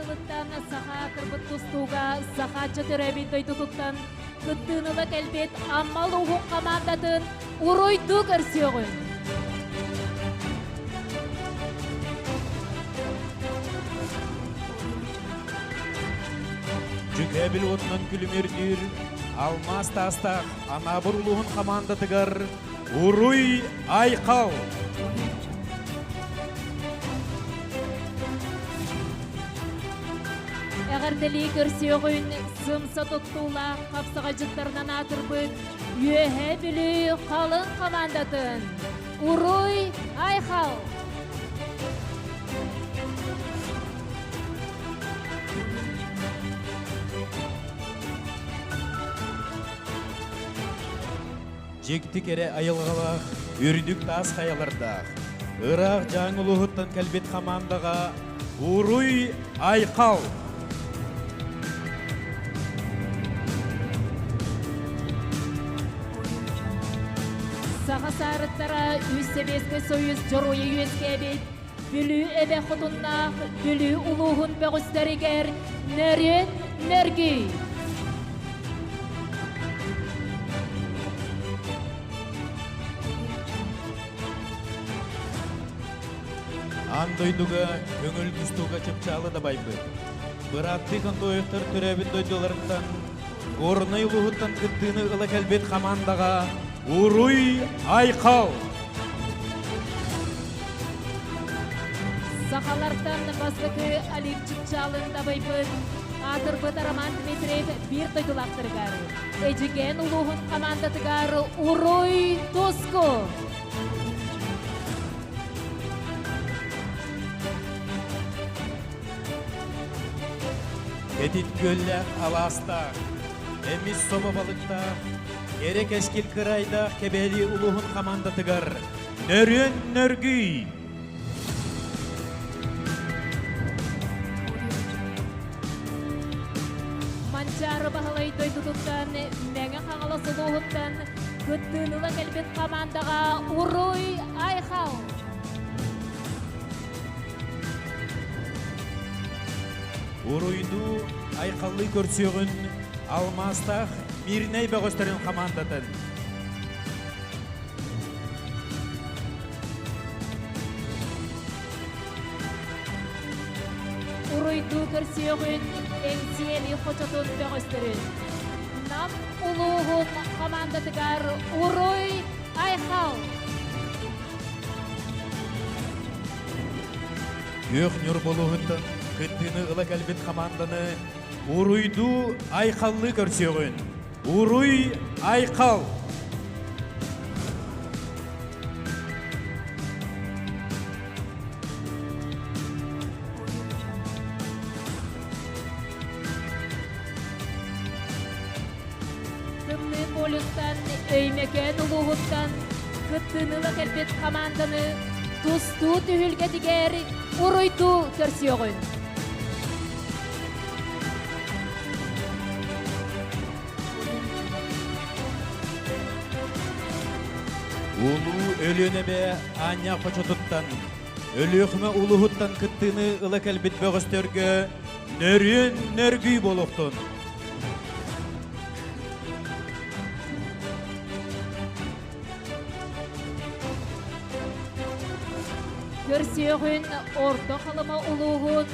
тылыттан саха аатырбыт тустууга Сахаачча төрөөбүт дойдутуттан кыттыыны ыла кэлбит Амма улууһун хамаандатын уруйдуу көрсүөҕүн. Дьүкээбил уотунан күлүмүрдүүр алмаас таастаах Анаабыр улууһун хамаандатыгар Уруй Айхал! Эҕэрдэлии көрсүөҕүн сымса туттуулаах хапсаҕайдьыттарынан аатырбыт Үөһээ Бүлүү халыҥ хамаандатын Уруй Айхал! Дьикти кэрэ айылҕалаах, үрдүк таас хайалардаах, ыраах Дьааҥы улууһуттан кэлбит хамаандаҕа Уруй Айхал! Саха саарыттара үс Сэбиэскэй Союз Дьоруойа үөскээбит Бүлүү эбэ хотуннаах Бүлүү улууһун бөҕүстэригэр Нөрүөн Нөргүй! Аан дойдуга көҥүл тустууга чыпчаалы дабайбыт. Бырааттыы Контоевтар төрөөбүт дойдуларыттан Горнай улууһуттан кыттыыны ыла кэлбит хамаандаҕа Уруй Айхал! Сахалартан бастакы Олимп чыпчаалын дабайбыт аатырбыт Роман Дмитриев биир дойдулаахтарыгар Эдьигээн улууһун хамаандатыгар Уруй Туску! Кэтит күөллээх алаастаах, эмис собо балыктаах, кэрэ кэскил кырайдаах Кэбээйи улууһун хамаандатыгар Нөрүөн Нөргүй! Манчаары Баһылай дойдутуттан Мэҥэ Хаҥалас улууһуттан кыттыыны ыла кэлбит хамаандаҕа Уруй Айхал! Уруйдуу айхаллыы көрсүөҕүн алмаастаах Мирнэй бөҕөстөрүн хамаандатын. Уруйдуу көрсүөҕүн Эҥсиэли хочотун бөҕөстөрүн. Нам улууһун хамаандатыгар Уруй Айхал! Күөх Ньурбулууһуттан кыттыыны ыла кэлбит хамаанданы уруйдуу айхаллыы көрсүөҕүн. Уруй Айхал! Тымныы полюстан, Өймөкөөн улууһуттан кыттыыны ыла кэлбит хамаанданы тустуу түһүлгэтигэр уруйдуу көрсүөҕүн. Улуу Өлүөнэбэ Аанньа хочотуттан, Өлүөхүмэ улууһуттан кыттыыны ыла кэлбит бөҕөстөргө нөрүөн нөргүй буолуохтун! Көрсүөҕүн Орто Халыма улууһун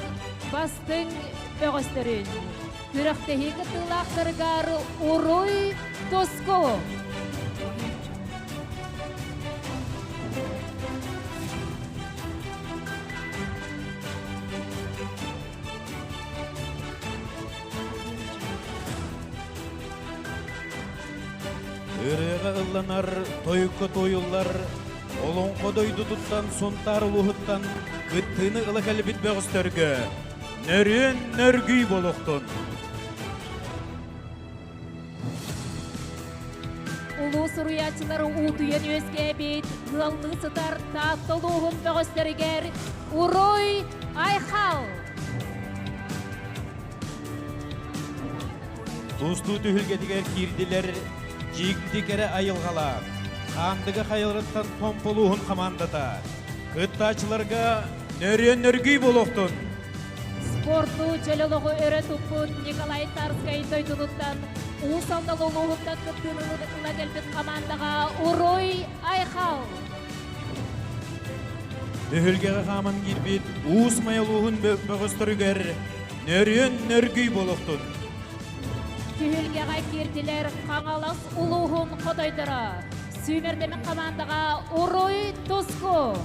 бастыҥ бөҕөстөрүн күрэхтэһии кыттыылаахтарыгар Уруй Туску! Ырыаҕа ылланар, тойукка туойуллар, олоҥхо дойдутуттан Сунтаар улууһуттан кыттыыны ыла кэлбит бөҕөстөргө нөрүөн нөргүй буолуохтун! Улуу суруйааччылары уутуйан үөскээбит, ыаллыы сытар Таатта улууһун бөҕөстөрүгэр Уруй Айхал! Тустуу түһүлгэтигэр киирдилэр дьикти кэрэ айылҕалаах, Хаандыга хайаларыттан Томполууһун хамаандата. Кыттааччыларга нөрүөн нөргүй буолуохтун! Спорту чөл олоҕу өрө туппут Николай Тарскай дойдутуттан Уус Алдан улууһуттан кыттыыны ыла кэлбит хамаандаҕа Уруй Айхал! Түһүлгэҕэ хааман киирбит Уус Майа улууһун бөҕөстөрүгэр нөрүөн нөргүй буолуохтун! Түһүлгэҕэ киирдилэр Хаҥалас улууһун хотойдоро. Сүүмэрдэммит хамаандаҕа Уруй Туску!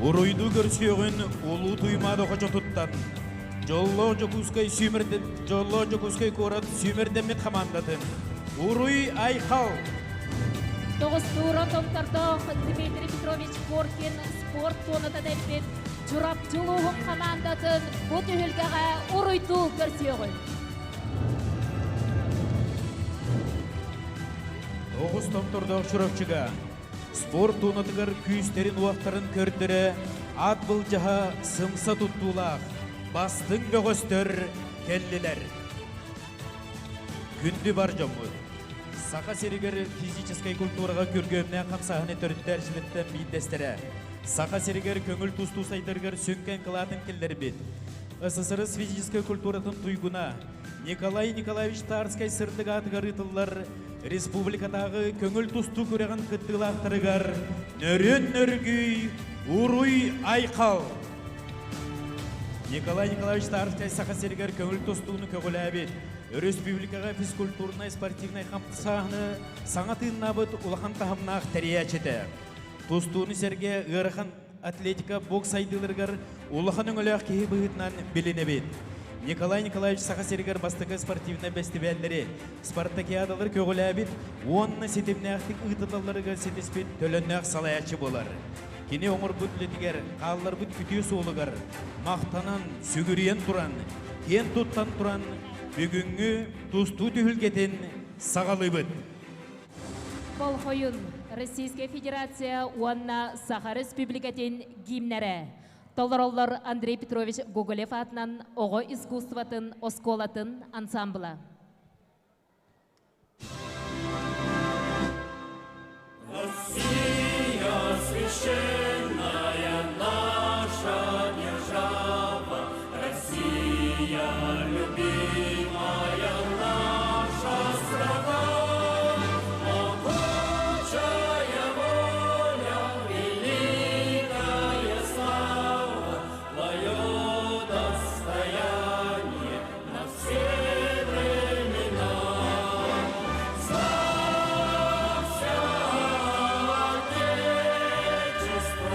Уруйдуу көрсүөҕүн Улуу Туймаада хочотуттан Дьоллоох Дьокуускай сүүмэрдэ Дьоллоох Дьокуускай куорат сүүмэрдэммит хамаандатын Уруй Айхал! Тоҕустуура томтордоох Дмитрий Петрович Коркин спорт туоната дэппит Чурапчы улууһун хамаандатын бу түһүлгэҕэ уруйдуу көрсүөҕүн. Тоҕус томтордоох Чурапчыга спорт туонатыгар күүстэрин-уохтарын көрдөрө ат былдьаһа сымса туттуулаах бастыҥ бөҕөстөр кэллилэр. Күндү бар дьоммут! Саха сиригэр физическэй культураҕа күргүөмнээх хамсааһыны төрүттээччилэртэн биирдэстэрэ. Саха сиригэр көҥүл тустуу сайдарыгар сүҥкэн кылаатын киллэрбит СССР физическэй культуратын туйгуна Николай Николаевич Тарскай сырдык аатыгар ыытыллар республикатааҕы көҥүл тустуу күрэҕин кыттыылаахтарыгар нөрүөн нөргүй уруй айхал! Николай Николаевич Тарскай Саха сиригэр көҥүл тустууну көҕүлээбит, өрөспүүбүлүкэҕэ физкультурнай спортивнай хамсааһыны саҥа тыыннаабыт улахан таһымнаах тэрийээччитэ. Тустууну сэргэ ыарахан атлетика бокс сайдыыларыгар улахан өҥөлөөх киһи быһыытынан билинэбит. Николай Николаевич Саха сиригэр бастакы спортивнай бэстибээллэри, спартакиадалары көҕүлээбит уонна ситимнээхтик ыытыллалларыгар ситиспит төлөннөөх салайааччы буолар. Кини оҥорбут үлэтигэр, хаалларбыт үтүө суолугар махтанан, сүгүрүйэн туран, киэн туттан туран бүгүҥҥү тустуу түһүлгэтин саҕалыыбыт. Болхойун, Российская Федерация уонна Саха Республикатын гимнэрэ. Толороллор Андрей Петрович Гоголев аатынан оҕо искусствотын оскуолатын ансамбла. Россия священная наша держава, Россия любимая наша страна. Могучая воля, великая слава, Твое достояние на все времена. Славься, Отечество!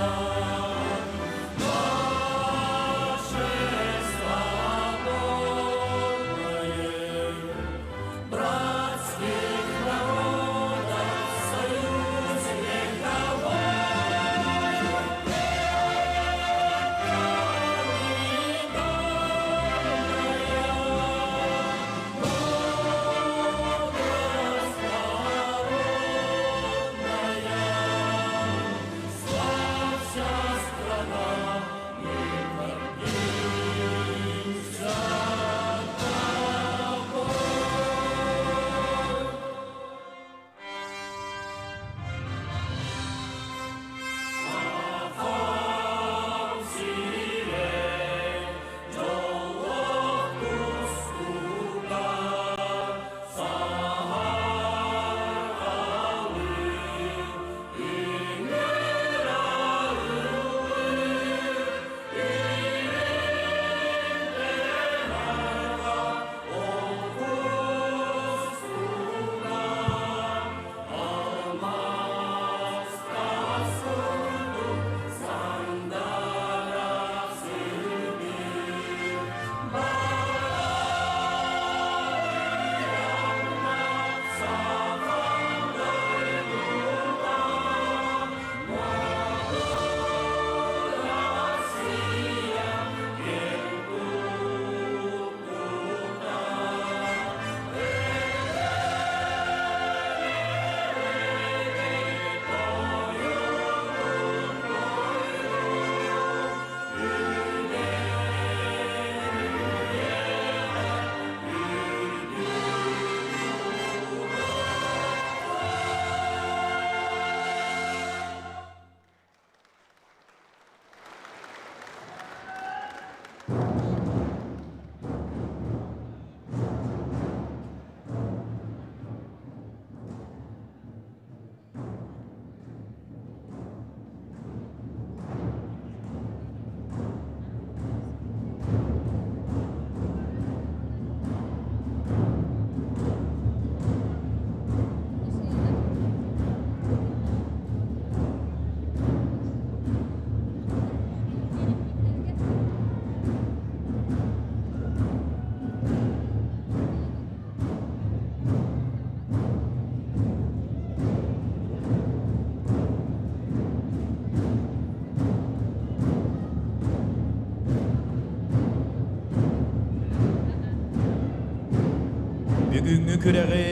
Бүгүҥҥү күрэҕи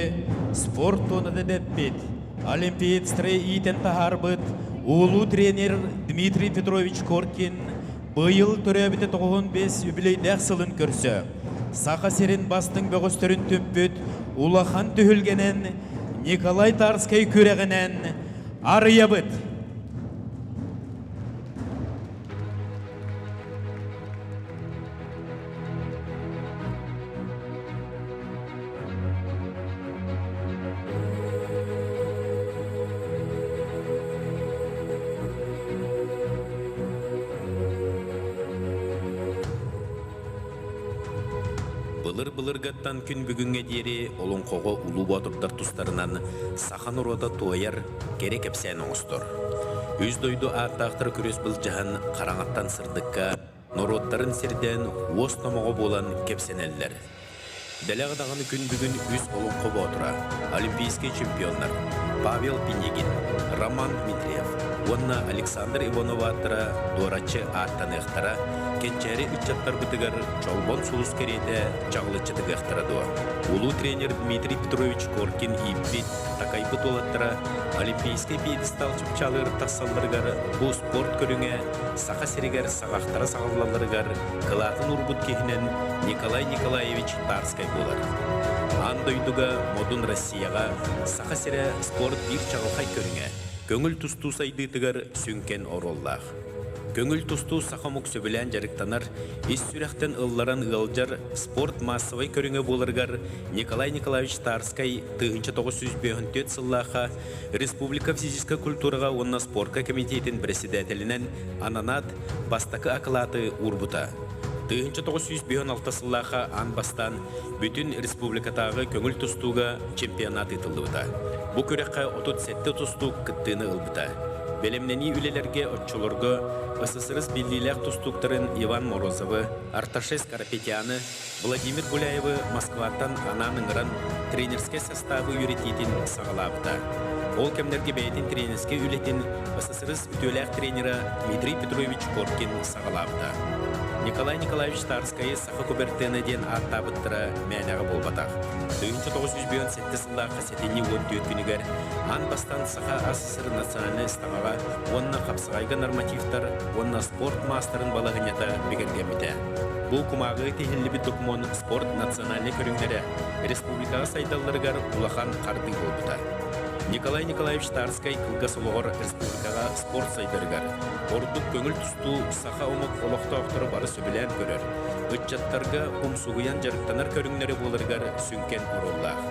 спорт туонада дэппит, олимпиецтары иитэн таһаарбыт улуу тренер Дмитрий Петрович Коркин быйыл төрөөбүтэ 95 үбүлүөйдээх сылын көрсө Саха сирин бастыҥ бөҕөстөрүн түмпүт улахан түһүлгэнэн Николай Тарскай күрэҕинэн арыйабыт! Былыр-былыргаттан күн бүгүҥҥэ диэри олоҥхоҕо улуу боотурдар тустарынан саха норуота туойар, кэрэ кэпсээн оҥостор. Үс дойду ааттаахтара күрүс былдьаһан, хараҥаттан сырдыкка, норуоттарын сирдээн уос номоҕо буолан кэпсэнэллэр. Дэлэҕэ даҕаны күн бүгүн үс олоҥхо боотура, олимпийскай чемпионнар Павел Пинигин, Роман Дмитриев уонна Александр Иванов ааттара дуораччы ааттаныахтара, кэнчээри ыччаттарбытыгар чолбон сулус кэриэтэ чаҕылыччы тыгыахтара дуо? Улуу тренер Дмитрий Петрович Коркин ииппит, такайбыт уолаттара олимпийскай пьедестал чыпчаалыгар тахсалларыгар бу спорт көрүҥэ Саха сиригэр саҕахтара саҕаллалларыгар кылаатын уурбут киһинэн Николай Николаевич Тарскай буолар. Аан дойдуга модун Россияҕа Саха сирэ спорт биир чаҕылхай көрүҥэ, көҥүл тустуу сайдыытыгар сүҥкэн оруоллаах. Көҥүл тустуу саха омук сөбүлээн дьарыктанар, ис сүрэхтэн ылларан ыалдьар спорт маассабай көрүҥэ буоларыгар Николай Николаевич Тарскай 1954 сыллаахха республика физическэй культураҕа уонна спорка комитетин председателинэн ананаат бастакы акылааты уурбута. 1956 сыллаахха аан бастаан бүтүн республикатааҕы көҥүл тустууга чемпионат ыытыллыбыта. Бу күрэххэ 37 тустуук кыттыыны ылбыта. Бэлэмнэнии үлэлэргэ оччолорго СССР биллиилээх тустууктарын Иван Морозовы, Арташес Карапетяны, Владимир Гуляевы Москваттан анаан ыҥыран тренерскэй састаабы үөрэтиитин саҕалаабыта. Ол кэмнэргэ бэйэтин тренерскэй үлэтин СССР үтүөлээх тренера Дмитрий Петрович Коркин саҕалаабыта. Николай Николаевич Тарскайы Саха Кубертена диэн ааттаабыттара мээнэҕэ буолбатах. 1957 сыллаахха сэтинньи 14 күнүгэр аан бастаан Саха АССР национальнай ыстаҥаҕа уонна хапсаҕайга нормативтар уонна спорт маастарын балаһыанньата бигэргэммитэ. Бу кумааҕы тиһиллибит докумуон спорт национальнай көрүҥнэрэ республикаҕа сайдалларыгар улахан хардыы буолбута. Николай Николаевич Тарскай кылгас олоҕор республикаҕа спорт сайдарыгар, ордук көҥүл тустуу саха омук олохтоохторо бары сөбүлээн көрөр, ыччаттарга умсугуйан дьарыктанар көрүҥнэрэ буоларыгар сүҥкэн оруоллаах.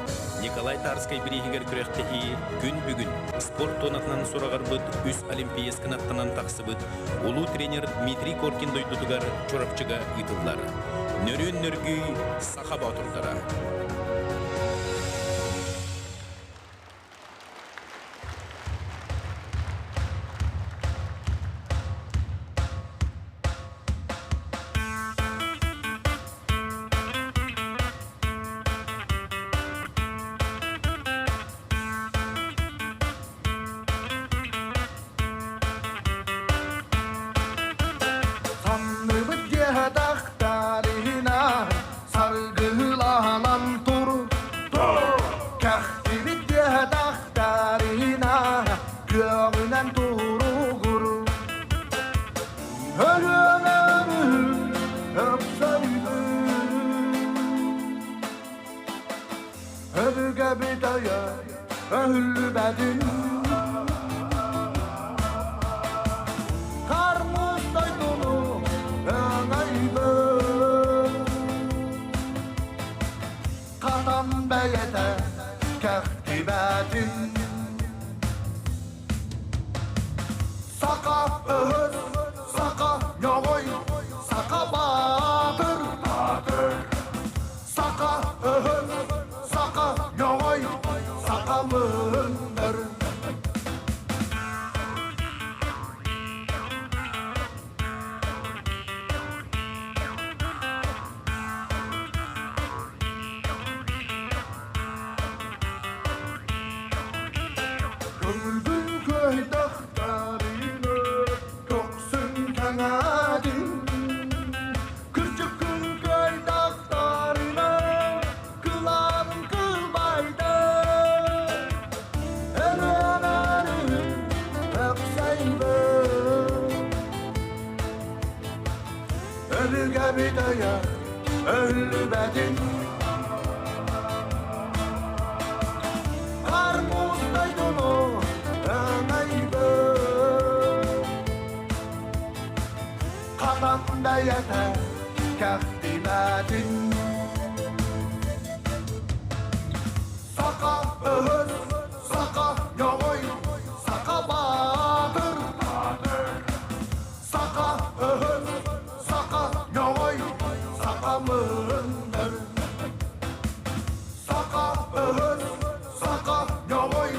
Николай Тарскай бирииһигэр күрэхтэһии күн бүгүн спорт туонатынан сураҕырбыт үс олимпиец кынаттанан тахсыбыт улуу тренер Дмитрий Коркин дойдутугар Чурапчыга ыытыллар. Нөрүөн нөргүй саха боотурдара. Санныбыт дьиэһэ саргылаһан тур Кэхтибит дьиэһэ күөҕүнэн туругур Өлүөнэ өпсөйбүт Өбүгэбит өйө өһүллүбэтин Кармыс дойдуну өҥөйбүт Хатан бэйэтэ кэхтибэтин Саха өһөс, саха ньоҕой, саха баатыр. Саха өһөс, саха ньоҕой, саха мындыр. Көҥүлбүн көйдөхтөрүнэ көхсүн кэҥээтин Кырдьыккын көйдөхтөрүнэ кылаанын. Өбүгэбит өйө өллүбэтин. Карпуз дойдуну өҥөйбүт. Хатан бэйэтэ кэхтибэтин. Саха өһөс, саха ньоҕой, саха баатыр. Саха өһөс, саха ньоҕой, саха мындыр. Саха өһөс, саха ньоҕой,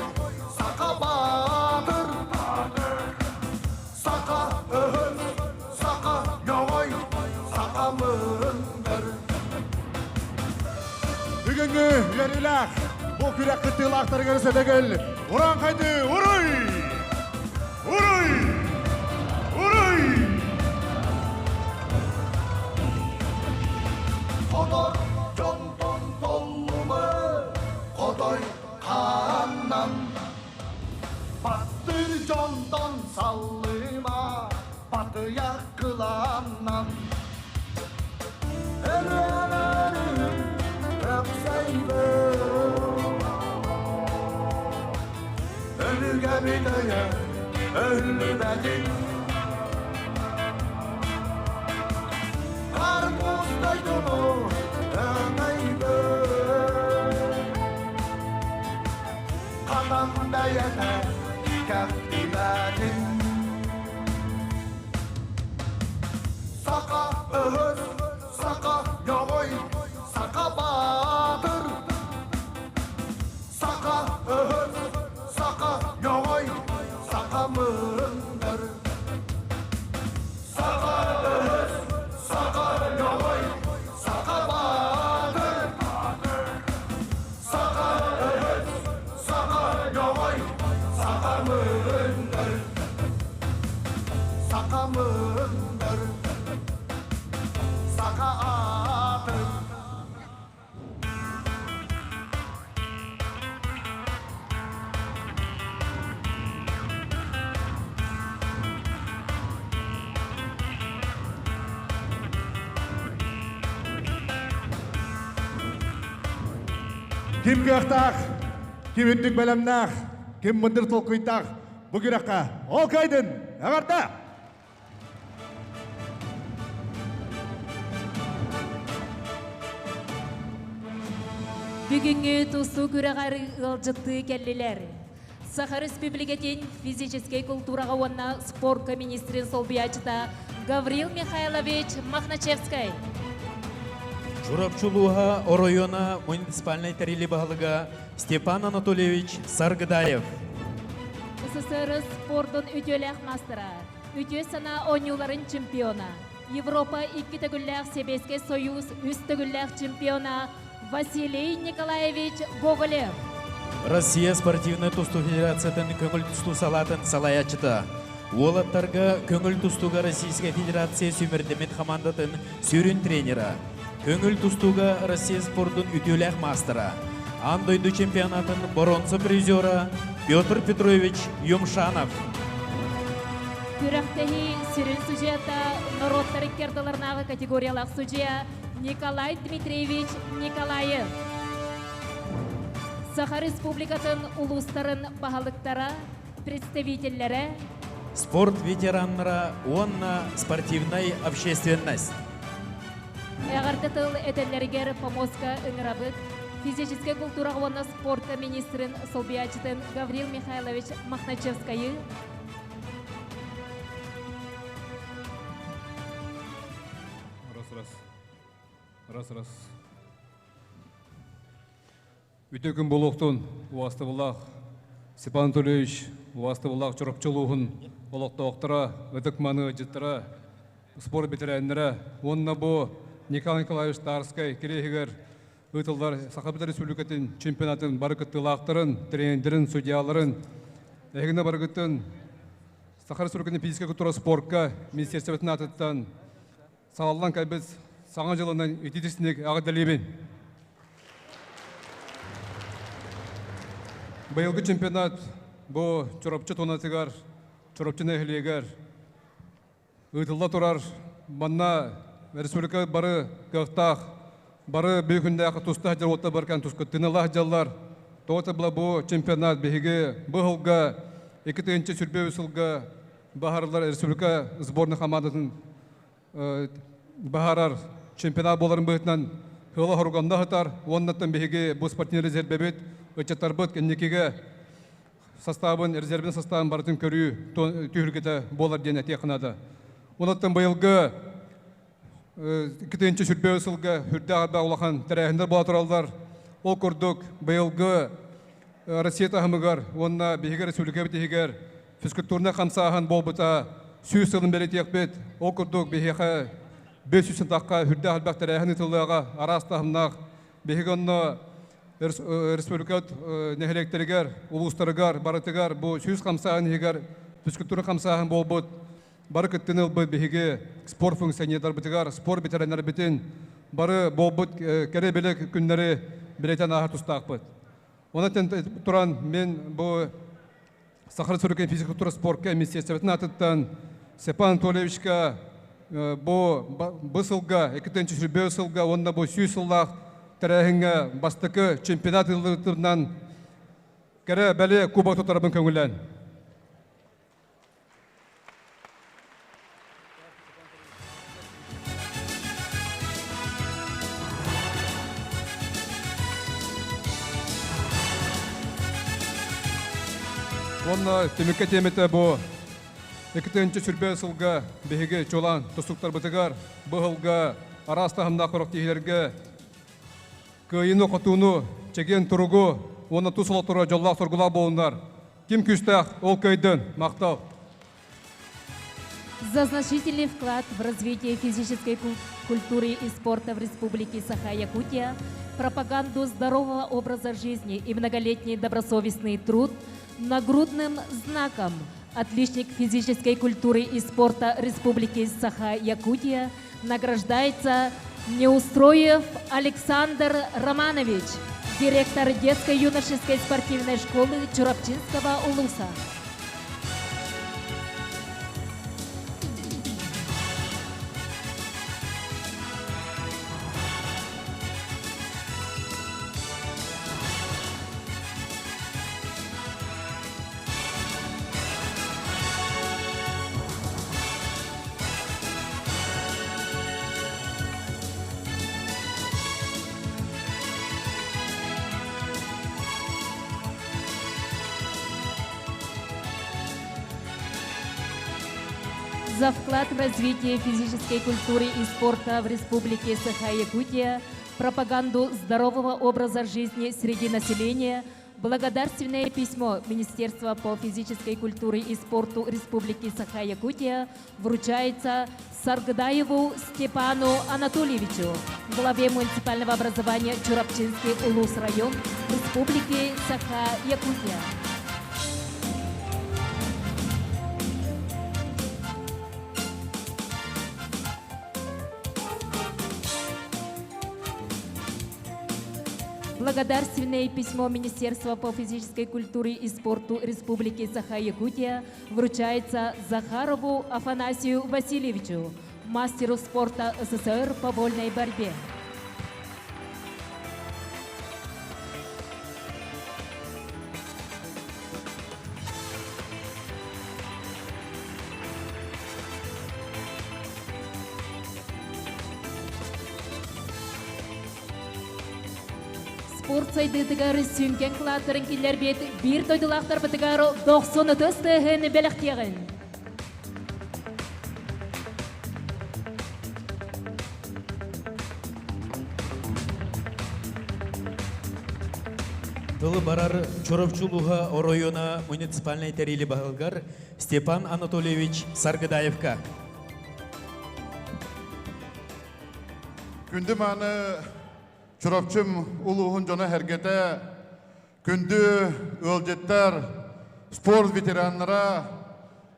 саха баатыр. Саха өһөс, саха ньоҕой, саха мындыр. Бүгүҥҥү үөрүүлээх бу күрэх кыттыылаахтарыгар сөтөгөл урааҥхайды уруй! Уруй! Уруй! Хотор дьонтон толлума, хотой хааннан. Баттыр дьонтон саллыма, батыйах кылааннан. Өлүөнөрүм өксөйбөт. Өлүгэбит өйө өллүбэтин. Карпуз дойдуну өҥөйбөт. Хатан бэйэтэ кэхтибэтин. Саха өһөс, саха ньоҕой, саха баатыр. Саха өһөс, саха ньоҕой, саха мындыр. Саха өһөс, саха ньоҕой, саха баатыр. Саха өһөс, саха ньоҕой, саха мындыр. Саха мындыр, саха аатын. Ким кыахтаах, ким үрдүк бэлэмнээх, ким мындыр толкуйдаах бу күрэххэ ол кыайдын! Эҕэрдэ! Бүгүҥҥү тустуу күрэҕэр ыалдьыттыы кэллилэр. Саха Республикатын физическэй култуураҕа уонна спорка министрин солбуйааччыта Гаврил Михайлович Мохначевскай. Чурапчы улууһа оройуона муниципальнай тэрили баһылыга Степан Анатольевич Саргыдаев. СССР спордун үтүөлээх маастара, үтүө санаа оонньууларын чемпиона, Европа икки төгүллээх Сэбиэскэй Союз үс төгүллээх чемпиона Василий Николаевич Гоголев. Россия спортивнай тустуу федерациятын көҥүл тустуу салаатын салайааччыта. Уолаттарга көҥүл тустууга Российскай Федерация сүүмэрдэммит хамаандатын сүрүн тренера. Көҥүл тустууга Россия спордун үтүөлээх маастара. Аан дойду чемпионатын боронса призера Петр Петрович Юмшанов. Күрэхтэһии сүрүн судьуйата норуоттар икки ардыларынааҕы категориялаах судьуйа Николай Дмитриевич Николаев. Саха Республикатын улуустарын баһылыктара, представителлэрэ, Спорт ветераннара уонна спортивнай общественность. Эҕэрдэ тыл этэллэригэр помостка ыҥырабыт физическэй култуураҕа уонна спортка министрин солбуйааччытын Гаврил Михайлович Мохначевскайы. Раз, раз. Раз, раз. Үтө күн буолуохтун, убаастабыллаах Степан Анатольевич, убаастабыллаах Чурапчы улууһун олохтоохторо, ытык-маны ыалдьыттара, спорт бэтэрээннэрэ уонна бу Николай Николаевич Тарскай кириэһигэр ыытыллар Сахабыт Республикатын чемпионатын бары кыттыылаахтарын, тренердэрин, судьяларын, эһигини барыгытын Саха Республикатын физическэй культура спорка министерствотын аатыттан салаллан кэлбит Саҥа дьылынан ититисник эҕэрдэлиибин. Быйылгы чемпионат бу Чурапчы туонатыгар, Чурапчы нэһилиэгэр ыытылла турар. Манна республика бары кыахтаах, бары бүйүкүндээх туста сылдьар уоттар баркан туска тыналаах дьаллар. Тоҕо була бу чемпионат биһиги бу сылга 2023 сылга баһарылар республика сборной командатын баһарар чемпионат буоларын быһыытынан хыла хоругамда сытар. Уоннаттан биһиги бу спортивный резервэбит, ыччаттарбыт кэнникигэ составын, резервин составын барытын көрүү түһүлгэтэ буолар диэн этиэх наада. Онуттан быйылгы 2023 сылга үрдээх элбэх улахан тэрээһиннэр буола тураллар. Ол курдук быйылгы Россия таһымыгар уонна биһиги республикабыт иһигэр физкультурнай хамсааһын буолбута 100 сылын бэлиэтиэхпит. Ол курдук биһиэхэ 500 тахха үрдээх элбэх тэрээһин ыытыллыаҕа араас таһымнаах. Биһиги онно республика нэһилиэктэригэр, улуустарыгар, барытыгар бу 100 хамсааһын иһигэр физкультура хамсааһын буолбут бары кыттыны ылбыт биһиги спорт функционердарбытыгар, спорт ветераннарбытын бары буолбут кэрэ-бэлэ күннэри билэтэн ааһар тустаахпыт. Онон туран мен бу Саха Республикатын физкультура спортка министерствотын атыттан Степан Анатольевичка бу бу сылга, 2024 сылга уонна бу 100 сыллаах тэрээһиҥҥэ бастакы чемпионат ыытыллыбытынан кэрэ бэлиэ кубок туттарабын көҥүллээн. Уонна түмүккэ тиэмэтэ бу 2025 сылга биһиги чулаан тустуктарбытыгар бу сылга араас таһымнаах күрэхтэһиилэргэ кыайыыны-хотууну, чэгиэн туругу уонна тус олохторо дьоллоох-соргулаах буолуннар. Ким күүстээх, ол кыайдын. Махтал. За значительный вклад в развитие физической культуры и спорта в Республике Саха-Якутия, пропаганду здорового образа жизни и многолетний добросовестный труд нагрудным знаком «Отличник физической культуры и спорта Республики Саха-Якутия» награждается Неустроев Александр Романович, директор детской юношеской спортивной школы Чурапчинского улуса. За вклад в развитие физической культуры и спорта в Республике Саха-Якутия, пропаганду здорового образа жизни среди населения – Благодарственное письмо Министерства по физической культуре и спорту Республики Саха-Якутия вручается Саргдаеву Степану Анатольевичу, главе муниципального образования Чурапчинский Улус-район Республики Саха-Якутия. Благодарственное письмо Министерства по физической культуре и спорту Республики Саха-Якутия вручается Захарову Афанасию Васильевичу, мастеру спорта СССР по вольной борьбе. Спорт сайдыытыгар сүҥкэн кылааттарын киллэрбит биир дойдулаахтарбытыгар 90 тыһын бэлэхтиэҕин. Тылы барар Чоровчу улууһа оройуона муниципальнай тэрили баһылыгар Степан Анатольевич Саргыдаевка. Күндү мааны Чурапчым улууһун дьоно сэргэтэ, күндү ыалдьыттар, спорт ветераннара,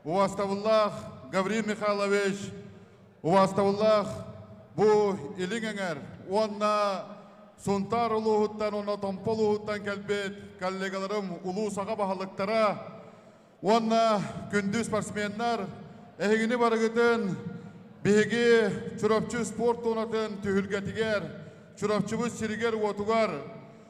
убаастабыллаах Гаврил Михайлович, убаастабыллаах бу Илиҥ эҥэр уонна Сунтаар улууһуттан уонна Томпо улууһуттан кэлбит коллегаларым улуус аҕа баһылыктара уонна күндү спортсменнар, эһигини барыгытын Биһиги Чурапчы спорт туонатын түһүлгэтигэр, Чурапчыбыт сиригэр-уотугар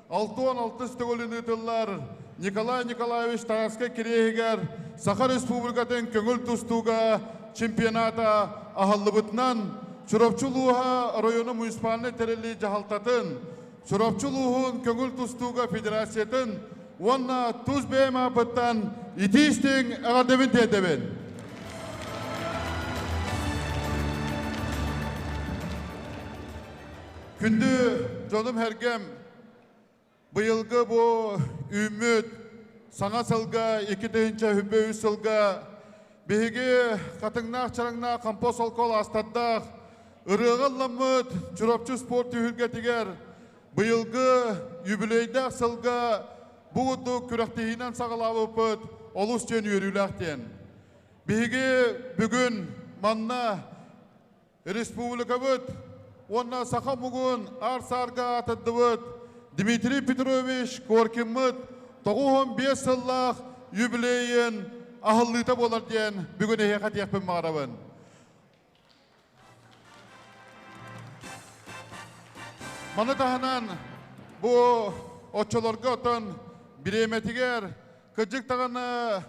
66 төгүлүн ыытыллар Николай Николаевич Тарскай кириэһигэр Саха Республикатын көҥүл тустууга чемпионата аһыллыбытынан Чурапчы улууһа оройуону муниципальнай тэриллии дьаһалтатын, Чурапчы улууһун көҥүл тустууга федерациятын уонна тус бэйэм ааппыттан итии-истиҥ эҕэрдэбин тиэрдэбин. Күндү дьонум-сэргэм, быйылгы бу үүммүт саҥа сылга 2023 сылга биһиги хатыҥнаах-чараҥнаах Хампо солкол аастардаах ырыаҕа ылламмыт Чурапчы спорт түһүлгэтигэр быйылгы юбилейдаах сылга бу курдук күрэхтэһиинэн саҕалаабыппыт олус диэн үөрүүлээх диэн. Биһиги бүгүн манна Республикабыт уонна саха омугун аар-саарга аатырдыбыт Дмитрий Петрович Коркиммыт 95 сыллаах юбилейын аһыллыыта буолар диэн бүгүн эһиэхэ этиэхпин баҕарабын. Маны таһынан бу оччолорго оттон бириэмэтигэр кырдьык даҕаны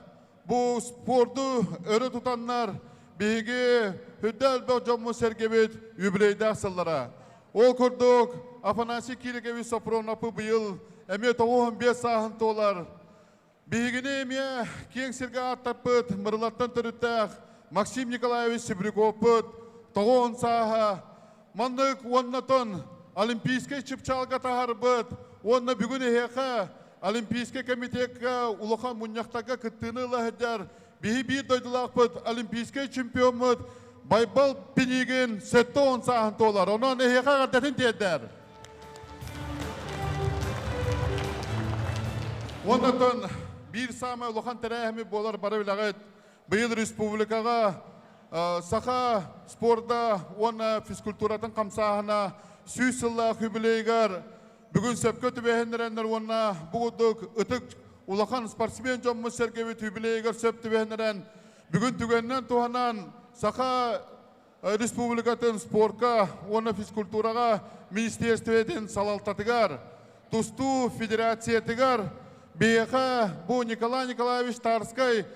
Бу спорду өрө тутаннар биһиги үрдэ элбэх дьоммут-сэргэбит юбилейдаах сыллара. Ол курдук Афанасий Кирикович Сопронопы быйыл эмиэ 95 сааһын туолар. Биһигини эмиэ киэҥ сиргэ ааттаппыт Мырылаттан төрүттээх Максим Николаевич Сибиряковпут 90 сааһа Маннык уоннатон Олимпийскай чыпчаалга таһаарбыт уонна бүгүн эһиэхэ Олимпийскай комитекка улахан мунньахтарга кыттыыны ыла сылдьар биһи биир дойдулаахпыт Олимпийскай чемпиоммут Байбал Пинигин 70 сааһын туолар. Онон эһиэхэ эҕэрдэтин тиэрдэр. Уоннатон биир саамай улахан тэрээһими буолар бары билэҕит. Быйыл республикаҕа саха спорда уонна физкультуратын хамсааһына 100 сыллаах юбилейыгар бүгүн сөпкө түбэһиннэрэннэр уонна бу курдук ытык улахан спортсмен дьоммут сэргэбит юбилейыгар сөп түбэһиннэрэн бүгүн түгэнинэн туһанан Саха Республикатын спорка уонна физкультураҕа министерствотын салалтатыгар, тустуу федерациятыгар биһиэхэ бу Николай Николаевич Тарскай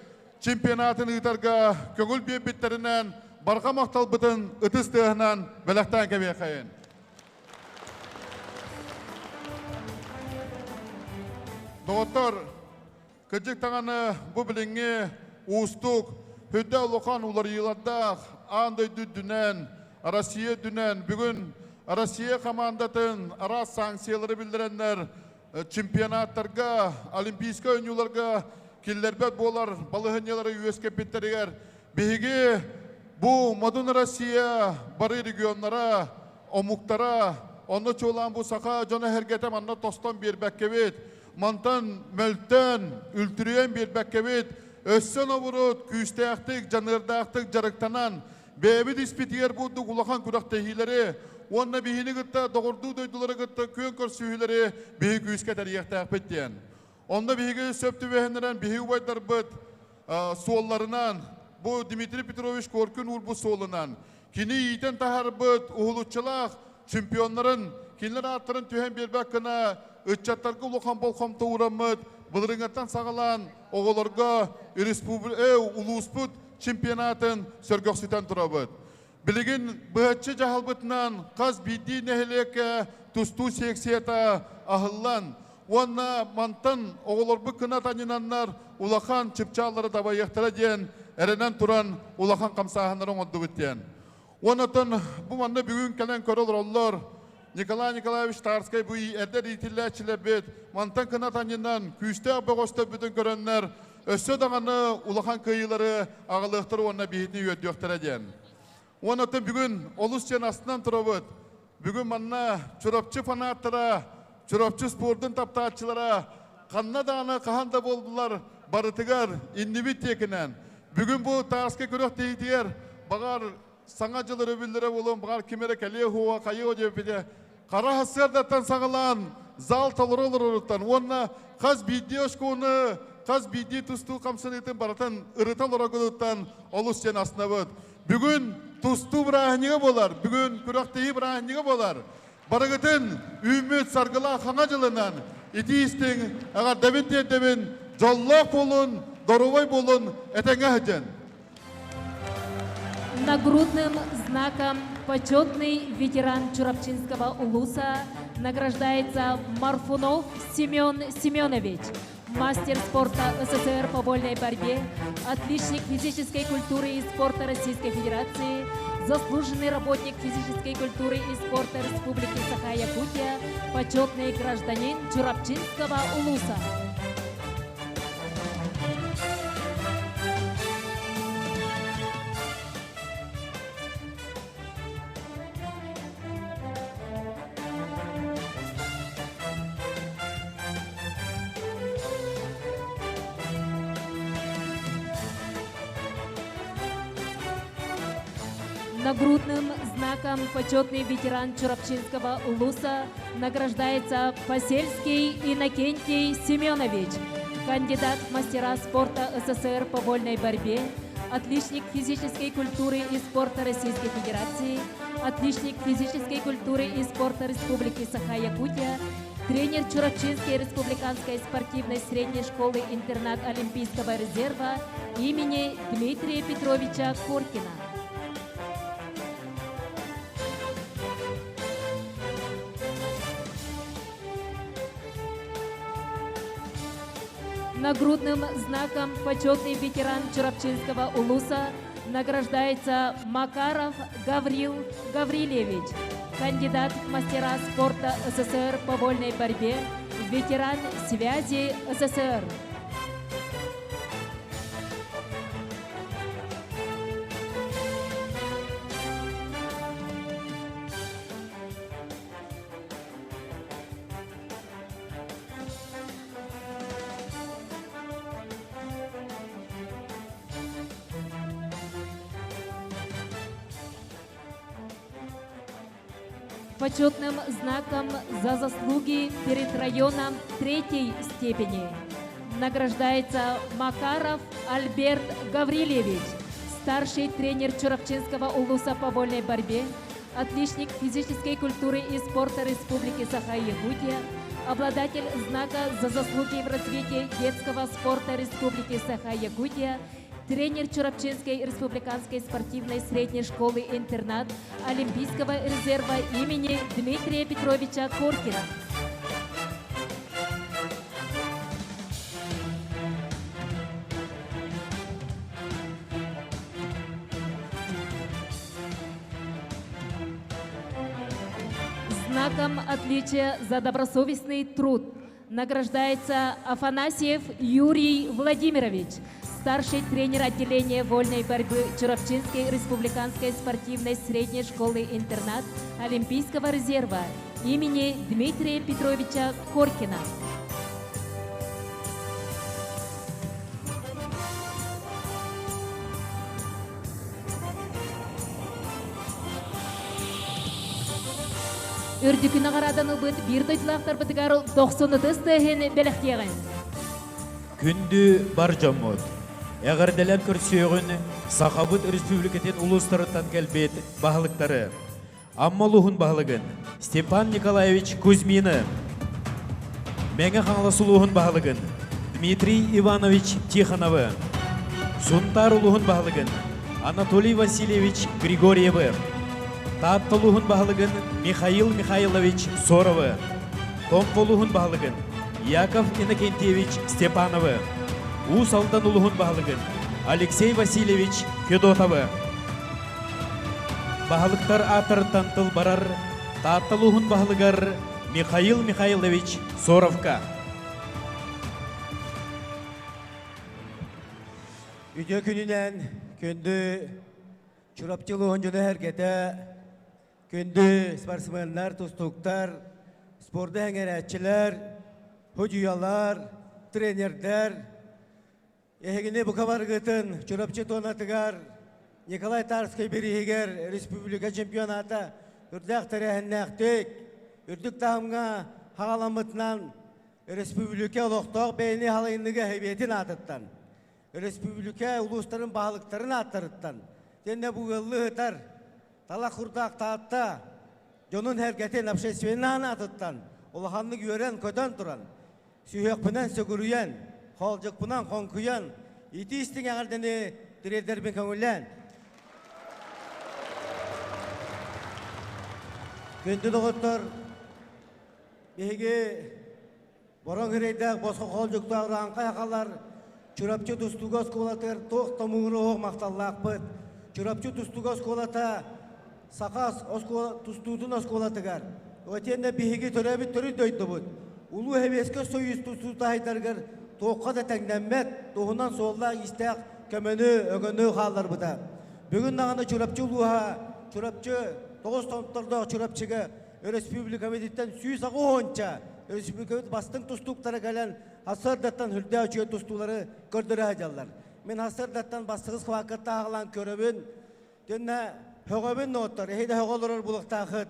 чемпионатын ыытарга көҥүл биэрбиттэринэн барҕа махталбытын ытыс тыаһынан бэлэхтээн кэбиэхэйин. Доҕоттор, Кырдьык даҕаны бу билиҥҥи уустук, үрдэ улахан уларыйыылардаах аан дойду үрдүнэн, Россия үрдүнэн бүгүн Россия хамаандатын араас санкциялары биллэрэннэр чемпионаттарга, Олимпийскай оонньууларга киллэрбэт буолар балаһыанньалары үөскэппиттэригэр биһиги бу модун Россия бары регионнара, омуктара, онно чуолаан бу саха дьоно-сэргэтэ манна тостон биэрбэккэбит, Мантан мөлтөөн, үлтүрүйэн биэрбэккэбит, өссө нобурут күүстээхтик, дьаныардаахтык дьарыктанан, бэйэбит испитигэр бурдук улахан күрэхтэһиилэри уонна биһини кытта доҕордуу дойдулары кытта күөн көрсүһүүлэри биһи күүскэ тэрийиэхтээхпит диэн. Онно биһиги сөп түбэһиннэрэн биһи убайдарбыт суолларынан, бу Дмитрий Петрович Коркин уурбут суолунан, кини иитэн таһаарбыт уһулуччулаах чемпионнарын, кинилэр ааттарын түһэн биэрбэт гына ыччаттарга улахан болҕомто уураммыт, былырыыҥҥаттан саҕалаан оҕолорго республика улууспут чемпионатын сөргөхсүтэн турабыт. Билигин быһаччы дьаһалбытынан хас биирдии нэһилиэккэ тустуу секцията аһыллан уонна мантан оҕолорбут кынат анньынаннар улахан чыпчааллары дабайыахтара диэн эрэнэн туран улахан хамсааһыннары оҥордубут диэн. Уонна бу манна бүгүн кэлэн көрө олороллор. Николай Николаевич Тарскай бу эдэр иитиллээччилэрбит мантан кынат анньынан күүстээх бөҕөстөрбүтүн көрөннөр өссө даҕаны улахан кыайыылары аҕалыахтара уонна биһитини үөрдүөхтэрэ диэн. Уонна бүгүн олус диэн астынан турабыт. Бүгүн манна Чурапчы фанаттара, Чурапчы спордун таптааччылара ханна даҕаны хаһан да буоллулар барытыгар иннибит диэкинэн. Бүгүн бу тааска күрэх тиһитигэр баҕар саҥа дьыл өрөбүллэрэ буолуон баҕар ким эрэ кэлиэ хуо хайыа диэбитэ хара сарсыардаттан саҕалаан зал толору олороруттан уонна хас биирдии оскуону хас биирдии тустуу хамсаныытын барытын ырыта олороргутуттан олус диэн астынабыт. Бүгүн тустуу бырааһынньыга буолар, бүгүн күрэхтэһии бырааһынньыга буолар. Барыгытын үүммүт саргылаах хаҥа дьылынан итии истиҥ эҕэрдэбин тиэрдэбин, дьоллоох буолун, доруобай буолун, этэҥҥэ сылдьын. Нагрудным знаком почетный ветеран Чурапчинского улуса награждается Марфунов Семен Семенович, мастер спорта СССР по вольной борьбе, отличник физической культуры и спорта Российской Федерации, заслуженный работник физической культуры и спорта Республики Саха-Якутия, почетный гражданин Чурапчинского улуса. Нагрудным знаком почетный ветеран Чурапчинского улуса награждается Посельский Иннокентий Семенович, кандидат в мастера спорта СССР по вольной борьбе, отличник физической культуры и спорта Российской Федерации, отличник физической культуры и спорта Республики Саха-Якутия, тренер Чурапчинской республиканской спортивной средней школы-интернат Олимпийского резерва имени Дмитрия Петровича Коркина. Нагрудным знаком почетный ветеран Чурапчинского улуса награждается Макаров Гаврил Гаврилевич, кандидат в мастера спорта СССР по вольной борьбе, ветеран связи СССР. Почетным знаком за заслуги перед районом третьей степени награждается Макаров Альберт Гаврилевич, старший тренер Чурапчинского улуса по вольной борьбе, отличник физической культуры и спорта Республики Саха-Якутия, обладатель знака за заслуги в развитии детского спорта Республики Саха-Якутия, тренер Чурапчинской республиканской спортивной средней школы-интернат Олимпийского резерва имени Дмитрия Петровича Коркина. Знаком отличия за добросовестный труд награждается Афанасьев Юрий Владимирович, старший тренер отделения вольной борьбы Чурапчинской республиканской спортивной средней школы-интернат Олимпийского резерва имени Дмитрия Петровича Коркина. Үрдүкү наҕарааданылбыт биир дойдулаахтарбытыгар 90 ытыс тыаһын бэлэхтиэҕин. Күндү бар дьоммут, эҕэрдэлэн көрсүөҕүн Сахабыт Республикатын улуустарыттан кэлбит баһылыктары, Амма улууһун баһылыгын Степан Николаевич Кузьмины, Мэҥэ Хаҥалас улууһун баһылыгын Дмитрий Иванович Тихоновы, Сунтаар улууһун баһылыгын Анатолий Васильевич Григорьевы, Таатта улууһун баһылыгын Михаил Михайлович Соровы, Томпо улууһун баһылыгын Яков Иннокентьевич Степановы, Уус Алдан улууһун баһылыгын Алексей Васильевич Федотовы, Баһылыктар ааттарыттан тыл барар Таатта улууһун баһылыгар Михаил Михайлович Соровка. Үтүө күнүнэн күндү Чурапчы улууһун дьоно-сэргэтэ, күндү спортсменнар, тустууктар, спорду эҥэрээччилэр, судьуйалар, тренердэр, Эһигини бука баргытын Чурапчы туонатыгар Николай Тарскай бирииһигэр республика чемпионата үрдээх тэрээһиннээхтик, үрдүк таһымҥа хаҕаламмытынан республика олохтоох бэйэни халайыныга сэбиэтин аатыттан, республика улуустарын баһылыктарын ааттарыттан, тэннэ бу ыаллыы сытар. Талах курдаах Таатта дьонун сэргэтин общественнай аатыттан улаханнык үөрэн-көтөн туран, сүһүөхпүнэн сүгүрүйэн, хоолдьукпунан хоҥкуйан, итии истиҥ эҕэрдэни тириэрдэрбин көҥүллээн. Күндү доҕоттор, биһиги бороҥ ирэйдээх босхо хоолдьуктаах урааҥхай сахалар Чурапчы тустууга оскуолатыгар туох да муҥура суох махталлаахпыт. Чурапчы тустууга оскуолата саха оскуола, тустуутун оскуолатыгар, итиэннэ биһиги төрөөбүт төрүт дойдубут Улуу Сэбиэскэй Союз тустуутаһайдарыгар туохха да тэҥнэммэт туһунан суоллаах-иистээх көмөнү, өҥөнү хаалларбыта. Бүгүн даҕаны Чурапчы улууһа Чурапчы тоҕус томтордоох Чурапчыга өрөспүүбүлүкэбититтэн 180-ча өрөспүүбүлүкэбит бастыҥ тустууктара кэлэн сарсыардаттан үрдээх үчүгэй тустуулары көрдөрө сылдьаллар. Мин сарсыардаттан бастакы схваткаттан аҕалан көрөбүн. Төннө хөҕөбүн ноттор, эһи да хөҕө олорор булуохтаахыт.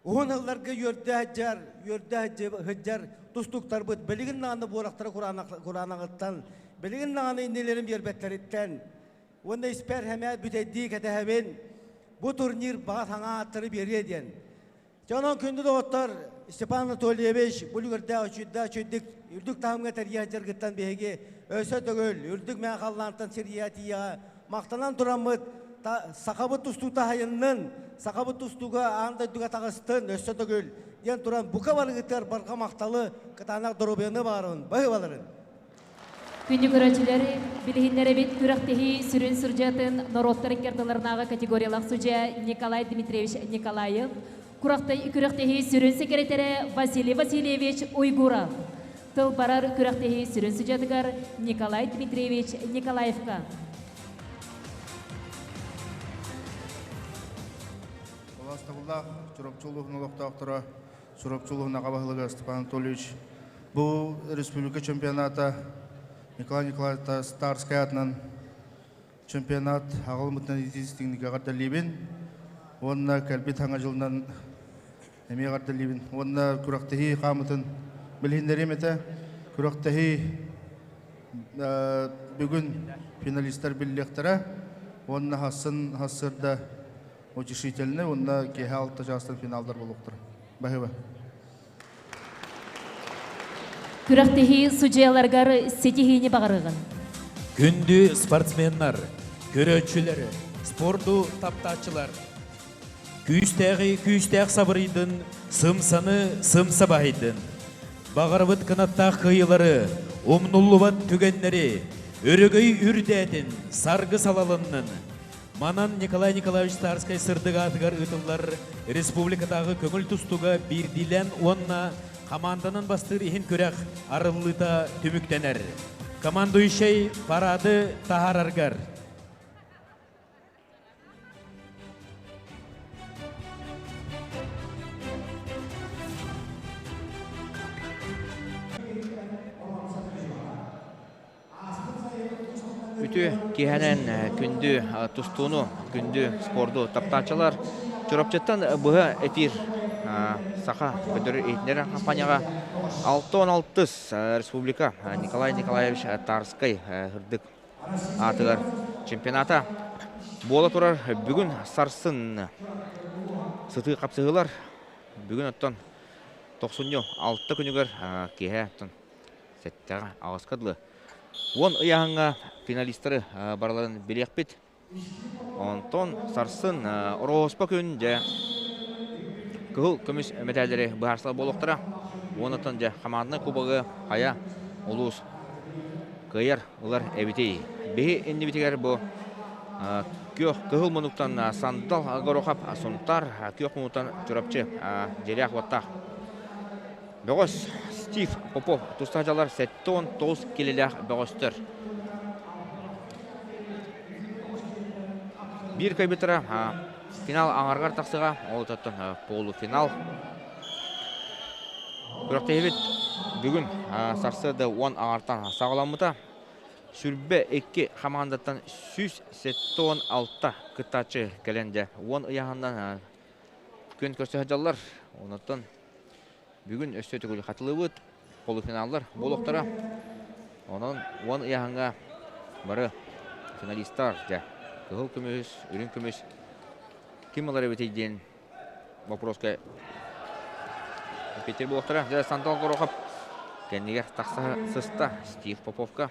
Уһун ылларга үөрдэ сылдьар, үөрдэ сылдьар тустууктарбыт билигин даҕаны буорахтара кураанагыттан, билигин даҕаны иннилэрин биэрбэттэриттэн уонна испэр хэмээ бүтэйдии кэтэһэбин. Бу турнир баҕа саҥа ааттары биэриэ диэн. Дьэ онон күндү доҕоттор, Степан Анатольевич бу үлүгэрдээх үчүйдээх үчүйдүк үрдүк таһымҥа тэрийэ сылдьаргыттан биһиги өссө төгүл үрдүк мэҥэ халлаантан сирийэ тиийэҕэ махтанан тураммыт сахабыт тустуута сайыннын, сахабыт тустууга аан дойдуга таҕыстын өссө төгүл диэн туран бука барыгытыгар барҕа махталы, кытаанах доруобуйаны баҕарабын, баһыыбаларын. Күндү көрөөччүлэр, билиһиннэрэбит күрэхтэһии сүрүн судьуйатын норуоттар иккардыларынааҕы категориялаах судьуйа Николай Дмитриевич Николаев, күрэхтэһии сүрүн секретэрэ Василий Васильевич Уйгуров, тыл барар күрэхтэһии сүрүн судьуйатыгар Николай Дмитриевич Николаевка. Улаастабыллаах Чурапчы улууһун олохтоохторо Чурапчы улууһун аҕа баһылыга Степан Анатольевич бу республика чемпионата Николай Николаевич Старскай аатынан чемпионат аҕалымытынан итиистиҥник эҕэрдэлиибин уонна кэлбит саҥа дьылынан эмиэ эҕэрдэлиибин уонна күрэхтэһии хаамытын билиһиннэриэм этэ. Күрэхтэһии бүгүн финалистар биллиэхтэрэ уонна хассын хассырда утешительный уонна киэһэ алта чаастан финалдар буолуохтара. Баһыыба. Күрэхтэһии судьуйаларыгар ситиһиини баҕарыгын. Күндү спортсменнар, көрөөччүлэр, спорду таптааччылар, күүстээҕи күүстээх сабырыйдын, сымсаны сымса баһыйдын. Баҕарабыт кынаттаах кыайыылары, умнуллубат түгэннэри, өрөгөй үрдээтин, саргы салалыннын. Манан Николай Николаевич Тарскай сырдык аатыгар ыытыллар республикатааҕы көҥүл тустууга биирдиилээн уонна хамаанданан бастыыр иһин күрэх арыллыыта түмүктэнэр. Командующай парады таһаараргар. Үтүө киэһэнэн күндү тустууну, күндү спорду таптааччылар Чурапчыттан быһа эфир Саха көтөр иһитиннэрэр компанияҕа 66 республика Николай Николаевич Тарскай ырдык аатыгар чемпионата буола турар. Бүгүн сарсын сытыы хапсыһыылар. Бүгүн оттон тохсунньу алта күнүгэр киэһэ оттон сэттэҕэ аҕыска дылы уон ыйааһыҥҥа финалистары барыларын билиэхпит. Онтон сарсын Ороһуоспа күн дьэ кыһыл көмүс мэтээллэри быһаарсар буолуохтара. Уоннаттан дьэ хамаанданы кубогы хайа улуус кыайар ылар эбитий. Биһи иннибитигэр бу күөх кыһыл мунуктан Сандал Горохов Сунтар, күөх мунуктан Чурапчы дьиэлээх уоттаах Бөҕөс Стив Попов тустаах дьалар 79 килэлээх бөҕөстөр. Биир кыайбыттара финал аҥарыгар тахсыга, ол оттон полуфинал. Күрэхтэһиибит бүгүн сарсыарда уон аҥартан саҕаламмыта. Сүрбэ икки хамаандаттан 176 кыттааччы кэлэн дьэ уон ыйааһынынан күн көрсө сылдьаллар. Онуттан Бүгүн өссө төгүл хатылыбыт полуфиналлар буолуохтара. Онон уон ыйааһыҥҥа бары финалистар дьэ кыһыл көмүс, үрүҥ көмүс Ким ылар эбитий диэн вопроска Питер буолуохтара. Дьэ, Сандал Горохов кэннигэр тахса сыста Стив Поповка.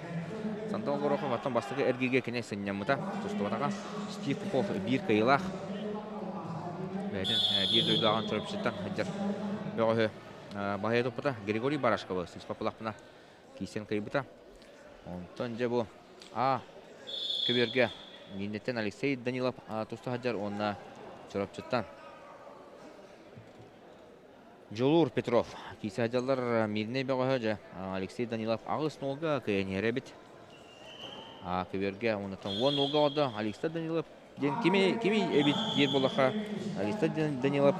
Сандал Горохов оттон бастакы эргииргэ кини сынньаммыта, тустубатаҕа. Стив Попов биир кыайыылаах. Бэйэтин биир дойдулааҕын Чурапчыттан сылдьар бөҕөһү баһыйа туппута. Григорий Барашковы сыыспаппылахпына киирсэн кыайбыта. Онтон дьэ бу А көбүөргэ Мииннэттэн Алексей Данилов туста сылдьар уонна Чурапчыттан Дьулуур Петров киирсэ сылдьаллар. Мииринэй бөҕөһө дьэ Алексей Данилов аҕыс нолга кыайан иһэр эбит. А көбүөргэ уоннаттан уон нолга оҕордо Алексей Данилов диэн кими кими эбит диир буоллахха Алексей Данилов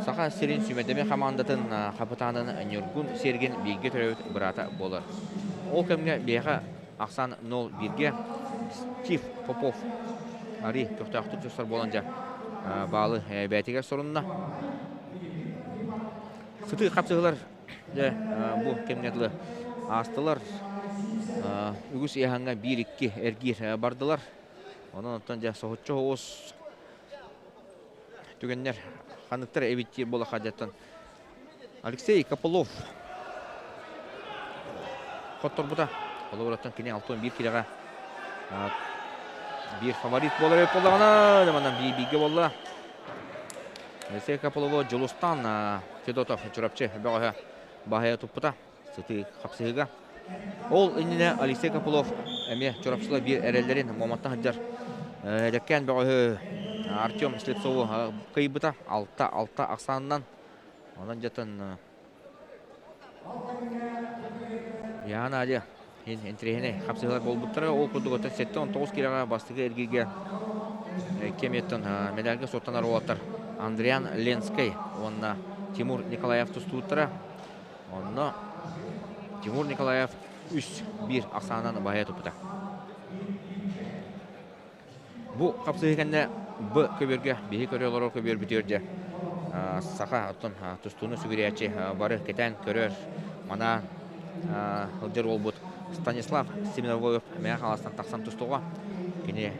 Саха сирин сүмэдэми хамаандатын хапытаанын Ньургун Сергин бииргэ төрөөбүт быраата буолар. Ол кэмҥэ биһиэхэ ахсаан 0-1-гэ Стив Попов Ари көхтөөхтүк тустар буолан дьэ баалы бэйэтигэр сорунна. Сытыы хапсыһыылар дьэ бу кэмҥэ дылы аастылар. Үгүс ыйааһыҥҥа 1-2 эргиир бардылар. Онон оттон дьэ соһуччу соҕус түгэннэр ханныктар эбит диир буоллахха дьэттэн Алексей Копылов хотторбута. Холобур, кини 61 килэҕэ биир фаворит буолар эбит буоллаҕына, манан биир-бииргэ буолла. Алексей Копылову Дьулустан Федотов Чурапчы бөҕөһө баһыйа туппута. Сытыы хапсыһыыга. Ол иннинэ Алексей Копылов эмиэ Чурапчылар биир эрэллэрин Муоматтан сылдьар эдэркээн бөҕөһү Артем Слепцову кыайбыта 6-6 ахсаанынан. Онон дьэтэн Яна Адя интириэһинэй хапсыһыылар буолбуттара. Ол курдук оттон 79 киилэҕэ бастакы эргииргэ кэмиэттэн медальга суоттанар уолаттар Андриан Ленскэй уонна Тимур Николаев тустубуттара. Онно Тимур Николаев 3-1 ахсаанынан баһыйа туппута. Бу хапсыһыы кэннэ Б көбүөргэ биһи көрө олорор көбүөрбүтүгэр дьэ саха оттон тустууну сүгүрүйээччи бары кэтээн көрөр манаан сылдьар уолбут Станислав Семеновоев Мэҥэ Хаҥаластан тахсан тустууга кини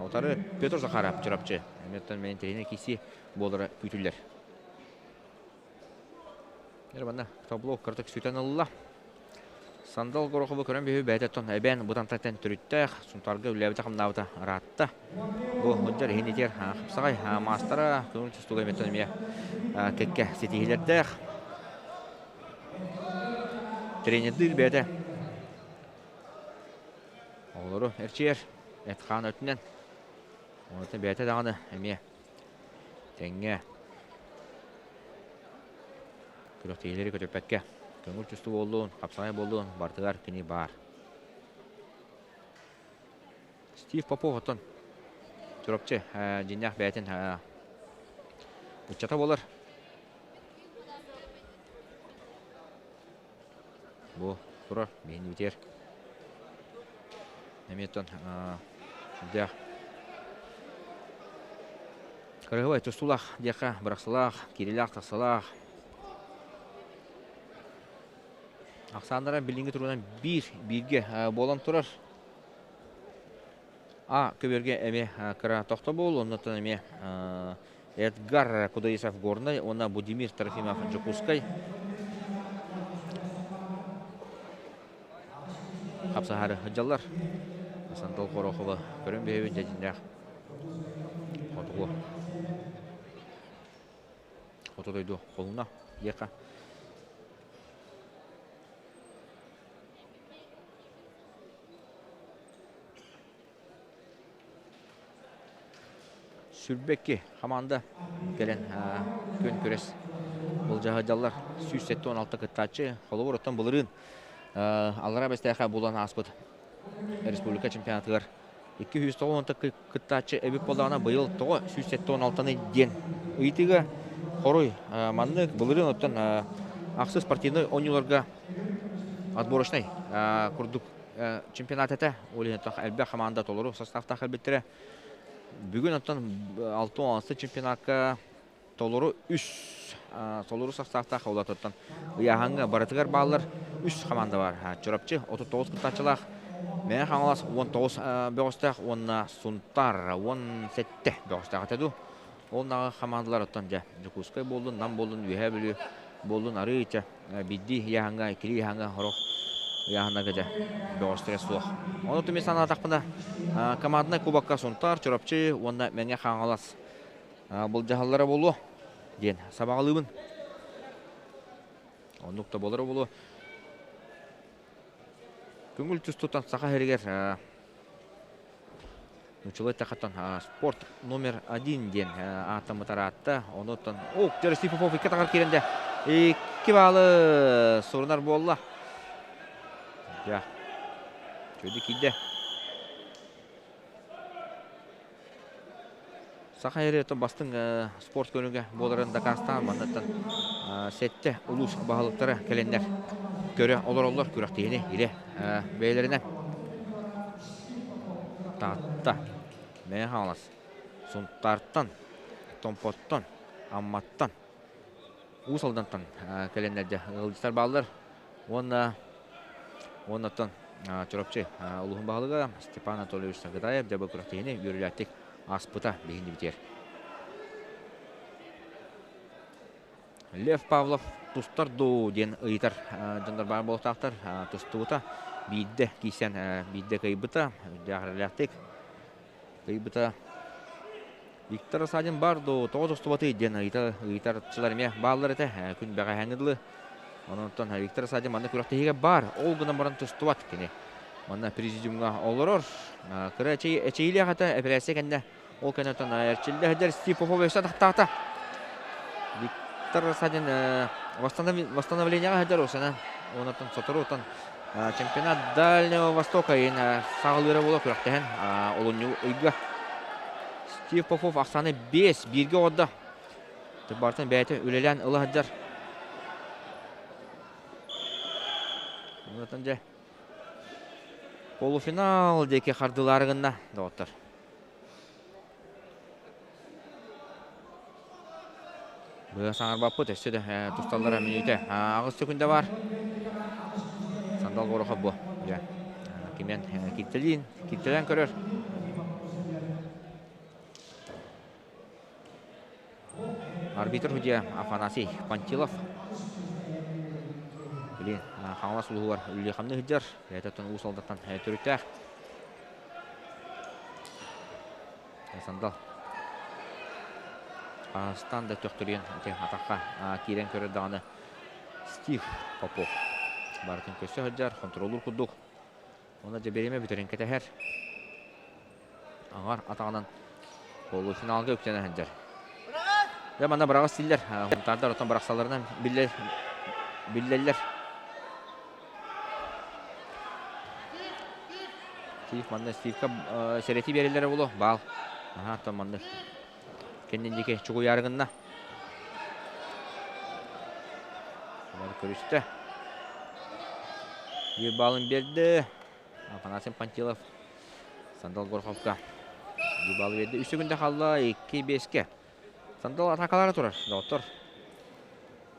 утары Петр Захаров Чурапчы эмиэ мен интэриэһинэй киирсии буолара күүтүллэр. Манна табло кыратык сүтэн ылла. Сандал Горохову көрөн биһи бэйэтэ эбээн бутантаттан төрүттээх Сунтаарга үлэлээбитэ-хамнаабыта ыраатта. Бу сылдьар иһин итиэр хапсаҕай маастара көҥүл тустууга эмиэттэн эмиэ кэккэ ситиһиилэрдээх. Тренердиир бэйэтэ оҕолору эрчийэр эт-хаан өттүнэн. Онтон бэйэтэ даҕаны эмиэ Тэҥҥэ күрэхтэһиилэри көтүппэккэ көҥүл тустуу буоллун, хапсаҕай буоллун, барытыгар кини баар. Стив Попов оттон Чурапчы дьиҥнээх бэйэтин ыччата буолар. Бу турар биһиги Эмиэ оттон сүрдээх кыраһыабай тустуулаах диэххэ бырахсылаах, киирилээх-тахсалаах. Ахсааннара билиҥҥи туругунан биир бииргэ буолан турар. А көбүөргэ эмиэ кыра тохтобул, оннуттан эмиэ Эдгар Кудаисов Горнай уонна Будимир Трофимов Дьокуускай хапсаһары сылдьаллар. Сандал Горохова көрөн биһэбин дьэдьиннээх хотугу хоту дойду холуна диэххэ. Сүрбэкки хамаанда кэлэн күөн күрэс былдьаһа сылдьаллар. 176 кыттааччы. Холобур, оттон былырыын Аллараа Бэстээххэ буолан ааспыт республика чемпионатыгар 290 кыттааччы эбит буоллаҕына, быйыл тоҕо 176-ны диэн ыйытыыга хоруй маннык. Былырыын оттон ахсыс спортивнай оонньууларга отборочнай курдук чемпионат этэ. Ол иһин элбэх хамаанда толору составтаах кэлбиттэрэ. Бүгүн оттон 6 чемпионакка толору үс толору составтаах улатыттан ыйааһыҥҥа барытыгар бааллар үс хамаанда бар. Чурапчы 39 кыттааччылаах, Мэҥэ Хаҥалас 19 бөҕөстөөх уонна Сунтаар 17 бөҕөстөөх этэ дуу. Ол наҕа хамаандалар оттон дьэ Дьокуускай буоллун, Нам буоллун, Үөһээ Бүлүү буоллун арыыча биирдии ыйааһыҥҥа, иккилии ыйааһыҥҥа сорох ыйааһыннарга дьэ бөҕөстөрө суох. Ону түмүк санаатахпына, команднай кубокка Сунтаар, Чурапчы уонна Мэҥэ Хаҥалас былдьаһаллара буолуо диэн сабаҕалыыбын. Оннук да буолара буолуо. Көҥүл тустууттан Саха сиригэр Нучулай тахаттан спорт номер один диэн ааттаммыт араатта. Онуттан о, Дерси Попов икки тахар киирэн дэ икки баалы сурунар буолла. Дьа. Чөдү киирдэ. Саха сирэ бастыҥ спорт көрүҥэ буоларын дакаастаан манныттан сэттэ улуус баһылыктара кэлэннэр көрө олороллор күрэхтэһиини илэ бэйэлэринэн Таатта, Мэҥэ Хаҥалас, Сунтаартан, Томпоттон, Амматтан, Уус Алдантан кэлэннэр дьэ ыалдьыттар бааллар уонна уоннаттан Чурапчы улууһун баһылыга Степан Анатольевич Саргыдаев дьэ бу күрэхтэһиини үөрүүлээхтик ааспыта биһиги битиэр. Лев Павлов тустар дуу диэн ыйытар дьоннор баар буолуохтаахтар. Тустубута биирдэ киирсэн биирдэ кыайбыта, үрдээх кыайбыта. Виктор Осадин бар дуу, тоҕо тустубатый диэн ыйытарчылар эмиэ бааллар этэ. Күн бэҕэһээҥҥи дылы. Онон Виктор Осадин манна күрэхтэһиигэ баар, ол гынан баран тустубат кини. Манна президиумҥа олорор. Кыра эчэйиилээх этэ, эпэрээссийэ кэннэ ол кэнниттэн эрчиллэ сылдьар Стив Попов өссө атахтаата. Виктор Осадин восстановлениеҕа сылдьар осана. Онон сотору чемпионат Дальнего Востока иһин саҕалыыра буола күрэхтэһэн олунньу ыйга Стив Попов ахсааны 5 бииргэ оҕордо. Барытын бэйэтэ үлэлээн ыла сылдьар. Онтон дьэ полуфинал диэки хардылаары гынна доҕоттор. Быа саҥарбаппыт өссө да тусталлара мүнүүтэ аҕыс сөкүндэ бар. Сандал Горохов бу. Дьэ, кимэн киттэлиин, киттэлэн көрөр. Арбитр судья Афанасий Пантилов. Блин, Хаҥалас улууһугар үлэлии-хамныы сылдьар. Бэйэтэ Уус Алдантан төрүттээх. Сандал Хаһыстан да төхтөрүйэн ити атахха киирэн көрөр даҕаны Стив Попов барытын көссө сылдьар, хонтуруоллуур курдук. Уонна дьэ бириэмэ бүтэрин кэтэһэр. Аҥар атаҕынан полуфиналга үктэнэ сылдьар. Дьэ манна быраҕас дииллэр. Хунтаардар оттон бырахсалларынан биллэллэр. Стив манна Стивка сэрэтии биэрэллэрэ буолуо. Баал. Аха, оттон манна кэннин диэки чугуйаары гынна. Бар көрүстэ. Биир баалын биэрдэ. Афанасий Пантилов Сандал Гороховка биир баалы биэрдэ. Үс секунда хаалла, 2-5-ке. Сандал атакалара турар, доҕоттор.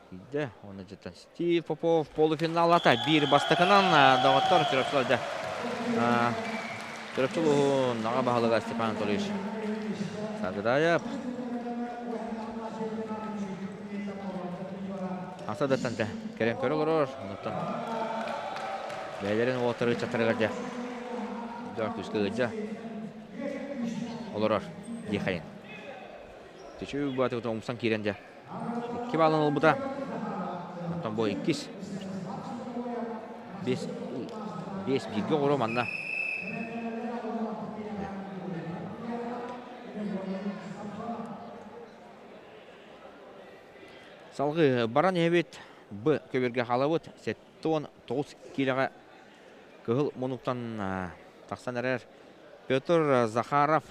Киирдэ. Уонна дьиттэн Стив Попов полуфиналата биир бастакынан доҕоттор Чурапчылар дьэ. Чурапчы улууһун аҕа баһылыга Степан Анатольевич Саргыдаев. Аса даттан дьэ кэлэн көрө олорор. Онуттан бэйэлэрин уолаттары ыччаттарыгар дьэ дьэ күүскэ ыалдьа олорор диэхэйин. Чечүү баатыгыта умсан киирэн дьэ Икки баалын ылбыта. Оттон бу иккис. Бес, бес бииргэ оҕуруо манна. Салгыы баран иһэбит. Б көбүргэ хаалабыт. 79 киилэҕэ кыһыл мунуктан тахсан эрэр Петр Захаров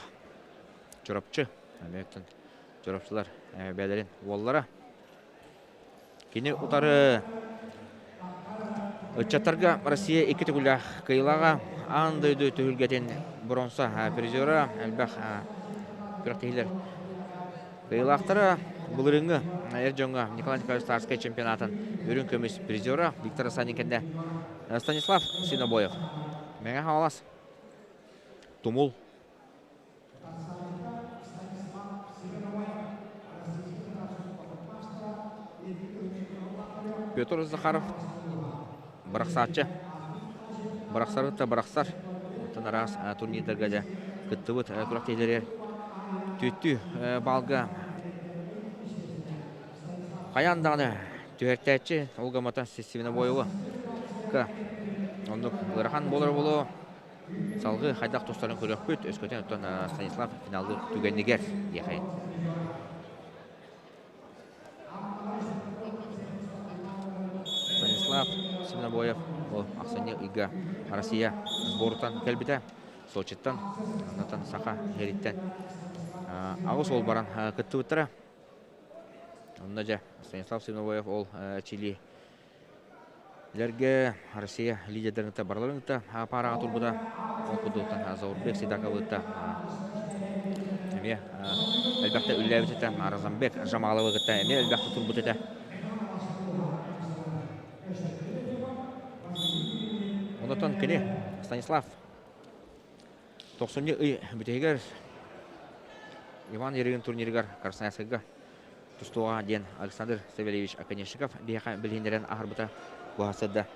Чурапчы. Эмиэттэн Чурапчылар бэйэлэрин уоллара. Кини утары ыччаттарга Россия икки төгүллээх кыайыылааҕа, аан дойду түһүлгэтин бронза призера, элбэх күрэхтэһиилэр кыайыылаахтара, былырыыҥҥы эр дьоҥҥо Николай Николаевич Тарскай чемпионатын үрүҥ көмүс призера Виктор Санин кэннэ Станислав Свинобоев. Мэҥэ Хаҥалас Тумул. Петр Захаров бырахсааччы. Бырахсарыта бырахсар. Оттон араас турнирдарга дьэ кыттыбыт күрэхтэһиилэригэр түөттүү балга хайаан даҕаны түһэртээччи ол гамата Сивинобоева оннук ыарахан буолар буолуо. Салгыы хайдах тустарын көрүөхпүт, өскөтүн оттон Станислав финаллыыр түгэнигэр диэхэй. Станислав Свинобоев ол ахсынньы ыйга Россия сборуттан кэлбитэ. Сочиттан, онтон Саха сириттэн аҕыс уол баран кыттыбыттара. Онно дьэ Станислав Свинобоев ол Чили Лэргэ Россия лидердэрин кытта барыларын кытта паараҕа турбута. Ол курдуктан Заурбек Сидаковы кытта эмиэ элбэхтэ үллээбит этэ. Разамбек Жамаловы кытта эмиэ элбэхтэ турбут этэ. Онотон кини Станислав тохсунньу ый бүтэһигэр Иван Ерыгин турнирыгар Красноярскайга тустууга диэн Александр Савельевич Оконешников биһиэхэ билиһиннэрэн аһарбыта буһа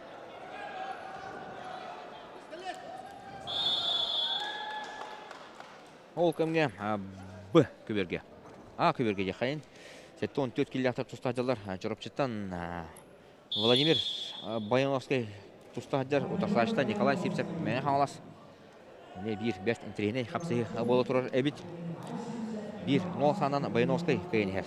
Ол кэмҥэ Б көбүөргэ, А көбүөргэ диэххэйин 74 киллээхтэр тустааччылар Чурапчыттан Владимир Баяновскай туста сылдьар утарсааччыта Николай Сивцев Мэҥэ Хаҥалас эмиэ биир бэрт интэриэһинэй хапсыһыы буола турар эбит. Биир нол саанан Баяновскай кыайан иһэр.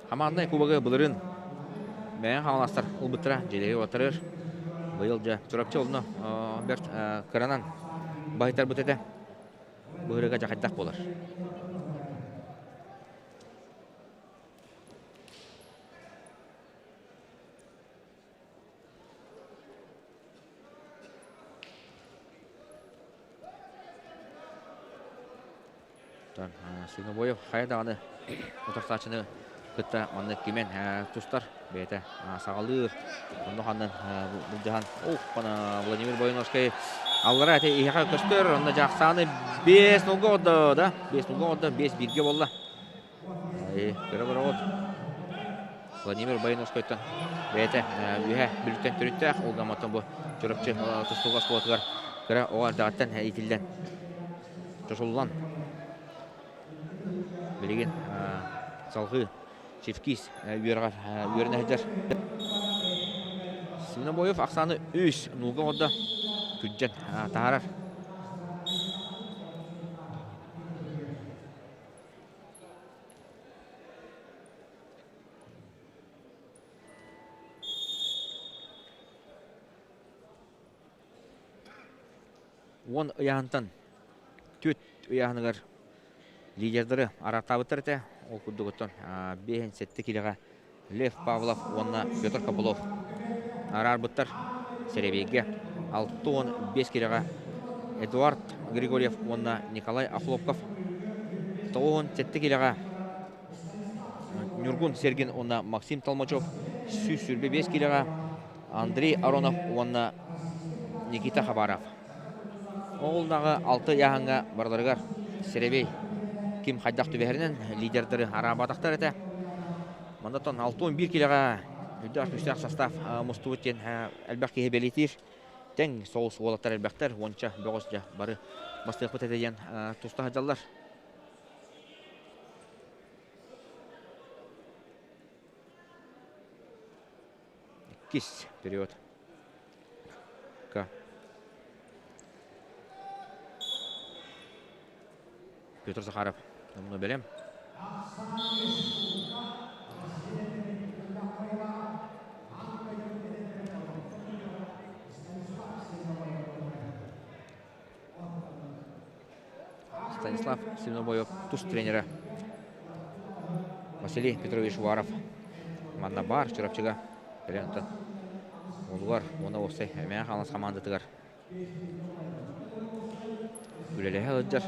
Хамаандай кубогы былырыын Мэҥэ Хаҥаластар ылбыттара дьиэлэри уоттарыр. Быйыл дьэ Чурапчы олно бэрт кыранан баһыйтарбыт этэ. Быһырыга дьэ хайдах буолар. Свинобоев хайа даҕаны утарсааччыны кытта маннык кимэн тустар бэйэтэ саҕалыыр. Онно ханнан былдьаһан Владимир Боиновскай аллара эти иһэхэ көстөр. Онно дьаахсааны 5 нолга одо да 5 нолга одо 5 бииргэ болла. Көрө бороҕут Владимир Боиновскайтан бэйэтэ үөһэ бүлүттэн төрүттээх ол гамматтан бу Чурапчы тустууга оскуолатыгар кыра оҕо эрдэҕиттэн иитиллэн чочуллан билигин салҕыы Чевкис үөрэҕэр үөрэнэ сылдьар. Свинобоев ахсааны үс нуулга оҕордо күрдьэн таһаарар. Уон ыйааһынтан түөрт ыйааһыныгар лидердары араартаабыттар этэ. Ол курдук оттон биэһин сэттэ киилэҕэ Лев Павлов уонна Петр Копылов араарбыттар. Сэрэбиэйгэ 65 киилэҕэ Эдуард Григорьев уонна Николай Охлопков 97 киилэҕэ Ньургун Сергин уонна Максим Толмачев 125 киилэҕэ Андрей Аронов уонна Никита Хабаров. Оҕолнаҕы алты ыйааһыҥҥа барыларыгар Сэрэбэй ким хайдах түбэһэринэн лидердары араабатахтар этэ. Мандаттан 61 киилэҕэ үрдээх күүстээх состав мустубут диэн элбэх киһи бэлиэтиир. Тэҥ соҕус уолаттар элбэхтэр, уонча бөҕөс дьэ бары бастыахпыт этэ диэн туста сылдьаллар. Иккис период. К. Петр Захаров. Номну бэлэм. Станислав Свинобоев тус тренера Василий Петрович Уваров манна баар Чурапчыга кэлэн оттон уолугар уонна уопсай Мэҥэ Хаҥалас хамаандатыгар үлэлэһэ сылдьар.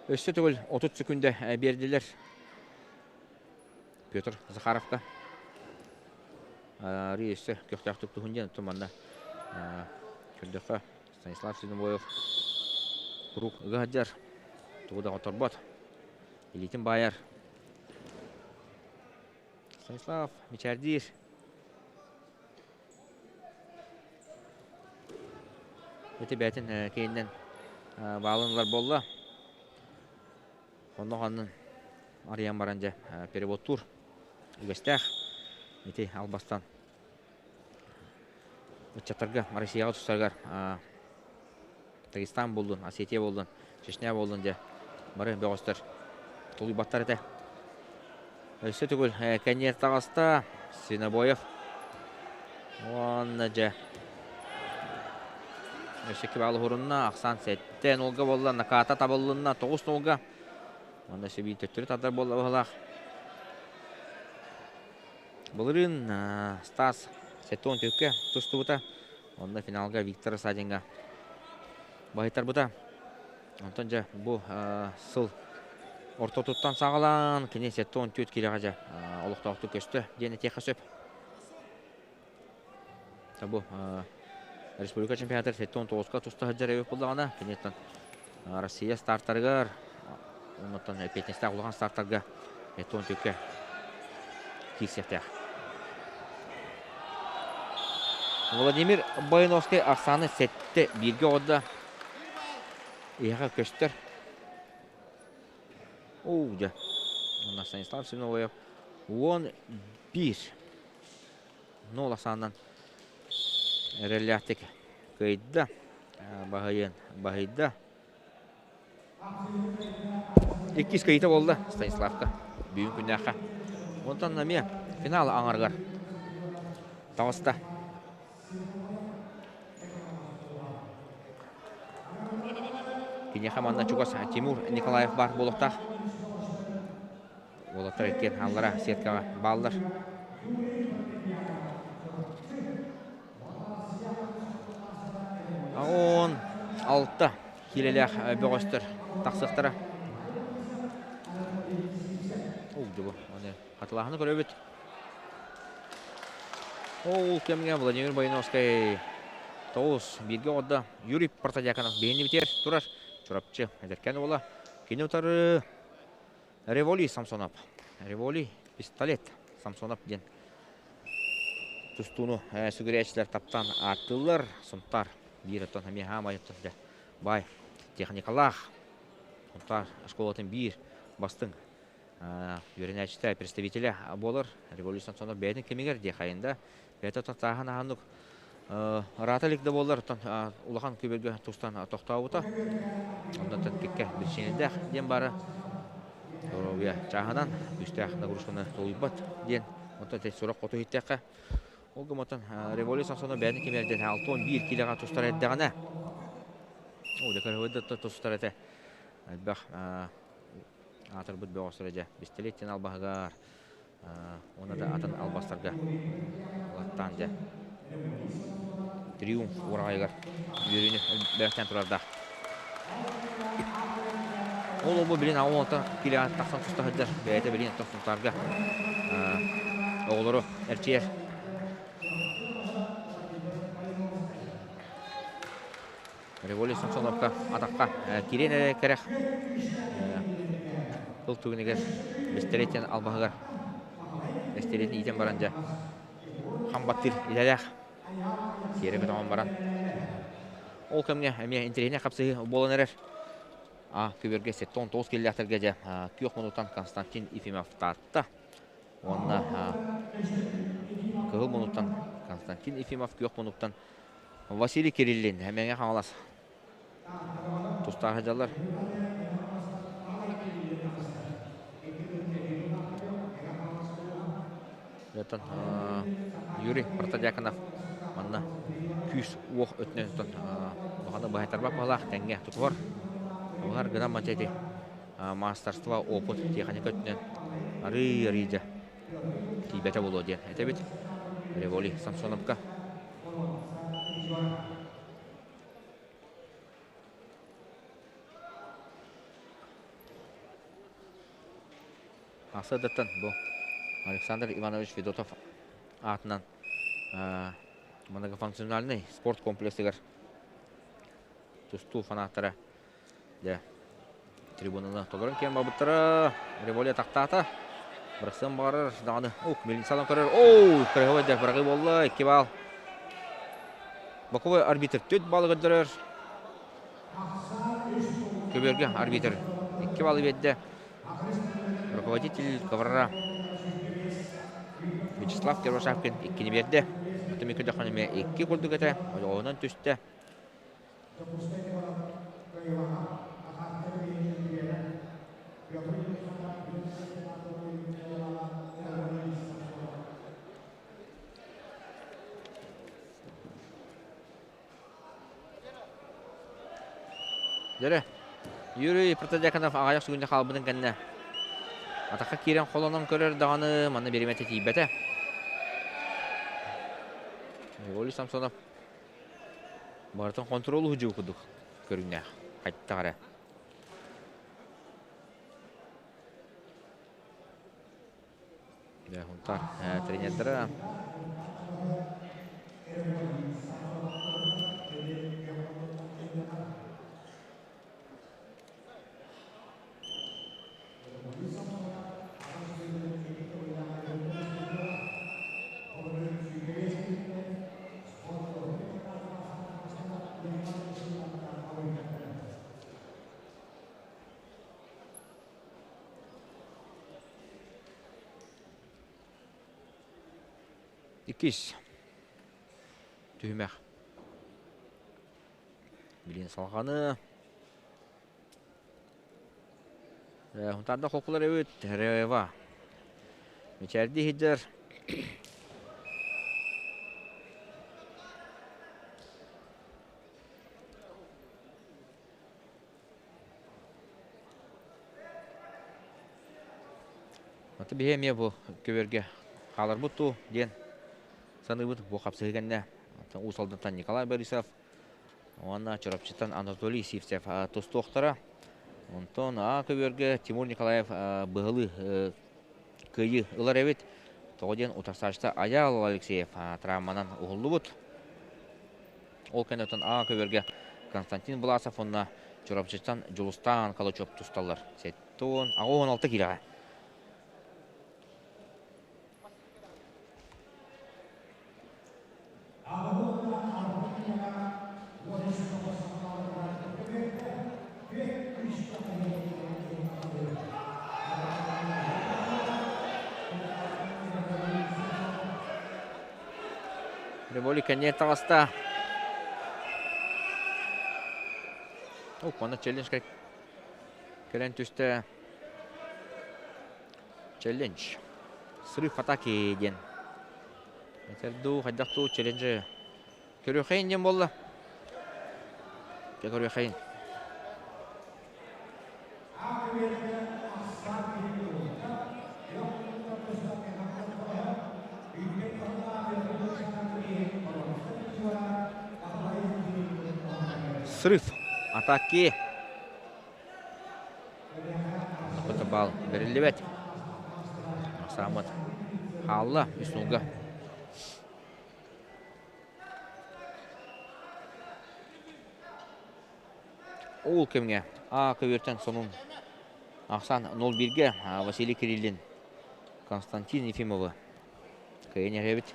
Өссө төгүл 30 секунда биэрдилэр. Петр Захаровка. Арыы өссө көхтөөхтүк туһун диэн оттон манна көрдөххө Станислав Свинобоев куруук ыга сылдьар, тугу да оторбот, илиитин баайар. Станислав мичээрдиир. Ити бэйэтин кейиннэн баалын ылар буолла. Онно ханнын арыйан баран дьэ переводтуур үгэстээх. Ити албастан ыччаттарга Россияҕа тустарыгар Дагестан буоллун, Осетия буоллун, Чечня буоллун дьэ бары бөҕөстөр тулуйбаттар этэ. Өссө төгүл кэнниэр таҕыста Свинобоев. Уонна дьэ өссө кибаал уһурунна, ахсаан сэттэ нолга буолла, наката табыллынна, 9 нолга. Уонна өссө биир төттөрү тардар буолла быһалаах. Былырыын Стас 74-кэ тустубута. Онно финалга Виктор Садинга баһыйтарбыта. Онтон дьэ бу сыл ортотуттан саҕалаан кини 74 киилэҕэ дьэ олохтоохтук көстө диэн этиэххэ сөп. Бу республика чемпионатыгар 79-ка туста сылдьар эбит буоллаҕына, киниттэн Россия стартарыгар, оннуттан эппиэтинэстээх улахан стартарга 74-кэ киирсиэхтээх. Владимир Боиновскай ахсааны сэттэ бииргэ оҕордо. Иһэҕэ көстөр. Оо, дьэ. Уонна Станислав Семеновоев 11 нол ахсаанынан эрэллээхтик кыайда. Баһыйын баһыйда. Иккис кыайыыта буолла Станиславка бүгүн күннээххэ. Онтон эмиэ финал аҥарыгар таҕыста. Киниэхэ манна чугас Тимур Николаев баар буолуохтаах. Уолаттар иккиэн аллара сеткаҕа бааллар. 16 киилэлээх бөҕөстөр тахсыахтара. Ол дьыбы, аны хатылааһыны көрөбүт. Ол кэмҥэ Владимир Боиновскай тоҕус бииргэ оҕордо. Юрий Протодьяконов биһини битиэр турар. Чурапчы эдэркээн уола. Кини утары Револи Самсонов. Револи пистолет Самсонов диэн тустууну сүгүрээччилэр таптаан ааттыыллар. Сунтаар биир оттон эмиэ хаамай оттон баай техникалаах Сунтаар школатын биир бастыҥ үөрэнээччитэ, представителэ буолар. Революция Самсонов бэйэтин кэмигэр диэхайында бэйэтэ оттон тааһын аһаннык ыраата илик да буоллар, оттон улахан күбүргэ тустан тохтообута. Онтон кикке биричиинэлээх диэн баара. Доруобуйа чааһынан күүстээх нагрузканы толуйбат диэн онтон сурах хоту иһиттэххэ ол гыммытын революция Самсонов бэйэтин кэмигэр 61 киилэҕэ тустар эрдэҕинэ ол да тустар этэ элбэх аатырбыт бөҕөстөрө дьэ бистэлиэттэн албаһыгар уонна да атын албастарга ылаттаан дьэ триумф уораҕайыгар үөрүүнү бэлэхтээн турардаах. Ол обу билин аҕа килиҕэ тахсан туста сылдьар бэйэтэ билин тохсунтаарга оҕолору эрчийэр. Революция Самсоновка атахха кириэн эрэ кэрэх тыл түгэнигэр бэстэлиэтин албаһыгар бэстэлиэтин иитэн баран дьэ хам баттыыр идэлээх тиэрэ көтөҕөн баран ол кэмҥэ эмиэ интэриэһинэй хапсыһыы буолан эрэр а күбүргэ 79 киллээхтэргэ дьэ күөх мунуттан Константин Ефимов таатта уонна кыһыл мунуттан Константин Ефимов күөх мунуктан Василий Кириллин, Мэҥэ Хаҥалас тустаах сылдьаллар. Оттон Юрий Протодьяконов манна күүс-уох өттүнэн улаханы быһайтарбат баһылаах тэҥҥэ тутуһар. Тутуһар гынан мачети мастерство, опыт, техника өттүнэн арыы-арыы дьэ тиийбэтэ буолуо диэн этэбит. Револи Самсоновка. Асыдаттан бу Александр Иванович Федотов аатынан многофункциональный спорт комплексыгар тустуу фанаттара дьэ трибунаны толорон киэн барбыттара. Револия тахтаата. Бырахсыан баҕарар даҕаны. Ух, милициялан көрөр. Оу, кыраһыбай да быраҕыы буолла. 2 балл. Боковой арбитр 4 баллы көрдөрөр. Көбүөргэ арбитр 2 баллы биэрдэ. Руководитель коврара Вячеслав Кирвашавкин иккини биэрдэ. Оттон көрдөххө эмиэ икки курдук этэ. Ойоҕоһунан түстэ. Дөрө. Юрий Протодьяконов аҕыйах сүгүннэ хаалбытын кэннэ атахха киирэн холонон көрөр даҕаны манна бириэмэтэ тиийбэтэ. Григорий Самсонов барытын хонтуруол уһудьуу курдук көрүҥнээх хайдах эрэ. Хунтар тренердара Иккис түһүмэх. Билин салҕаны. Хунтарда хокулар эбит Рева. Мичээрди иһидэр. Аты биһи эмиэ бу көбүөргэ хааларбыт дуу диэн саныыбыт. Бу хапсыһыы кэннэ Уус Алдантан Николай Борисов уонна Чурапчыттан Анатолий Сивцев тустуохтара. Онтон А көбүөргэ Тимур Николаев быһылыы кыайыы ылар эбит. Тоҕо диэн утарсааччыта Айаал Алексеев травманан уһуллубут. Ол кэнниттэн А көбүөргэ Константин Власов уонна Чурапчыттан Дьулустаан Калачев тусталлар. 76 киилэҕэ. Револи кэнниэн таҕыста. Укпана челлендж кэлэн түстэ. Челлендж. Срыв атаки диэн. Этэр дуу, хайдах дуу челленджи көрүөххэйин диэн буолла. Көрүөххэйин. Срыв атаки. Бал бэриллибэт. Самат хаалла үс нулга. Ол кэмҥэ А көбүөртэн сонун ахсаан 0-1-гэ Василий Кириллин Константин Ефимовы кыайан эрэбит.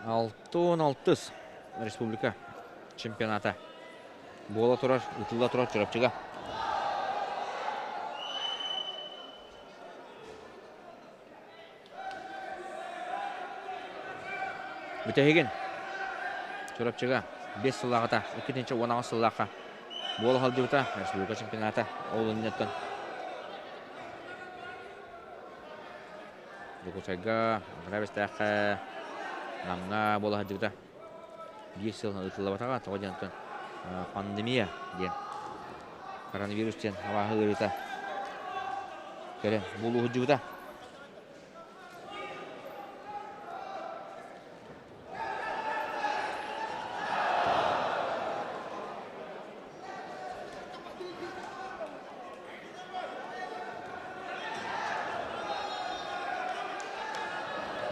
Алтын алтыс республика чемпионата буола турар, ытылла турар Чурапчыга. Бүтэһигин Чурапчыга 5 сыллааҕыта, 2018 сыллаахха буола сылдьыбыта республика чемпионата. Ол инниттэн Дьокуускайга, Аллараа Бэстээххэ, Намҥа буола сылдьыбыта. Биир сыл ыытыллыбатаҕа, тоҕо диэн оттон пандемия диэн, коронавирус диэн абааһы ыарыыта кэлэн буолуу сылдьыбыта.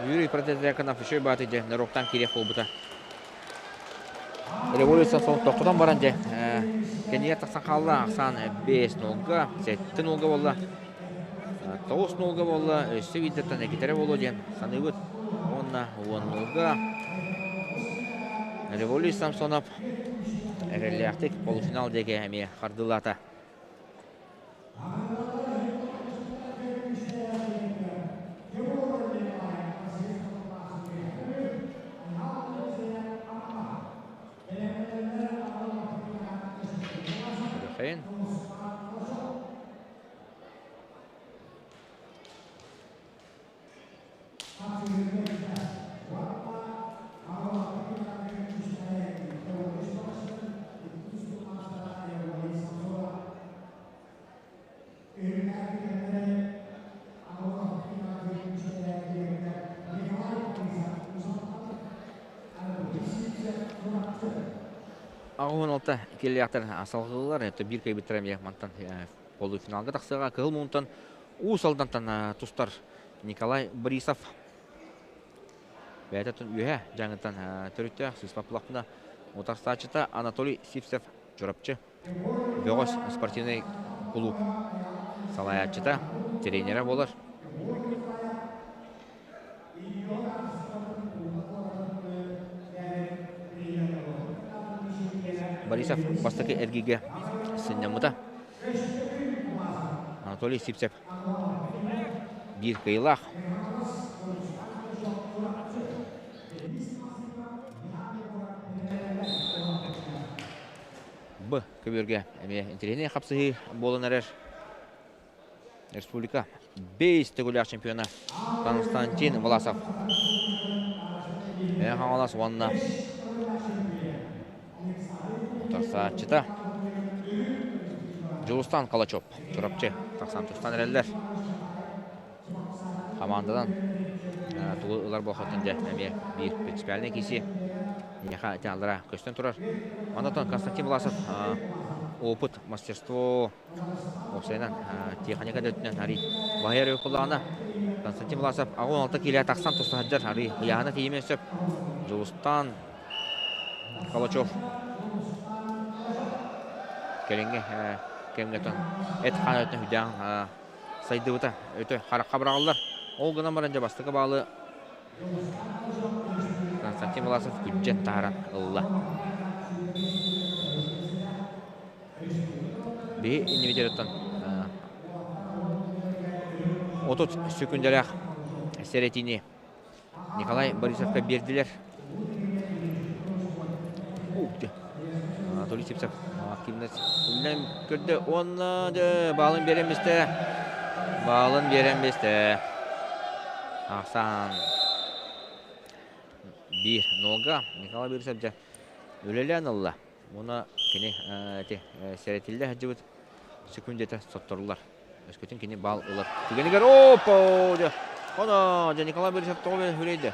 Юрий Протодьяконов үчүгэй бааты дьэ норуоктаан киириэх буолбута. Революция сол тохтотон баран дьэ кэннигэр тахсан хаалла ахсаан 5-0-га, 7-0-га буолла. 9-0-га буолла, өссө биирдэттэн экитэрэ буолуо диэн саныыбыт. Уонна 10-0-га Революция Самсонов эрэллээхтик полуфинал диэки эмиэ хардыылаата. Рөхейн. Аҕыс киллиэхтэр салҕыылар это биир кыайбыттара эмиэ мантан полуфиналга тахсыаҕа кыһыл муунтан Уус Алдантан тустар Николай Борисов бэйэтэ үөһэ дьаҥыттан төрүттээх сыыспаппылахпына утарсааччыта Анатолий Сивцев Чурапчы Бөҕөс спортивнай кулууп салайааччыта, тренерэ буолар. Борисов бастакы эргииргэ сынньаммыта. Анатолий Сивцев биир кыайыылаах. Б көбүөргэ эмиэ интэриэһинэй хапсыһыы буолан эрэр. Республика бэйс төгүлээх чемпиона Константин Власов. Мэҥэ Хаҥалас уонна утарсааччыта Дьулустан Калачев Чурапчы тахсан тустан эрэллэр. Хамаанданан тугу ылар буолхатын дьэ эмиэ биир принципиальнай киси миэхэ ити аллара көстөн турар. Онтон Константин Власов опыт, мастерство уопсайынан техника да өттүнэн арый баһыйар өй Константин Власов 16 киилэ тахсан туста сылдьар арый ыйааһына тиийимиэн сөп. Дьулустан Калачев кэлиҥҥи кэмҥэ эт-хаан өттүнэн сүрдээх сайдыбыта өтө харахха быраҕыллар. Ол гынан баран дьэ бастакы баалы Константин Власов күрдьэн таһааран ылла. Биһи иннибититтэн 30 секундалаах сэрэтиини Николай Борисовка биэрдилэр. Анатолий Сивцев активность үллэн көрдө уонна баалын биэрэн бистэ. Баалын биэрэн бистэ. Ахсаан биир нолга Николай Борисов дьэ үлэлээн ылла. Уонна кини ити сэрэтиллэ сылдьыбыт секундета сотторулар. Өскөтүн кини баал ылар түгэнигэр опа дьэ хоно дьэ Николай Борисов тоҕо хүрэйдэ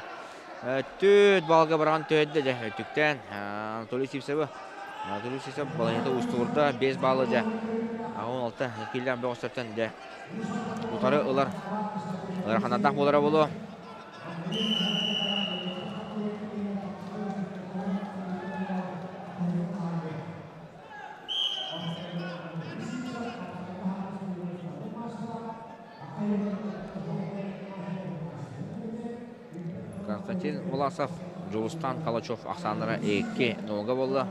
түөт баалга баран төһөддө дьэ өттүктээн Анатолий Сивцевы Анатолий Сивцев балаһыйата уустугурда 5 баалы дьэ 16 киллээх бөҕөстөртөн дьэ утары ылар ыараханардаах буолара буолуо. Константин Власов, Дьулустан Калачев ахсааннара 2 нолга буолла.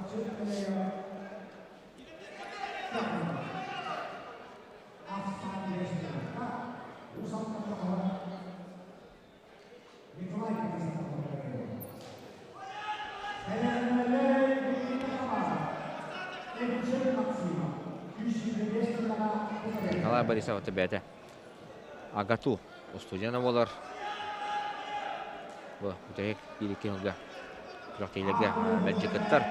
Николай Борисов бэйэтэ АГАТУ устудьуона буолар. Бу бүтэһик биир-икки сылга күрэхтэһиилэргэ мэлдьи кыттар.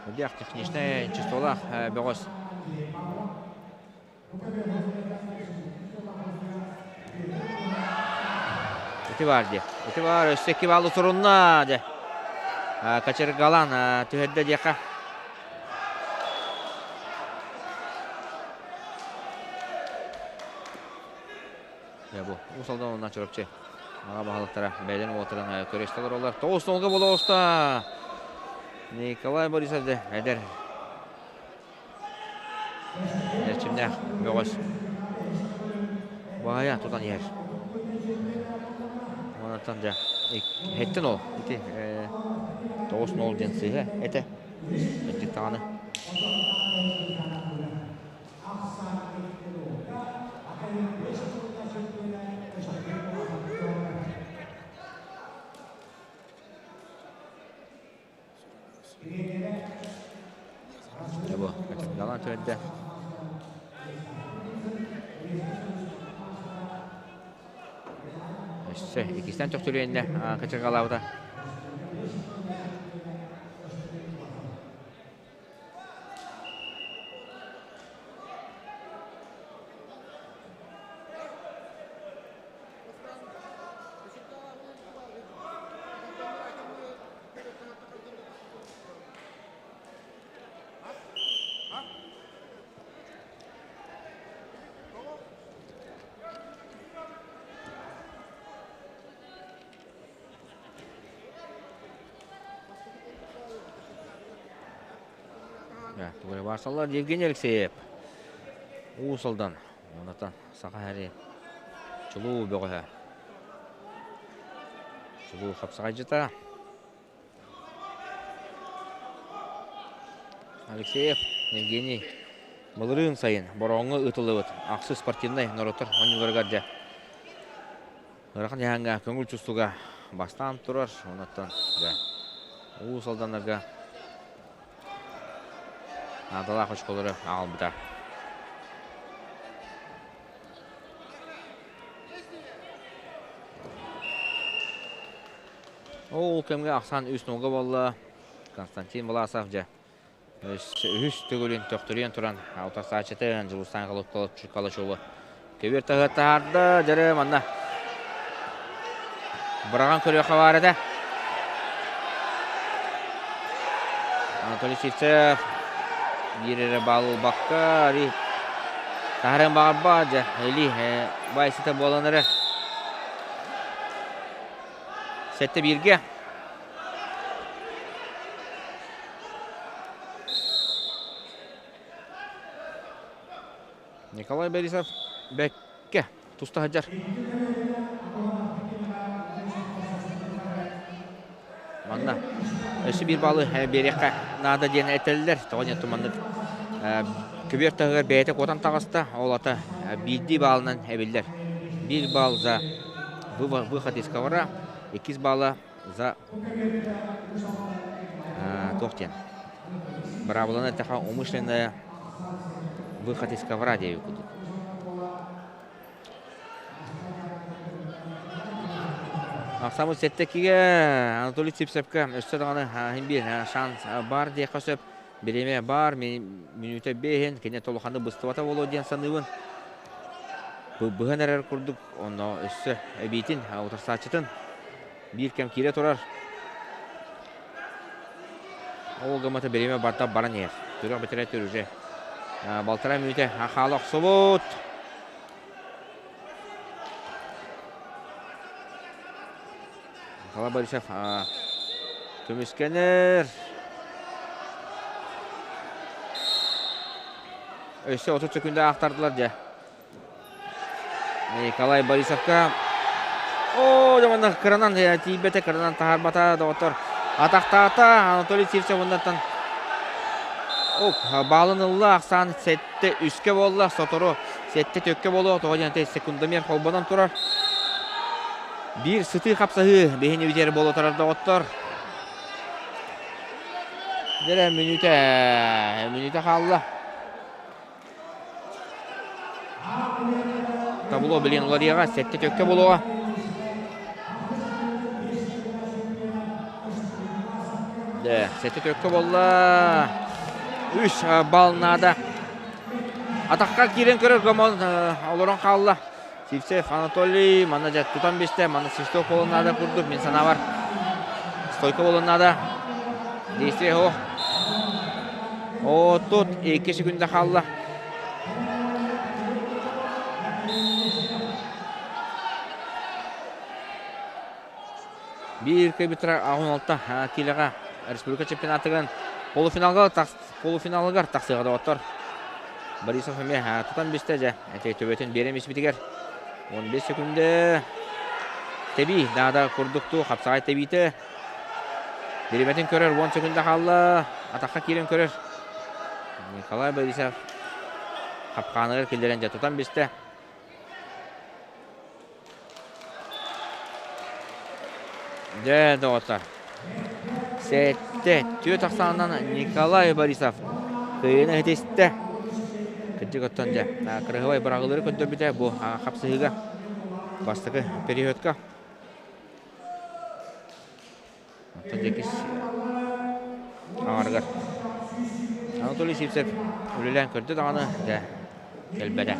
Үрдээх техничнэй числолаах бөҕөс. Ити баар дии. Ити баар өссө икки баллы сурунна дьэ. Кочергалан түһэрдэ диэххэ. Дьэ бу Уус Алдан уонна Чурапчы. Аҕа баһылыктара бэйэлэрин уолаттарын көрүстэ олороллор. Тоҕус нолга буола оҕуста. Николай Борисов да эдэр эрчимнээх бөҕөс баайа тутан иһэр. Онтон дьэ хэттэн ол ити 9-0 диэн сыыһа этэ. Эттик даҕаны. Дьэ бу далан төрдө. Өссө иккистэн төхтүрүйэннэ кычыргалаабыта. Барсаллар Евгений Алексеев Уус Алдан онатан Саха Сирин чулуу бөҕөһө чулуу хапсаҕайдьыта Алексеев Евгений былырыын сайын Бороҕоҥҥо ыытыллыбыт ахсыс спортивнай норуоттар оонньууларыгар дьэ ыарахан дьаһаҥҥа көҥүл тустууга бастаан турар. Онуттан дьэ Уус Алданнарга наадалаах очколору аҕалбыта. Ол кэмҥэ ахсаан үс нолга буолла. Константин Власов дьэ үһүс төгүлүн төхтөрүйэн туран алтарсааччыты Дьулустаан Калачеву көбүөр таһыгар таһаарда. Дьэрэ манна быраҕан көрүөххэ баар этэ. Анатолий Сивцев биир эрэ баал ылбакка таһарыан баҕарбат дьэ Эли баайсыта буолан эрэр. Сэттэ бииргэ. Николай Борисов бэккэ туста сылдьар. Манна өссө биир баалы биэриэххэ наада диэн этэллэр. Тоҕо диэн туманнык көбүөр таһыгар бэйэтэ куотан таҕыста. Ол ата биирдии баалынан эбиллэр. Биир баал за выход из ковра, иккис баала за туох диэн быраабыланы эттэххэ умышленная выход из ковра диэби курдук. Ахсамыт сэттэ Анатолий Сипсепка өссө даҕаны иһин биир шанс бар диэххэ сөп. Бириэмэ баар, мүнүүтэ биэһин, кини толуханы быстыбата буолуо диэн саныыбын. Быһан эрэр курдук, онно өссө эбиитин, утарсааччытын биир кэм киирэ турар. Ол гыммата бириэмэ барта баран иһэр. Түрөх бэтэрэ түрүже. Балтараа мүнүүтэ хаала охсубут. Николай Борисов көмүскэнэр. Өссө 30 секунда аахтардылар дьэ. Николай Борисовка О, дьэ манна кыранан тиийбэтэ, кыранан таһаарбата доҕоттор. Атахтаата Анатолий Сивцев оннуттан Оп, баалын ылла, ахсаан сэттэ үскэ буолла, сотору сэттэ төккө буолуо, тоҕо диэн секундомер холбонон турар. Биир сытыы хапсаһыы биһини бүтэр буола турар доҕоттор. Дэрэ мүнүүтэ, мүнүүтэ хаалла. Табло билин уларыйаҕа, сэттэ төккө буолуоҕа. Дэ, сэттэ төккө буолла. Үс балл наада. Атахха киирэн көрөр Гомон олорон хаалла. Сивцев Анатолий манна дьэ тутан бистэ, манна свисток буолуон наада курдук мин санаабар стойка буолуон наада. Действие о. О тут 2 секунда хаалла. Биир кыайбыттара 16 киилэҕэ республика чемпионатыгар полуфиналга полуфиналыгар тахсыаҕа доҕоттор. Борисов эмиэ тутан бистэ дьэ эти төбөтүн биэрэн испитигэр 15 секунда тэбии наада курдуктуу хапсаҕай тэбиитэ бириэмэтин көрөр 10 секунда хаалла атахха киирэн көрөр Николай Борисов хапкааныгар киллэрэн дьэ тутан бистэ. Дьэ, доҕоттор. Сэттэ, түөрт ахсаанынан Николай Борисов кыайыыны ситистэ. Кырдьык оттон дьэ, кырыһыбай быраҕылары көрдөрбүтэ бу хапсыһыыга бастакы периодка. Оттон дьэкис аҥарыгар Анатолий Сивцев үлэлээн көрдө даҕаны, дьэ, кэлбэтэ.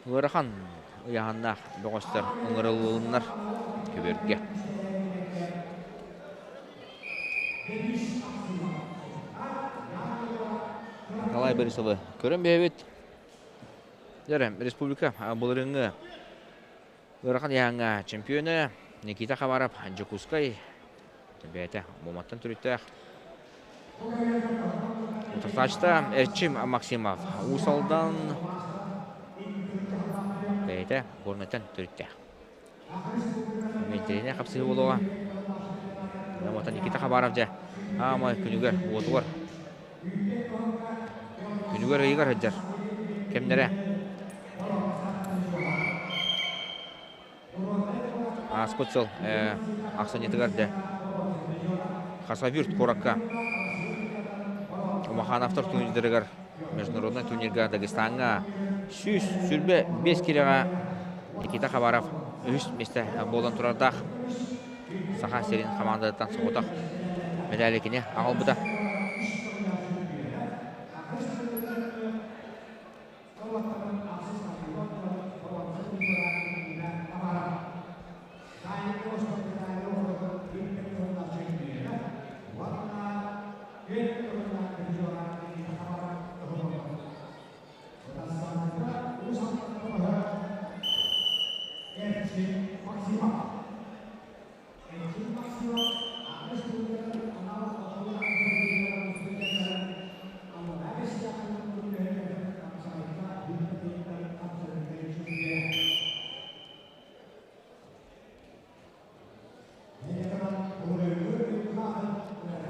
Ыарахан ыйааһыннаах бөҕөстөр ыҥырыллыннар көбүөргэ. Николай Борисовы көрөн биһэбит. Дьэрэ, республика былырыҥҥы ыарахан ыйааһыҥҥа чемпиона Никита Хабаров Дьокуускай бэйэтэ Муматтан төрүттээх. Утарсааччыта Эрчим Максимов Уус Алдан бэйэтэ Горнайтан төрүттээх. Интэриэһинэй хапсыһыы буолуоҕа. Оттон Никита Хабаров дьэ аамай күнүгэр уотугар күнүгэр ыйыгар сылдьар кэмнэрэ ааспыт сыл ахсынньытыгар дьэ Хасавюрт куоракка Умахановтар турнирдарыгар международнай турнирга Дагестаҥҥа 125 киилэҕэ Никита Хабаров үһүс миэстэ буолан турардаах. Саха сирин хамаандатыттан соҕотох медали кини аҕалбыта.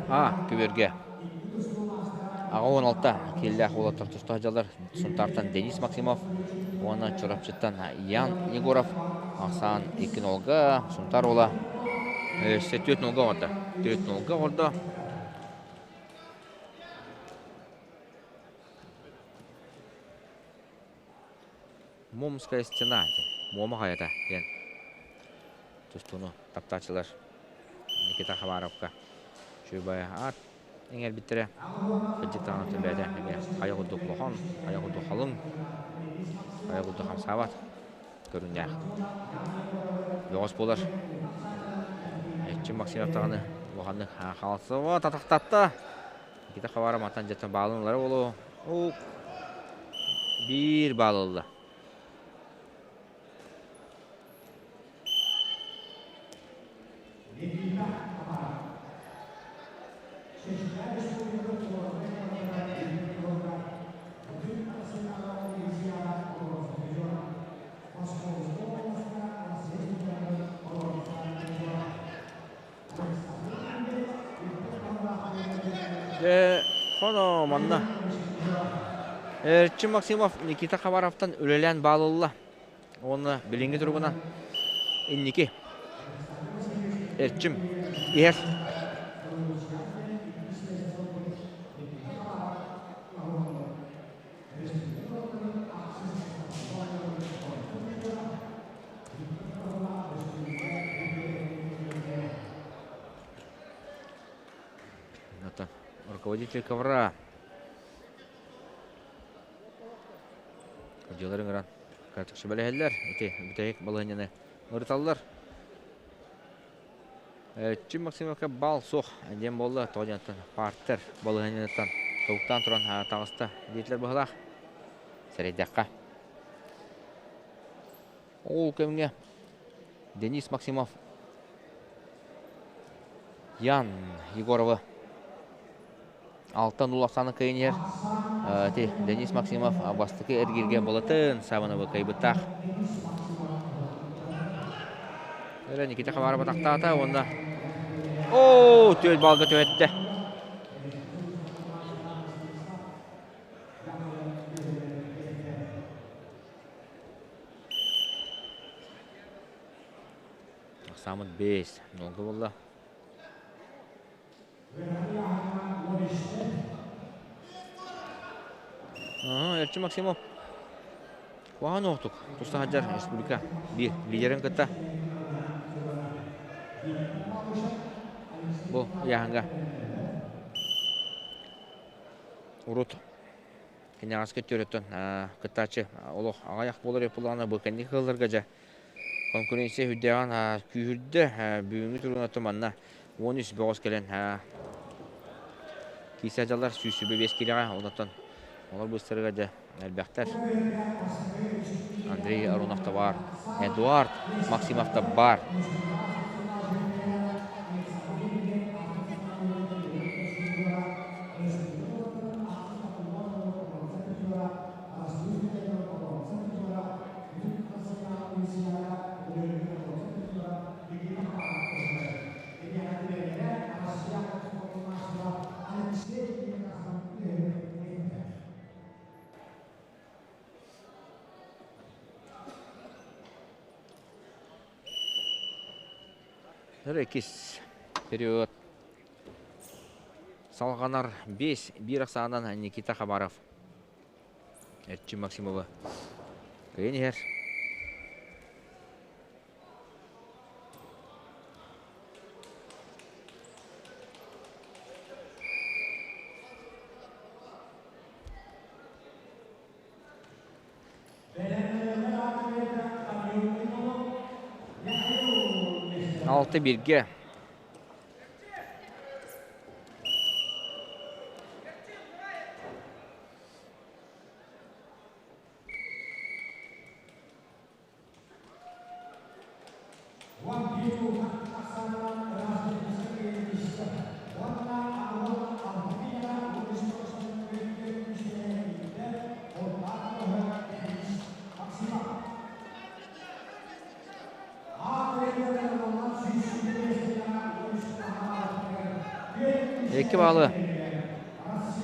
А, күбүөргэ. 86 киилэлээх уолаттар туста сылдьаллар. Сунтаартан Денис Максимов уонна Чурапчыттан Ян Егоров. Ахсаан 2 нолга, Сунтаар уола өссө 4 нолга оҥордо. 4 нолга оҥордо. Момская стена диэн, Муома хайата диэн тустууну таптааччылар Никита Хабаровка үчүгэй аат иҥэрбиттэрэ. Кырдьык даҕаны төлөөтө эмиэ хайа курдук улахан, хайа курдук халыҥ, хайа курдук хамсаабат көрүҥнээх. Бөҕөс буолар. Эрчим Максимов даҕаны улаханнык хаалсыба татахтатта. Никита Хабаров мантан дьэ баалын ылара буолуо. Биир баал ылла. Дьэ, хоно манна. Эрчим Максимов Никита Хабаровтан үлэлээн баалылла. Уонна билиҥҥи туругунан инники Эрчим иһэр. Это руководитель ковра. Дьыларын ыран катыкшы бэлэһэллэр. Ити бүтэһик балаһынньаны ырыталлар. Чим Максимовка бал суох диэн буолла. Тоҕо диэн партер балаһынньаныттан. Тобуктаан туран таҕыста диэтилэр быһылаах. Сэрэйдэххэ. Ол кэмҥэ Денис Максимов Ян Егоровы алтан улахсаны кыайан иһэр. Ити Денис Максимов бастакы эргииргэ болатын Савановы кыайбыттаах. Эрэ Никита Хабарова тахтаата уонна Оо, түөл балга түһэттэ. Ахсаамыт 5 нолга буолла. Эрчим Максимов куһаҕан оохтук туста сылдьар республика биир лидерин кытта бу ыйааһыҥҥа урут Кэнэҕэски өттүөрүттэн кыттааччы олох аҕыйах буолар буоллаҕына бу кэнники кыылларга дьэ конкуренция үрдээҕин күүһүрдэ. Бүгүҥҥү туругунан манна 13 бөҕөс кэлэн киирсэ дьаллар 125 киилэҕэ онтон олор быстарыга дьэ элбэхтэр. Андрей Аронов да баар, Эдуард Максимов да баар. Иккис период Салҕанар биэс биир ахсаанынан Никита Хабаров Эрчим Максимовы кыайан иһэр. Алты бирге Икки баалы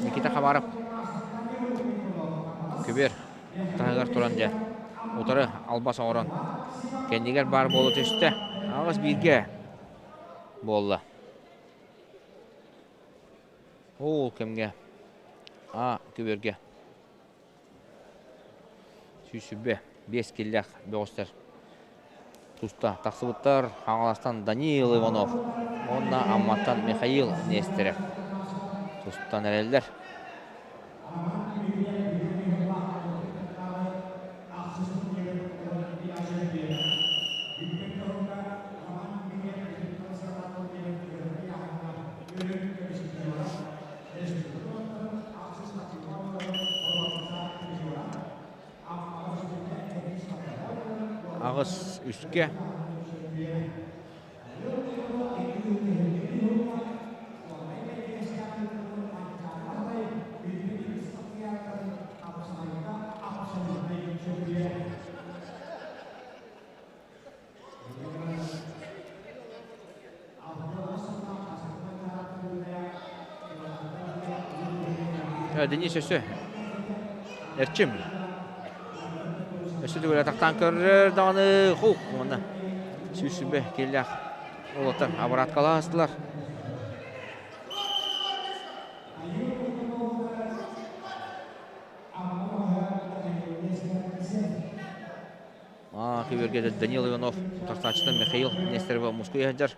Никита Хабаров күбүөр таһыгар туран дьэ утары албас оҥорон кэннигэр баар буола түстэ. Аҕыс бииргэ буолла. Ол кэмҥэ А күбүөргэ 125 киллээх бөҕөстөр туста тахсыбыттар. Хаҥаластан Даниил Иванов уонна Амматтан Михаил Нестерев тустан эрэллэр. Аҕыс үскэ Денис өссө Эрчим өссө түгүлэ тахтаан көрөр даҕаны хук уонна сүүс сүбэ киэллээх уолаттар абыраткалаастылар. Күбүөргэ Данил Иванов утарсааччытын Михаил Нестерова мускуйа сылдьар.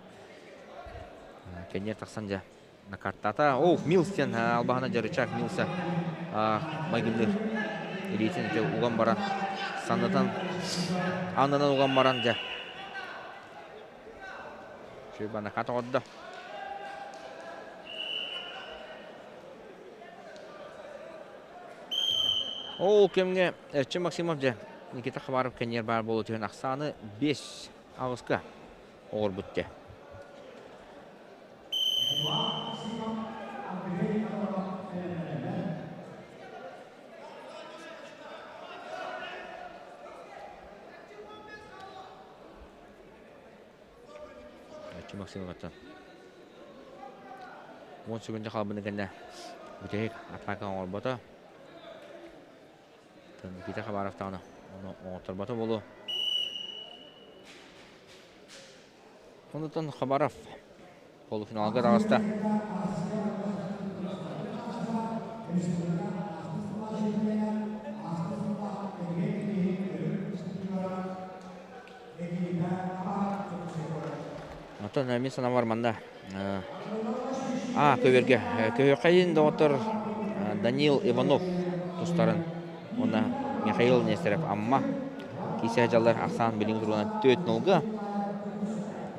Кэнниэр тахсан дьэ накартаата. О, Милс диэн албаһына дьэ рычаг Милса майгынныыр. Илиитин ити уган баран, саннытан, аннынан уган баран дьэ. Үчүгэй накат оҕордо. Ол кэмҥэ Эрчим Максимов дьэ Никита Хабаров кэнниэр баар буола түһэн ахсааны 5 аҕыска оҕорбут дьэ. Эрчим Максимовтан 10 секунда хаалбытын кэннэ бүтэһик атака оҥорбото. Никита Хабаров даҕаны ону оҥотторбото буолуо. Онутан Хабаров полуфиналга таҕыста. Оттон мин санаабар манна а көбүөргэ көһүөххэйин доҕоттор Данил Иванов тустарын уонна Михаил Нестеров Амма киисэ дьаллар ахсаан билиҥ туругунан 4-0-га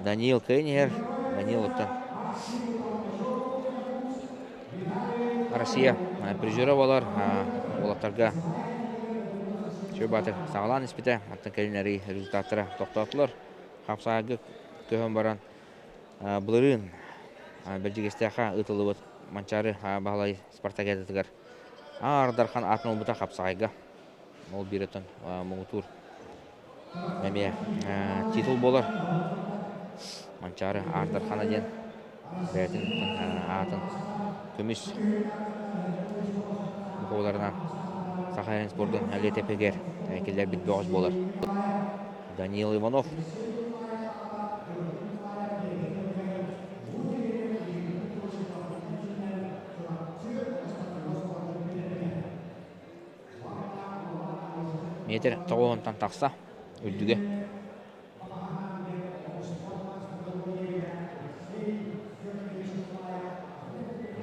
Даниил кыайан иһэр Даниил оттон Россия призера буолар уолаттарга Чөбатыр саҕалаан испитэ оттон кэлин арый результаттара тохтоотулар хапсаайга көһөн баран былырыын Бэрдьигэстээххэ ыытыллыбыт Манчаары Баһылай спартакиадатыгар Аар Дархан аатын ылбыта хапсаҕайга. Ол биир өттүн муҥутуур эмиэ титул буолар. Манчаары Аар Дархана диэн бэйэтин аатын көмүс букваларынан Саха сирин спордун летопигэр киллэрбит бөҕөс буолар. Даниил Иванов Метр тоҕуһунтан тахса үрдүгэ.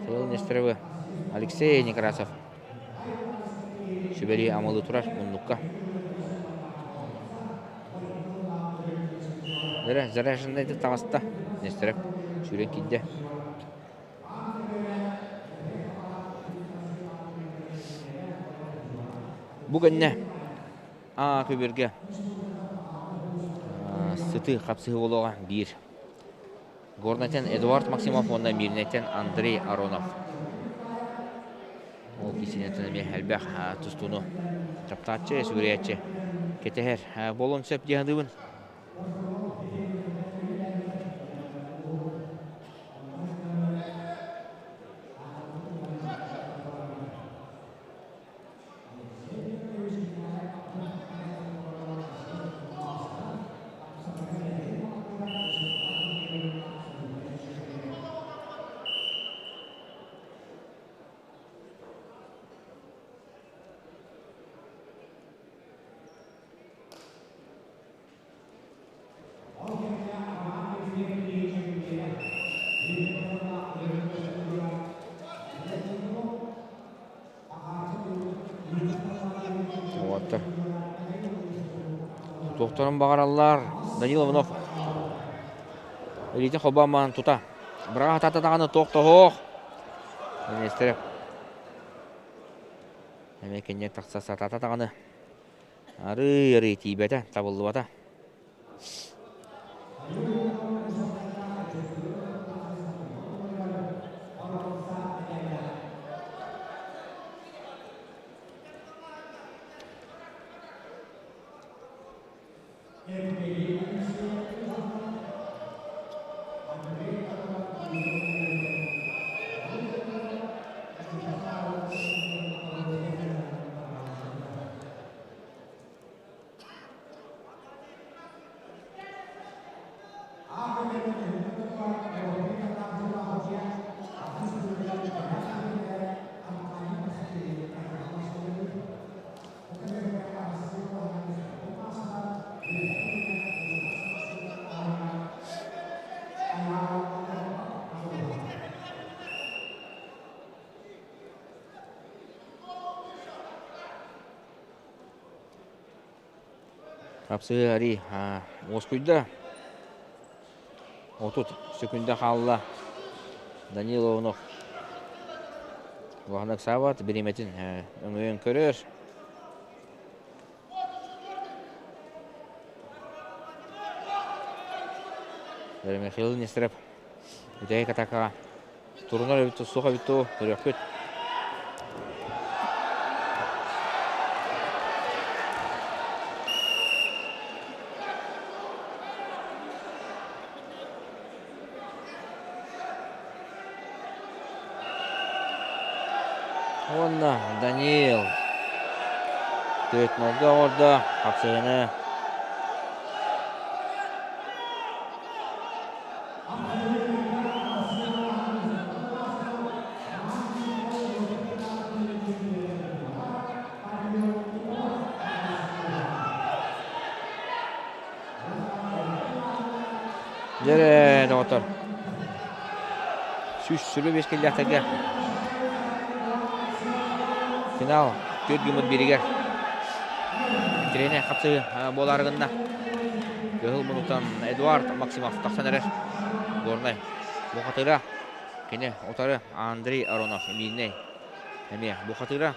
Михаил Нестеровы Алексей Некрасов сүбэлии амалыы турар муннукка. Заряженнайдык таҕыста Нестеров сүүрэн киирдэ. Бу кэннэ Аа көбүөргэ сытыы хапсыһыы буолуоҕа биир. Горнайтан Эдуард Максимов уонна Мирнэйтэн Андрей Аронов. Ол киисинэтин эмиэ элбэх тустууну таптааччы, сүгүрүйээччи кэтэһэр буолуон сөп дии саныыбын. Уолаттар тохторун баҕараллар. Данил Иванов илиитин холбоон тута. Быраҕа сатаата даҕаны туох тоһуох. Нестеров эмиэ кинигэ тахса сатаата даҕаны арыы-арыы тиийбэтэ, табыллыбата. Хапсыы арий уоскуйда. 30 секунда хаалла. Данил Иванов улаханнык саабат, бириэмэтин өҥөйөн көрөр. Михаил Нестеров бүтэһик атакаҕа турунар эбит суох эбит дуу көрүөхпүт. Уонна Даниил 4-0 оҥордо хапсыһыны. Дьэ, доҕоттор, 125 киллээхтэргэ финал түөрт гыммыт бииригэр тренер хапсыы буолаары гынна. Кыһыл мунуктан Эдуард Максимов тахсан эрэр. Горнай бухатыра. Кини утары Андрей Аронов Миирнэй эмиэ бухатыра.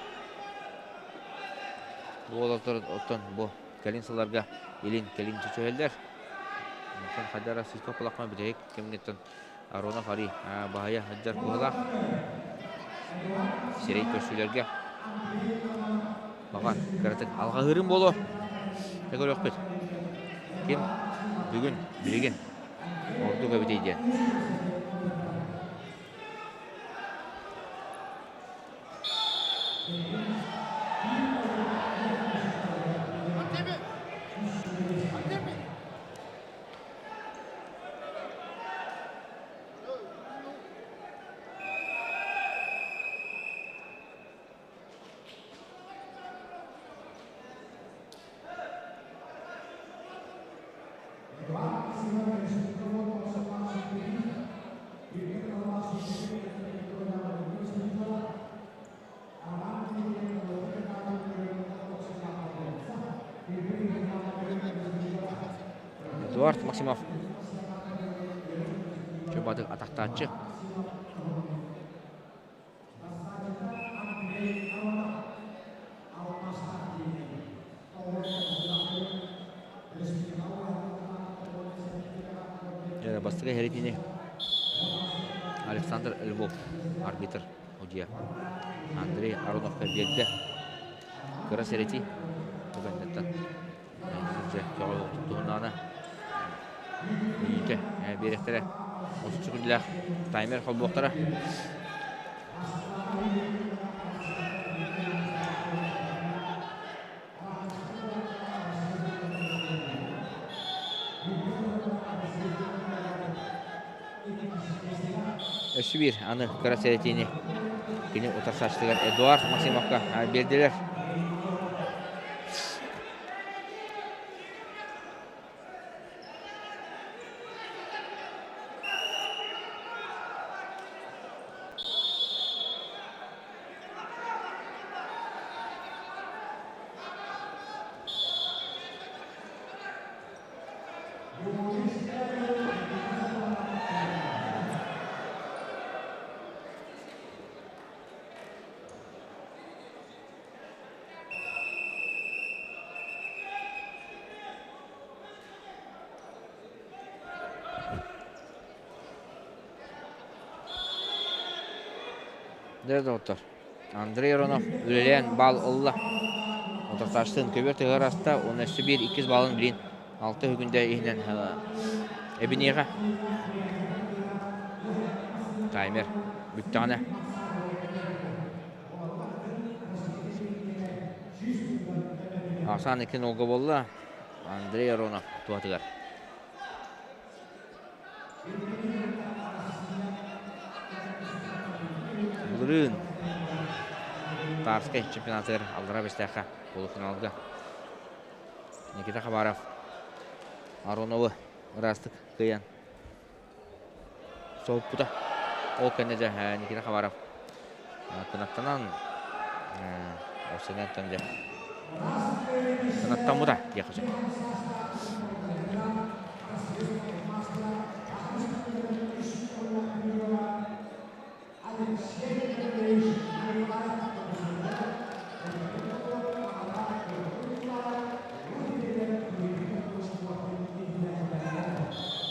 Бу уолаттар оттон бу кэлин сылларга илин кэлин чөчөһөллөр. Онтон хайдара сыыспа кулахма бүтэһик кэмҥиттэн Аронов Ари баһыйа сылдьар быһыылаах. Сирэй көрсүүлэргэ баҕар кыратык алҕаһыырым буолуо. Дьэ көрүөхпүт. Ким бүгүн, билигин ордук эбитий диэн. Эдуард Максимов Чубатык атахтааччы. Бастакы иһэритини Александр Львов арбитр судья Андрей Ароновка биэрдэ. Кыра сэрэтии түгэннэртэн туһуннаҕына үүтэ биэриэхтэрэ. 30 күнлээх таймер холбуохтара. Өссө биир аны кыра сэрэтиини кини утарсааччытыгар Эдуард Максимовка биэрдилэр. Дьэ, доҕоттор, Андрей Аронов үлэлээн баал ылла. Утарсааччытын көбүөр тыһыгар аста уонна өссө биир иккис баалын билин алта үгүндэ иһинэн эбиниэҕэ. Таймер бүттэҕинэ. Ахсаан икки нолга буолла. Андрей Аронов туһатыгар. Былырыын Тарскай чемпионатыгар аллара бэстээххэ полуфиналга Никита Хабаров Ароновы ыраастык кыайан соһуппута. Ол кэннэ дьэ Никита Хабаров кынаттанан ол сэнэнтэн дьэ кынаттаммыта диэххэ сөп.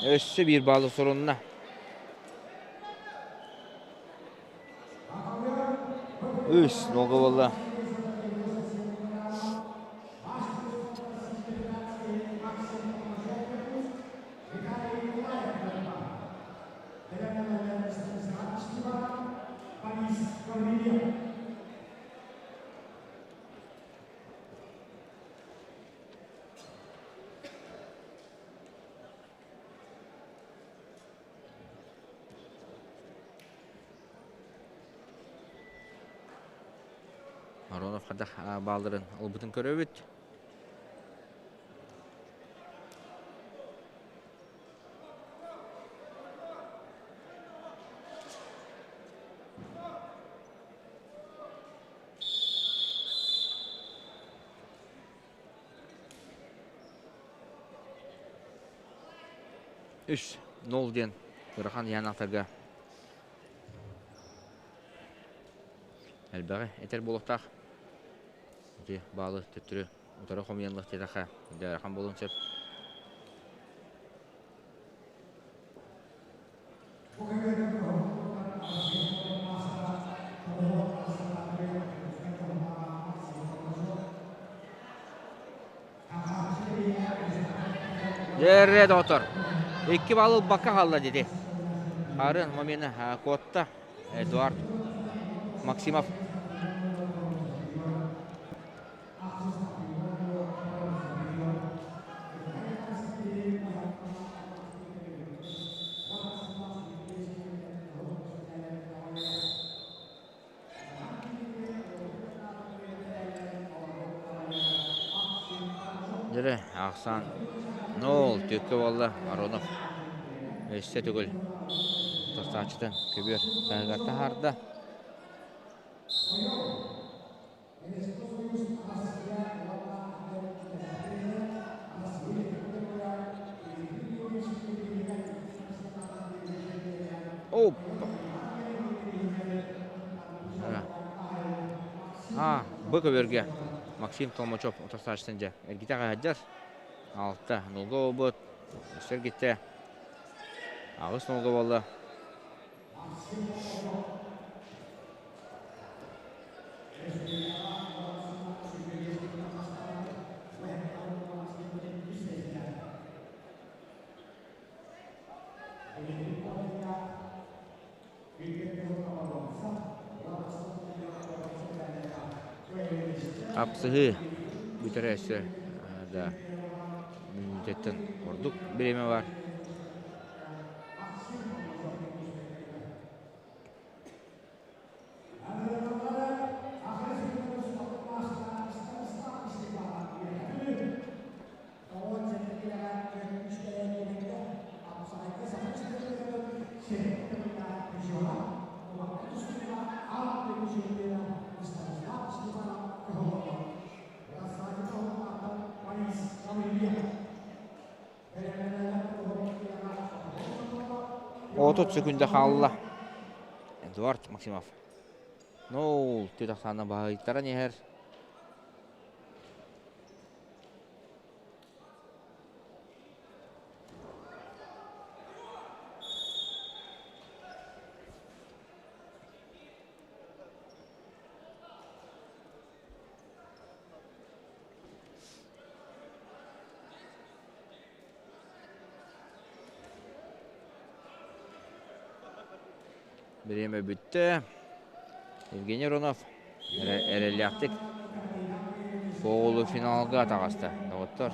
Өссө биир баалы сурунна. Үс нолга буолла. Аронов хайдах баалларын ылбытын көрөбүт. Үс нол диэн ыарахан ыйаанахтарга элбэҕи этэр буолуохтаах. Ити баалы төттөрү утары хомуйан диэтэххэ ыарахан буолуон сөп. Дьэрэ доҕоттор, икки балл ылбакка хаалла диди. Харын момена куотта Эдуард Максимов. Дьэ, ахсаан нол түөккэ буолла Аронов өссө төгүл тахсааччытын көбүөр таһыгар таһаарда. Опа! А, бу көбөргө Максим Толмачев утарсааччытын дьэ эргитэ хаһадьар. Алта нулга буолбут. Өссө эргиттэ. Аҕыс нулга буолла. Хапсыһыы бүтэрэ өссө да мүнүүтэттэн ордук бириэмэ бар. 30 секунда хаалла. Эдуард Максимов. Ну, түтахсаана баһыйтаран иһэр. Бириэмэ бүттэ. Евгений Рунов эрэллээхтик полуфиналга таҕыста. Доҕоттор.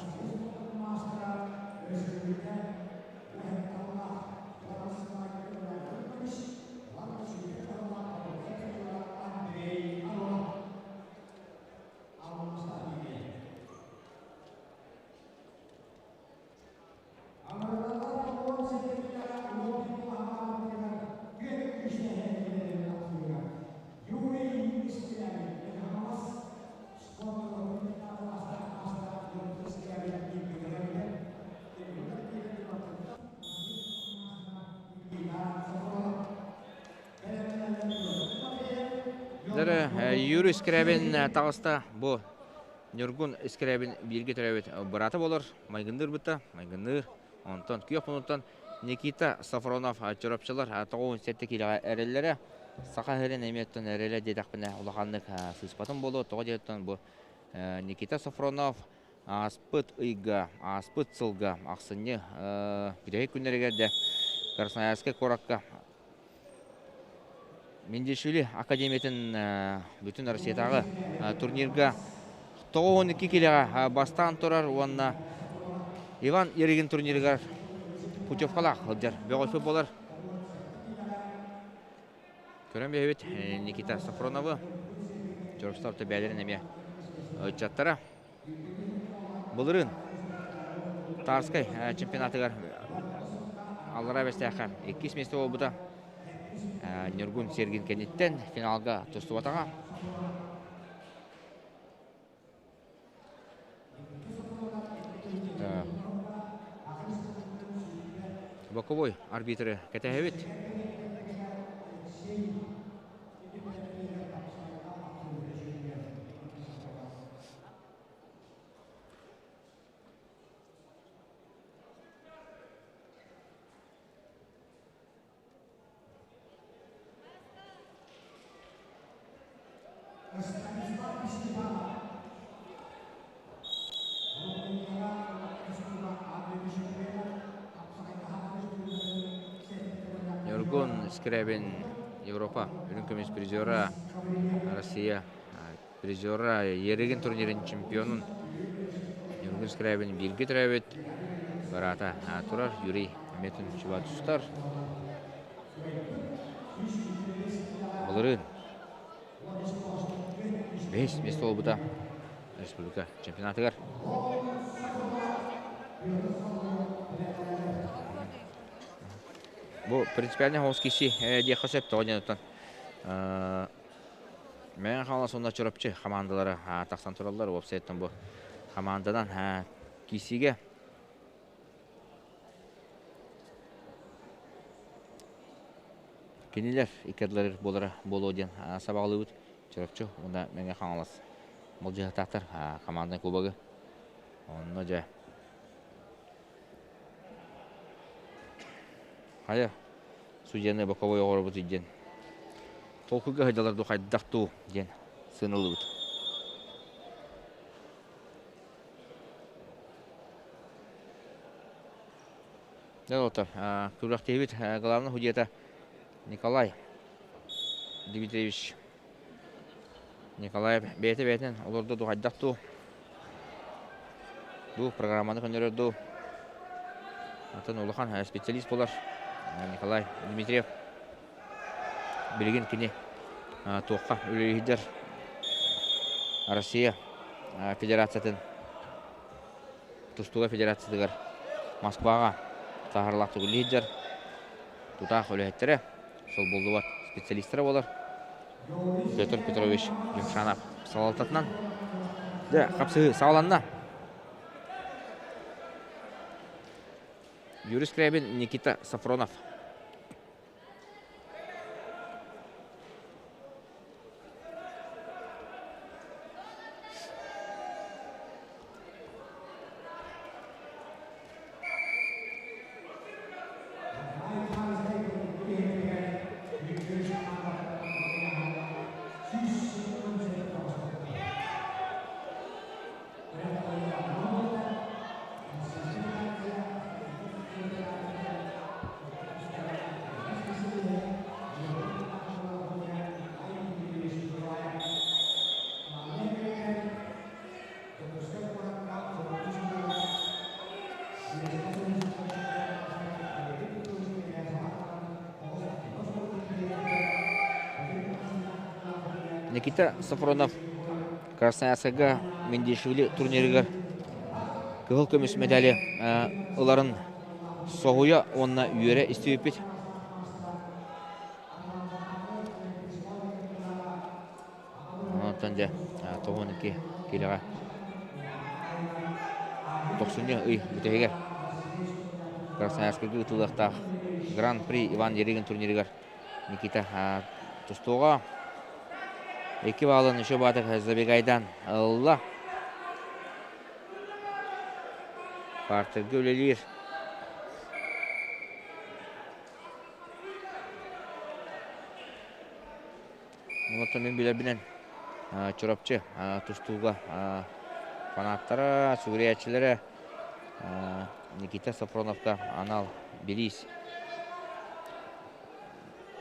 Юрий Скрябин таҕыста бу Ньургун Искрябин бииргэ төрөөбүт быраата буолар. Майгынныыр бытта, майгынныыр. Онтон күөх мунуттан Никита Софронов чурапчылар 97 киилэҕэ эрэллэрэ. Саха сирин эмиэ оттон эрэлэ диэтэхпинэ улаханнык сыыспатым буолуо. Тоҕо диэтэхтэн бу Никита Софронов ааспыт ыйга, ааспыт сылга ахсынньы бүтэһик күннэригэр де Красноярскай куоракка Миндишвили академиятын бүтүн Россиятааҕы турнирга 92 килэҕэ бастаан турар уонна Иван Еригин турнирыгар путевкалаах сылдьар бөҕөсү буолар. Көрөн биһибит Никита Софроновы, Чоростов төбээлэрин эмиэ ыччаттара. Былырыын Тарскай чемпионатыгар Аллараа Бэстээххэ иккис миэстэ буолбута. Ньургун Сергин кэнниттэн финалга тустубатаҕа. Боковой арбитры кэтэһэбит. Ньургун Скрябин Европа үрүҥ көмүс призера Россия призера Ерыгин турнирын чемпионун Ньургун Скрябин бииргэ төрөөбүт быраата турар Юрий Метин тустар. Былырыын бэһис миэстэ буолбута республика чемпионатыгар. Бу принципиальный хоһус киси диэххэ сөп тоҕо диэн оттон Мэҥэ Хаҥалас уонна Чурапчы хамаандалара тахсан тураллар. Уопсайыттан бу хамаанданан киирсиигэ кинилэр икки ардыларыгар буолара буолуо диэн сабаҕалыыбыт. Чурапчы уонна Мэҥэ Хаҥалас былдьаһыктаахтар хамаанданы кубогы. Онно дьэ хайа судьяны боковой оҕоробут диэн толкуйга сылдьаллар дуу хайдах дуу диэн сыаналыыбыт. Дьэ, доҕоттор, күрэхтэһиибит главный судьята Николай Дмитриевич Николаев бэйэтэ бэйэтинэн олордо дуу хайдах дуу дуу программаны көннөрөр дуу атын улахан специалист буолар Николай Дмитриев билигин кини туохха үлэлиир Россия Федерациятын тустууга федерациятыгар Москваҕа саһарылаахтык үлэлиир тутаах үлэһиттэрэ солбуллубат специалистара буолар Петр Петрович Юмшанов салалтатынан дьэ хапсыһыы саҕаланна. Юрий Скрябин, Никита Сафронов. Никита Софронов Красноярскайга Мендишвили турнирыгар кыһыл көмүс медали ыларын соһуйа уонна үөрэ истибиппит. Онтон дьэ 92 киилэҕэ тохсунньу ый бүтэһигэр Красноярскайга ыытыллыахтаах Гран-при Иван Ерыгин турнирыгар Никита тустууга икки баалын еще баатык Забегайдан ылла. Партерга үлэлиир. Онтон мин билэрбинэн Чурапчы тустууга фанаттара, сүгүрүйээччилэрэ Никита Софроновка анал бириис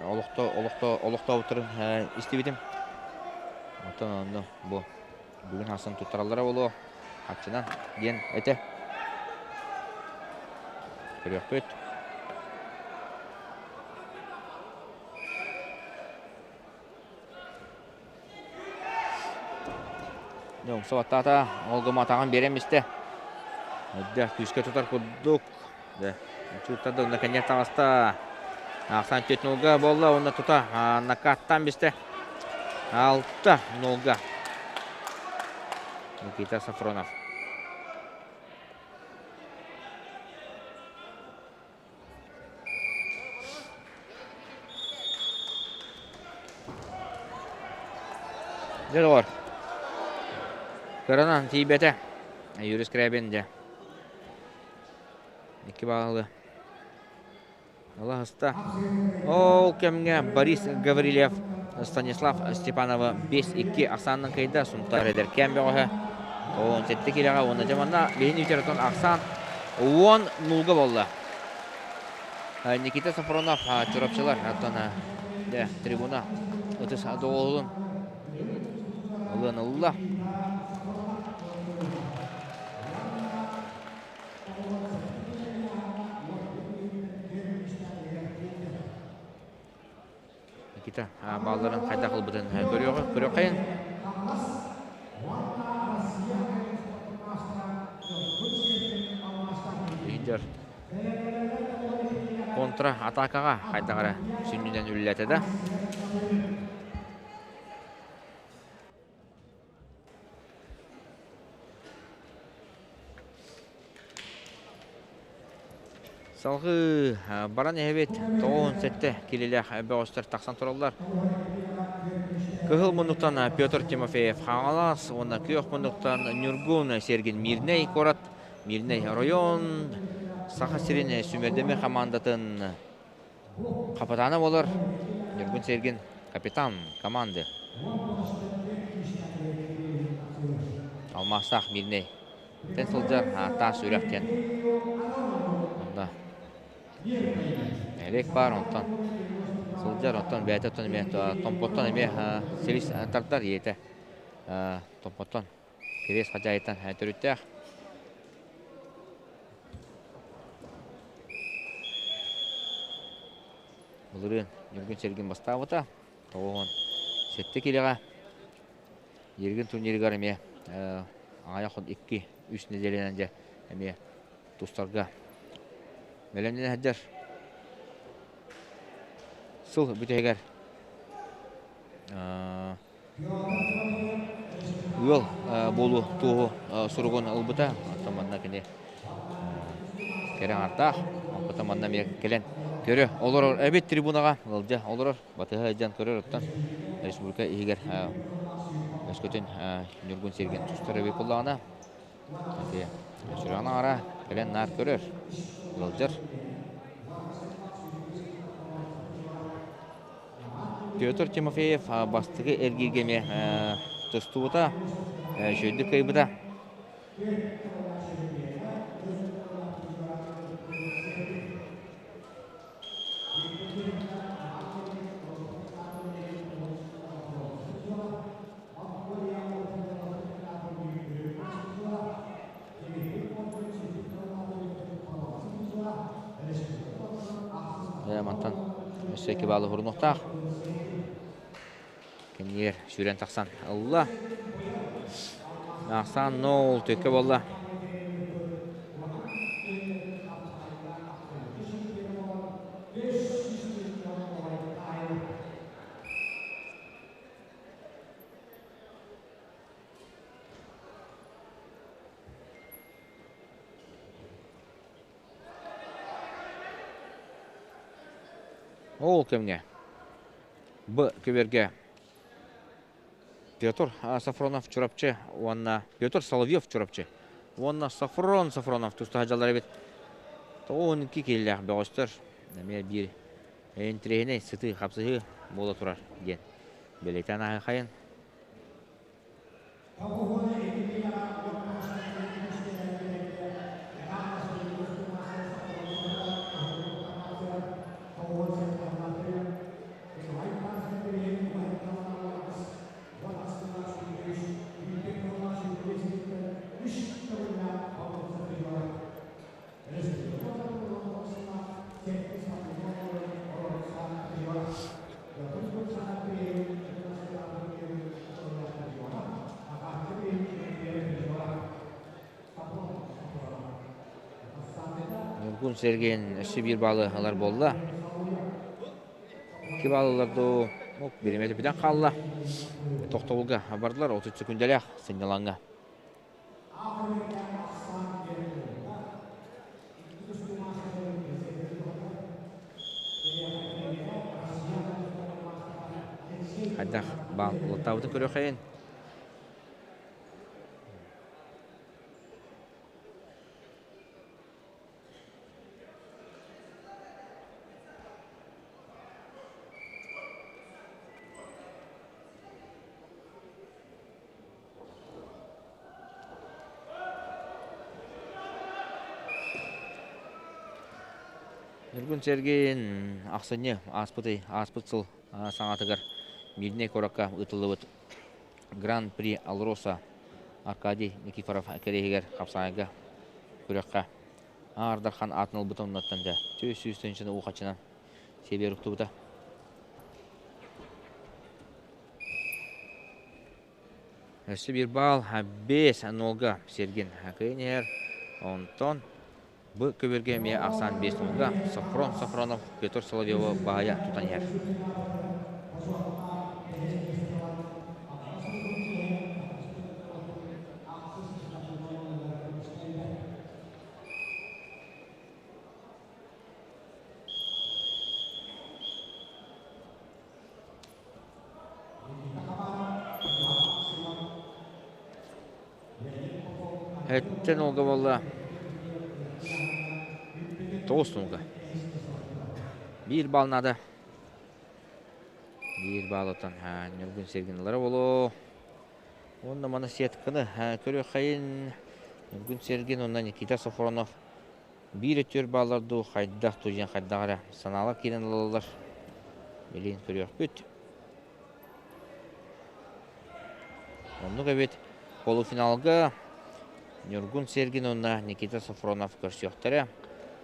олохтообуттарын истибитим. Оттон онно бу бүгүн хасан туттараллара буолуо хаччынан диэн этэ. Көрүөхпүт. Дьоҥсо баттаата, ол гыматаҕын биэрэн истэ. Өйдөөх күүскэ тутар курдук. Чуттан да кэнньэр таҕыста. Ахсан 4 нолга буолла, уонна тута накаттан бистэ. 6 нолга. Никита Сафронов. Дьэ доҕор, кыранан тиийбэтэ. Юрий Скрябин дьэ. Икки баалы Алаһыста. Ол кэмҥэ Борис Гаврильев Станислав Степанова 5-2 ахсаанынан кыайда. Сунтаар эдэркээн бөҕөһө. 17 килэҕэ уонна дьэ манна биһини үтэр ахсаан 10 нулга буолла. Никита Софронов Чурапчылар оттон дьэ трибуна ытыс доҕуһулун ылыан ылла. Никита баалларын хайдах ылбытын көрүөххэйин. Лидер контра атакаҕа хайдах эрэ сүнньүнэн үллэтэ да. Салгыы баран иһэбит 97 килилээх бөҕөстөр тахсан тураллар. Кыһыл муннуктан Петр Тимофеев Хаҥалас уонна күөх муннуктан Ньургун Сергин Мирнэй куорат, Мирнэй оройуон Саха сирин сүүмэрдэммит хамаандатын хапытаана буолар. Ньургун Сергин капитан команды. Алмаастаах Мирнэй Тэн сылдьар таас үрэх диэн. Онно элек баар онтон сылдьар оттон бэйэтэ оттон эмиэ Томпоттон эмиэ силис тардар ийэтэ Томпоттон Кириэс Хадьаайыттан төрүттээх. Былырыын Ньургун Сергин бастаабыта. 97 килэҕэ Ергин турнирыгар эмиэ аҕыйах 2-3 нэдиэлэнэн дьэ эмиэ тустарга бэлэмнэнэ сылдьар. Сыл бүтэһигэр ыал буолуу туоһу суругун ылбыта. Оттон манна кини кэрэ аҥардаах. Оттон манна эмиэ кэлэн көрө олорор эбит трибунаҕа ыалдьа олорор. Батыһа сылдьан көрөр оттон республика иһигэр өскөтүн Ньургун Сергин тустар эбит буоллаҕына ити сүрэҕин аҥара кэлэн наар көрөр, ыалдьар. Петр Тимофеев бастакы эргииргэ эмиэ тустубута, үчүгэйдик кыайбыта. Мантан өссө икки баалы хурунуохтаах. Кэннигэр сүүрэн тахсан ылла. Ахсаан нол төккө буолла. Ол кэмҥэ Б көбүөргэ Петр Сафронов Чурапчы уонна Петр Соловьев Чурапчы уонна Сафрон Сафронов туста сылдьаллар эбит. 12 киһилээх бөҕөстөр эмиэ биир интэриэһинэй сытыы хапсыһыы буола турар диэн. Бэлиэтээн ааһыахайын. Ньургун Сергейин өссө биир баалы ылар буолла. Икки баалы ылар дуу, бириэмэтэ бүтэн хаалла. Тохтобулга бардылар 30 секүндэлээх сынньалаҥҥа. Хайдах баал улаттаабытын көрүөххэйин. Ньургун Сергейин ахсынньы ааспыт ый, ааспыт сыл саҥатыгар Мирнэй куоракка ыытыллыбыт Гран-при Алроса Аркадий Никифоров кэриэһигэр хапсаҕайга күрэххэ Аар Дархан аатын ылбыта оннуттан дьэ 400 тыһыынчаны уу хаччынан сиэбигэр уктубута. Өссө биир баал 5-0-га Сергин кыайан иһэр. Онтон бу көбүөргэ эмиэ ахсаан 5-0-га Софрон Софронов Петр Соловьеву баайа тутан иһэр. Эттэн олга буолла тоҕус нолга. Биир балл наада. Биир баллыттан Ньургун Сергиналара болоо. Уонна маны сетканы көрүөххэйин Ньургун Сергин уонна Никита Софронов Биир өттүгэр бааллар дуу, хайдах дуу диэн хайдах эрэ санаалар киирэн ылаллар. Билигин көрүөхпүт. Оннук эбит. Полуфиналга Ньургун Сергин уонна Никита Софронов көрсүөхтэрэ.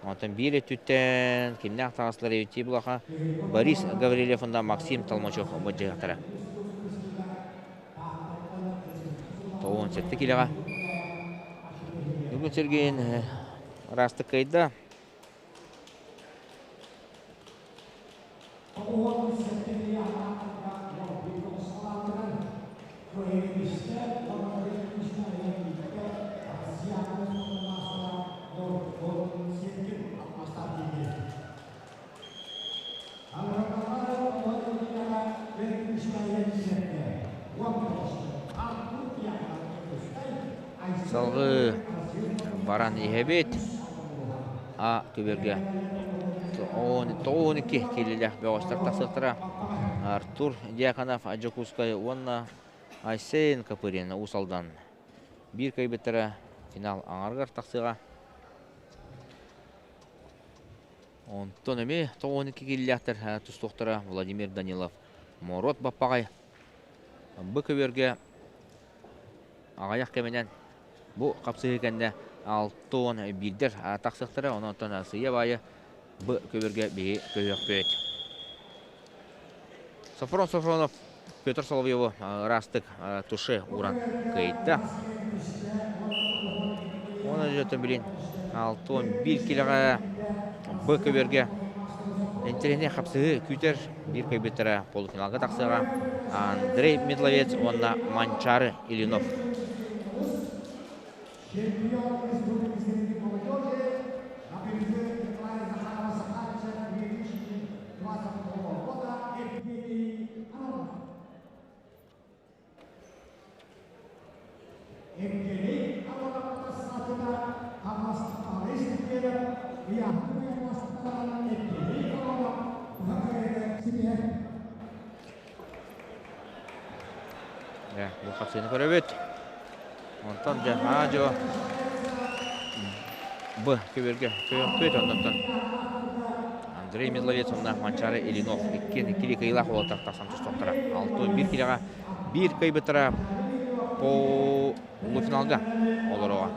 Онтон биир өттүттэн кимнээх таҕыстылар эбитий булаха Борис Гаврильев уонна Максим Толмачев былдьаһыахтара. 97 килэҕэ. Ньургун Сергейин ыраастык кыайда. Салгыы баран иһэбит. А күбэргэ 12 киилэлээх бөҕөстөр тахсыахтара. Артур Дьяконов Дьокуускай уонна Айсен Копырин Уус Алдан биир кыайбыттара финал аҥарыгар тахсыаҕа. Онтон эмиэ 92 киилэлээхтэр тустуохтара Владимир Данилов, Моруот Баппаҕай. Бу көбүөргэ аҕыйах кэминэн бу хапсыһыы кэннэ 61-дэр тахсыахтара. Онон сыыйа баайы бу көбүөргэ биһи көһүөхпүт. Софрон Софронов Петр Соловьеву ыраастык туше ууран кыайда. Оны жөтөн билин 61 килоҕа Б көбүөргэ интэриэһинэй хапсыһыы күүтэр биир кыайбыттара полуфиналга тахсыаҕа Андрей Медловец уонна Манчары Ильинов. Бу хапсыыны көрөбүт. Онтон дьэ аа-дьуо Б көбүөргэ көйөхпүт оннуттан Андрей Мидловец уонна Манчаары Ильинов иккиэн иккилии кыайыылаах уолаттар тахсан тустуохтара. 6-1 килэҕэ биир кыайбыттара полуфиналга олоруоҕа.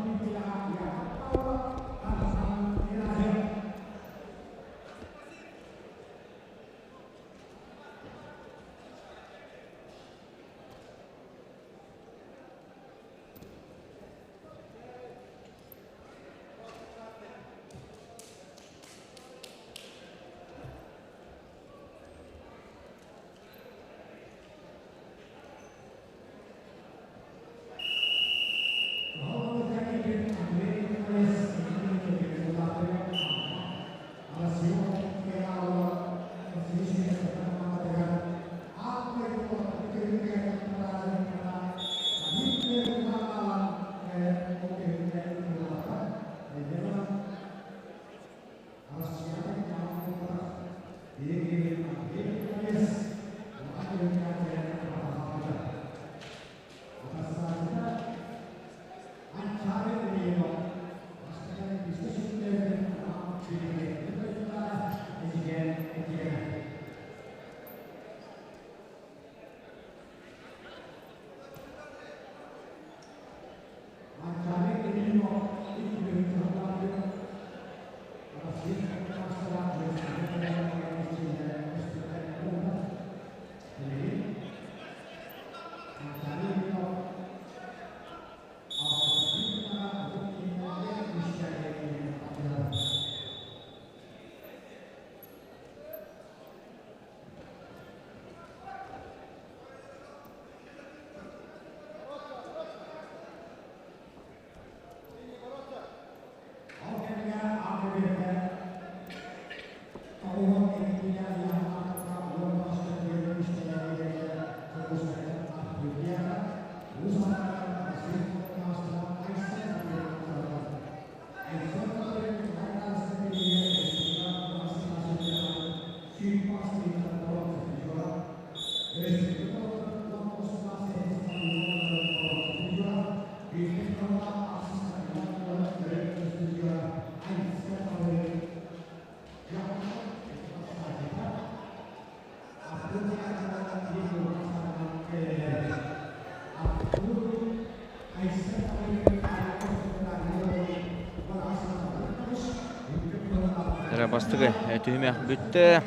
Бастыгы түһүмэх бүттэ.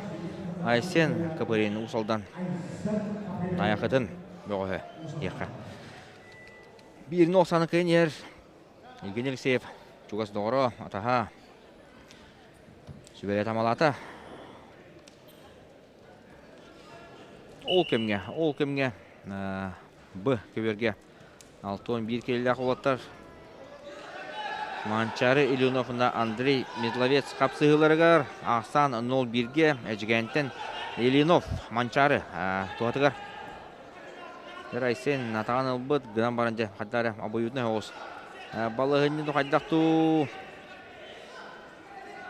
Айсен Копырин Уус Алдан Найахытын бөҕөһө диэххэ. Биир нохсаны кыйын иһэр Евгений Алексеев чугас доҕоро, атаһа сүбэлэ тамалаата. Ол кэмҥэ, ол кэмҥэ Б көбүөргэ 61 киилэлээх уолаттар Манчаары Ильинов уонна Андрей Медловец хапсыһыыларыгар ахсаан 0-1-гэ Эдьигээнтэн Ильинов Манчаары туһатыгар Айсен атаҕын ылбыт гынан баран дьэ хайдах эрэ обоюднай оҕус балаһынньы хайдах дуу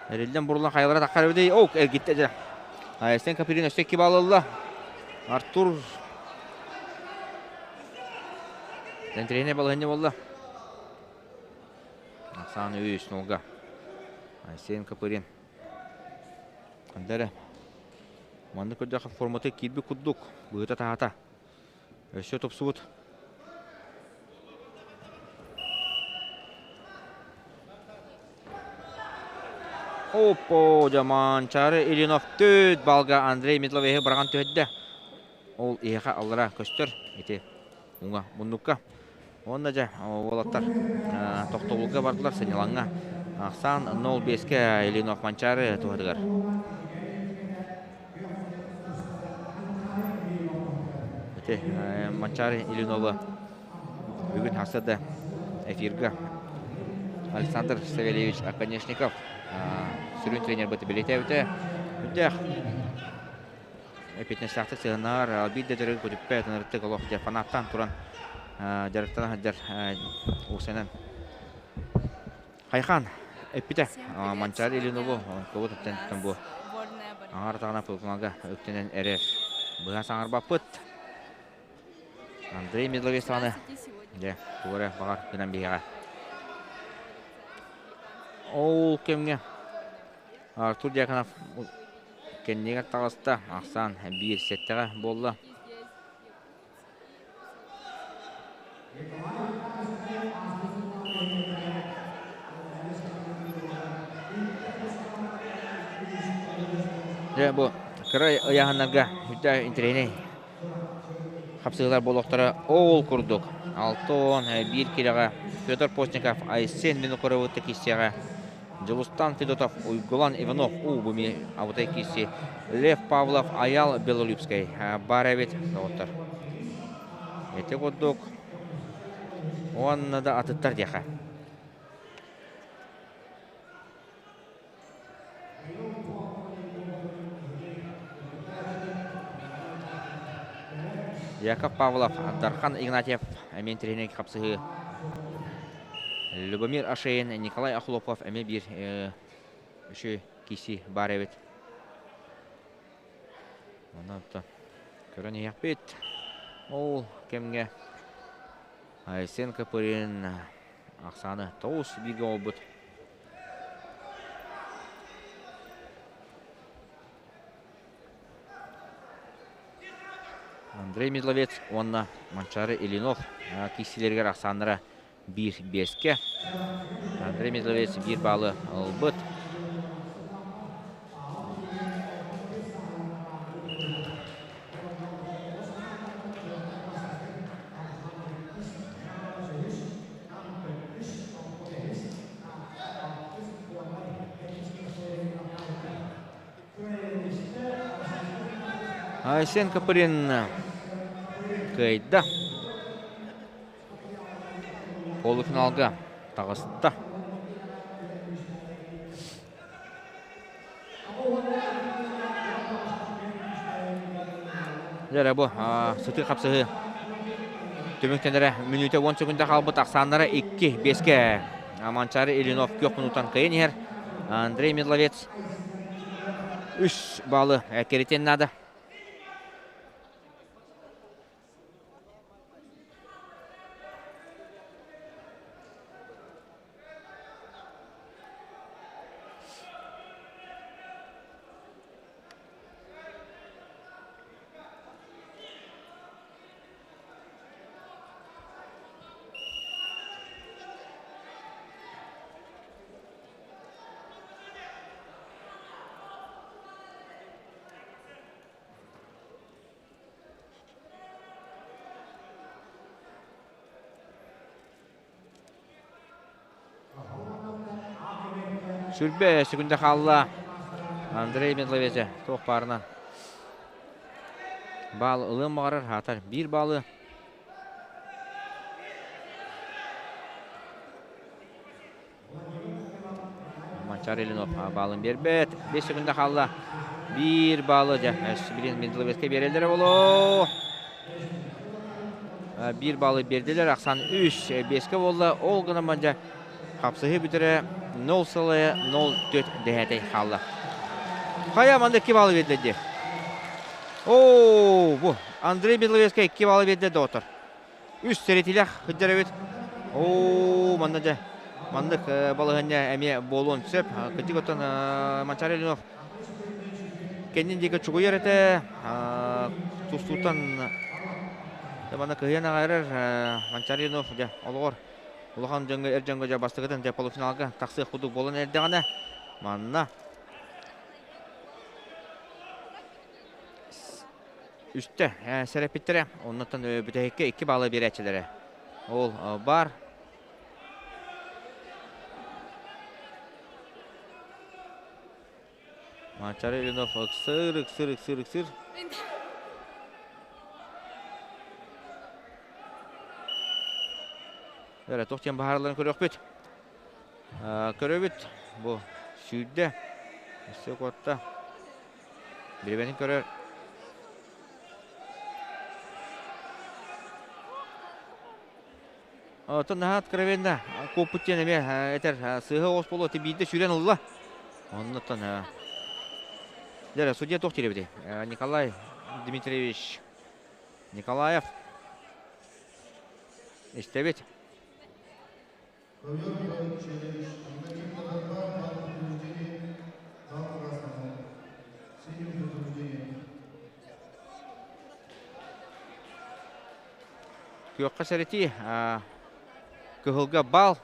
Эриллэн бурулан хайалара таххар эбитий? Оу, эргиттэ дьэ. Айсен Каприн өссө икки балл ылла. Артур Тэнтириэнэ балаһынньа буолла. Оксана үс нолга. Айсен Капырин. Андара. Маннык көрдөхө форматы киирбит курдук. Быыта таһата. Өссө тупсубут. Оппо, Дьаманчары Ильинов түт балга Андрей Метловеһы быраҕан түһэрдэ. Ол иһэхэ аллара көстөр ити уҥа муннукка. Уонна дьэ уолаттар тохтобулга бардылар сынньалаҥҥа. Ахсаан 0-5-ке Ильинов Манчаары туһатыгар. Ити Манчаары Ильинова бүгүн хасса да эфирга Александр Савельевич Оконешников сүрүн тренербыт билетээбитэ. Үрдээх эппиэтинэстээхтик сыһыннаар биир да дьарыгы көтүппэт ынырыктык олох дьэ фанаттаан туран дьарыктана сылдьар уусанан Хайхан эппитэ Манчаары Ильинову кыбыт өттөн бу аҥаар атаҕына пылкымалга үктэнэн эрэр. Быһа саҥарбаппыт. Андрей Медловец даҕаны дьэ тугу эрэ баҕар гынан биһиэҕэ. Ол кэмҥэ Артур Дьяконов кэннигэр таҕыста. Ахсаан биир сэттэҕэ буолла. Дьэ бу кыра ыйааһыннарга үрдээх интэриэһинэй хапсыһыылар буолуохтара ол курдук 61 килэҕэ Петр Постников Айсен Винокуровы киирсиэҕэ Дьулустан Федотов Уйгулан Иванов уу бу абытай киирси Лев Павлов Аял Белолюбскай баар эбит доҕоттор ити курдук уонна да атыттар диэхэ Яков Павлов, Дархан Игнатьев эмиэ интэриэһинэй хапсыһыы. Любомир Ашеин, Николай Охлопов эмиэ биир үчүгэй киси баар эбит. Онон көрөн иһиэхпит. Ол кэмҥэ Айсен Копырин ахсааны тоҕус бииргэ оҥорбут. Андрей Медловец уонна Манчаары Ильинов киирсиилэригэр ахсааннара биир биэскэ. Андрей Медловец биир баалы ылбыт. Айсен Копырин кыайда. Полуфиналга таҕыста. Дьэ бу сытыы хапсыһыы түмүктэнэрэ мүнүүтэ 10 секунда хаалбыт ахсааннара 2 биэскэ Манчаары Ильинов күөх мунутан кыайан иһэр Андрей Медловец үс баалы кэритиэн наада. Сүрбэ секунда хаалла. Андрей Медловезе туох баарынан баал ылыан баҕарар, аатар биир баалы. Манчар Ильинов баалын биэрбэт. 5 секунда хаалла. Биир баалы дьэ, билин Менделовецка биэрэллэрэ болоо. Биир баалы биэрдилэр. Ахсан үс биэскэ буолла. Ол гынан дьэ хапсыһыы бүтэрэ 0,04 дэһээтэй хаалла. Хайа манна 2 баалы биэрдэ дии. Оо, бу Андрей Менделовецка 2 баалы биэрдэ доҕоттор. Үс сэрэтиилээх сылдьар эбит. Оо, манна дьэ маннык балаһыанньа эмиэ буолуон сөп. Кырдьык оттон Манчаары Ильинов кэннин диэки чугуйар этэ. Тустууттан манна кыһыйан аҕайарар Манчаары Ильинов дьэ олоҕор улахан дьоҥҥо эр дьоҥҥо дьэ бастакытын дьэ полуфиналга тахсыах курдук буолан эрдэҕинэ манна Үстэ сэрэппиттэрэ, оннуттан бүтэһиккэ икки баалы биэрээччилэрэ. Ол бар. Манчары Ильинов ыксыр, ыксыр, ыксыр, ыксыр. Эрэ туох диэн баһаараларын көрүөхпүт. Көрөбүт. Бу сүүрдэ. Өссө куотта. Бириэмэтин көрөр. Оттон наһаа откровенно куоппут диэн эмиэ этэр сыыһа оҕус буолуо биирдэ сүүрэн ылла. Оннуттан Дьэ, судья туох диир эбитий? Николай Дмитриевич Николаев. Истэбит. Күөххэ сэрэтии, кыһылга бал.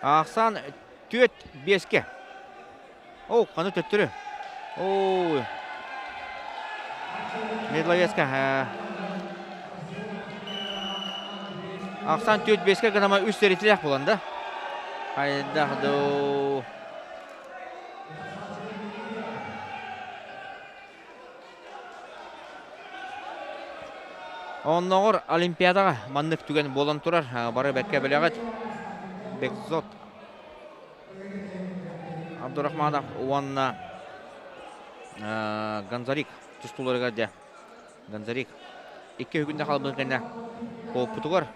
Ахсан түөт биэске. О, қаны төттөрү. О, Медловецка. Ахсан түөт биэске гынама үс сэритилээх булан да. Хайдах дуу. Онноҕор Олимпиадаҕа маннык түгэн буолан турар. Бары бэркэ билэҕит. Бекзот Абдурахманов уонна Гонзарик тустууларыгар дьэ Гонзарик икки үгүндэ халбын кэннэ куоппутугар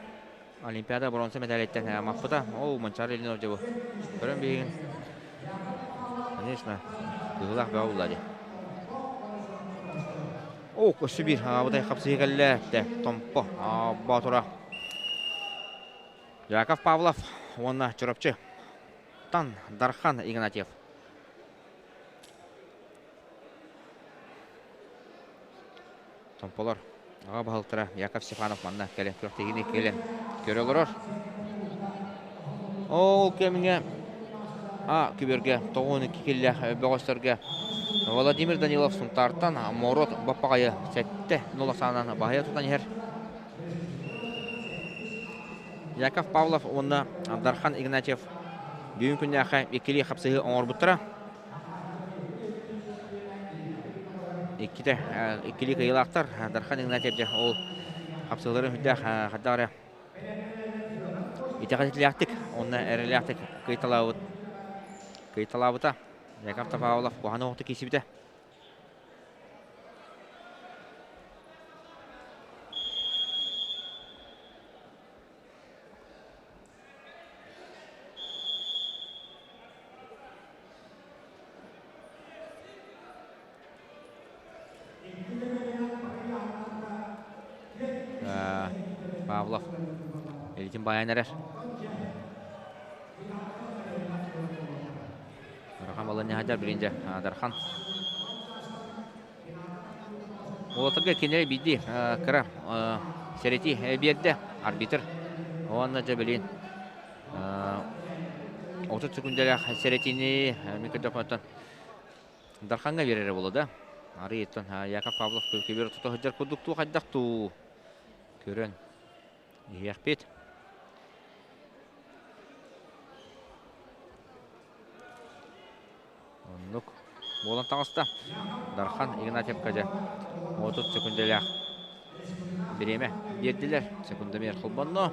Олимпиада бронза медалиттэн маппыта. Ол Манчаары Ильинов дьэ бу. Көрөн биһигин. Конечно, кыһылаах бөҕө булла дии. О, көссү биир абытай хапсыһы кэллэ. Тэ, Томпо, Боотура. Яков Павлов уонна Чурапчы. Тан Дархан Игнатьев. Томполор аҕа баһылыктара Яков Степанов манна кэлэн күрэхтэһиини кэлэн көрө олорор. Ол кэмҥэ А күбүөргэ 92 киллээх бөҕөстөргө Владимир Данилов Сунтаартан Морот Баппаҕайы 7-0 саанан баһыйа тутан иһэр. Яков Павлов уонна Дархан Игнатьев бүгүн күннээххэ иккилии хапсыһыы оҥорбуттара. Иккитэ иккилии кыайыылаахтар Дархан Игнатьев дьэ ол хапсыһыыларын үрдээх хайдах эрэ итэҕэтилээхтик уонна эрэлээхтик кыайталаабыт кыайталаабыта Яков Павлов куһаҕан оҕото киирсибитэ. Павлов илитин баайан эрэр. Дархан баланньа сылдьар билин дьэ Дархан. Уолаттарга кинилэри биирдии кыра сэрэтии биэрдэ арбитр. Уонна дьэ билин 30 секундэлээх сэрэтиини мин көрдөхпүнэ Дархаҥҥа биэрэрэ буолуо да. Арыйыттан Яков Павлов көбүөр тута сылдьар курдук туу хайдах туу көрөн иһиэхпит. Оннук буолан таҕыста. Дархан Игнатьевка дьэ 30 секундэлээх бириэмэ биэрдилэр. Секундомер холбонно.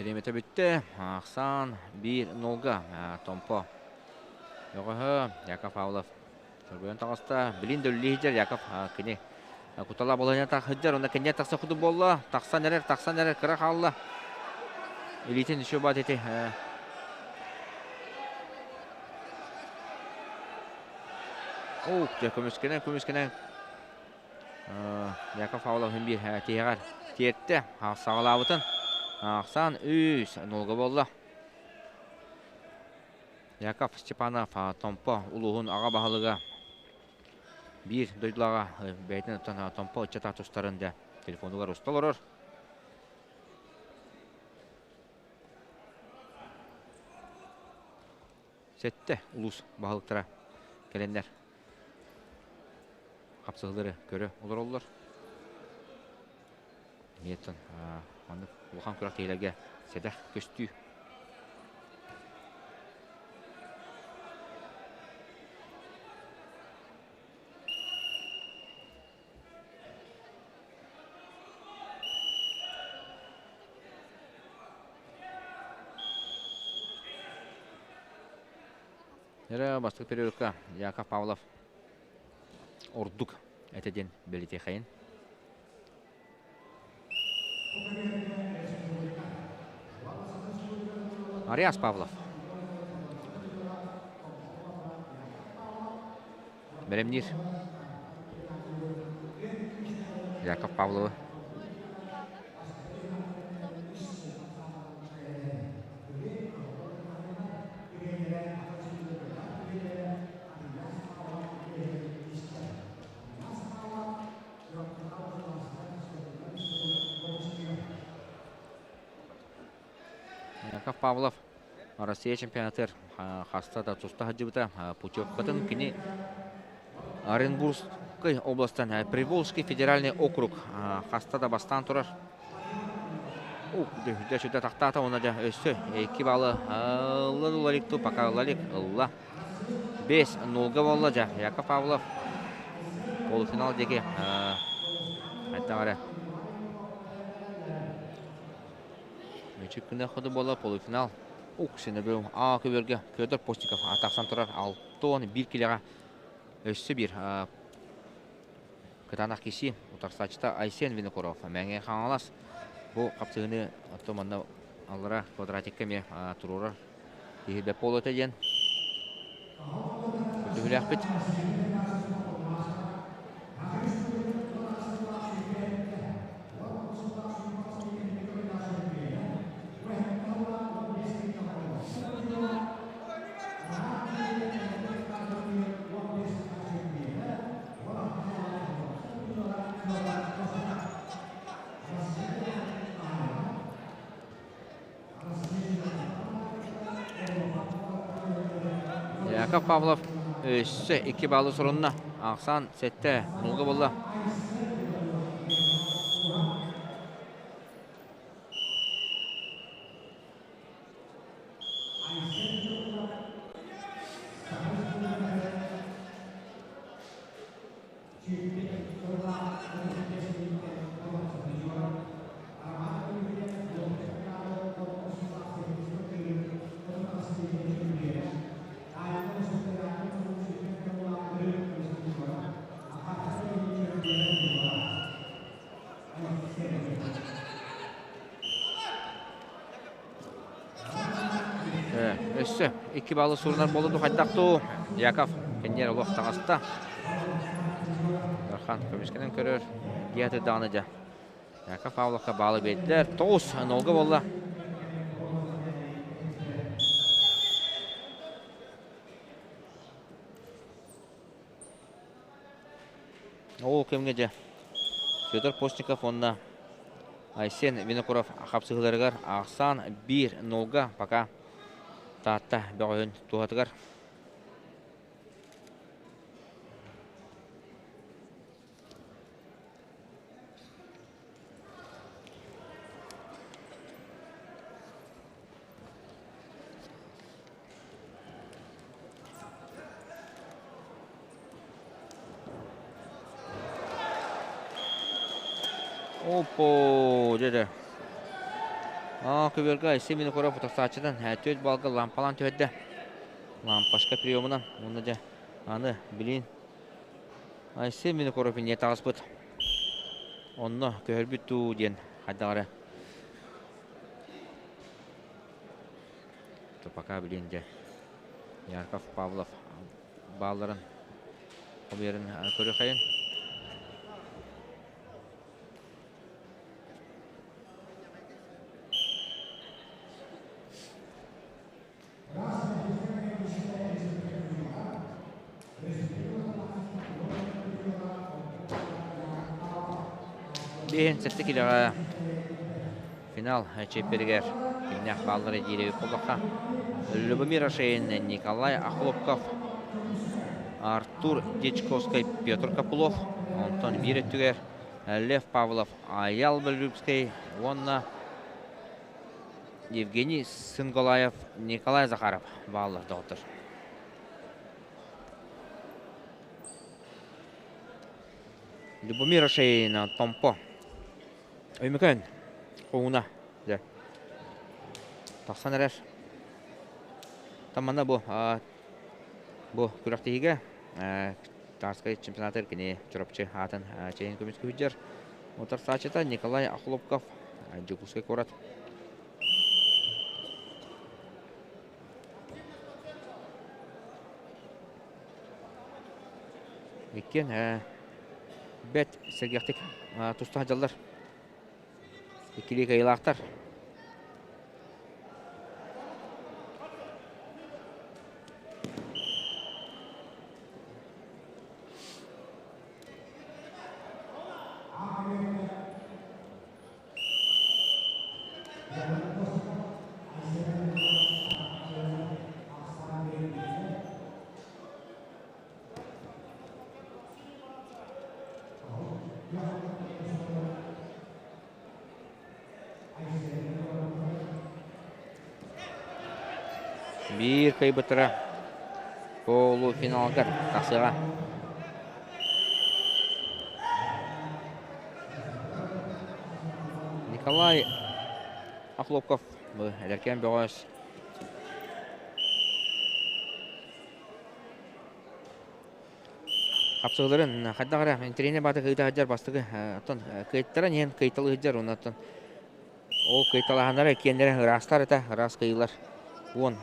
Бириэмэтэ бүттэ. Ахсаан 1-0-га Томпо бөҕөһө Яков Павлов соргуйан таҕыста. Билин да үллүү сылдьар Яков кини кутала балаһыанньа сылдьар. Онно кэннигэр тахса курдук буолла. Тахсан эрэр, тахсан эрэр, кыра хаалла. Илиитин еще баат ити Оо, дьэ көмүскэнэн, көмүскэнэн Яков Павлов биир тиһэҕэр тиэртэ. Саҕалаабытын ахсаан үс нолга буолла. Яков Степанов Томпо улууһун аҕа баһылыга биир дойдулааҕа бэйэтин оттон Томпо ыччата тустарын дьэ телефонугар уста олорор. Сэттэ улуус баһылыктара кэлэннэр хапсыһыылары көрө олороллор. Миэттэн маннык улахан күрэхтэһиилэргэ сэдэх көстүү. Эрэ бастакы периодка Яков Павлов ордук этэ диэн бэлиэтиэхэйин. Ариас Павлов. Бэлэмниир. Яков Павловы. Яков Павлов Россия чемпионатыгар хаста да туста сылдьыбыта. Путевкатын кини Оренбургской областан Приволжский федеральный округ хаста да бастаан турар. Дьэ сүдэ тахтаата уонна дьэ өссө 2 баллы ылла Лалик ту пока Лалик ылла. 5-0 буолла дьэ Яков Павлов полуфинал диэки хайдах эрэ Мүчүк күнэ ходу буола полуфинал. Ук синебү А көбөргө Федор Постников атахсан турар 6-1 килеҕэ өссө биир кытаанах киси утарсааччыта Айсен Винокуров Мэҥэ Хаҥалас бу хапсыһыыны оттон манна аллара квадратикка эмиэ туруорар киһи бэп буолуо диэн көрдөһүүлээхпит. Яков Павлов өссө 2 баллы сурунна. Ахсан 7 нулга буолла. Өссө 2 баллы сурунар буолуду хайдах дуу? Яков кэнниэр олох таҕыста. Дархан көмүскэнэн көрөр. Диэти даҕаны дьэ. Яков Павловка баалы биэрдилэр. 9-0 буолла. Ол кэмҥэ дьэ Федор Постников уонна Айсен Винокуров хапсыһыыларыгар ахсаан 1-0-га пока Таатта бөҕөһүн туһатыгар. Оппо, дьэ Аа, көбүөргэ Айсен Винокуров утарсааччытын 4 балга лампалаан түһэрдэ. Лампашка приемунан. Уонна дьэ, аны, билин, Айсен Винокуров инньэ таҕыспыт. Онно көһөрбүт дуу диэн хайдах эрэ Пока билин дьэ Яков Павлов баалларын хомуйарын көрүөххэйин. Биэһин сэттэ килэҕэ финал чиэппэригэр кимнээх бааллара диири буоллахха Любомир Ашеин, Николай Охлопков, Артур Дьячковскай, Петр Копылов, онтон биир өттүгэр Лев Павлов, Аял Белюбскай уонна Евгений Сынголаев, Николай Захаров бааллар доҕоттор. Любомир Шейна Томпо. Өймөкөөн хоһууна дьэ тахсан эрэр. Тамана бу. Бу күрэхтэһиигэ Тарскай чемпионатыгар кини Чурапчы аатын чэйин көмүскүү сылдьар. Утарсааччыта Николай Охлопков, Дьокуускай куорат. Иккиэн бэрт сэргэхтик туста сылдьаллар. Иккилии кыайыылаахтар. Биир кыайбыттара полуфиналгар тахсыаҕа. Николай Охлопков эдэркээн бөҕөс Хапсыһыларын хайдах эрэ интэриэһинэй баата кыйта сылдьар бастакы оттон кыайтаран иһэн кыйталыы сылдьар уонна оттон ол кыйталаһаннара иккиэннэрэ ыраастар этэ ыраас кыйыылар уон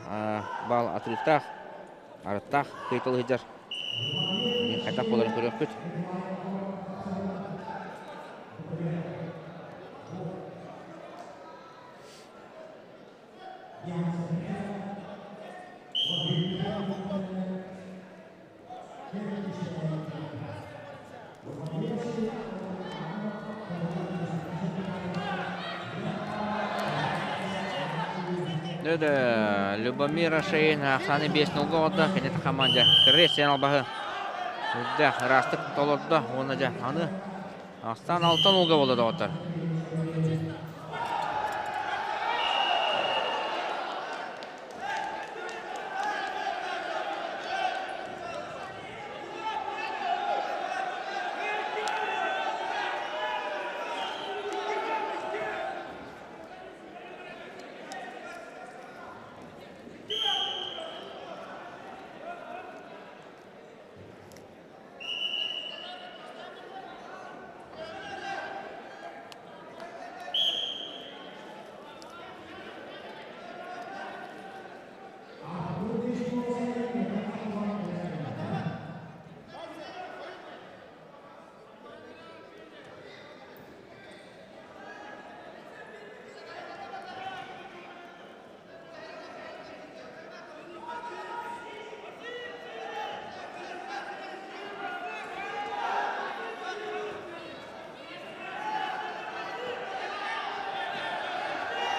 баал атырыктаах арыттаах кыйталыы сылдьар хайдах буоларын көрүөхпүт. Любомир Шейн ахсааны 5-0 оҕордо. Кенет команда Крессен албаһы үрдээх ыраастык толордо. Уонна дьэ аны Ахсаан алтан улга буолла доҕоттор.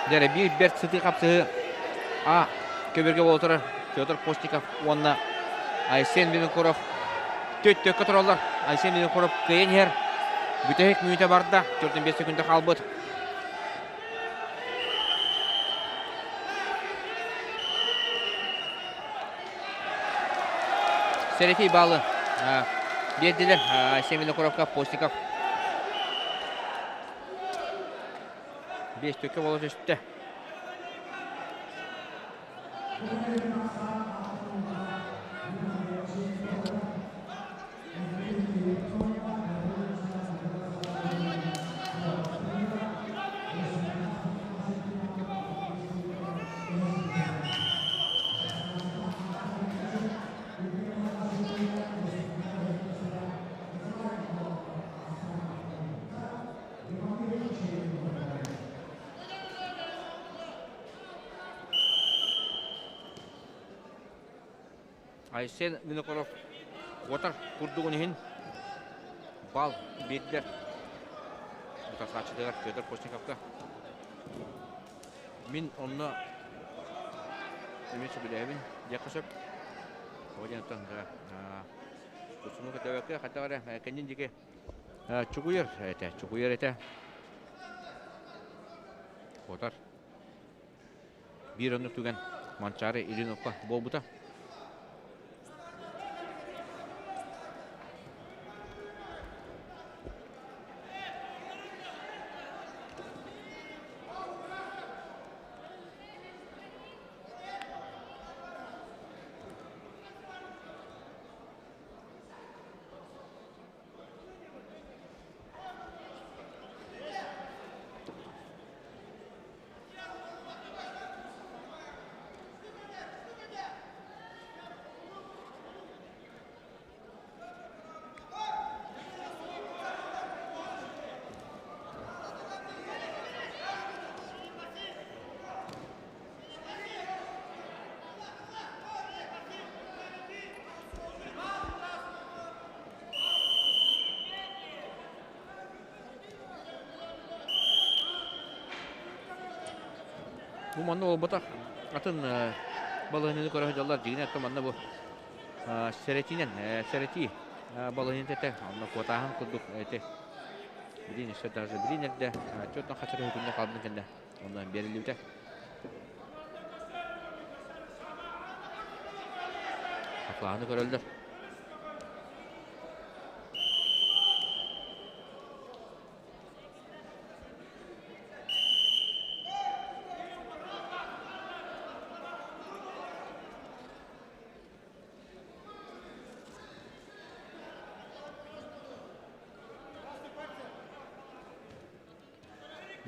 Дьэ биир бэрт сытыы хапсыһыы А көбүргэ буола турар Петр Постников уонна Айсен Винокуров төттөккө тураллар. Айсен Винокуров кыайан иһэр. Бүтэһик мүнүүтэ барда. 45 секунда хаалбыт. Сэрэтии баалы биэрдилэр Айсен Винокуровка Постников. Биэс төккө буола түстэ. Айсен Винокуров куотар курдугун иһин бал биэрдилэр. Утарсааччытыгар Федор Постниковка. Мин онно эмиэ сөбүлээбин диэххэ сөп. Ол диэн оттон тусуну көтөбөккө хайдах эрэ кэннин диэки чугуйар этэ, чугуйар этэ. Куотар. Биир оннук түгэн Манчаары Ильиновка буолбута. Бу манна буолбатах атын балаһыанньаны көрө сылдьаллар. Дьиҥинэн оттон манна бу сэрэтиинэн сэрэтии балаһыанньата этэ. Онно куотааһын курдук эти билин өссө даже билин эрдэ чөтөн хачары хүннэ хаалбытын кэннэ онно биэриллибитэ. Хаплааны көрөллөр.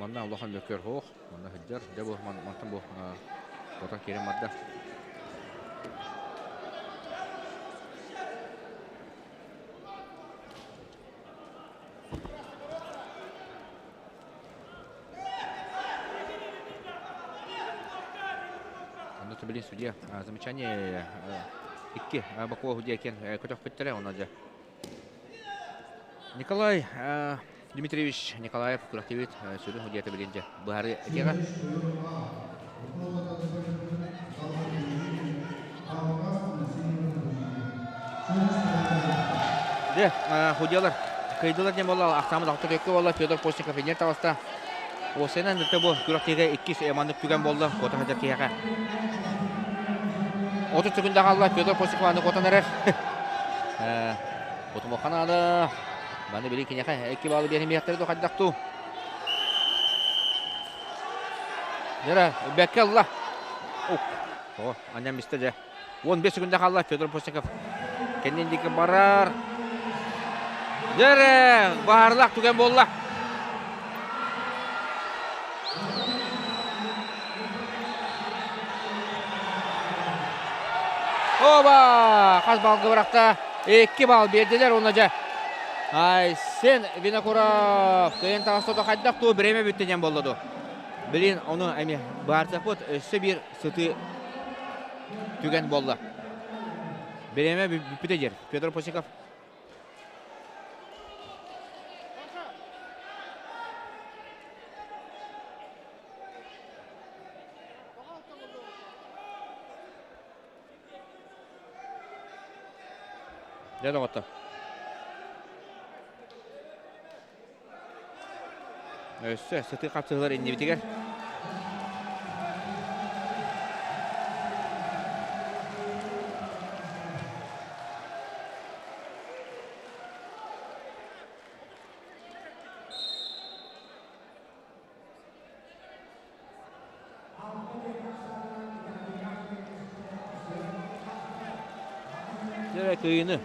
Манна улахан мөккүөр суох, манна сылдьар. Дьэ бу мантан бу отон киирэн барда. Онно билин судья замечание икки Бакуо судья киэн көтөхпүттэрэ онно дьэ Николай Дмитриевич Николаев күрэхтэбит сүрүн судьята билин дьэ быһаарыы этиэҕэ. Дьэ, судьялар кыйдылар диэн буолла, ахсааммыт алта төккө буолла, Федор Постников инньэ таҕыста. Уопсайынан ытта бу күрэхтэһиигэ иккис маннык түгэн буолла, куота сылдьар киһиэхэ. 30 секунда хаалла, Федор Постников аны куотан эрэр. Кутумуха наада. Маны били киниэхэ икки баллы биэримиэхтэрэ дуу хайдах дуу. Дьэрэ, бэккэ ылла. О, анньан бистэ дьэ. 15 секунда хаалла Федор Постников. Кэннин диэки барар. Дьэрэ, баһаарлаах түгэн буолла. Оба! Хас балга бырахта? Икки бал биэрдилэр уонна дьэ Айсен Винокуров кыайан таҕыста хайдах туу бириэмэ бүттэ диэн буолла ду. Билин ону эмиэ баарсахпыт өссө биир сытыы түгэн буолла. Бириэмэ бүппүтэ диэр. Петр Посиков Дьэ доҕоттор. Өссө сытыы хапсыһыылар иннибитигэр. Дьэ кыйыны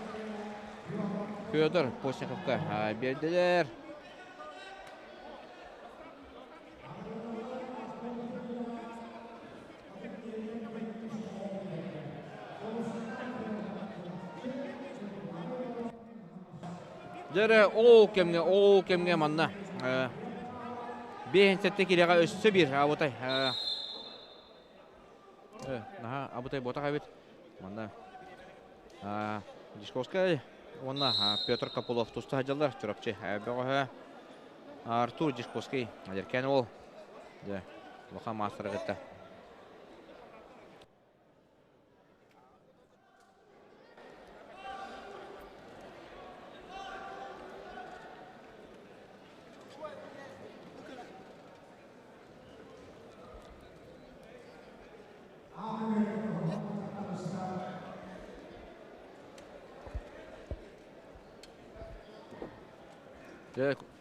Федор Постниковка биэрдилэр. Дьэ ол кэмҥэ, ол кэмҥэ манна 57 киилэҕэ өссө биир абытай наһаа абытай буотах эбит. Манна Дьячковскай уонна Петр Копылов туста сылдьаллар. Чурапчы бөҕөһө Артур Дьячковский эдэркээн уол. Дьэ, улахан маастара кытта.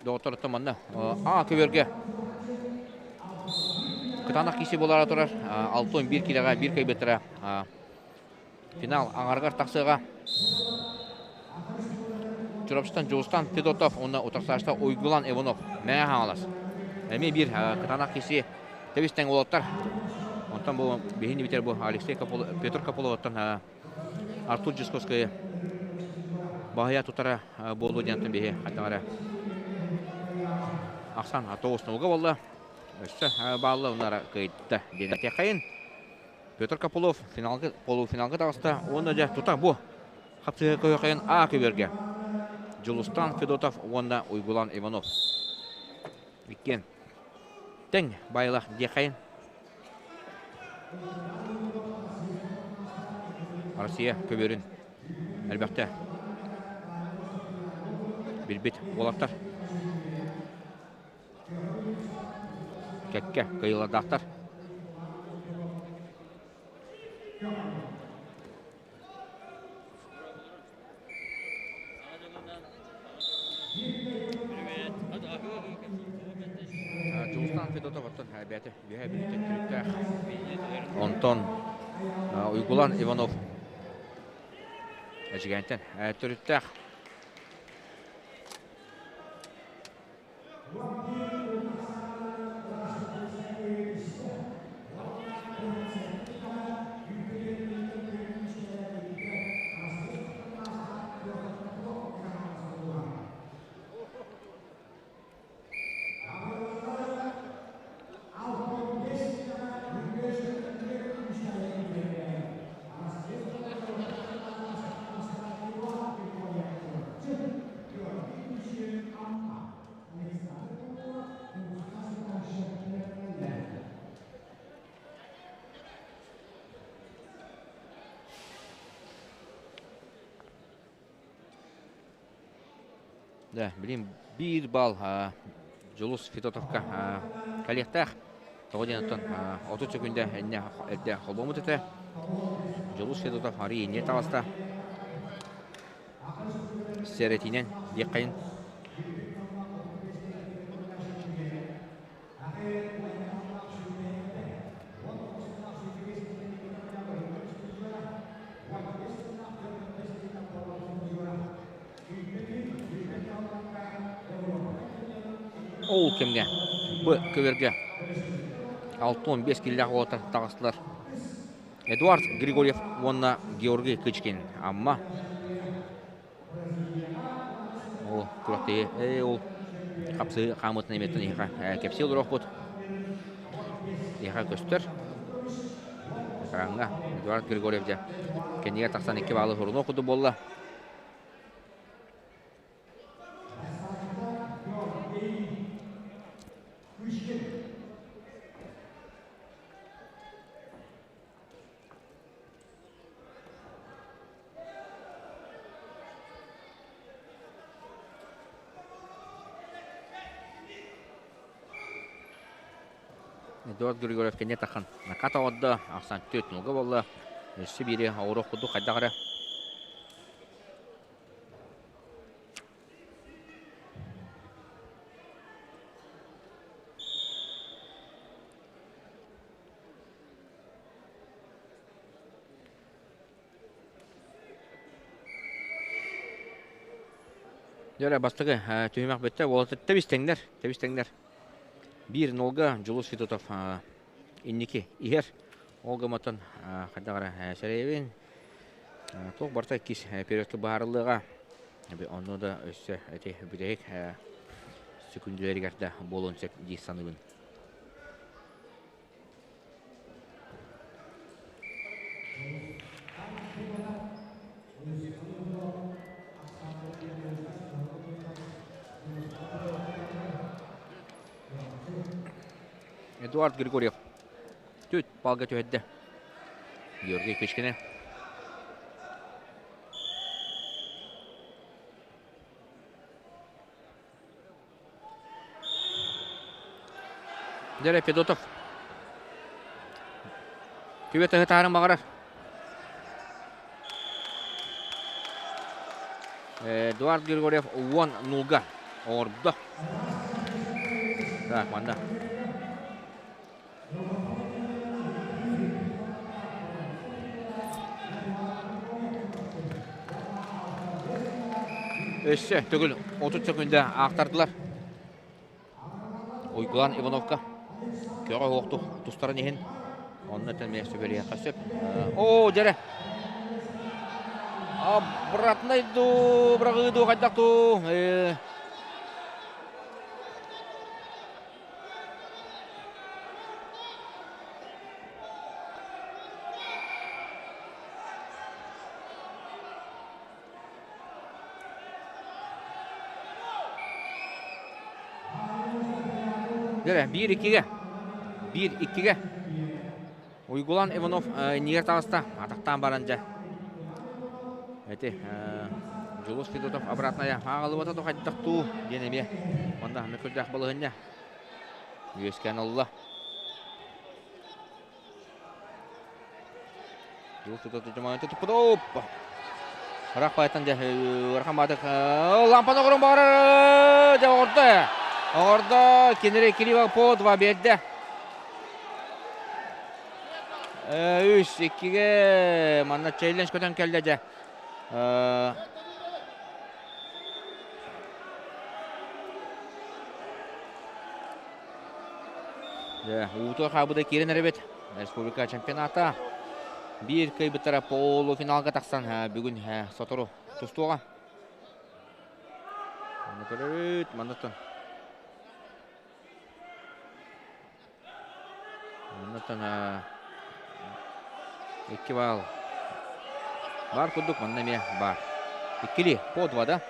Доҕотторуттан манна А көбүөргэ кытаанах киирсии буолаары турар. 6-11 киилэҕэ биир кыайбыттара Финал аҥарыгар тахсыаҕа. Чурапчыттан Дьулустан Федотов уонна утарсааччыта Уйгулан Иванов Мэҥэ Хаҥалас. Эмиэ биир кытаанах киирсии тэбис-тэҥ уолаттар. Онтон бу биһини бүтэр бу Алексей Копулов, Петр Копуловтан Артур Дьячковскайы баһыйа тутара буолуо диэн биһи хайдах эрэ ахсан тоҕус буолла. Өссө баалла унара кыайда диэн этиэххэйин. Петр Копылов финалга, полуфиналга таҕыста уонна дьэ тута бу хапсыһыы көһөхөйөн А көбүөргэ Дьулустан Федотов уонна Уйгулан Иванов иккиэн тэҥ байлах диэххэйин. Россия көбүөрүн элбэхтэ билбит уолаттар. Кэккэ кыайыылардаахтар. Дьулустаан Федотов оттон бэйэтэ үөһээ Бүлүүттэн төрүттээх. Онтон Уйгулан Иванов Эдьигээнтэн төрүттээх. Да, билим биир балл Дьулус Федотовка кэлиэхтээх. Тоҕо диэн оттон 30 секүндэ иннэ эрдэ холбоммут этэ. Дьулус Федотов арый инньэ таҕыста. Сэрэтиинэн диэххэйин. Ол кэмҥэ бу көбүөргэ 65 киилэлээх уолаттар таҕыстылар. Эдуард Григорьев уонна Георгий Кычкин Амма ол күрэхтэһии ээ ол хапсыһыы хаамыытын эмиэттэн эһиэхэ кэпсии олоруохпут. Эһиэхэ көстөр. Экраҥҥа Эдуард Григорьев дьэ кэннигэр тахсан икки баалы сурунуох курдук буолла. Эдуард Григорьев кэннэ тахан накат оҕордо, ахсан түөрт нолга буолла. Өссө биири оҕуруох курдук хайдах эрэ. Дьэ бастакы түһүмэх бүттэ. Уолаттар тэбис-тэҥнэр, тэбис-тэҥнэр. Биир нолга Дьулус Федотов инники иһэр. Ол гымматын хайдах эрэ сэрэйэбин. Туох барыта иккис периодка быһаарыллыаҕа. Онно да өссө эти бүтэһик сөкүндүлэригэр да буолуон сөп дии саныыбын. Эдуард Григорьев түт балга түһэрдэ. Георгий Кычкина. Дьэ Федотов Түбэ тыһытаарын баҕарар. Эдуард Григорьев уон нулга оҥордо. Так, манна. Өссө төгүл 30 секүндэ аахтардылар. Уйгулан Ивановка көҕө уохтук тустарын иһин онно тэмиэ сүбэлиэххэ сөп. Оо, дьэрэ! Обратный дуу, быраҕыы дуу, хайдах дуу? Дьэ, биир иккигэ. Биир иккигэ. Уйгулан Иванов иннигэр таҕыста. Атахтаан баран дьэ. Эти Дьулус Федотов обратная ааҕылыбата да хайдах туу диэн эмиэ онно мөкүрдээх балаһынньа үөскээн ылла. Дьулус Федотов дьамаанча туппут. Оппа! Ыраах баайтан дьэ ыарахан баатык лампаны оҕорон баҕарар дьэ оҕордо оҕордо кинири Кирилл по два биэрдэ. Үс иккигэ манна челлендж көтөн кэллэ дьэ. Дьэ, уутуга хаабыта киирэн эрэбит. Республика чемпионата. Биир кыайбыттара полуфиналга тахсан бүгүн сотору тустуоҕа. Манна көрөбүт, маннаттан. Оннуттан икки баал баар курдук манна эмиэ баар. Иккили по два да?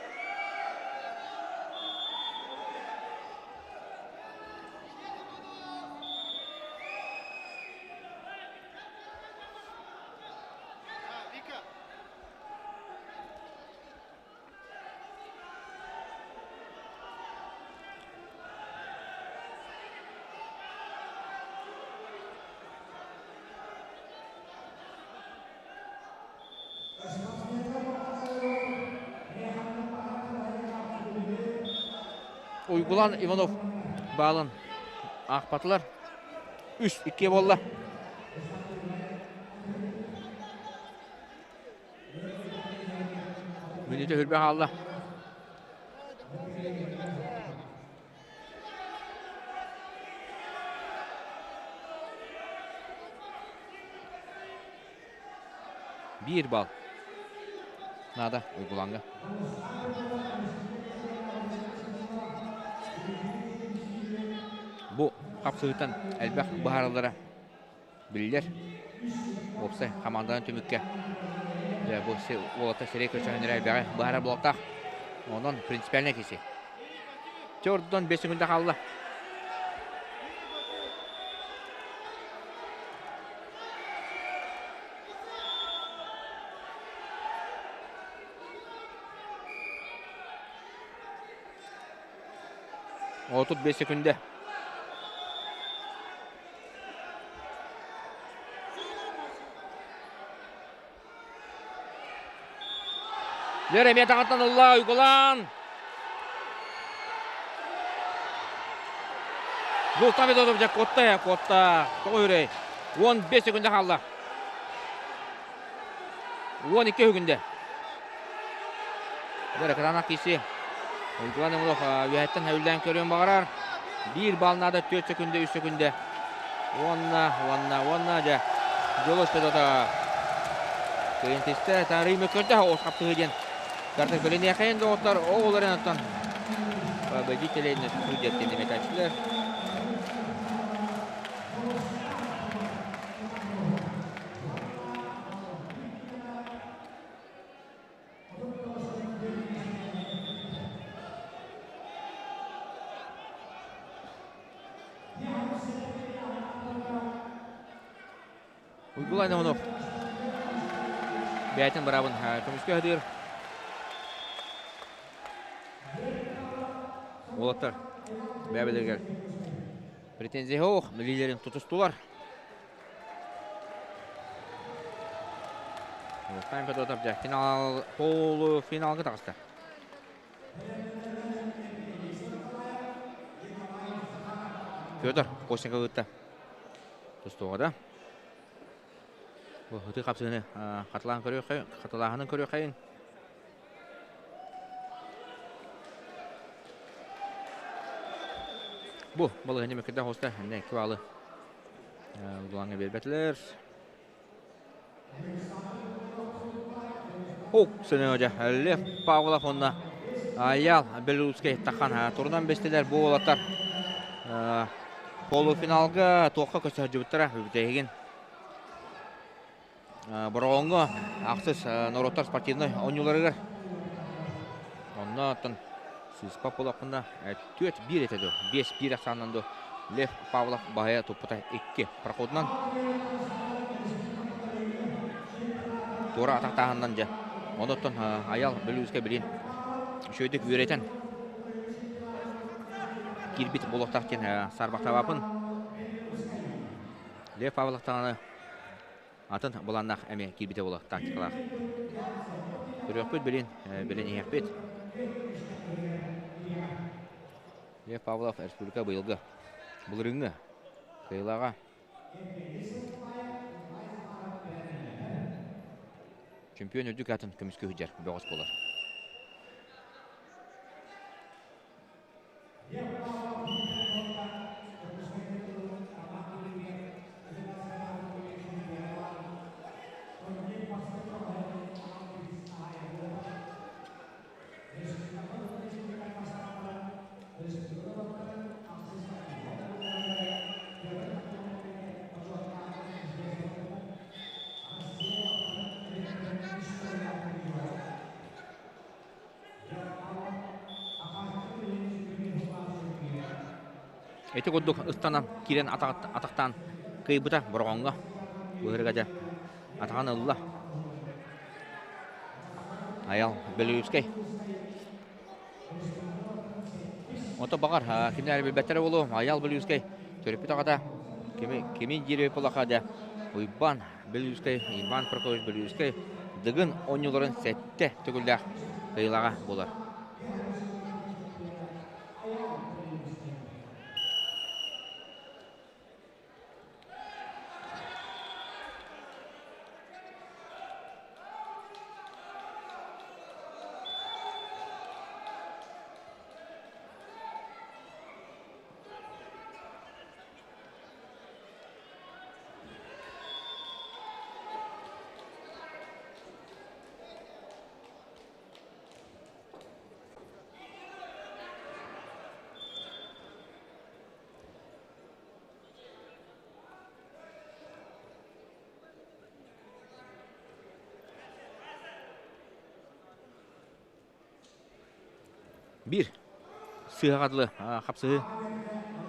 Уйгулан Иванов баалын аахпатылар. Үс икки буолла. Мүнүүтэ хүрбэ хаалла. Биир бал. Наада уйгуланга. Бу хапсыһыттан элбэх быһаарыллара биллэр. Уопсай хамаанданан түмүккэ дьэ бу уолаттар сирэй көрсөһөннөрө элбэҕи быһаарар буолуохтаах. Онон принципиальнай киси. Төрдөн 5 секунда хаалла. 35 секунда. Лер эмиэ таҥаттан ылла Уйгулаан. Бултан Федотов дьэ куотта я куотта. Тоҕо үрэй. 15 секунда хаалла. 12 секунда. Лер кытаанах киирсии. Уйгулаан Иванов үөһэттэн үһүллээн көрүөн баҕарар. Биир балл наада 4 секунда, 3 секунда. Уонна, уонна, уонна дьэ Дьолос Федотов кыайан тистэ. Тарый мөккөрдө оҕус хаптыһы диэн картар көлүнүөххэйин доҕоттор оҕолорун оттон победителей судья диэн Уйгулай Иванов бэйэтин быраабын көмүскэ сатыыр. Уолаттар бэйэ-бэйэлэригэр претензия суох, лидерин тутустулар. Тайм Федотов дьэ финал полуфиналга таҕыста. Федор Костенко ыытта. Тустууга да. Бу ытыы хапсыыны хатылаан көрүөххэ, хатылааһынын көрүөххэйин. Бу балыһыны мөккүдэ хоста, эмне кыбалы Улаҥҥа биэрбэтилэр. Ок, сөнөөдө Лев Павлов уонна Аял Белорусскай тахан турунан бестилер бу уолаттар полуфиналга туохха көсөһдьүбүттара бүтэһигин Бороҕоҥҥо ахсыс норуоттар спортивнай оонньууларыгар онно оттон сыыспа буолахпына түөрт биир этэ дуо биэс биир ахсаанынан дуо Лев Павлов баһыйа туппута икки проходунан. Туора атахтааһыннан дьэ. Онуттан Аял Белүүскэ билин үчүгэйдик үөрэтэн киирбит буолуохтаах диэн саарбахтаабаппын. Лев Павловтааны атын былааннаах эмиэ киирбитэ буолар тактикалаах. Көрүөхпүт билин, билин иһиэхпит. Лев Павлов республика быйылгы былырыыҥҥы кыайыылааҕа. Чемпион үрдүк аатын көмүскүү сылдьар бөҕөс буолар. Ити курдук ыстанан киирэн атахтаан кыйбыта Бороҕоҥҥо быһырыга дьэ атаҕын ылла. Аял Белювскай. Ото баҕар кимнэр билбэттэрэ буолуо Аял Белювскай төрөппүт аҕата кими кимин диир буоллаха дьэ Уйбаан Белювскай Иван Прокопьевич Белювскай Дыгын оонньууларын сэттэ төгүллээх кыайыылааҕа буолар. Биир сыһаҕа дылы хапсыһыы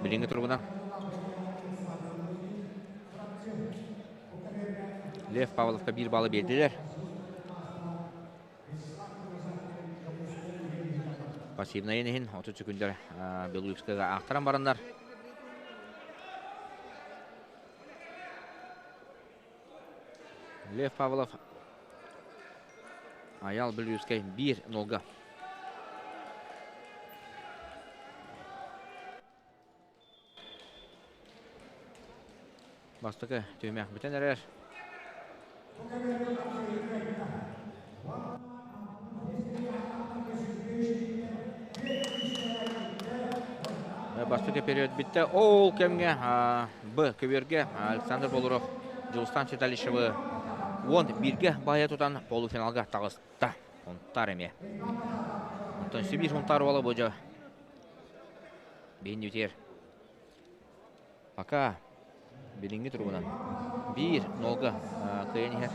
билиҥҥи туругунан Лев Павловка биир баллы биэрдилэр. Пассивнайын иһин 30 секундер Белуевскайга аахтаран бараннар. Лев Павлов Аял Белуевскай 1-0-га. Бастакы түһүмэх бүтэн эрэр. Бастакы период бүттэ. Ол кэмҥэ Б көбүөргэ Александр Болуров Дьулустан Ситалишевы 11-ге баайа тутан полуфиналга таҕыста. Хунтаар эмиэ. Онтон Сибиир Хунтаар уола бу дьэ биһин үтер. Пока билиҥҥи туругунан 1-0-га кыайан иһэр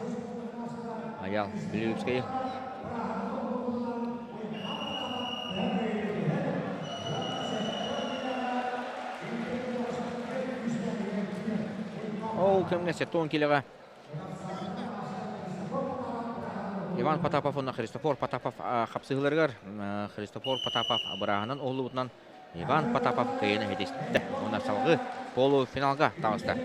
Аял Белюбскайы. Ол кэмҥэ 70 килоҕа Иван Потапов уонна Христофор Потапов хапсыһыыларыгар Христофор Потапов бырааһынан уһуллубутунан Иван Потапов кыайыыны ситистэ уонна салгыы полуфиналга таҕыста.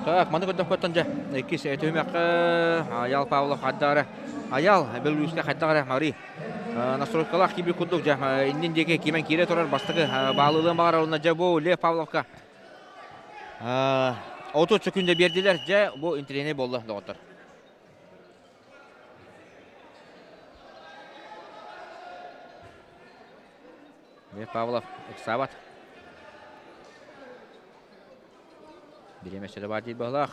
Так, маны көрдөхпөттөн дьэ, иккис түһүмэххэ Аял Павлов хайдах эрэ Аял Беллүүскэ хайдах эрэ Мари настройкалаах киирбит курдук дьэ иннин диэки кимэн киирэ турар бастакы баалылыан баҕарар уонна дьэ бу Лев Павловка 30 секунда биэрдилэр. Дьэ, бу интириэһинэй буолла, доҕоттор. Лев Павлов ыксаабат. Бириэмэ өссө да баар диир быһалаах.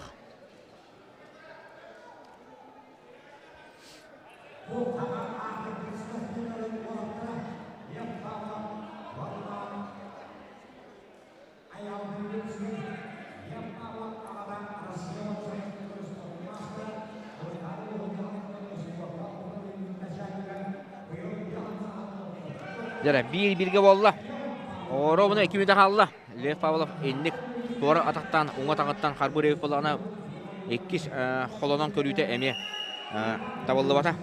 Дьэ, биир-бииргэ буолла. Оруобуна 2 мүнүүтэ хаалла. Лев Павлов инник туора атахтаан, уҥа атаҕыттан харбыыр эбит буоллаҕына. Иккис холонон көрүүтэ эмиэ табыллыбата.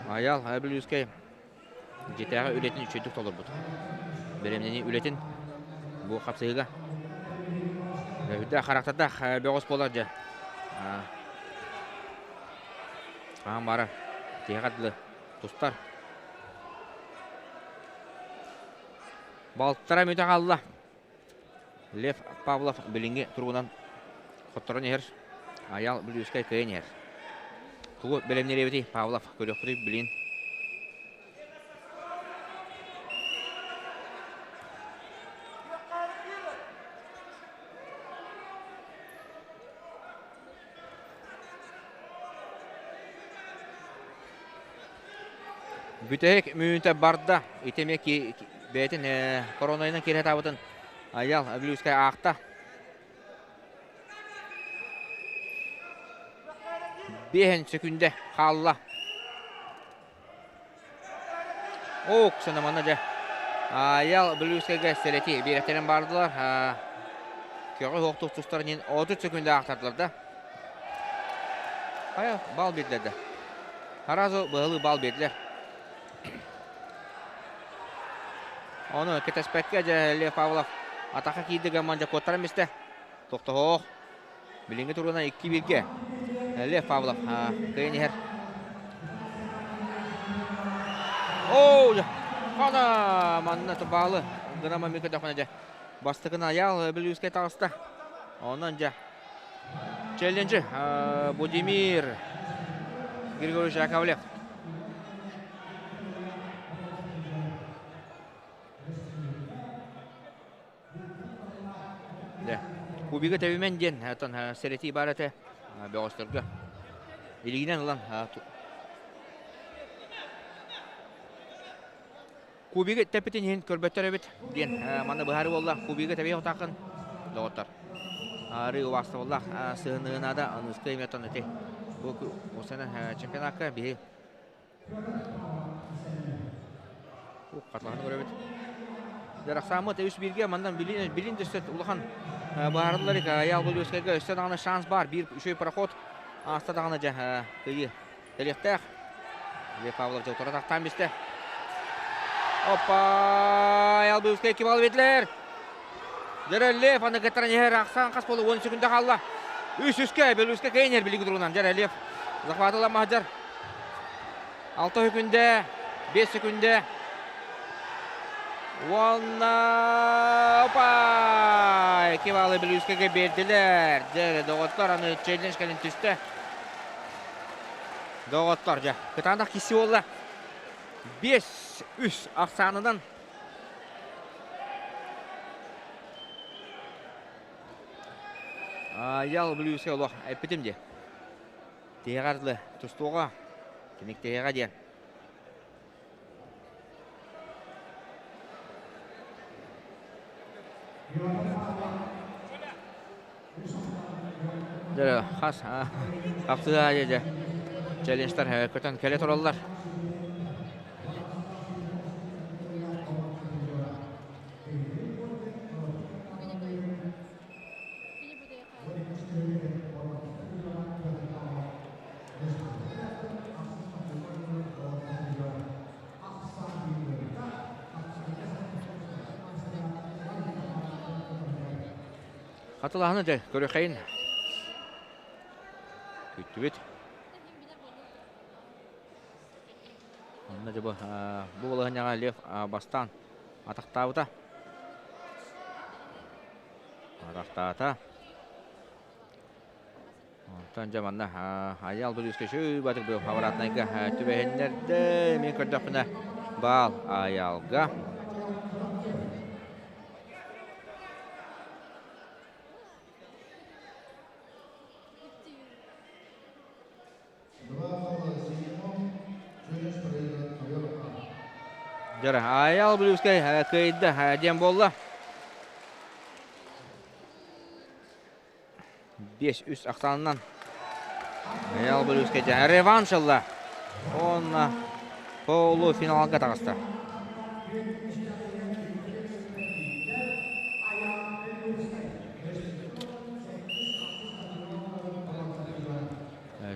Айал Бүлүүскэй дьиэтээҕи үлэтин үчүгэйдик толорбут. Бэлэмнэнии үлэтин бу хапсыһыыга үрдээх харахтардаах бөҕөс буолар дьэ. Хаһан баара тиһэҕэр дылы тустар. Балтара мүтэ хаалла. Лев Павлов билиҥҥи туругунан хотторон иһэр. Айаал Бүлүүскэй кыайан иһэр. Тугу бэлэмниир эбитий Павлов? Көрүөхпүтүй билин. Бүтэһик мүнүүтэ барда. Ити эмиэ бэйэтин коронайынан киирэ сатаабытын Айал Бүлүүскэй аахта. Биэһин сөкүндэ хаалла. Ок, манна дьэ. Айал Бүлүүскэйгэ сэрэтии биэрэктэрин баардылар. Көҕү суохтук тустар иһин 30 сөкүндэ аахтардылар да. Хайа, бал биэрдилэр да. Сразу быһалыы бал биэрдилэр. Ону кэтэспэккэ дьэ Лев Павлов атаха киирди гамман дьэ куоттаран бистэ. Тохтоһоох. Билиҥҥи туругунан 2-1-гэ Лев Павлов кыайан иһэр. Оо, хана манна тубаалы гынама мика дохона дьэ. Бастакын Аял Бүлүүскэй таҕыста. Онон дьэ челленджи Будимир Григорьевич Яковлев. Дьэ, кубига тэбимэн диэн оттон сэрэтии баар этэ бөҕөстөргө. Илиинэн ылан Кубига тэппитин иһин көрбөттөр эбит диэн манна быһаарыы буолла. Кубига тэбиэх утааххын доҕоттор. Арыы убаастабыллаах сыһыныгынаада аныыскы эмиэ ити бу усана чемпионакка биһи Хатылаһаны көрөбүт. Дьарахсааммыт үс бииргэ мандан билин билин дөссөт улахан баарылар Айаал Бүлүүскэйгэ өссө даҕаны шанс баар. Биир үчүгэй проход ааста даҕаны дьэ кыйыы кэлиэхтээх. Лев Павлов дьолтора тахтаан бистэ. Опа! Айаал Бүлүүскэй икки балл биэрдилэр. Дьэрэ Лев аны кыттаран иһэр ахсаан хас буолу 10 секунда хаалла. Үс үскэ Бүлүүскэ кыайан иһэр билиги турунан. Дьэрэ Лев захватыла маһдьар. 6 секүндэ, 5 секүндэ. Уонна опа! Икки баалы Бүлүүскэгэ биэрдилэр. Дьэ, доҕоттор, аны челлендж кэлин түстэ. Доҕоттор, дьэ, кытаанах киси буолла. 5-3 ахсаанынан Ял Бүлүүскэ олох эппитим дии. Тиһэҕэр дылы тустууга тиниктэһиэҕэ диэн. Дьэ, хас хапсыһа дьэ челленджтар көтөн кэлэ тураллар. Хатылаһаны дьэ көрүөххэйин. Күттүбүт. Онно дьэ бу бу балаһыанньаҕа Лев бастаан атахтаабыта. Атахтаата. Онтон дьэ манна Айаал Бүлүүскэ үчүгэй бу обратнайга түбэһиннэрдэ. Мин көрдөхпүнэ баал Айаалга. Дьара, Айаал Бүлүүскэй кыайда диэн буолла. 5-3 ахсаанынан Айаал Бүлүүскэй реванш ылла. Уонна полуфиналга таҕыста.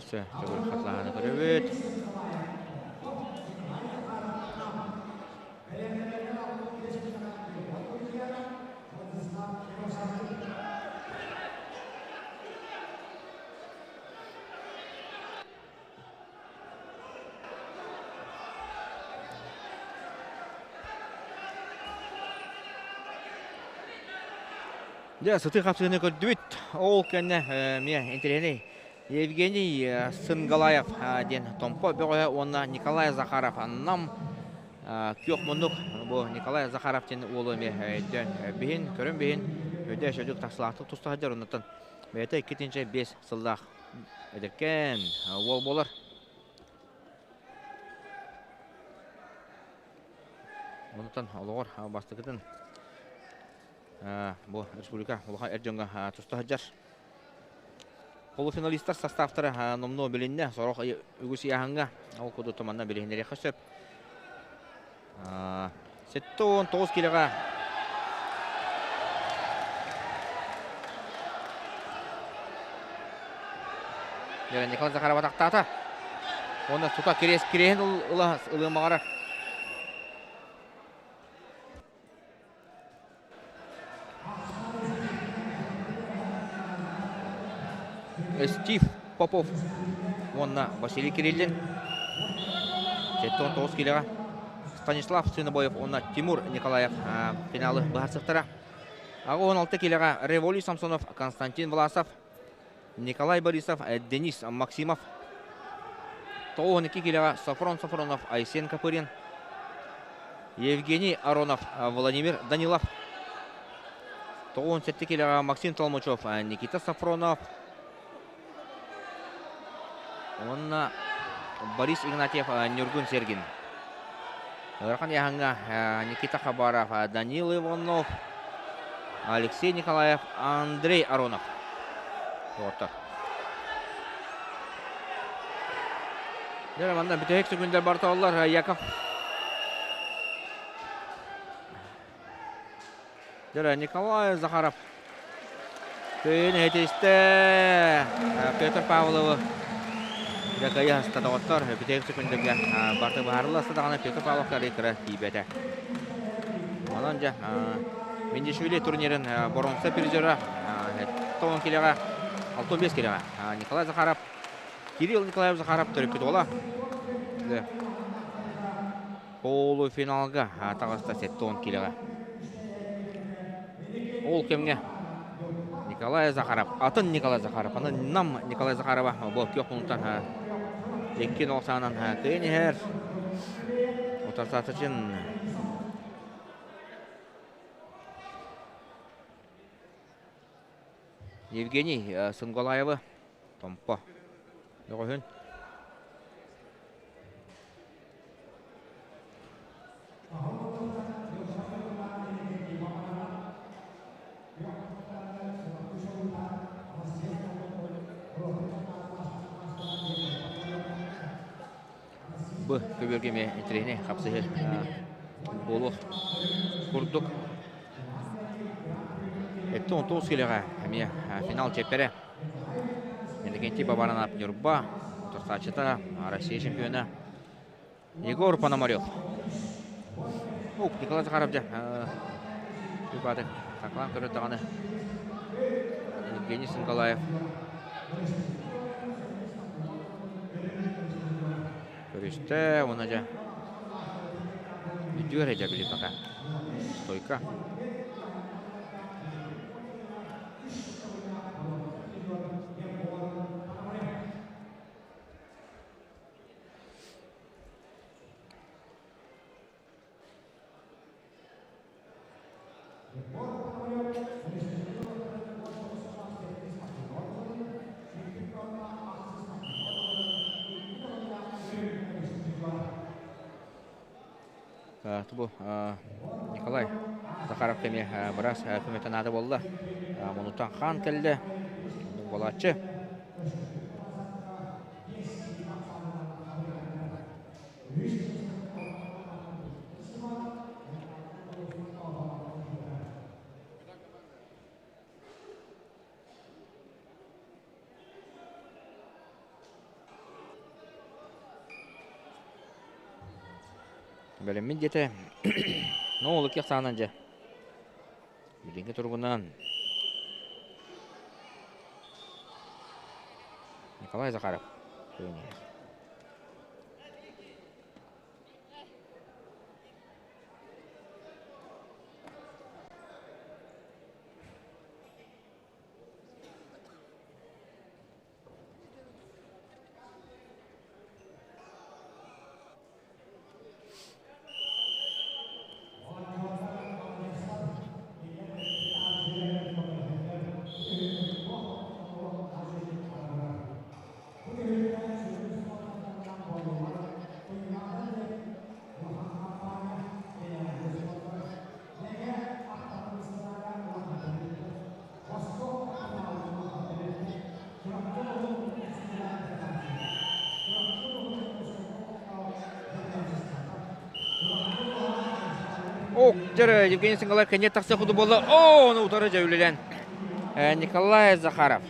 Өссө төгүл хатылаһаны көрөбүт. Дьэ, сытыы хапсыыны көрдүбүт. Ол кэннэ эмиэ интэриэһинэй Евгений Сынгалаев диэн Томпо бөҕөһө уонна Николай Захаров Нам күөх муннук бу Николай Захаров диэн уолу эмиэ өйдөөн биһин, көрөн биһин өйдөө сөдүк тахсылаахтык туста сылдьар оннуттан бэйэтэ 2-5 сыллаах эдэркээн уол буолар. Онтон олоҕор бастакытын бу республика улахан эр дьоҥҥо туста сылдьар. Полуфиналистар составтара номнуо билиннэ. Сорох үгүс ыйааһыҥҥа ол курдук манна билиһиннэриэххэ сөп. 79 килоҕа Николай Захаров атахтаата. Уонна тута кириэс кириэһин ыла ылыамаҕара. Стив Попов уонна Василий Кириллин 79 килоҕа Станислав Свинобоев уонна Тимур Николаев финалы быһаарсыахтара. 16 килоҕа Револий Самсонов, Константин Власов, Николай Борисов, Денис Максимов. 92 килоҕа Софрон Софронов, Айсен Копырин, Евгений Аронов, Владимир Данилов. 97 килоҕа Максим Толмачев, Никита Сафронов уонна Борис Игнатьев, Ньургун Сергин. Ыарахан ыйааһыҥҥа Никита Хабаров, Данил Иванов, Алексей Николаев, Андрей Аронов. Доҕоттор. Дьэ, манна бүтэһик секундер барталлар Яков. Дьэ, Николай Захаров Кыайын этистэ Петр Павловы дьэ кыайа аста доҕоттор бүтэһик секундергэ барыта быһаарылла аста даҕаны Петр Павлов кыра тиийбэтэ. Онон дьэ Миндишвили турнирын боруонса призера 10 килоҕа 65 килоҕа Николай Захаров Кирилл Николаев Захаров төрөппүт уола полуфиналга таҕыста 70 килоҕа. Ол кэмҥэ Николай Захаров, атын Николай Захаров, аны Нам Николай Захарова бу күөх муннуктан 2-0 саанан кыайан иһэр. Утарсааччын Евгений Сынголаевы Томпо бөҕөһүн Бу көбүөргэ эмиэ интэриэһинэй хапсыһыы буолуох курдук. 79 килоҕа эмиэ финал чиэппэрэ. Иннокентий Бабаранов Ньурба, утарсааччыта Россия чемпиона Егор Пономарев. Ук, Николай Захаров дьэ Юбаты саклаан көрөр даҕаны Евгений Сынгалаев көрүстэ уонна дьэ үтүөр дьэ били пока стойка. Бу Николай Захаров кэмиэ быраас көмөтө наада буолла. Мунуттан хаан кэллэ. Буолааччы. Бэлэммин диэтэ. Ну, ол икки саанан дьэ. Билиҥҥи туругунан Николай Захаров тренер. Ок, дьэ, Евгений Сингалар кэнньэ тахса куду буолла. Оо, ону утары дьэ үлэлэн. Николай Захаров.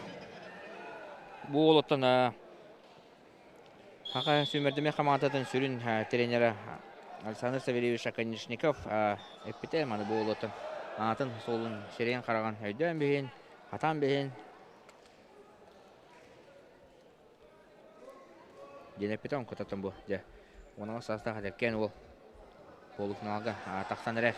Бу уолуттан Саха сүүмэрдэмэ хамаандатын сүрүн тренерэ Александр Савельевич Оконешников эппитэ, маны бу уолуттан аатын суолун сирэйин-хараҕын өйдөөн биһин, хатаан биһин диэн эппитэ, онкутаттан бу дьэ 16 саастаах эдэркээн уол полуфиналга тахсан эрэр.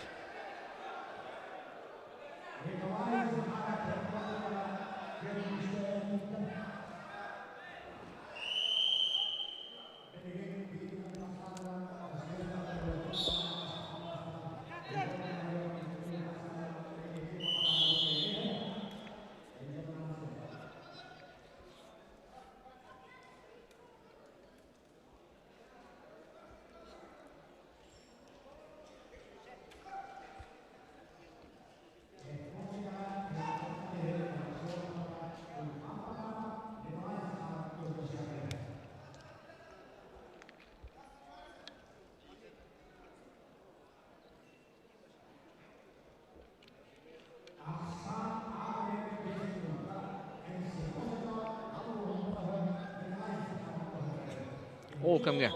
Ол кэмҥэ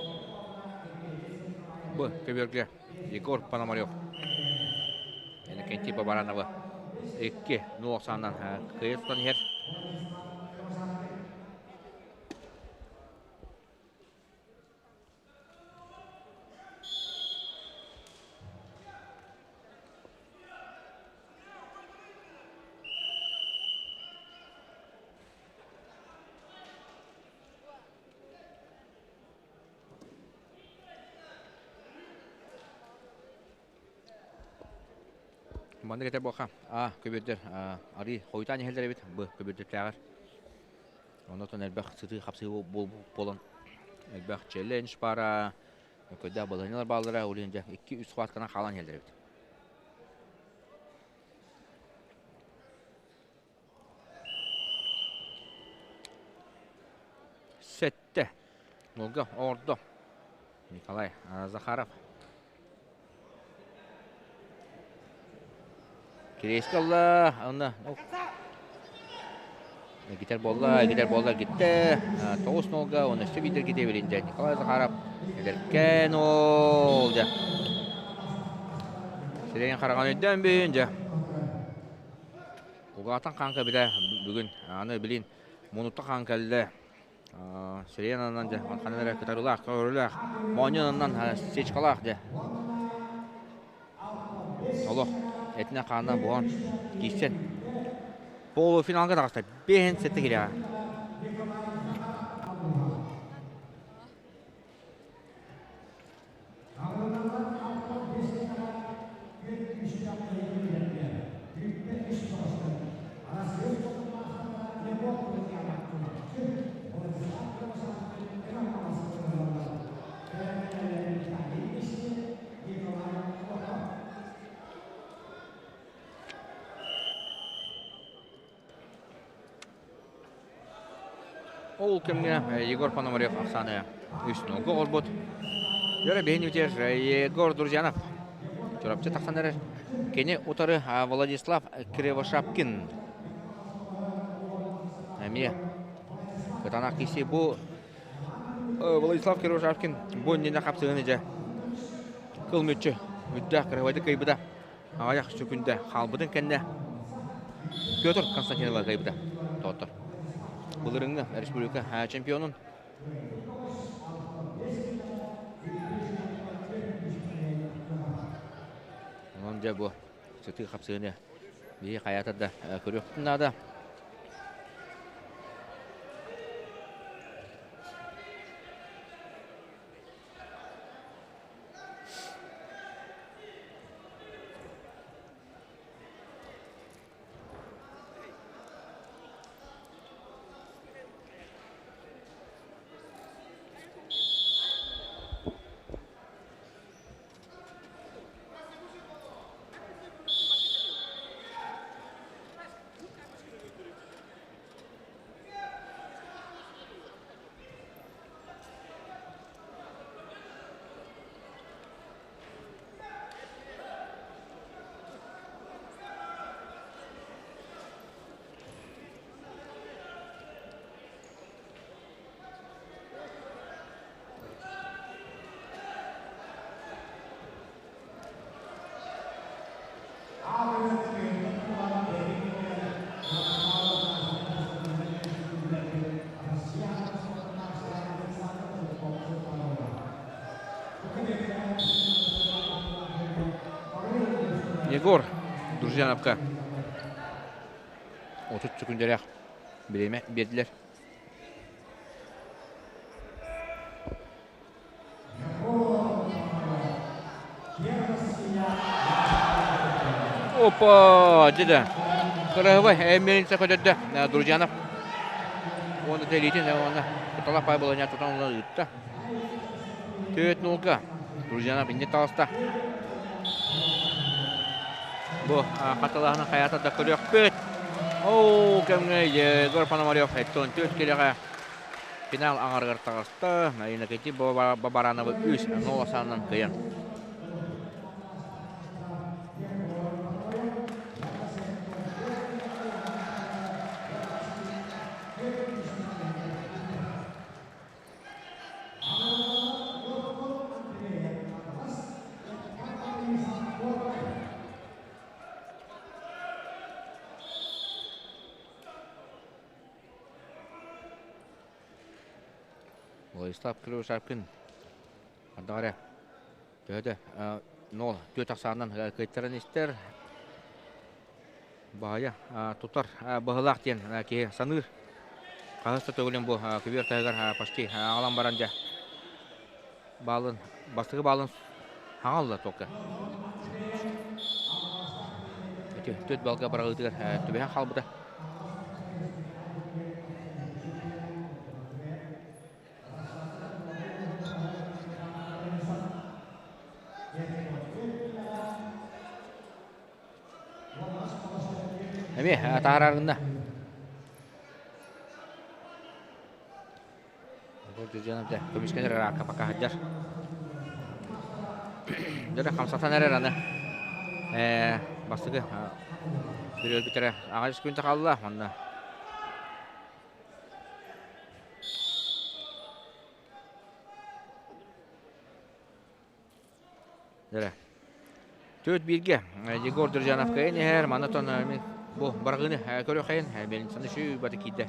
Б көбүөргэ Егор Пономарев Иннокентий Бабаранова 2 0 ахсаанынан кыайа тутан иһэр. Маннык этэр буолха, А көбүөрдэр арыы хойутаан иһэллэр эбит, Б көбүөрдэртээҕэр. Оннотон элбэх сытыы хапсыы буолан элбэх челлендж баара, көйдөөх балаһыанньалар бааллара, ол иһин дьэ 2-3 хватканан хаалан иһэллэр эбит. Сэттэ. Нолга оҥордо. Николай Захаров. Кириэскэ ылла, онно Гитер буолла, гитер буолла, гиттэ. Тоҕус нолга, он өссө биитэр гите билинде. Николай Захаров эдэркээн ол дьэ. Сирэйин хараҕын өйдөөн бүүн дьэ. Кулгаахтан хаан кэлбитэ бүгүн. Аны билин мунутта хаан кэллэ. Сирэйин аннынан дьэ ханан эрэ кытарыылаах, көрүүлээх, моонньун аннынан сечкалаах дьэ. Олох этинэ хаана буһан киирсэн полуфиналга таҕыста. Биэһин сэттэ кириэҕэ. Ол кэмҥэ Егор Пономарев ахсааны үс нолга оҕорбут. Дьөрө биһин үтер Егор Друзьянов Чурапчы тахсан эрэр. Кини утары Владислав Кривошапкин. Эмиэ кытаанах киси бу Владислав Кривошапкин бу иннинэ хапсыгын ije. Кыл мүччү үрдээх кырабайдык кыйбыта. Аҕыйах сүкүндэ хаалбытын кэннэ Петр Константинова кыайбыта. Доҕоттор. Былырыҥҥы республика чемпионун Онон дьэ бу сытыы хапсыыны биһи хайаатар да көрүөхпүтүн наада. Егор Друзьяновка 30 секундерэх бириэмэ биэрдилэр. Опа, дьэ Кыраһыбай мельница көтөрдө Друзьянов. Уонна тэлиитин уонна куталах пай баланя тутан ула ыытта. Төрт нолга Друзьянов инне таҕыста. Бу хатылаһына хайата да көрүөхпүт. Оо, кэмҥэ Егор Пономарев 74 килэҕэ Финал аҥарыгар таҕыста. Иннокентий Бабарановы 3-0 саанынан кыайан. Владислав Кривошапкин ардах эрэ төһөтө нол түөрт ахсаанынан кыайтаран истэр. Баһыйа тутар быһылаах диэн киһи саныыр. Хаһыс да төгүлүн бу күбүөр таһыгар почти аҕалан баран дьэ баалын бастакы баалын хаҥалла туокка. Ити түөрт балга быраҕыытыгар түбэһэн хаалбыта. Эмиэ таһаараргында. Көмүскэнэр ыраакка пока сылдьар. Дьэ хамсатан эрэр аны. Бастакы бүрүөлбүтэрэ аҕыс күн хаалла онно. Дьэ. Төрт бииргэ Егор Друзьяновка иһэр, манна тон бу барҕыны көрүөххэйин, мельницаны сүүбаты киирдэ.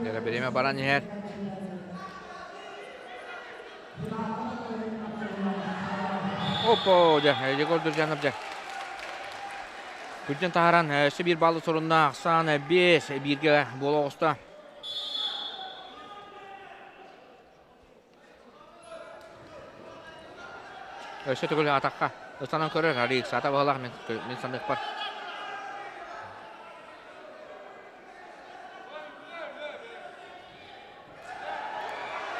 Бириэмэ баран иһэр. Оппо, дьэ, Егор Друзьянов дьэ. Күрдьэн таһааран, өссө биир баллы сорунна, ахсаан 5 бииргэ буола оҕуста. Өссө төгүл атахха ыстанан көрөр Арык саата баһылаах мин, мин саныахпар.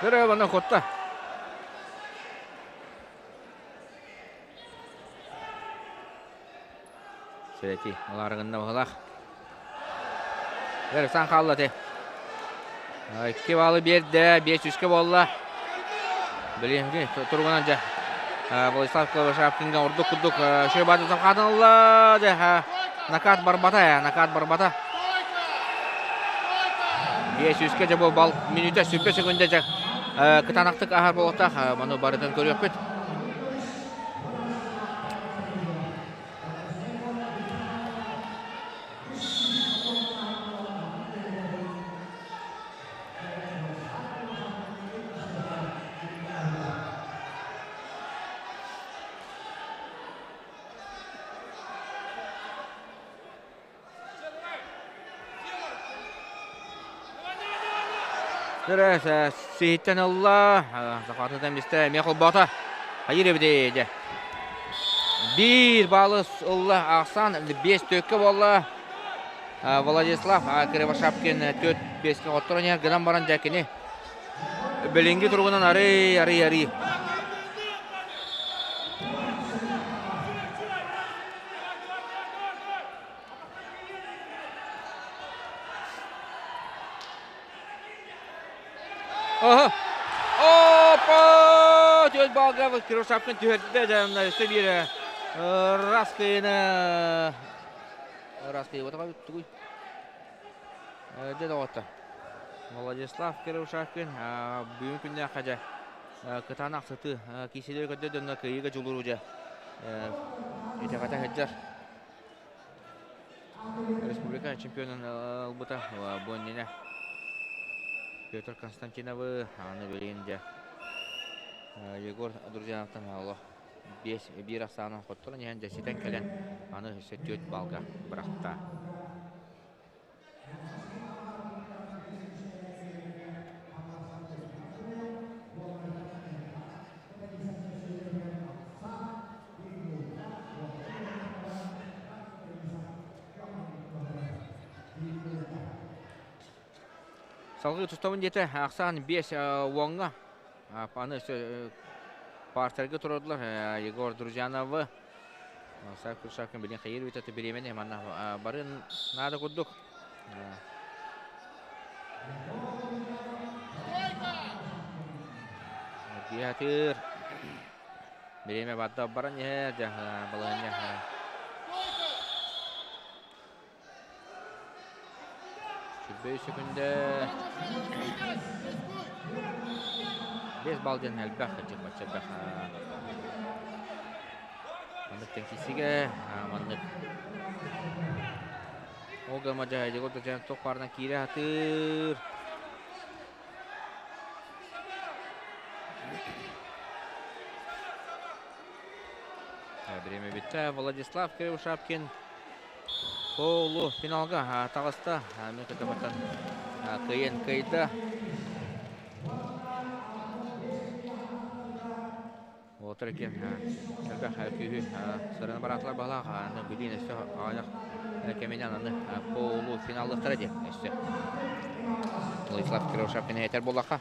Көрө манна хотта. Сөти алаарыгынна баһылаах. Сан хаалла те. Икки баалы биэрдэ, 5-3-кэ буолла. Билиҥҥи туругунан дьэ Владислав Клавашапкинга ордук курдук шөй баатын сапхаатын ылла дьэ накат барбата накат барбата. 5-3-кэ дьэ бу бал мүнүүтэ сүппэ секунда дьэ кытаанахтык аһар буолуохтаах маны барытын көрүөхпүт. Сиһиттэн ылла, Захватытан бистэ, эмиэ холбоото. Хайыр эбитий дьэ. Биир баалы ылла ахсаан 5 төккө буолла. Владислав Кривошапкин 4-5-кэ хотторон иһэр гынан баран дьэ кини билиҥҥи туругунан арый арый арый Опа! Түөрт балга Кривошапкин түһэрдэ дьэ өссө биир раз кыйыны раз кыйыбатаҕа тугуй дьэ доҕоттор Владислав Кривошапкин бүгүн күннээххэ дьэ кытаанах сытыы киисэлэри көрдө дьонно кыайыыга дьулуруу дьэ итэҕэтэ сылдьар Республика чемпионун ылбыта бу иннинэ Петр Константиновы аны билигин дьэ Егор Друзьяновтан олох биэс биир ахсаанын хотторон иһэн дьэ ситэн кэлэн аны өссө түөрт балга бырахта. Салгыы тустабын диэтэ ахсаан 5 уоҥҥа аны партерга турардылар Егор Друзьяновы Саакыр Шакин билин хайыр бүтэ бириэмэни манна барын наада курдук. Диатыр. Бириэмэ барда баран иһэр балаһыанньа. Сүрбэй секунда. Бес балл диэн элбэх, бачча элбэх. Маннык тэнкисигэ, маннык Ол гама дьаһайдык ордотуйан туох баарынан киирэ сатыыр. Время бүттэ. Владислав Кривошапкин полу финалга таҕыста. Мен көтөбаттан кыайан кыайда. Уолаттар иккиэн элбэх күүһү сыраны бараатылар баһылаах аны билиин өссө аҕыйах кэминэн аны полу финаллыахтара диэн өссө Владислав Кривошапкин этэр буоллахха.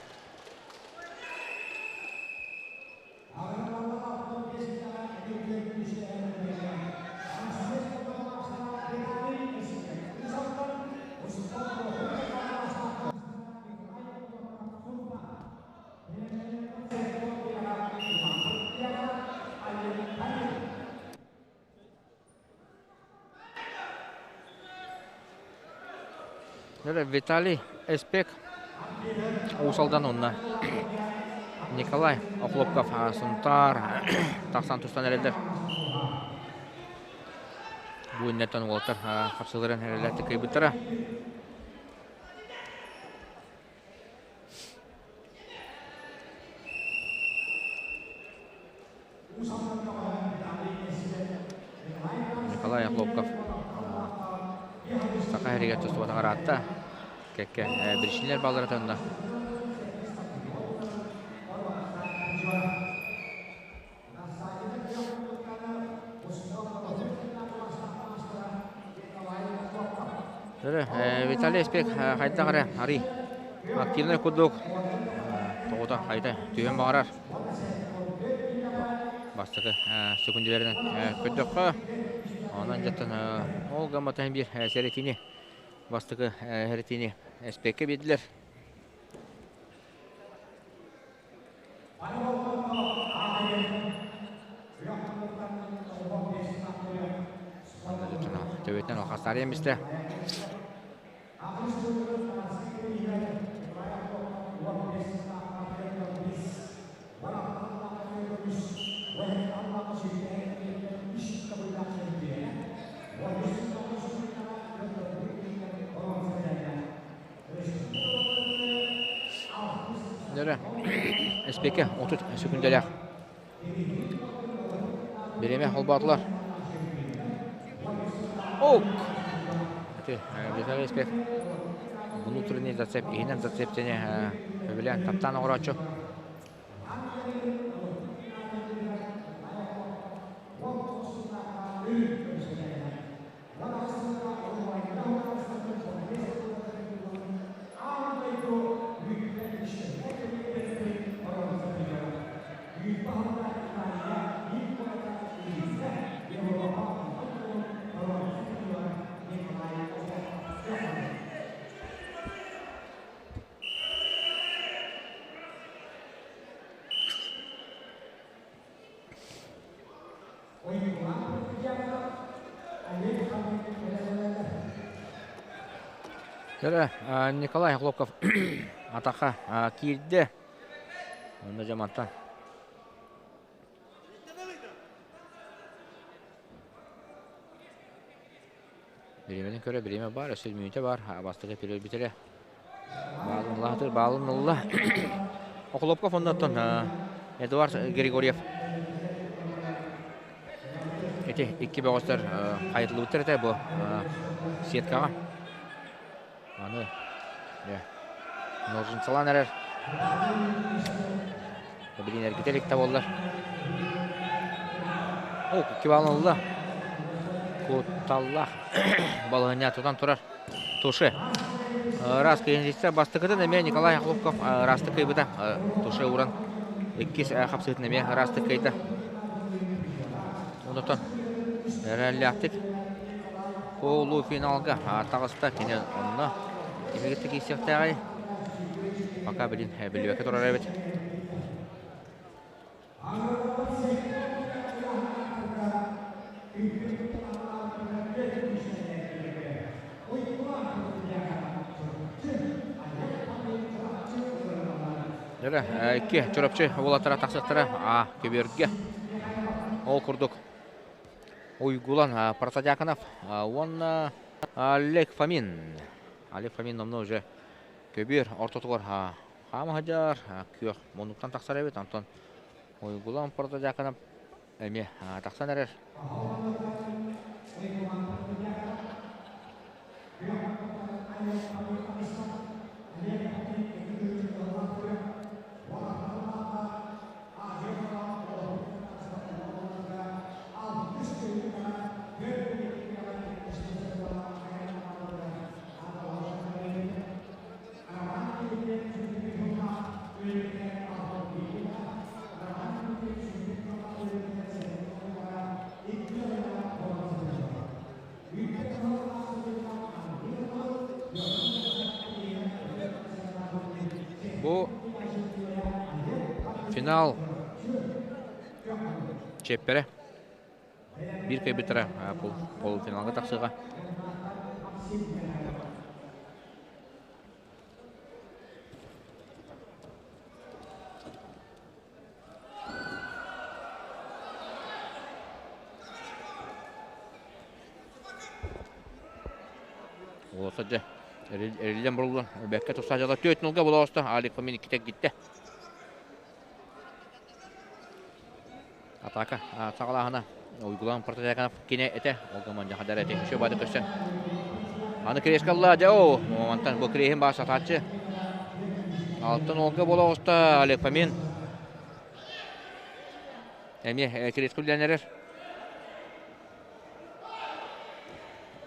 Виталий Эспек Уус Алдан уонна Николай Охлопков Сунтаар тахсан тустан эрэллэр. Бу иннеттэн уолаттар хапсыыларын эрэллээхтик кыайбыттара. Николай Охлопков Саха сиригэр тустубатах ыраатта. Кэккэ биричиинэлэр бааллара төннө. Виталий Спек хайдах эрэ арый активнай курдук тоҕута хайда түһэн баҕарар. Бастакы сөкүндүлэринэн көрдөххө, онон дьаттан ол гамматан биир сэрэтиини бастакы сэрэтиини Эспеккэ биэрдилэр. Төбөтүнэн алхастаарыйан бистэ. Нөрө СПК 30 сөкүндэлээх. Бириэмэ холбоотулар. Ок! Виталий Спек внутренний зацеп, иһинэн зацептени сөбүлээн таптаан оҥорооччу. Дөрө Николай Охлопков атаха киирдэ. Онно дьамантан. Бириэмэтин көрө, бириэмэ бар, өссө мүнүүтэ бар. Бастакы период бүтэрэ. Баалын ылаатыр, баалын ылла. Охлопков оннуттан Эдуард Григорьев Ити икки бөҕөстөр хайытыллыбыттар этэ бу сеткаҕа. Аны ножницалаан эрэр. Билин эргитэ илик да буоллар. О, икки балл ылла. Кутталлаах балаһыанньа тутан турар. Туше. Раз кыйынсыйса бастакытын эмиэ Николай Охлопков ыраастык кыйбыта. Туше уран иккис хапсыытын эмиэ ыраастык кыйда. Онтон эрэллээхтик полуфиналга таҕыста. Кини онно кими кытта киирсиэхтээҕий? Пока билин билбэккэ турар эбит. Дьэ, икки Чурапчы уолаттара тахсыахтара А көбүөргэ. Ол курдук Уйгулан Протодьяконов уонна Олег Фомин. Олег Фомин номнуо уже көбүөр ортотугар хаама сылдьар, күөх муннуктан тахсар эбит. Онтон Уйгулан Протодьяконов эмиэ тахсан эрэр. Бу финал чиэппэрэ. Биир кыайбыттара полуфиналга тахсыаҕа. Уолаттар дьэ эриллэн буруллан бэккэ тупса дьала түөрт нолга була оҕуста Алик Фомин иккитэ гиттэ. Атака саҕалааһына Уйгулан Протодьяконов кине этэ, ол гынан дьахадар эти еще бады көстөн. Аны креска алла дьэ о, мантан бу креһин баа сатааччы. Алтын олга бола оҕуста Олег Фомин. Эмиэ креска үллэн эрэр.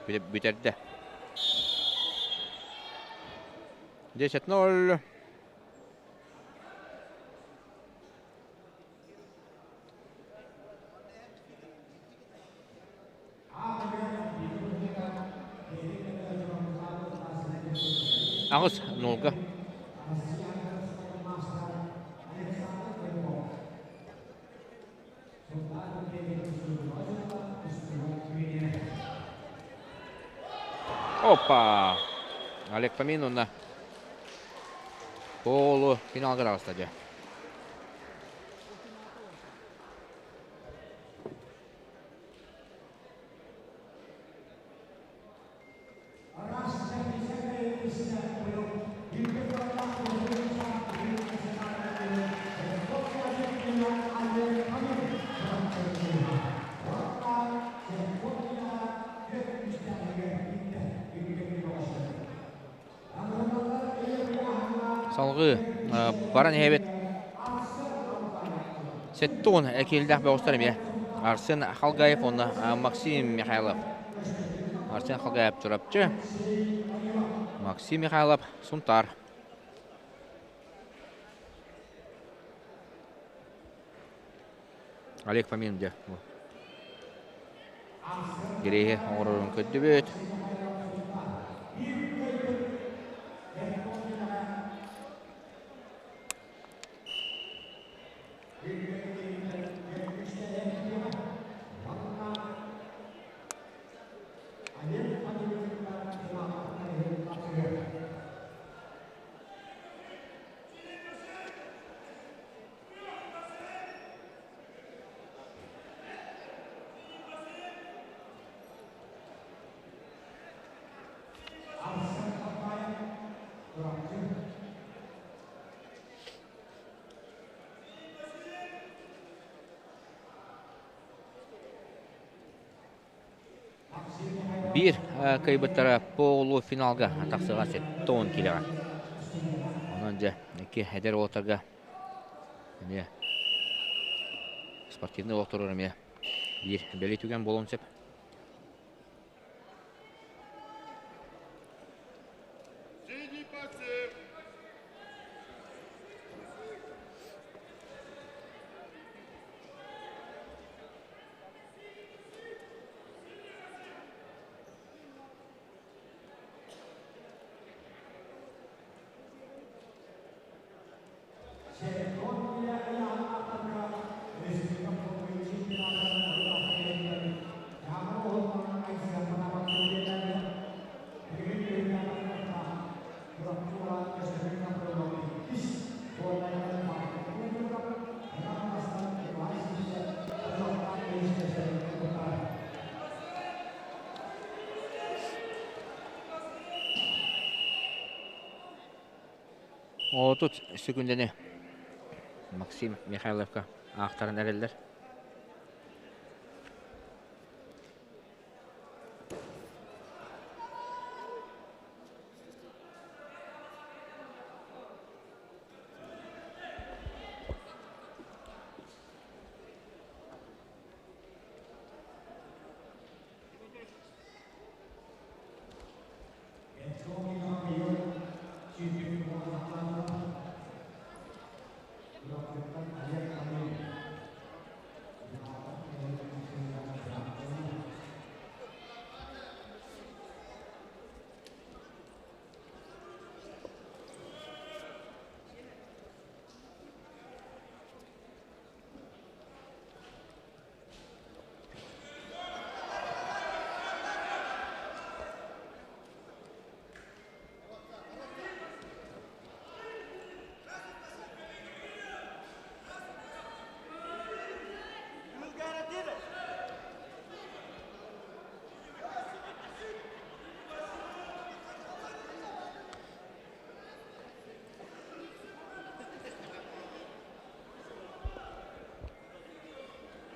Бүтэрдэ. 10-0. Аҕыс нолга. Опа! Олег Фомин уонна полу финалга таҕыста дьэ. Салгыы баран иһэбит. Сеттон киэлдээх бөҕөстөр эмиэ. Арсен Халгаев уонна Максим Михайлов. Арсен Халгаев Чурапчы. Максим Михайлов Сунтаар. Олег Фомин дьэ Гириэһи оҥорорун көрдүбүт. Биир кыайбыттара полуфиналга тахсыаҕа 70 киилэҕэ. Онон дьэ икки эдэр уолаттарга эмиэ спортивнай олохторугар эмиэ биир бэлиэ түгэн буолуон сөп. 30 секундэни Максим Михайловка аахтаран эрэллэр.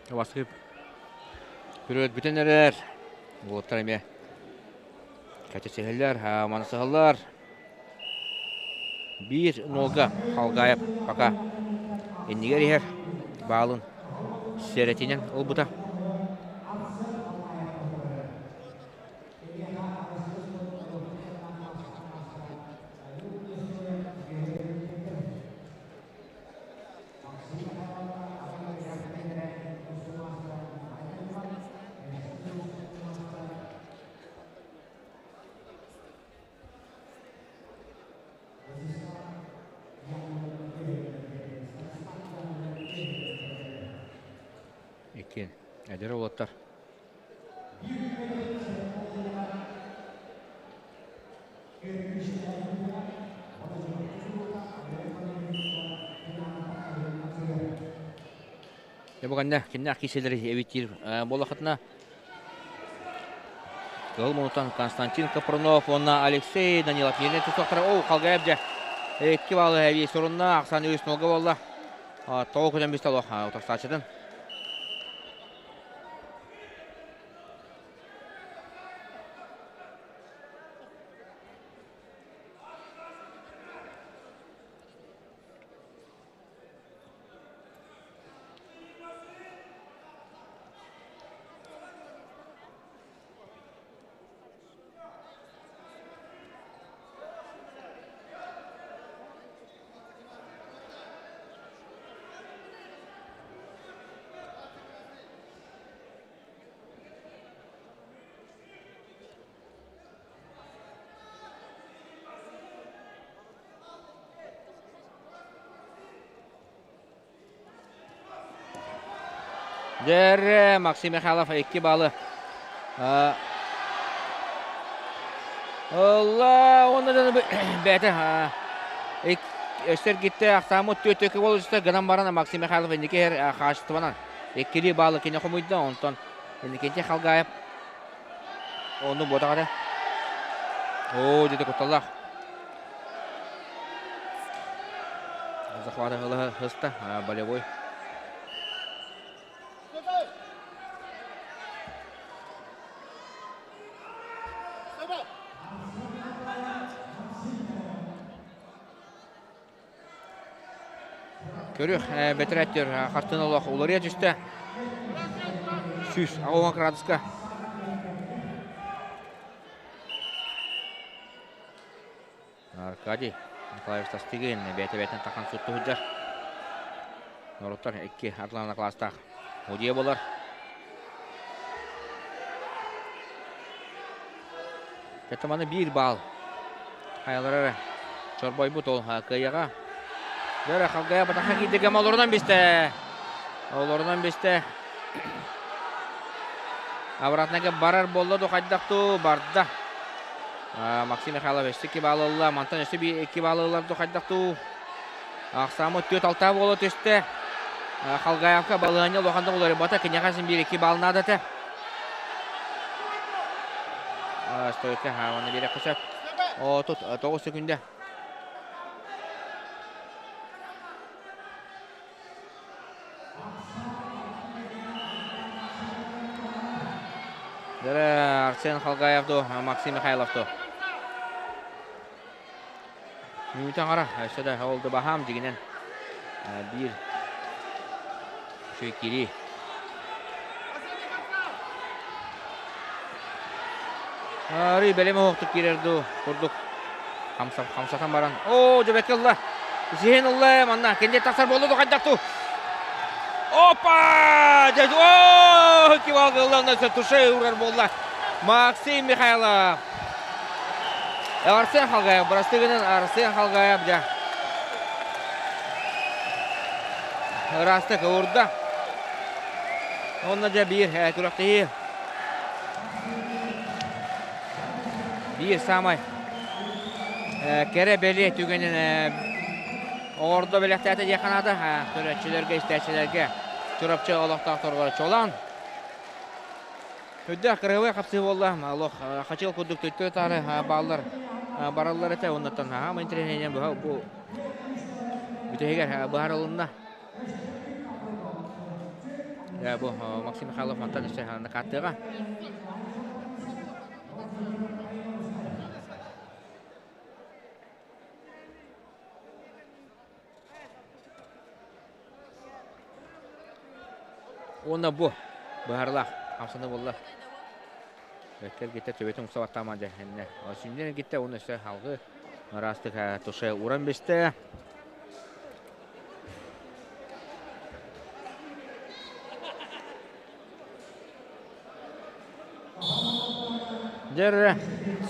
Баскы күрөт бүтэн эрэр. Уолаттар эмиэ кэтэсиһэллэр, манасыһаллар. Биир нолга Халгаев пока иннигэр иһэр баалын сэрэтинэн ылбыта. Иккиэн эдэр уолаттар. Дьэ бу кэннэ киселери эбиттиир буолахытына Кыһыл мунутан Константин Капрунов уонна Алексей Данилов Елена Тусовтара оу Халгаев дьэ икки баллы эбии сурунна ахсаан үс нолга буолла тоҕо көтөн бистэ олох утарсааччытын Дьэр Максим Михайлов икки балы Ылла уонна бэйэтэ өстөр гитте ахсааммыт түөтөкө болуста гынан баран Максим Михайлов инники иһэр хаачыстыбанан иккилии баалы кини хомуйда онтон Иннокентий Халгаев Ону буотах этэ. Оо, дьэ кутталлаах. Захваты хыста, болевой. Көрүөх, бэтэрээттэр хартыына олох уларыйа түстэ. 180 градуска. Аркадий Николаевич Тастыгин бэйэтэ-бэйэтин тахан сутту сылдьар. Норуттар икки ардыларына класстаах удьуйа болар. Кэтэманы биир баал. Хайалара эрэ чорбойбут ол кыайыаҕа. Дөрө халгайа батаха киирдигэ олорунан бистэ. Олорунан бистэ. Обратнага барар буолла ду хайдах ту барда. Максим Михайлов өссө икки баал ылла. Мантан өссө икки баал ылар ду хайдах ту. Ахсаамы түөрт алта буола түстэ. Халгаевка балыанньа улаханнык уларыйбата. Киниэхэ син биир икки баал наада этэ. Стойка уонна биэрэххэ сөп. 39 секунда. Дөрө Арсен Халгаев ду, Максим Михайлов ду. Мүнүүтэ аҥара өссө да ол да баһаам дьигинэн биир үчүгэй киирии. Арый бэлэм оһохтук киирэр дуу курдук хамсатан баран оо дьэбэккэ ылла сиһин ылла манна кэнниэ тахсар буолла дуу хайдах дуу опа дьэ оо кивалга ылла онно туше урар буолла Максим Михайлов Арсен Халгаев, бырастыы гынан Арсен Халгаев дьэ. Ыраастык уурда. Онно дьэ биир күрэхтэһии. Биир саамай кэрэ бэлиэ түгэнин оҕордо бэлэхтээтэ диэххэ наада. Көрөөччүлэргэ, истээччилэргэ Чурапчы олохтоохторугар чолоон. Үрдээх кырыһыбай хапсыы буолла. Олох хачыал курдук төттөрү-таары бааллар бараллар этэ. Оннуттан хаама интэриэһинэйинэн быһа бу бүтэһигэр быһаарылынна. Бу Максим Михайлов мантан өссө накааттыаҕа. Уонна бу быһаарылаах хамсаныы буолла. Бэккэ эргиттэ төбөтүн умса баттаама дьэ иннэ. Сүнньүн эргиттэ уонна өссө алгы ыраастык туше уран бистэ. Дьэр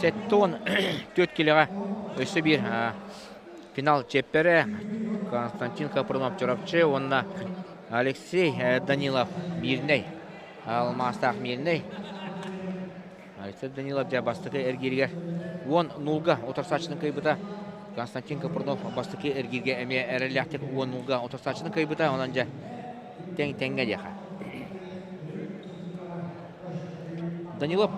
74 килоҕа өссө биир финал чиэппэрэ Константин Капрунов Чурапчы уонна Алексей Данилов Мирнэй алмаастаах Мирнэй. Алексей Данилов дьэ бастакы эргииригэр 10-0-га утарсааччыны кыайбыта. Константин Капрунов бастакы эргииргэ эмиэ эрэллээхтик 10-0-га утарсааччыны кыайбыта. Онон дьэ тэҥ-тэҥҥэ диэхэ. Данилов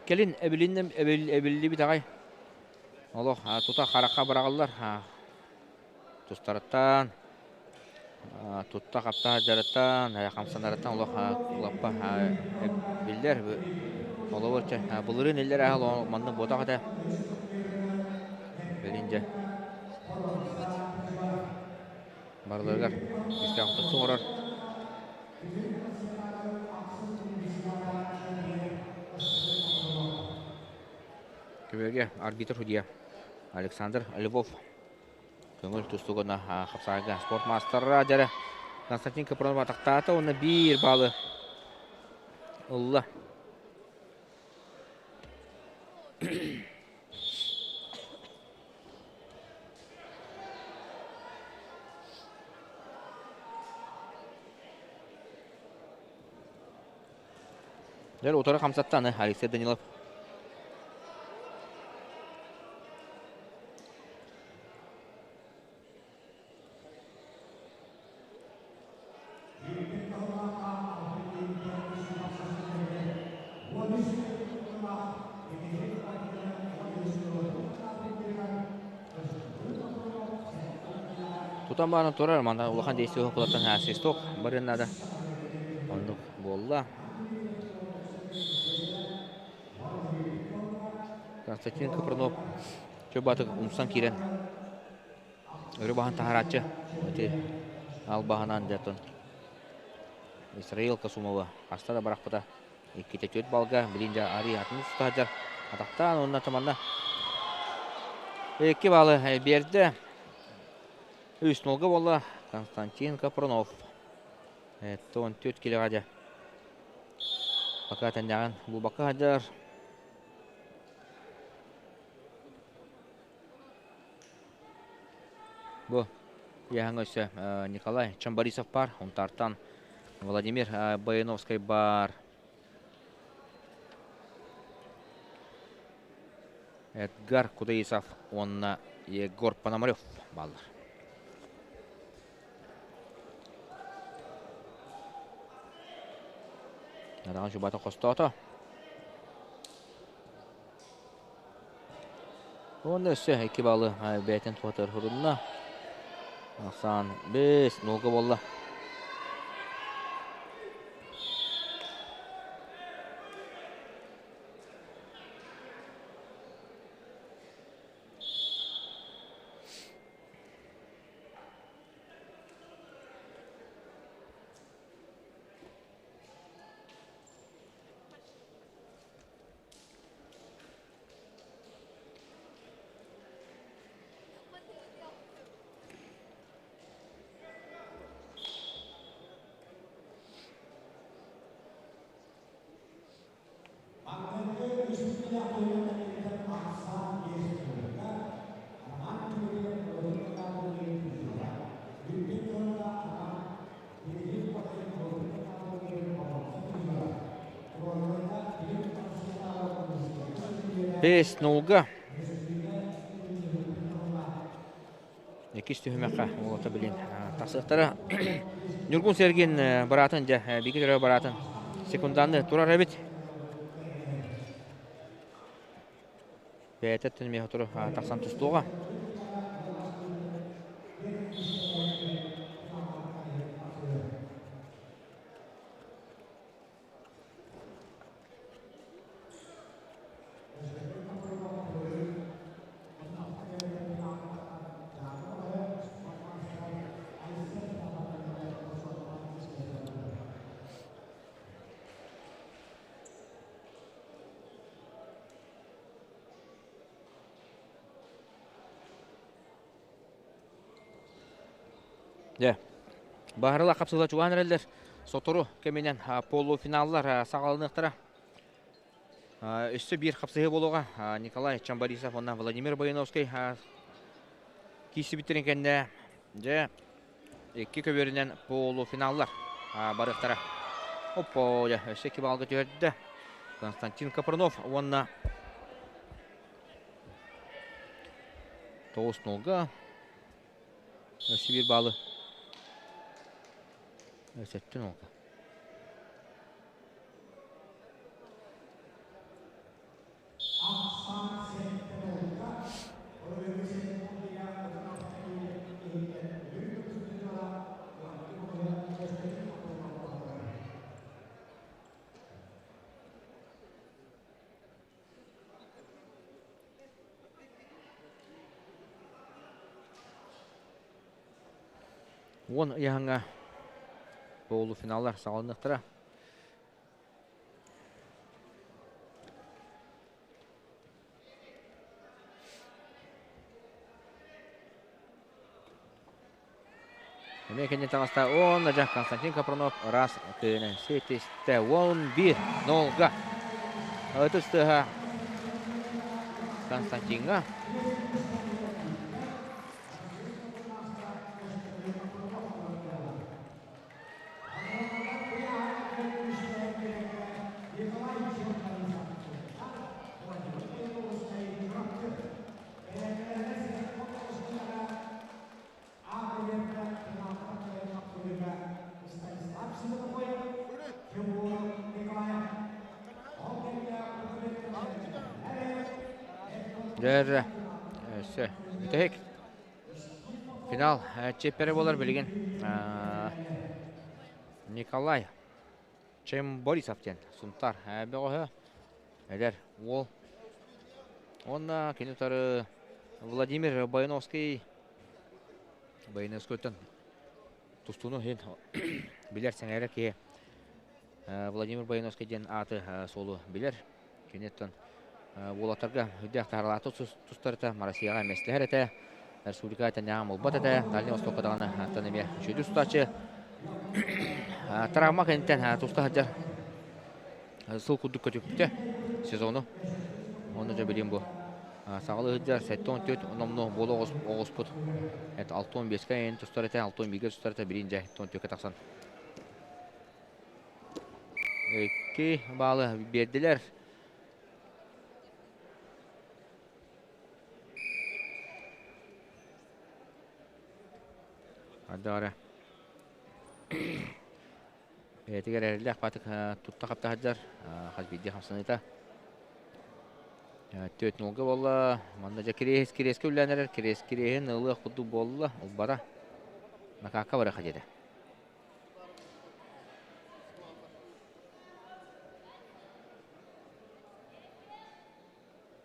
кэлин эбилинним эбиллибит аҕай. Олох тута харахха быраҕыллар. Тустарыттан, тутта хапта сылдьарыттан, хамсанарыттан олох лаппа биллэр. Холобур, былырыын иллэр аһыл маннык буотах этэ. Билин дьэ барыларыгар күүстээх тустуу оҥорор. Көмөгэ арбитр судья Александр Львов көҥүл тустууга хапсаҕайга спорт маастара дьэрэ Константин Капронов атахтаата уонна биир баалы ылла. Дьэ, утары хамсатта аны Алексей Данилов. Тутан баран турар, манна улахан действие кулаттан свисток барыан наада. Оннук буолла. Константин Капрунов чөбатык умсан киирэн өрө баһан таһарааччы ити албаһынан дьэтон Исраил Касумова хаста да барахпыта иккитэ түөрт балга билин дьэ арый атын тустаһадьар атахтаан уонна таманна икки баалы биэрдэ үс нолга буолла Константин Капрунов 14 килоҕа дьэ пока тэннэҕин булбакка сылдьар. Бу ыйааһыҥҥа өссө Николай Чамбарисов баар, Унтаартан Владимир Бояновскай баар. Эдгар Кудаисов уонна Егор Пономарев бааллар. Адаҕын чубата хостоото. Уонна өссө икки баалы бэйэтин туһатыгар хурунна. Ахсаан 5 нолга буолла. Бэс нолга. Иккис түһүмэххэ уолата билин тахсыахтара. Ньургун Сергин бараатын дьэ биги төрө бараатын секунданны турар эбит. Бэйэтэ түнмиэ туру тахсан тустуоҕа. Дьэ, баһарыла хапсыла чугаһан эрэллэр. Сотору кэминэн полуфиналлар саҕаланыахтара. Өссө биир хапсыһыы буолуоҕа. Николай Чамбарисов уонна Владимир Бояновскай киирсибиттэрин кэннэ дьэ икки көбүөрүнэн полуфиналлар барыахтара. Оппо, дьэ, өссө икки баалга түһэрдэ. Константин Капрунов уонна 9-0-га Өссө биир баалы. Өссөттүн олга. Уон ыйаһыҥҥа полуфиналлар саҕаланыахтара. Эмиэ кэннин таҕыста уонна дьэ Константин Капронов ыраас тыыны ситистэ. 11-0-га. Ытыс тыаһа Константиҥҥа. Дьэ, өссө бүтэһик финал чиэппэрэ буолар билигин Николай Чемборисов диэн Сунтаар бөҕөһө эдэр уол уонна кини утары Владимир Бояновский Бояновскойтон тустууну иһин билэр сэҥээрэр киһи Владимир Бояновский диэн ааты суолу билэр. Киниттэн уолаттарга үрдээх таһааралааты тустар этэ, Россияҕа миэстэлэһэр этэ, республика тэннээҕин булбат этэ, Дальний Востокка даҕаны аттан эмиэ үчүгэй тустааччы. Травма кэнниттэн туста сылдьар сыл курдук көтүппүтэ сезону. Онно дьэ билим бу саҕалыы сылдьар 74 номнуо буола оҕуспут. Это 65-ка эн тустар этэ, 61-ге тустар этэ, билин дьэ 14-ке тахсан. Икки баалы биэрдилэр. Ардара Бэйэтигэр эрэллээх баатык тутта хапта сылдьар, хас биирдии хамсаныыта. Түөрт нолга буолла. Манна дьэ кириэс кириэскэ үллээн эрэр. Кириэс кириэһин ылыах курдук буолла. Ылбата. Накаакка барыаха диэтэ.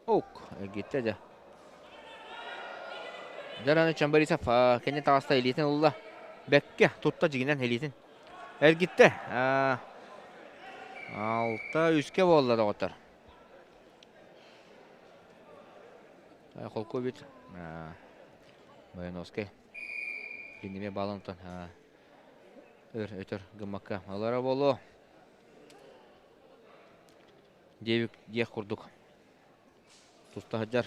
Ок, эргиттэ дьэ. Дьэ Чамбарисов кэннин таҕыста илиитин ылла. Бэккэ тутта дьигинэн илиитин. Эргиттэ. Алта үскэ буолла доҕоттор. Холку бит. Бояновскай. Киниме балантан өр өтөр гыммакка ылара буолуо. Диэбик диэх курдук туста сылдьар.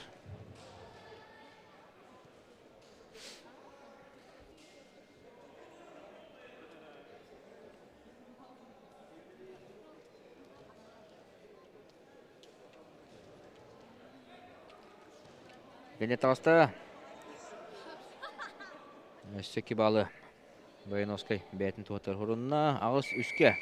Кэннэ таҕыста. Өссө икки баалы Бояновскай бэйэтин туһатар хорунна. Аҕыс үскэ.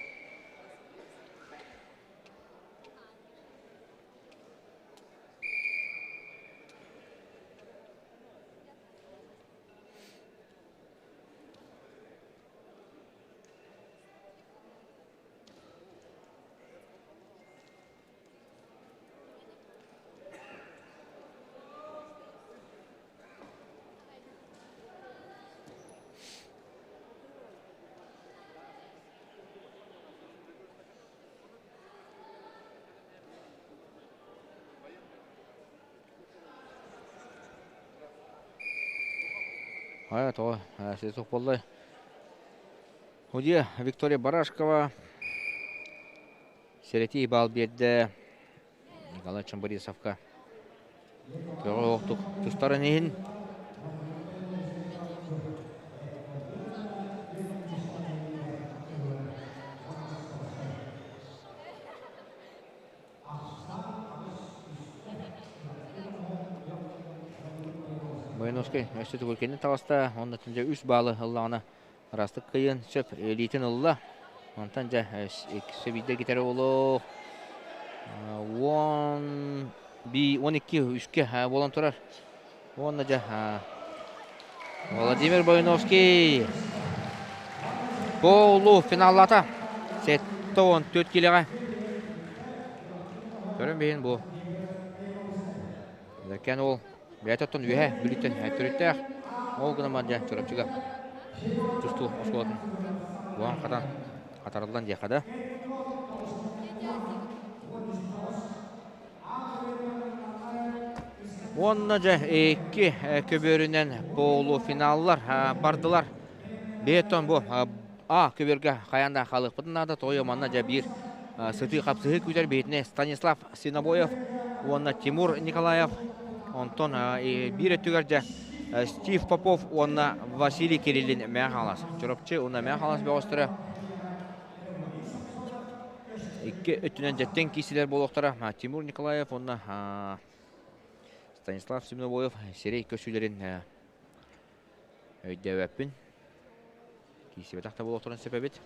Хайа тоҕо сиэ суох буоллай. Судья Виктория Барашкова сэрэтии баал биэрдэ Николай Чамбарисовка. Көҕө оһохтук тустарын иһин. Бояновскай өссө төгүл кэннин таҕыста, онно дьэ үс баалы ыллаҕына Ырастык кыйын сөп илиитин ылла. Онтон дьэ сэбиирдэ гитара олох 12 үскэ буолан турар. Уонна дьэ Владимир Бояновский полу финаллата. 74 килоҕа. Көрөн биһин бу. Лэкэн ол бэйэтэ оттон үөһэ Бүлүүттэн төрүттээх. Ол гынан баран дьэ Чурапчыга тустуу оскуолатын уһаан хатан хатарыллан диэххэ да. Уонна дьэ икки көбүөрүнэн полуфиналлар бардылар. Бэйэттэн бу А көбүөргэ хайаан да хаалыахпытын наада. Тоҕо манна дьэ биир сытыы хапсыһыы күүтэр биһитинэ Станислав Синобоев уонна Тимур Николаев. Онтон биир өттүгэр дьэ Стив Попов уонна Василий Кириллин Мэҥэ Хаҥалас. Чурапчы уонна Мэҥэ Хаҥалас бөҕөстөрө икки өттүнэн дьэттэн киисилэр буолуохтара. Тимур Николаев уонна Станислав Семенобоев сирэй көсүүлэрин өйдөөбөппүн. Киирсибэтэх да буолуохтарын сөп эбит.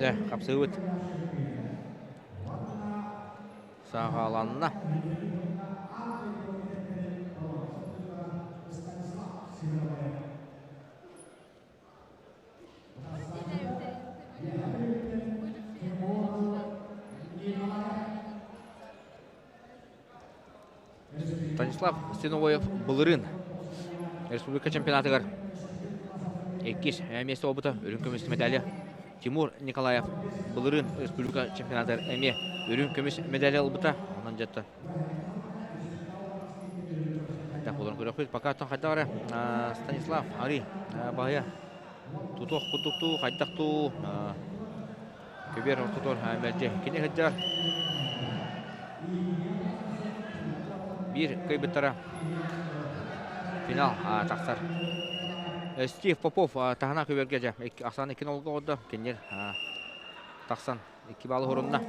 Дьэ, хапсыыбыт. Саҕаланна. Станислав Стеновоев былырыын республика чемпионатыгар иккис миэстэ буолбута үрүҥ көмүс медали. Тимур Николаев былырыын республика чемпионатыгар эмиэ үрүҥ көмүс медали ылбыта. Онон дьэ хайдах буоларын көрөхпүт. Пока хайдах эрэ Станислав Ари баһыйа тутуох курдуктуу, хайдахтуу Көбүөр ортотугар мэлдьи кини сылдьар. Биир кыайбыттара финал тахсар. Стив Попов таһына көбүөргэ дьэ ахсаан икки нолга оҕордо. Кинилэр тахсан икки баалы хорунна.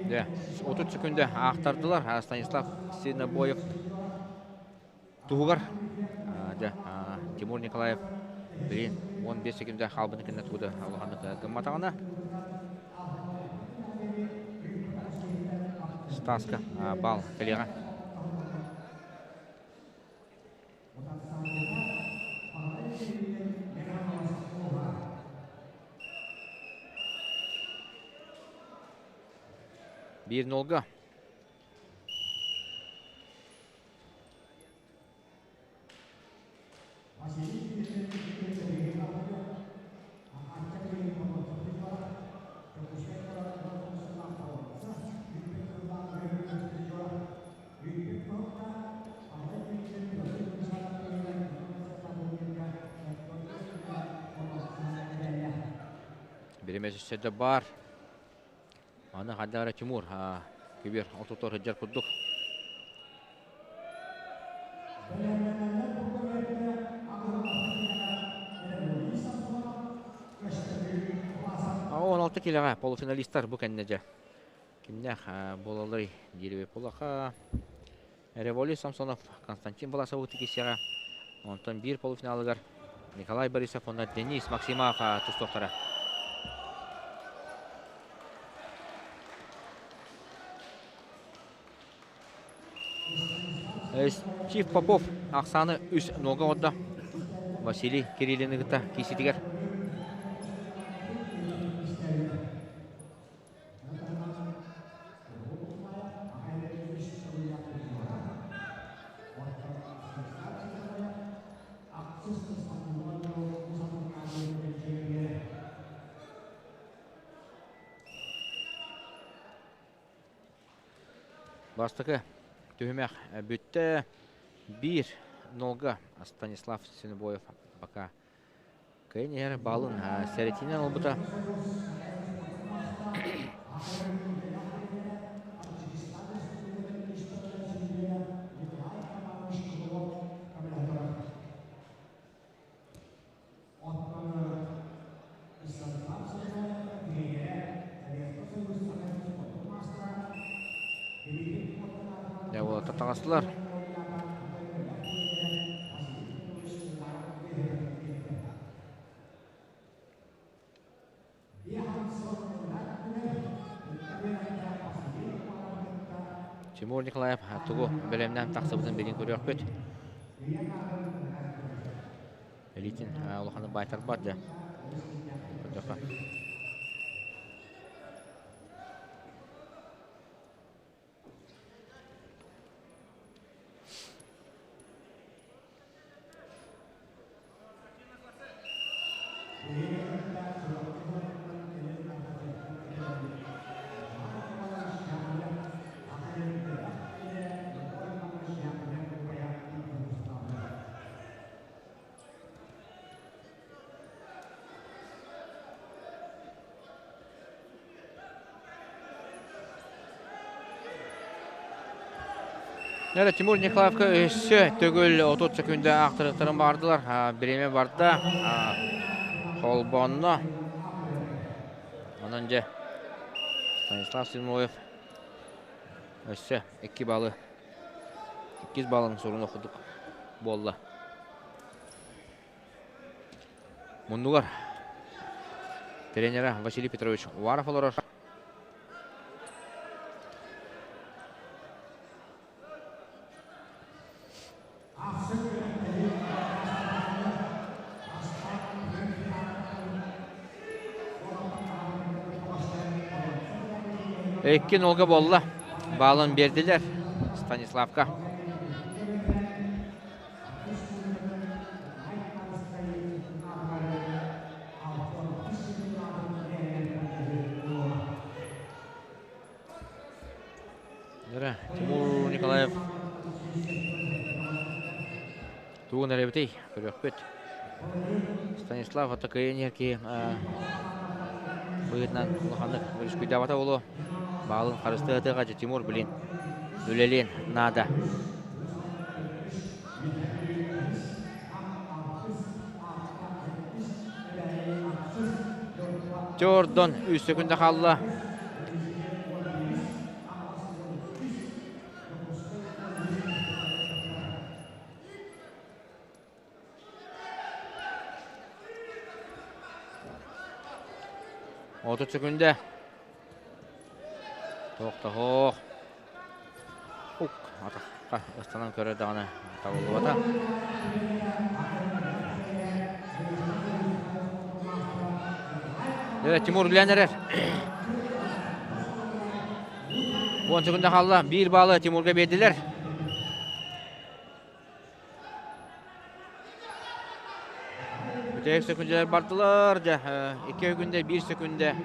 Дьэ, 30 секунда аахтардылар Станислав Синобоев туһугар. Дьэ, Тимур Николаев билин 15 секунда хаалбыны кэннэ тугу да улаханнык гымматаҕына Стаска бал кэлиэҕэ. Биир нолга. Биримэ өссө да баар. Аны хайдах эрэ Тимур кибер ортотугар сылдьар курдук. Он алты килоҕа полуфиналистар бу кэннэ дьэ кимнээх буолалларый диир буоллахха. Револий Самсонов Константин Власовы тикисиэҕэ. Онтон биир полуфиналыгар Николай Борисов уонна Денис Максимов тустуохтара. Стив Попов ахсааны үс нолга оҥордо. Василий Кириллины кытта кииситигэр. Бастакы түһүмэх бүттэ. Биир нолга Станислав Синобоев пока кыайан иһэр баалын сэрэтиинэн ылбыта. Дьэ уолаттар таҕыстылар. Тимур Николаев тугу бэлэмнээн тахсыбытын билин көрүөхпүт. Элитин улаханнык баайтарбат дьэ. Көрдөххө. Нера Тимур Николаевка өссө төгүл 30 секүндэ аахтарыктарын баардылар. Бириэмэ барда. Холбонно. Онон дьэ Станислав Симоев өссө икки балы иккис балын суруна курдук буолла. Муннугар тренера Василий Петрович Уваров олорор. Икки нолга буолла. Баалын биэрдилэр Станиславка. Тимур Николаев тугун эрэбитий көрүөхпүт. Станислав Атакыйын киһи быһыытынан улаханнык өрүскүйдээбэтэ буолуо. Баалын харыстыатыга Тимур билин үлэлиэн наада. Jordan үс секунда хаалла. 30 секунда. Тохтоһох. Ук, атахха ыстанан көрөр даҕаны табыллыбата. Тимур үлээн эрэр. 10 секунда хаалла. Биир баалы Тимурга биэрдилэр. Бүтэһик сөкүндэлэр бардылар. Дьэ, икки күндэ, биир сөкүндэ.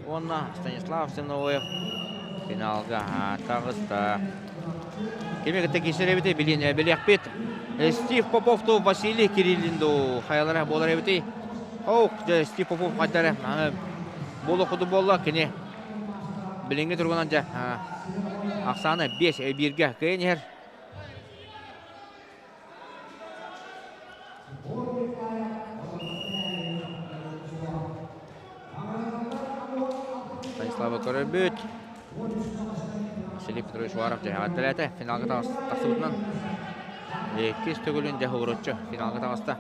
Уонна Станислав Сеновоев финалга таҕыста. Кими кытта киирсэр эбитий билин билиэхпит. Стив Попов ту Василий Кириллин ду хайалара буолар эбитий. Ох, дьэ, Стив Попов хайдара буолуох курдук буолла кини. Билиҥҥи туругунан дьэ ахсаана 5 бииргэ кыайан иһэр. Станислава көрөбүт. Василий Петрович Уаров дьаһаҕатталаата. Финалга тахсыбытынан иккис төгүлүн дьэ ууруччу финалга таҕыста.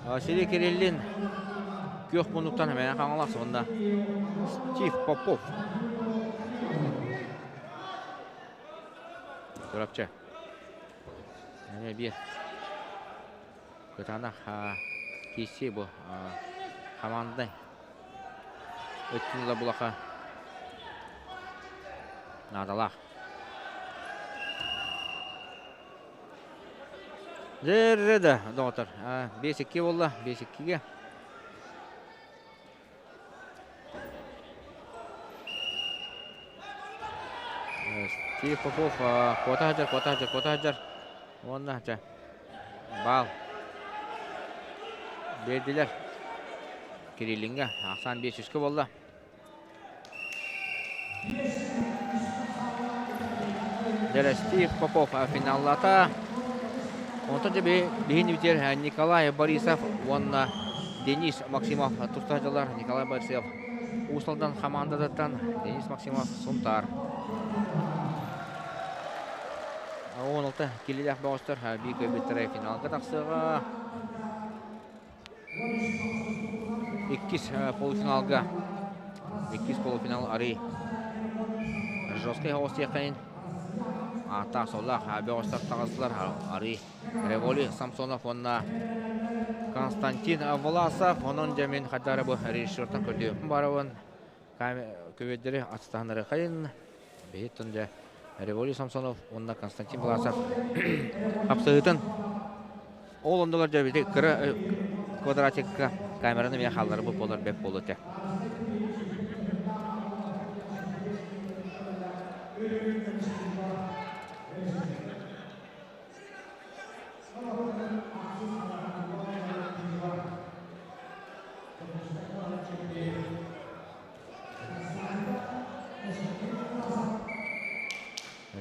Василий Кириллин күөх муннуктан Мэҥэ Хаҥалас уонна Стив Попов. Чурапчы. Эмиэ биир кытаанах киирсии бу команднай өттүн ыла булаха наадалаах. Дьэ да, доҕоттор, 5-2 буолла, 5-2-ге. Стив Попов куота сылдьар, куота сылдьар, куота сылдьар. Уонна чэ, баал биэрдилэр Кириллиҥҥэ. Ахсаан 5-3-кэ буолла. Дьэ, Стив Попов финаллата. Онтон дьэ биһин бүтэр Николай Борисов уонна Денис Максимов туста сылдьаллар. Николай Борисов Уус Алдан хамаандатыттан, Денис Максимов Сунтаар. 16 килилээх бөҕөстөр биир көйбүттэрэ финалга тахсыаҕа. Иккис полуфиналга иккис полуфинал арый жесткай соҕус диэххэйин ааттаах соллаах бөҕөстөр таҕыстылар арый Револи Самсонов уонна Константин Власов онон дьэ мин хайдары бу режиссертан көрдүөппүн барабын көбүөрдэри астаһынарыхайын биһиттэн дьэ Револи Самсонов уонна Константин Власов хапсыһыытын ол оннугар дьэ бити кыра квадратикка камераны эмиэ хаалларбыт буолар бэт буолуо этэ.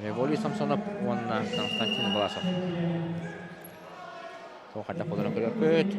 Револий Самсонов уонна Константин Власов. Туох хайдах буоларын көрүөхпүт.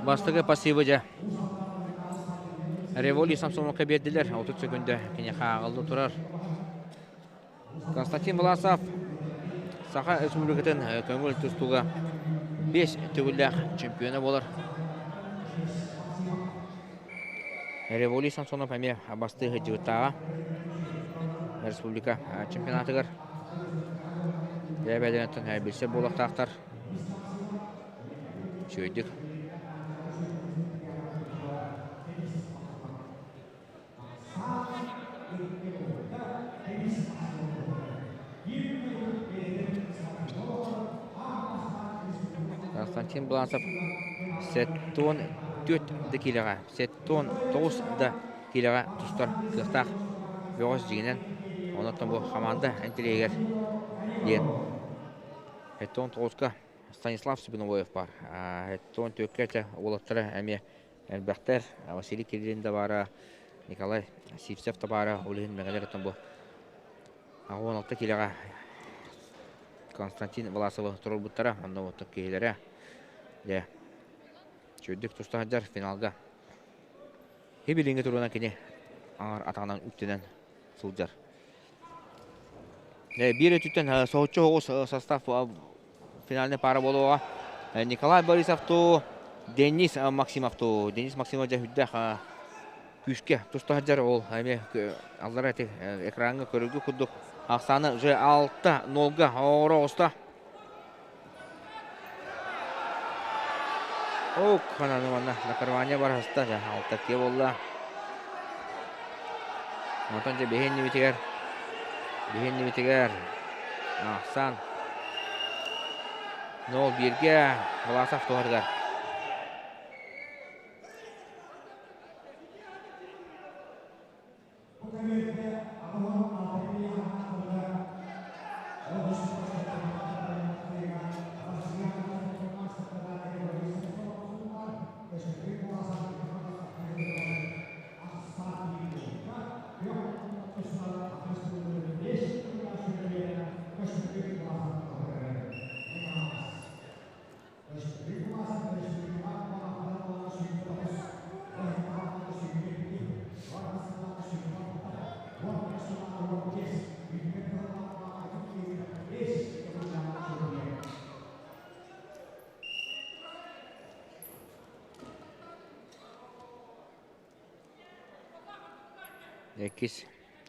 Бастакы пассивы дьэ Револи Самсоновка биэрдилэр. 30 секунда киниэхэ ааҕылла турар. Константин Власов Саха Республикатын көҥүл тустууга 5 төгүллээх чемпиона буолар. Револи Самсонов эмиэ бастыы сылдьыбыттааҕа республика чемпионатыгар. Бэйэ-бэйэлэрин билсэр буолуохтаахтар. Үчүгэйдик. Константин Бласов 74 да киилэҕэ, 79 да киилэҕэ тустар кыахтаах бөҕөс дьиҥинэн. Онон бу хамаанда интэриэһигэр диэн 79-ка Станислав Субиновоев баар. 74-кэ этэ уолаттара эмиэ элбэхтэр. Василий Кириллин да баара, Николай Сивцев да баара, ол иһин мэҥэлэр оттон бу 16 киилэҕэ Константин Власовы туруорбуттара, онно оттон киһилэрэ дьэ үчүгэйдик туста сылдьар финалга. Хибилиҥҥи туруонан кини аҥар атаҕынан үктэнэн сылдьар. Биир өттүттэн соһуччу соҕус состав. финальный пара буолуоҕа. Николай Борисов ту Денис Максимов ту Денис Максимов дьэ үрдэх күүскэ туста сылдьар ол эмиэ аллара эти экраҥҥа көрөргө курдук ахсааны уже 6-0-га оҕоро оҕуста. Ок, хананы манна накарвания бараста дьэ алта киэ буолла. Онтон дьэ биһи иннибитигэр биһи иннибитигэр ахсаан 0-1-гэ Власов туһатыгар. Иккис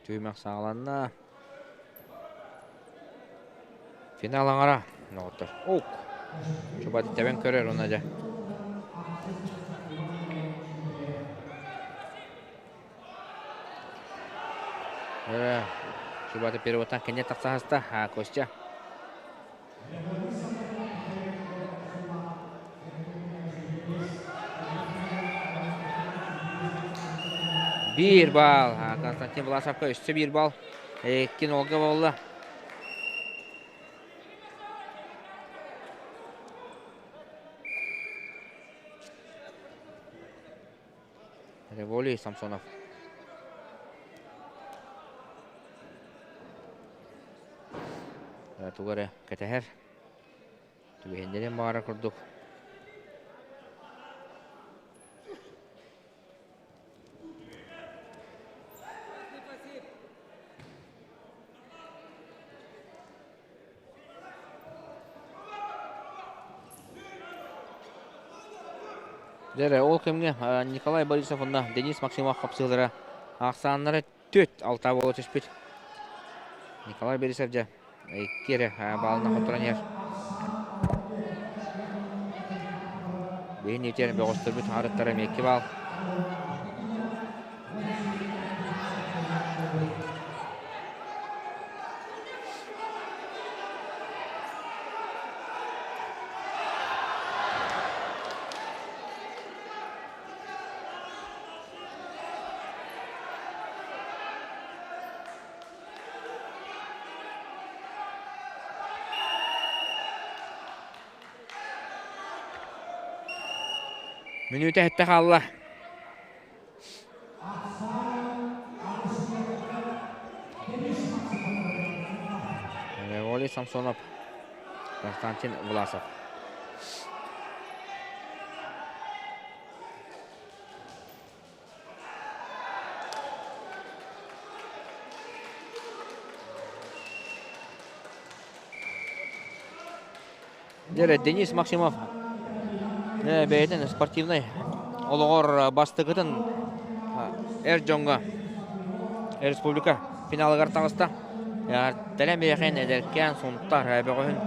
түһүмэх саҕаланна. Финал аҥара доҕоттор. Ок. Чубати тэбэн көрөр уна дьэ. Чубата переводтан кэннэ тахсаһаста. Костя. Биир балл. Константин Власовка өссө биир балл. Икки нолга буолла. Револий Самсонов. Тугу эрэ кэтэһэр. Түгэһиннэрин баҕара курдук. Дьэ ол кэмҥэ Николай Борисов уонна Денис Максимов хапсыылара ахсааннара түөрт алта буола түспүт. Николай Борисов дьэ икки эрэ баалына хотторон иһэр. Биһин итиэн бөҕөстөрбүт арыттара эмиэ икки баал. Мүнүүтэ эһэтте хаалла. Револий Самсонов, Константин Власов. Дьэ, Денис Максимов бэйэтин спортивнай олоҕор бастакытын эр дьоҥҥо республика финалыгар таҕыста. Тэлэн биэхэн эдэркээн Сунтар бөҕөһүн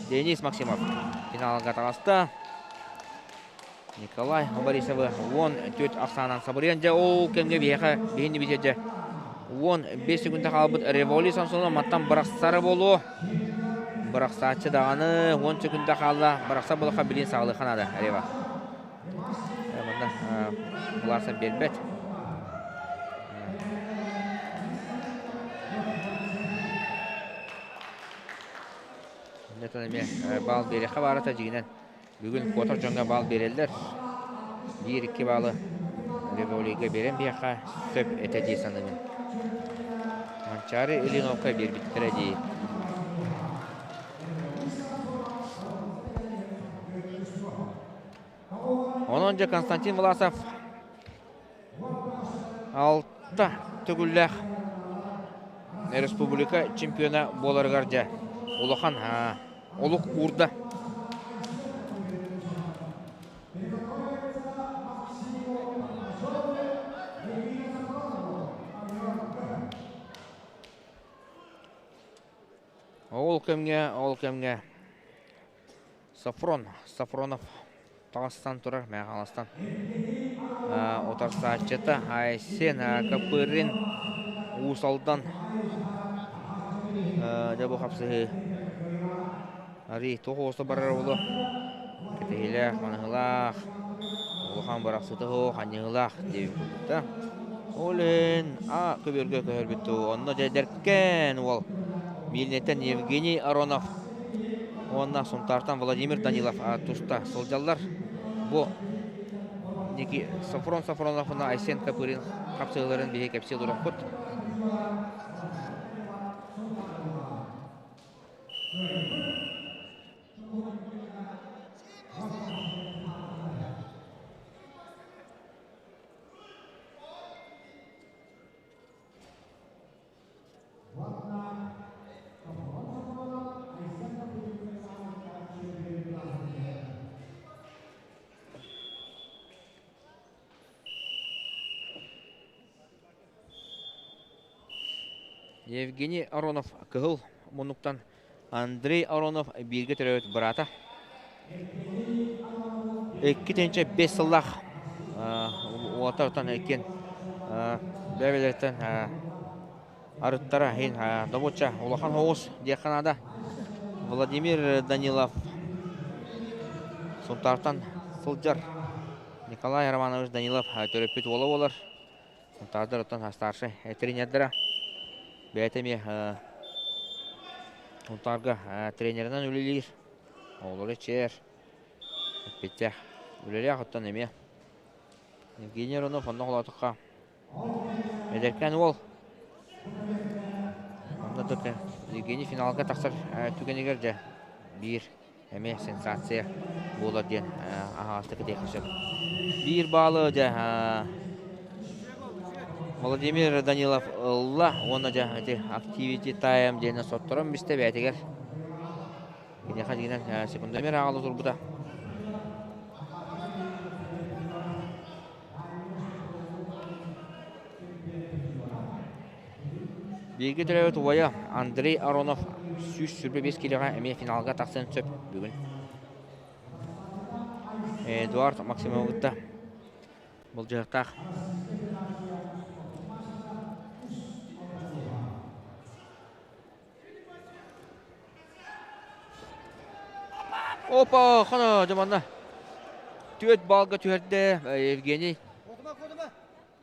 Денис Максимов финалга таҕыста. Николай Борисовы 14 ахсаанан сабырыйан дьэ ол кэмҥэ биһиэхэ биһини битэ дьэ 15 секунда хаалбыт Револи Самсонов мантан бырахсара буолуо. Бырахсааччы даҕаны 10 секунда хаалла. Бырахса буоллахха билин саҕалыахха наада Рева. Манна Власов биэрбэт. Иннэтэн эмиэ баал биэриэххэ баарата дьигинэн. Бүгүн куотар дьоҥҥо баал биэрэллэр. Биир-икки баалы Револийга биэрэн биһиэхэ сөп этэ дии саныыбын. Манчаары Ильиновка биэрбиттэрэ дии. Онон дьэ Константин Власов алта төгүллээх республика чемпиона буоларыгар дьэ улахан. олук уурда. Ол кэмҥэ, ол кэмҥэ Сафрон, Сафронов таҕыстан турар Мэхаластан утарсааччыта Айсен Копырин Уус Алдан дьэ бу хапсыһыы арый туох оҕусто барар буолуо кэтэһиилээх маныһылаах улахан бырахсыта суох анньыһыылаах диэбит курдук да ол иһин а көбүөргэ көһөрбүт дуу онно дьэ эдэркээн уол Мииринэйтэн Евгений Аронов уонна Сунтаартан Владимир Данилов туста сылдьаллар. Бу Ники Софрон Софронов уонна Айсен Копырин хапсыһыыларын биһи кэпсии олоруохпут. Евгений Аронов кыһыл муннуктан Андрей Аронов бииргэ төрөөбүт быраата. 2,5 сыллаах уолаттартан иккиэн бэйэлэриттэн арыттара иһин добучча улахан соҕус диэххэ наада. Владимир Данилов Сунтаартан сылдьар Николай Романович Данилов төрөппүт уола буолар. Сунтаардар оттон старшай тренердэрэ. Бэйэтэ эмиэ Сунтаарга тренеринэн үлэлиир. Оҕолору чээр. Эппиттээх. Үлэлээх оттон эмиэ. Евгений Аронов онно холоотоххо эдэркээн уол. Онно да Евгений финалга тахсар түгэнигэр дьэ биир эмиэ сенсация буолар диэн аһаҕастык этиэххэ сөп. Биир баалы дьэ Владимир Данилов ылла уонна дьэ ити Activity Time диэни сотторон бистэ бэйэтигэр. Киниэхэ дьиҥинэн секундомер ааҕылла турбута. Бииргэ төрөөбүт убайа Андрей Аронов 125 килоҕа эмиэ финалга тахсыан сөп бүгүн. Эдуард Максимовы кытта былдьаһыктаах. Опа, хана дьаманна. Түөрт балга түһэрдэ Евгений.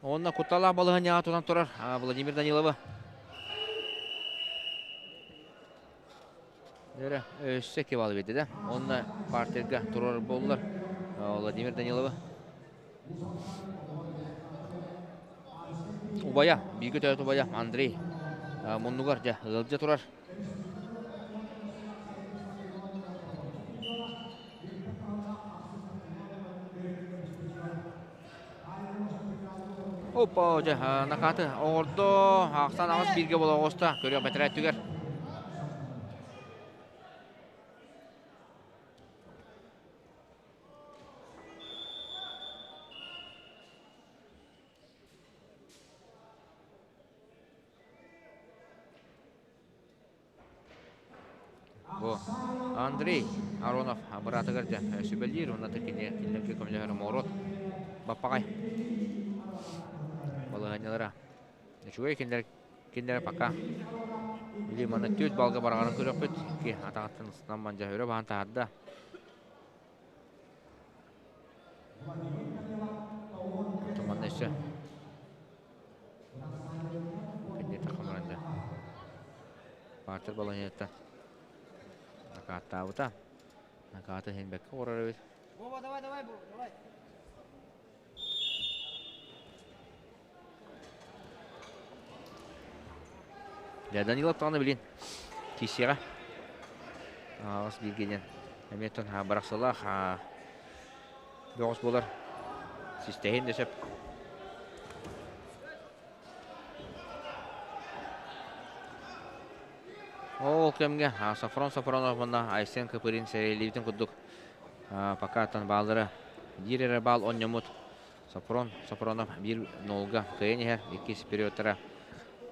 Онно кутталаах балаһыанньаҕа тутан турар Владимир Даниловы. Эрэ өссө кивал биэрдэ да. Онно партерга турар буоллар Владимир Даниловы. Убайа, бииргэ төрөөт убайа Андрей муннугар дьэ ыалдьа турар. Опа, дьэ, накаты оҥордо, ахсан аҕыс бииргэ буола оҕуста, көрүөх бэтэрээ өттүгэр. Бу Андрей Аронов быраатыгар дьэ сүбэлиир уонна кини кинилэргэ көмөлөһөр Моорот Баппаҕай балаһыанньалара үчүгэй кинилэр кинилэр пока или манна түөрт балга бараҕарын көрүөхпүт икки атаҕыттан ыстан мандьа өрө баһан таһаарда Манна өссө Партер балаһыанньата накааттаабыта. Накааты иһин бэккэ уорар эбит. Вова, давай, давай, давай. Дьэ, Данилов даҕаны билин киирсиэҕэ. Аҕыс бииргэ диэн эмиэ оттон барахсалаах бөҕөс буолар. Систэһин да сөп. Ол кэмҥэ Сафрон Сафронов уонна Айсен Копырин сэрэйиллибитин курдук пока бааллара биир эрэ баал онньоммут Сафрон Сафронов биир нолга кыайан иһэр иккис периодтара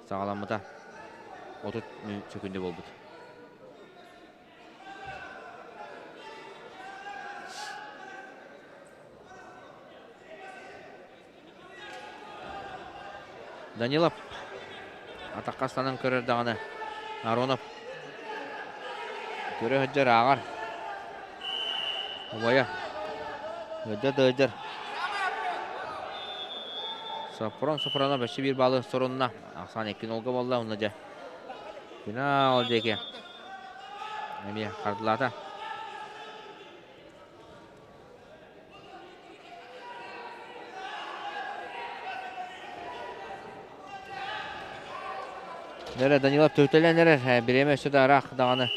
саҕаламмыта 30 сөкүндэ буолбут. Данилов атахха ыстанан көрөр даҕаны Аронов көрө сылдьар ааҕар. Убайа ыалдьар да ыалдьар. Сафрон Сафронов өссө биир баалы сорунна. Ахсаан икки нолга буолла онно дьэ. Финал диэки эмиэ хардылаата. Нэрэ Данилов төтөлөн эрэр, бириэмэ өссө да ыраах даҕаны.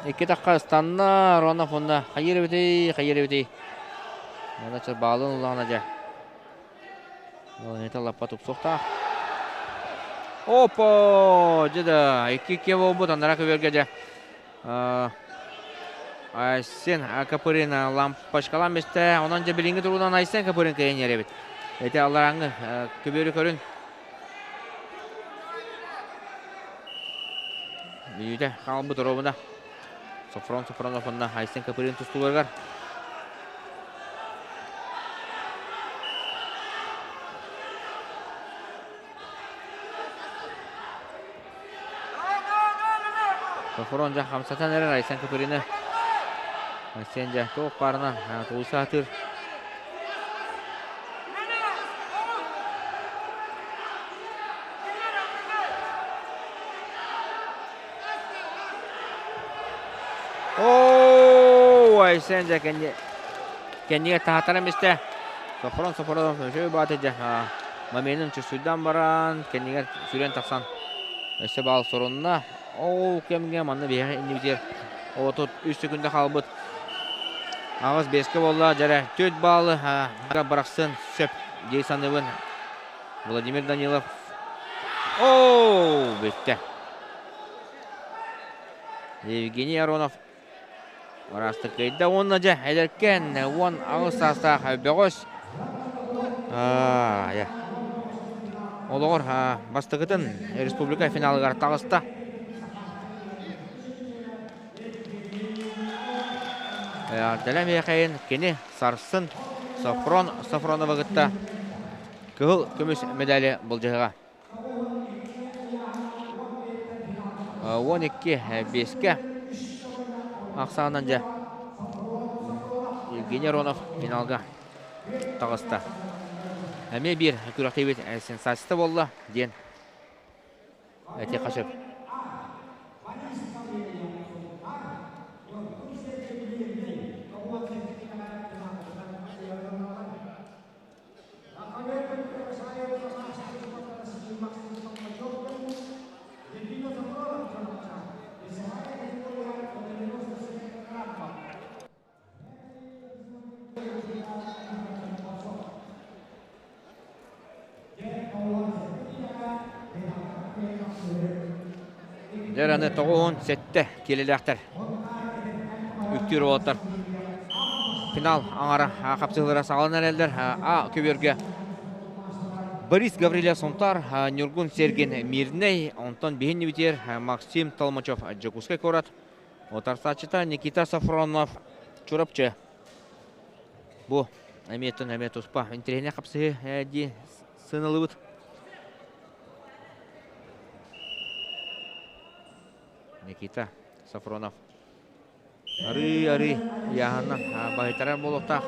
Икки тахха ыстанна, Ронов уонна хайыр эбитий, хайыр эбитий. Уонна чырбаалын улаҕына дьэ. Балаһыта лаппа тупсуохтаах. Опа! Дьэ да, икки икки буолбут, анара көбүөргэ дьэ. Айсен Копырин лампочкалаан бистэ. Онон дьэ билиҥҥи туругунан Айсен Копырин кыайан иһэр эбит. Ити алларааҥҥы көбүөрү көрүн. Мүнүүтэ хаалбыт оруобуна. Софрон Софронов уонна Айсен Копырин тустууларыгар. Софрон дьэ хамсатан эрэр Айсен Копырины. Айсен дьэ туох баарынан тулуйса сатыыр. Оо, Айсен дьэ кэннигэр таһаттаран бистэ. Софрон Софронов үчүгэй бааты дьэ моменын чувствуйдан баран кэннигэр сүрэн тахсан өссө баал сорунна. Ол кэмҥэ манна биһиэхэ иннибитигэр 33 секунда хаалбыт. Аҕыс биэскэ буолла дьэрэ 4 баалы бырахсын сөп дии саныыбын. Владимир Данилов. Оо, бүттэ. Евгений Аронов Ыраастык кыайда уонна дьэ эдэркээн 18 саастаах бөҕөс олоҕор бастакытын республика финалыгар таҕыста. Дэлэ Миэхэйин кини сарсын Софрон Софронова кытта кыһыл көмүс медали былдьаһыга. 12 биэскэ ахсаанан дьэ Евгений Аронов финалга таҕыста. Эмиэ биир күрэхтэһиибит сенсацията буолла диэн этиэххэ сөп. Дьэр аны 97 киилэлээхтэр үктүүр уолаттар финал аҥара хапсыһыылара саҕаланан эрэллэр. А көбүөргэ Борис Гаврильев Сунтар, Ньургун Сергин Мирнэй, онтон биһин Максим Толмачев Дьокуускай куорат, утарсааччыта Никита Софронов Чурапчы. Бу эмиэ эмиэ туспа интэриэһинэй хапсыһыы дии сыаналыыбыт. Никита Софронов Арыы-арыы ыйааһынна баһыйтарар буолуохтаах.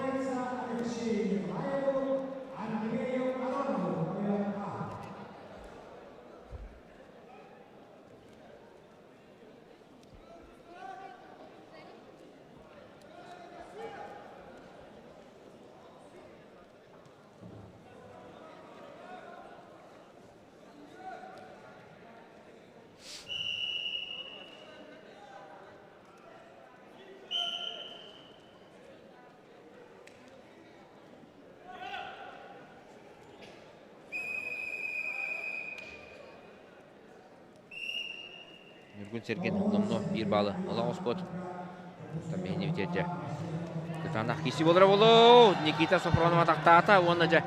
Ньургун Сергин номнуо биир баалы ыла оҕуспут. Миһини бүтиэрдэ. Кытаанах киси буолара болу. Никита Софронов атахтаата уонна дьэ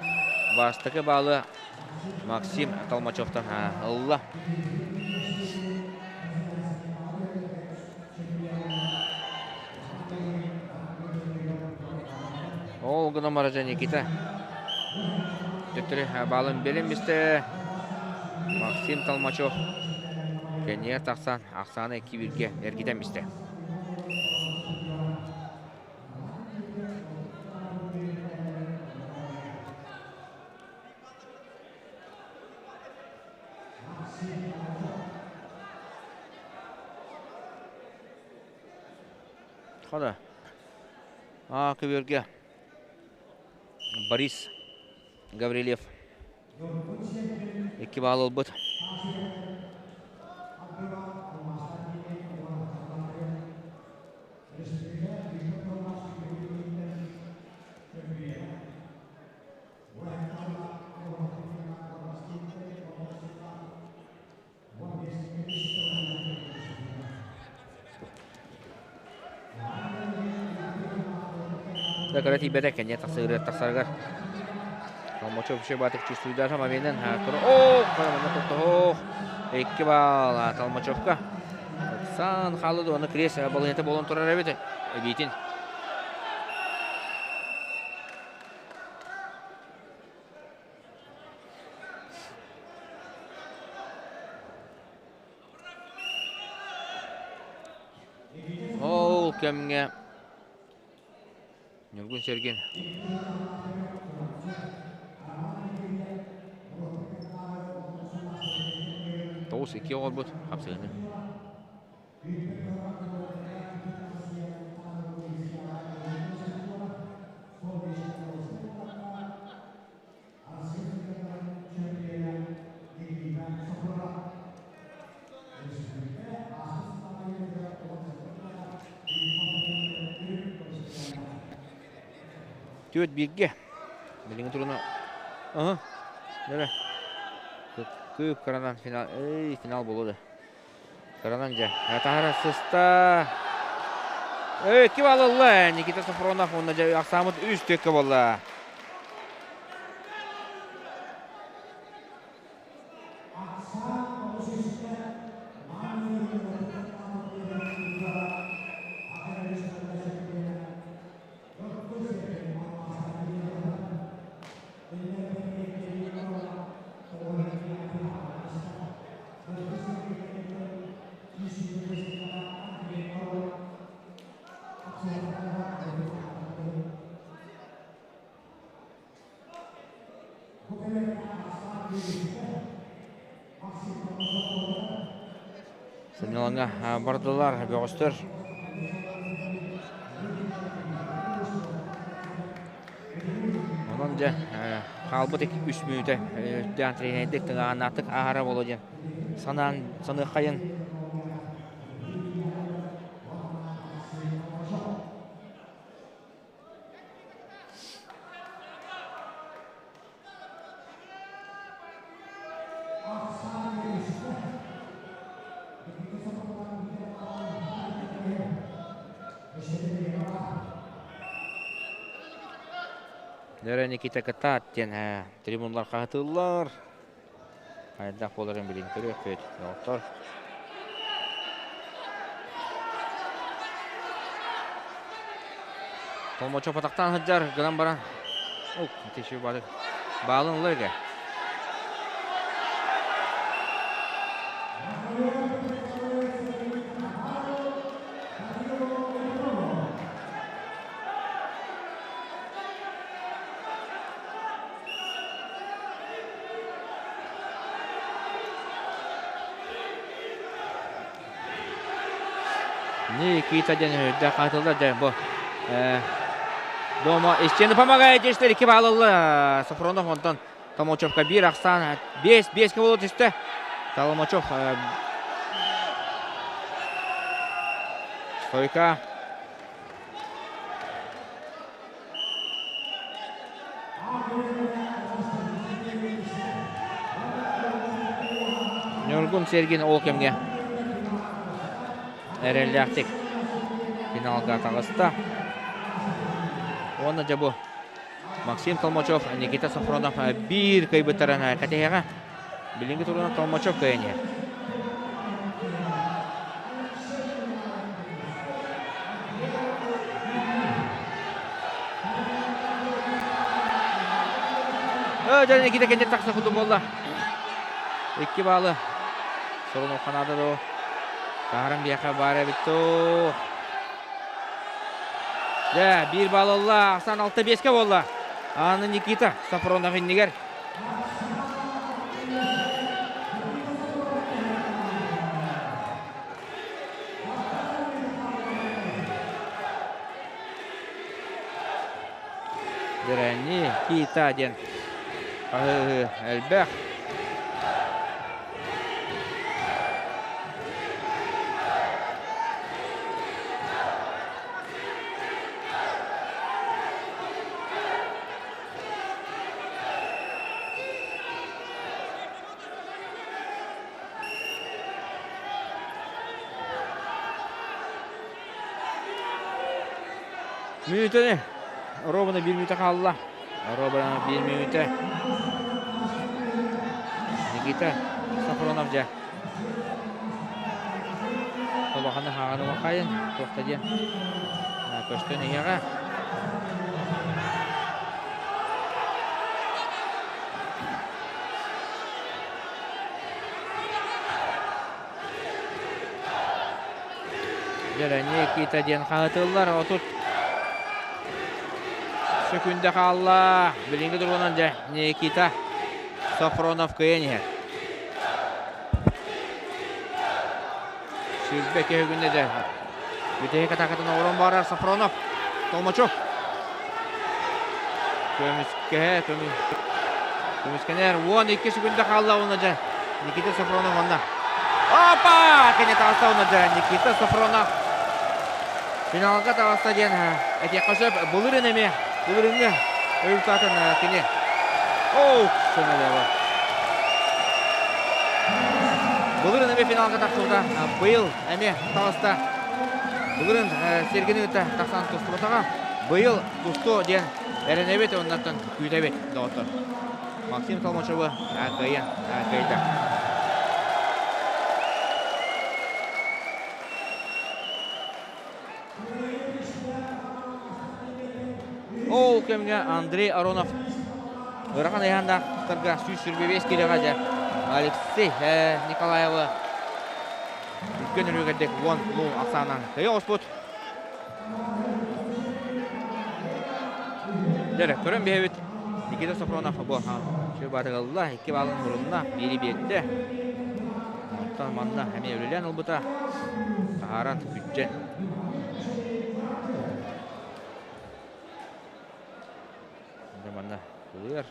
бастакы баалы Максим Толмачевтан ылла. Ол гынан баран Никита төттөрү баалын бэлэммистэ. Максим Толмачев кэннигэр тахсан ахсааны кибиргэ эргитэн бистэ. Хода. А, көбүөргэ Борис Гаврильев икки баал ылбыт. Кыра тиийбэтэ кэнньэ тахсыырыгар тахсарыгар Толмачев үчүгэй баатык чувствуйдаата моментын о манна тоттоһох икки баал Толмачевка ыксаан хаалла уонна крест балыыһата буолан турар эбит эбиитин Ол кэмҥэ Ньургун Сергин 9-2 оҕорбут хапсыһыны. Түөрт бииргэ. Билиҥҥи туруна Аһа. Дөрө. Кыып кыранан финал. Эй, финал буолуо да. Кыранан дьэ. Таһара сыста. Эй, ким алылла? Никита Софронов уонна дьэ ахсаамыт үс түөккэ буолла. Сынньалаҥҥа бардылар бөҕөстөр. Онон дьэ хаалбыт үс мүнүүтэ үрдээн тренердик тыҥааһыннаахтык ааһара буолуо диэн санаан саныаххайын. Нөрө Никита кытаат диэн трибуналар хаһытыыллар. Хайдах буоларын билин көрүөхпүт, доҕоттор. Толмочо патахтаан сылдьар гынан баран Ол тиши бары баалын ылар Никита диэн үрдэ хаатылар дьэ бу дома истиэни помогает дьэстэр икки баалылла Софронов онтон Толмачевка биир ахсаан биэс биэскэ буола түстэ Толмачев стойка Ньургун Сергин ол кэмҥэ. Эрэллээхтик финалга таҕыста. Уонна дьэ бу Максим Толмачев, Никита Софронов биир кыайбыттарын кэтэһиэҕэ. Билиҥҥи туругунан Толмачев кыайан иһэр. Дьэ, Никита кэннин тахса курдук буолла. Икки баалы. Сорунуохха наада доо. Таһаран биэхэ баар эбит доо. Дьэ, биир баал ылла. Ахсан 6-5-ке буолла. Аны Никита Сафронов иннигэр. Дьэрээнни Кита диэн хаһыы элбэх. Мүнүүтэни ровно биир мүнүүтэ хаалла. Ровно биир мүнүүтэ. Никита Сафронов дьэ. Улаханы хаҕаны хайын туохта диэн көстөн иһиэҕэ. Дьэ, Никита диэн хаһытыллар. 30 сөкүндэ хаалла. Билиҥҥи туругунан дьэ Никита Софронов кыайан иһэр. Сүүрбэ күннэ дьэ. Бүтэһик атаакатын оҥорон барар Софронов. Толмачев. Көмүскэһэ, көмүскэнэр. 12 секунда хаалла уонна дьэ Никита Софронов онно. Опа! Кини таҕыста уонна дьэ Никита Софронов финалга таҕыста диэн этиэххэ сөп. Былырын эмиэ, былырыҥҥы результатын кини. Оу, сымыйаба. Былырын эмиэ финалга тахсыбыта. Быйыл эмиэ таҕыста. Былырын Сергейни кытта тахсан тустубатаҕа. Быйыл тустуо диэн эрэнэбит оннуттан күүтэбит, доҕоттор. Максим Толмачевы кыайан кыайда. Ол кэмҥэ Андрей Аронов ыарахан ыйааннаахтарга 125 килоҕа дьэ Алексей Николаевы үккэн өрүгэрдик уон луу ахсаанан кыайа оспут. Дьэ, көрөн биһэбит Никита Софронов бу баатыгалла, икки баалын урунна, биири биэрдэ. Онтон манна эмиэ үлэлээн ылбыта. Таһааран күддьэн. Манна кылыар.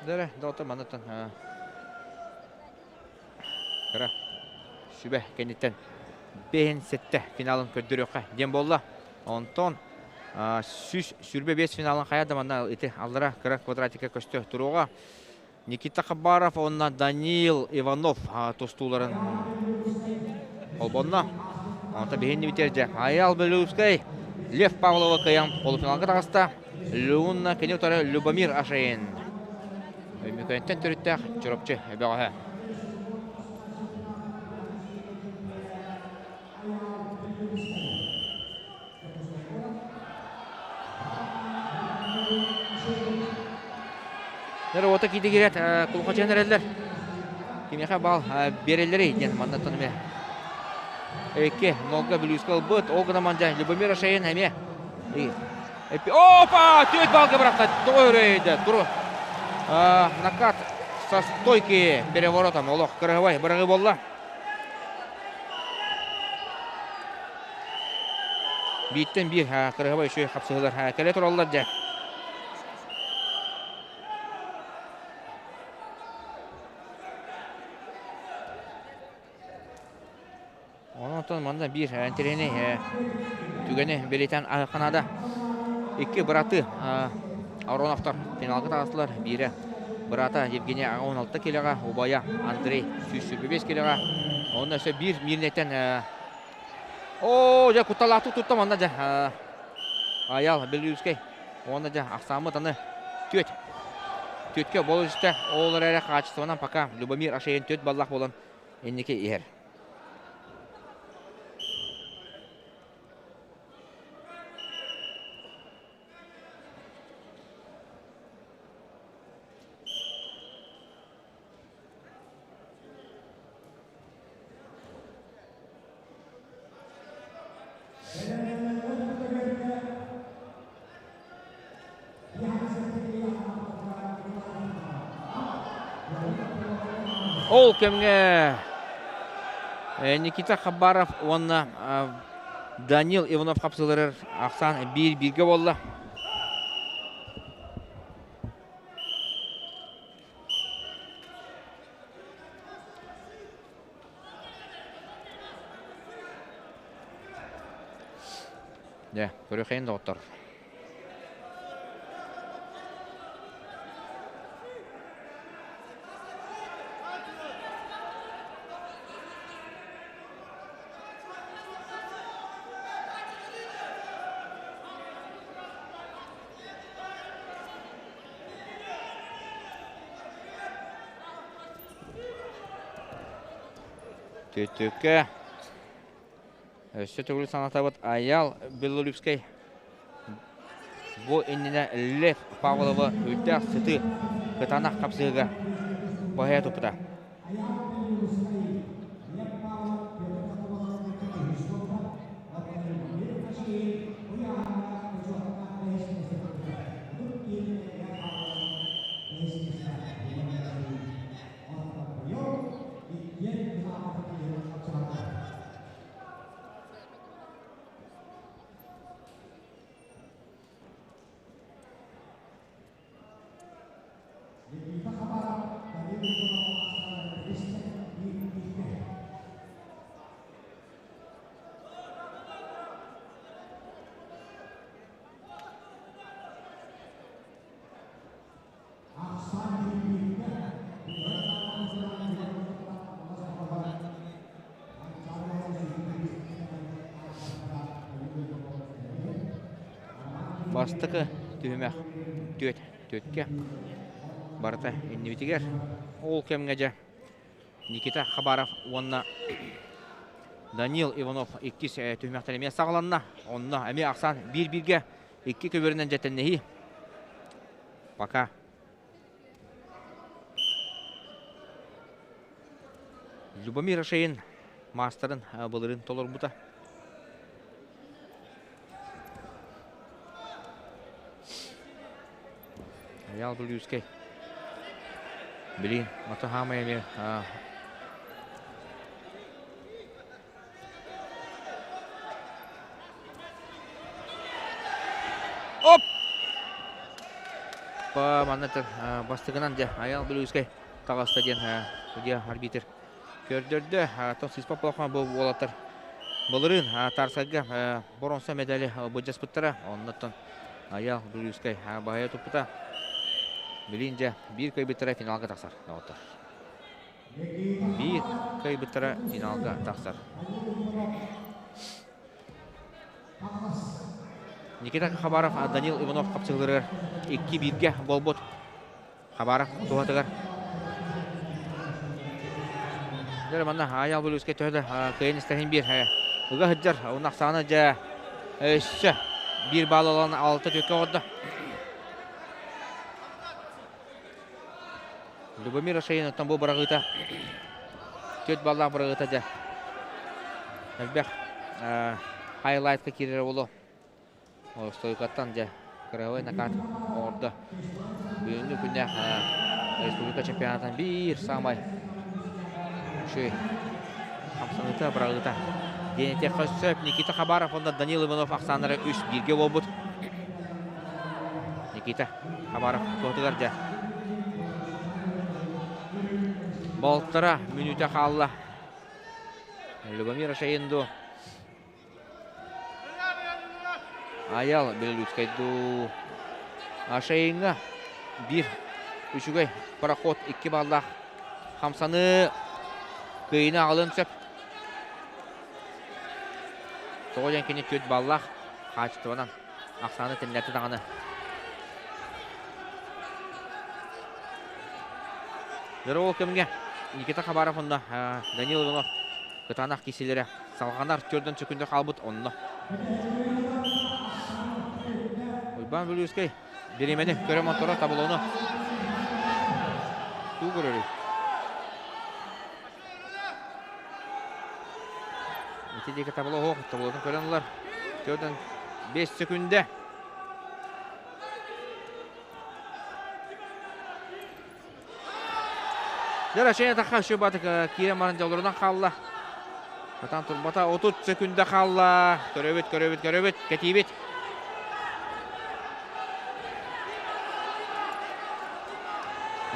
Дөрө, доҕоттор манныттан кыра сүбэ кэнниттэн бэһин сэттэ финалын көрдөрүөххэ диэн буолла. Онтон 125 финалын хайа да манна ити аллара кыра квадратика көстө туруоҕа. Никита Хабаров уонна Даниил Иванов тустууларын холбонно. Онто биһинни бүтэрдэ. Айал Белювскай Лев Павлова кыайан полуфиналга таҕыста. Леонна кини утары Любомир Ашейн. Өймөкөөнтөн төрүттээх Чурапчы бөҕөһө. Уота киирдэ киирээт кулхачыйан эрэллэр. Кимиэхэ баал биэрэллэрий диэн маннаттан эмиэ икки нолга бүлүүскэ ылбыт. Ол гынан мандьа Любомир Ашейн эмиэ Опа! Түөрт балга бырахта. Тоҕо өрөйдө. Туру. Накат со стойки переворотом. Олох кырыһыбай быраҕыы буолла. Бииртэн биир кырыһабай үчүгэй хапсыһыылар кэлэ тураллар дьэ. Онтон манна биир интэриэһинэй түгэни бэлиэтээн аһыахха Икки быраты Ароновтар финалга таҕыстылар. Биирэ бырата Евгений 16 килоҕа, убайа Андрей 125 килоҕа. Онно өссө биир миирнэйтэн Оо, дьэ кутталаахтык тутта манна дьэ. Аял Белюскай. Уонна дьэ ахсааммыт аны түөт. Түөткэ бол үстэ. Ол эрэ хаачыстыбанан пока Любомир Ашеин түөт баллах буолан инники иһэр. Ол кэмҥэ Никита Хабаров уонна Данил Иванов хапсыыларыгар ахсаан биир-бииргэ буолла. Дьэ, көрүөххэйин доҕоттор. Түтүкэ. Өссө төгүл санатабыт Айал Белолюбскай бу иннинэ Лев Павловы үрдээх сытыы кытаанах хапсыһыга баһыйа туппута. Бастакы түһүмэх түөт түөткэ барыта иннибитигэр. Ол кэмҥэ дьэ Никита Хабаров уонна Данил Иванов иккис түһүмэхтэр эмиэ саҕаланна. Онно эмиэ ахсаан биир-бииргэ икки көбүөрүнэн дьэтэннэһии. Пока. Любомир Шейн маастарын былырын толорбута. Айаал Бүлүүскэй. Билин, ата хаамай эмиэ Оп! Па манна бастыгынан дьэ Айаал Бүлүүскэй таҕыста диэн судья арбитр көрдөрдө. Оттон сыыспат буоллахха бу уолаттар былырыын Тарсайга боруонса медали былдьаспыттара. Оннуттан Айаал Бүлүүскэй баһыйа туппута. Билин дьэ биир кыайбыттара финалга тахсар доҕоттор. Биир кыайбыттара финалга тахсар. Никита Хабаров, Данил Иванов хапсыһыыларыгар икки бииргэ буолбут. Хабаров туһатыгар. Дьэ манна Айал Бүлүүскэ төһө да кыайан истэһин биир ыга сылдьар. Уонна ахсаана дьэ өссө биир баал ылан алта түөккэ оҕордо. Любомир Шейин оттон бу быраҕыыта түөрт баллаах быраҕыыта дьэ элбэх хайлайтка киирэр буолуо. Стойкаттан дьэ кыраһабай накат оҥордо. Бүгүҥҥү күннээх республика чемпионатын биир саамай үчүгэй хамсаныыта, быраҕыыта диэн этиэххэ сөп. Никита Хабаров уонна Данил Иванов ахсааннара үс бииргэ буолбут. Никита Хабаров туһатыгар дьэ балтара мүнүүтэ хаалла. Любомир Шаинду Аял Белолюбскай дуу Шаинга биир үчүгэй проход икки баллаах хамсаныы кыайыыны аҕалыан сөп. Тоҕо диэн кини 4 баллаах хаачыстыбанан ахсааны тэннэртэ даҕаны. Дьэ ол кэмҥэ Никита Хабаров онно Данил Иванов кытаанах киисилэрэ салҕанар төрдөн сөкүндэ хаалбыт онно. Уйбаан Бүлүүскэй бириэмэни көрө мотторо таблону туу көрөрүй. Ити диэки табло оһох, таблотун көрөн ылар. Төрдөн 5 сөкүндэ. Дьэ, Шеня тахха үшө батык киирэн баран дьоллорунан хаалла. Сатаан турбата 30 сөкүндэ хаалла. Көрөбүт, көрөбүт, көрөбүт, кэтиибит.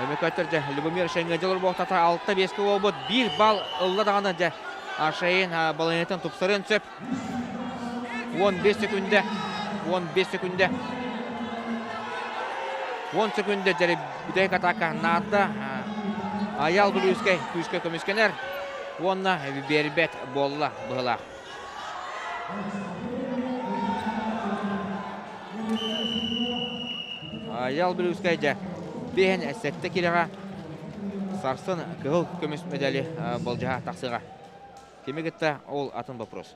Өмөкөттөр дьэ Любомир Шейнга дьолор буохтата 6-5 буолбут. Биир балл ылла даҕаны дьэ Шейн балаһыанньатын тупсарыан сөп. 15 сөкүндэ. 15 сөкүндэ. 10 сөкүндэ дьэри бүтэһик атака наада. Аял Бүлүүскэй күүскэ көмүскэнэр уонна биэрбэт буолла быһылаах. Аял Бүлүүскэй дьэ биэһин сэттэ кирэҕэ сарсын кыһыл көмүс медали болдьаһа тахсыаҕа. Кими кытта ол атын вопрос.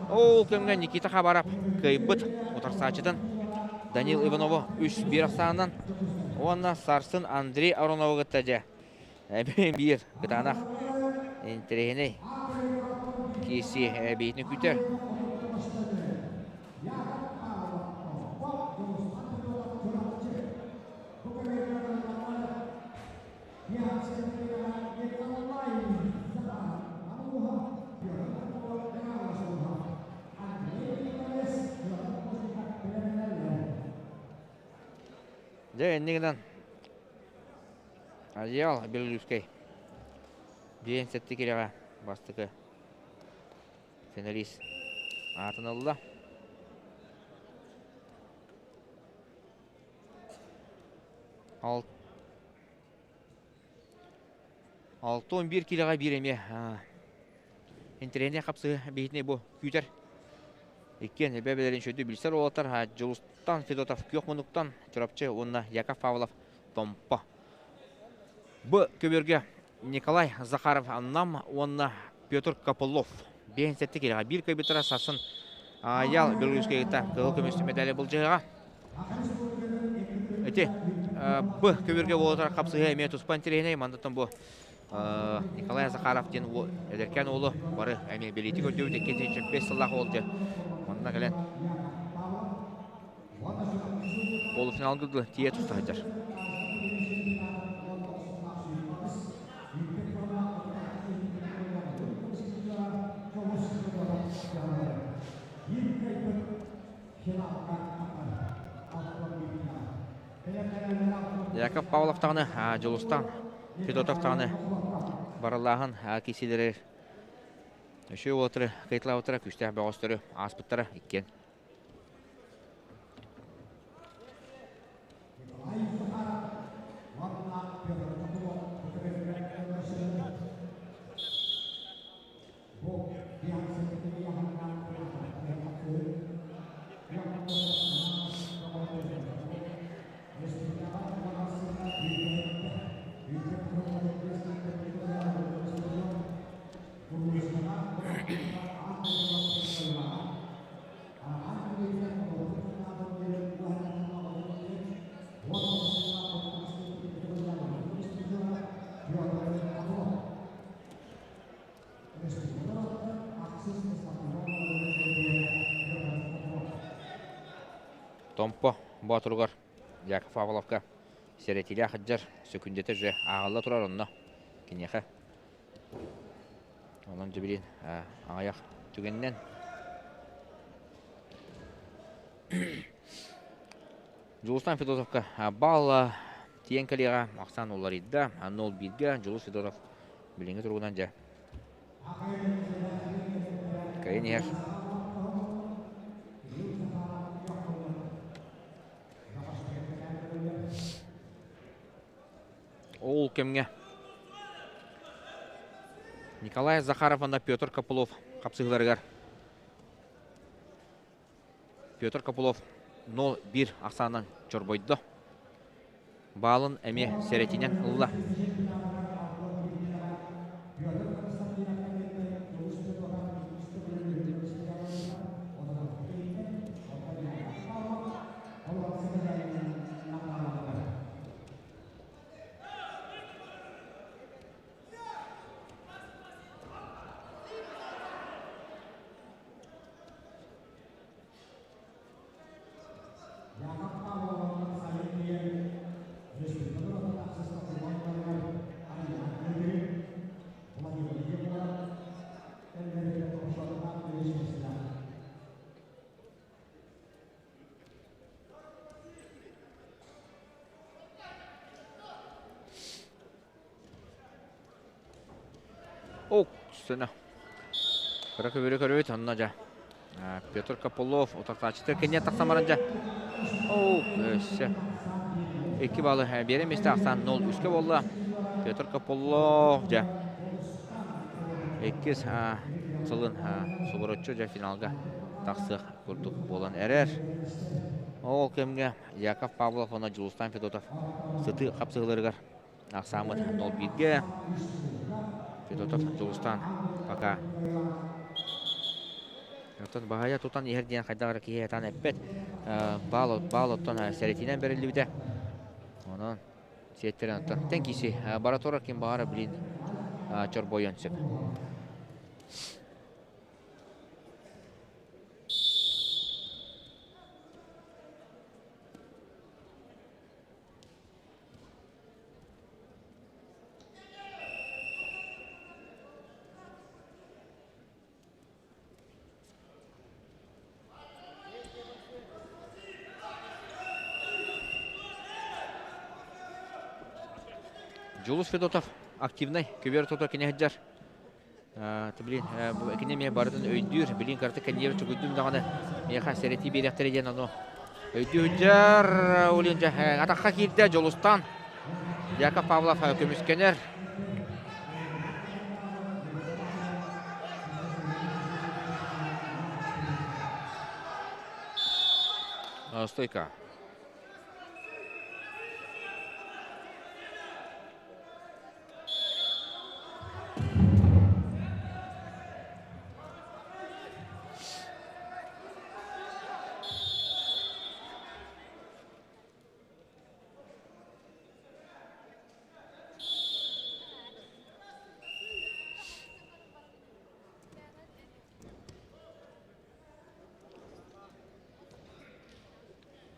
Ол кэмҥэ Никита Хабаров кыайбыт утарсааччытын Данил Иванову 3-1 ахсаанынан уонна сарсын Андрей Аронову кытта дьэ биир кытаанах интэриэһинэй киирсии биитин күүтэр. Дьэ, иннигинэн Азиал Белолюбскай диэн сэттэ кирэҕэ бастакы финалист аатын ылла. 6-11 киилэҕэ биир эмиэ интэриэһинэй хапсыһыы биһитинэй бу күүтэр. Иккиэн бэйэ-бэйэлэрин үчүгэйдик билсэр уолаттар Дьулустан Федотов Күөх Мунуктан Чурапчы уонна Яков Павлов Томпо. Бу көбүөргэ Николай Захаров Нам уонна Петр Копылов 57 киилэҕэ биир кыайбыттара сарсын Ял Белорусскайга кыһыл көмүс медали былдьаһыаҕа. Ити Б көбүөргэ буолар хапсыһыы эмиэ туспа интэриэһинэй. Мандаттан бу Николай Захаров диэн эдэркээн уолу бары эмиэ билиити көрдүбүт. 2005 сыллаах уол дьэ манна кэлэн полуфиналга тиийэ туста сылдьар. Яков Павлов даҕаны Дьулустан Федотов даҕаны барыллааһын киисилэри үчүгэй уолаттары кыйталаабыттара күүстээх бөҕөстөрү ааспыттара иккиэн. Томпо Боотуругар Яков Павловка сэрэтиилээх сылдьар сөкүндэтэ же ааҕылла турар онно киниэхэ. Онон дьэ билин аҕыйах түгэнинэн Дьулустан Федотовка балл Тиийэн кэлиэҕэ ахсаан уларыйда. 0-1-гэ Дьулус Федоров билиҥҥи туругунан дьэ кыайан иһэр. Ол кэмҥэ Николай Захаров уонна Петр Копылов хапсыһыыларыгар Петр Копылов 0-1 ахсаанынан чорбойдо. Баалын эмиэ сэрэтинэн ылла. Ок, сына. Кыра көбүрү көрүбүт, онно дьэ. Петр Копылов утартааччытыгар кэнниэ тахсан баран дьэ. Оу, өссө. Икки баллы биэрэ миэстэ ахсаан 0-3-кэ буолла. Петр Копылов дьэ. Иккис сылын субуруччу дьэ финалга тахсыах курдук буолан эрэр. Ол кэмҥэ Яков Павлов уонна Дьулустан Федотов сытыы хапсыһыыларыгар ахсааммыт 0-1-гэ. Федотов Дьулустан пока Оттон баһайа тутан иһэр диэн хайдах эрэ киһи этан эппэт. Баал, баал оттон сэрэтиинэн бэриллибитэ. Онон сиэттэрэн оттон тэн киси бара турар ким баҕара блин чорбойон сөп. Дьулус Федотов активнай көбүөр тото кини сылдьар. Блин, кини эмиэ барытын өйдүүр. Билин карты кэнниэр чугуйдум даҕаны миэхэ сэрэтии биэриэхтэрэ диэн ону өйдүү сылдьар. Улин дьэ атахха киирдэ Дьулустан. Яков Павлов көмүскэнэр. Стойка.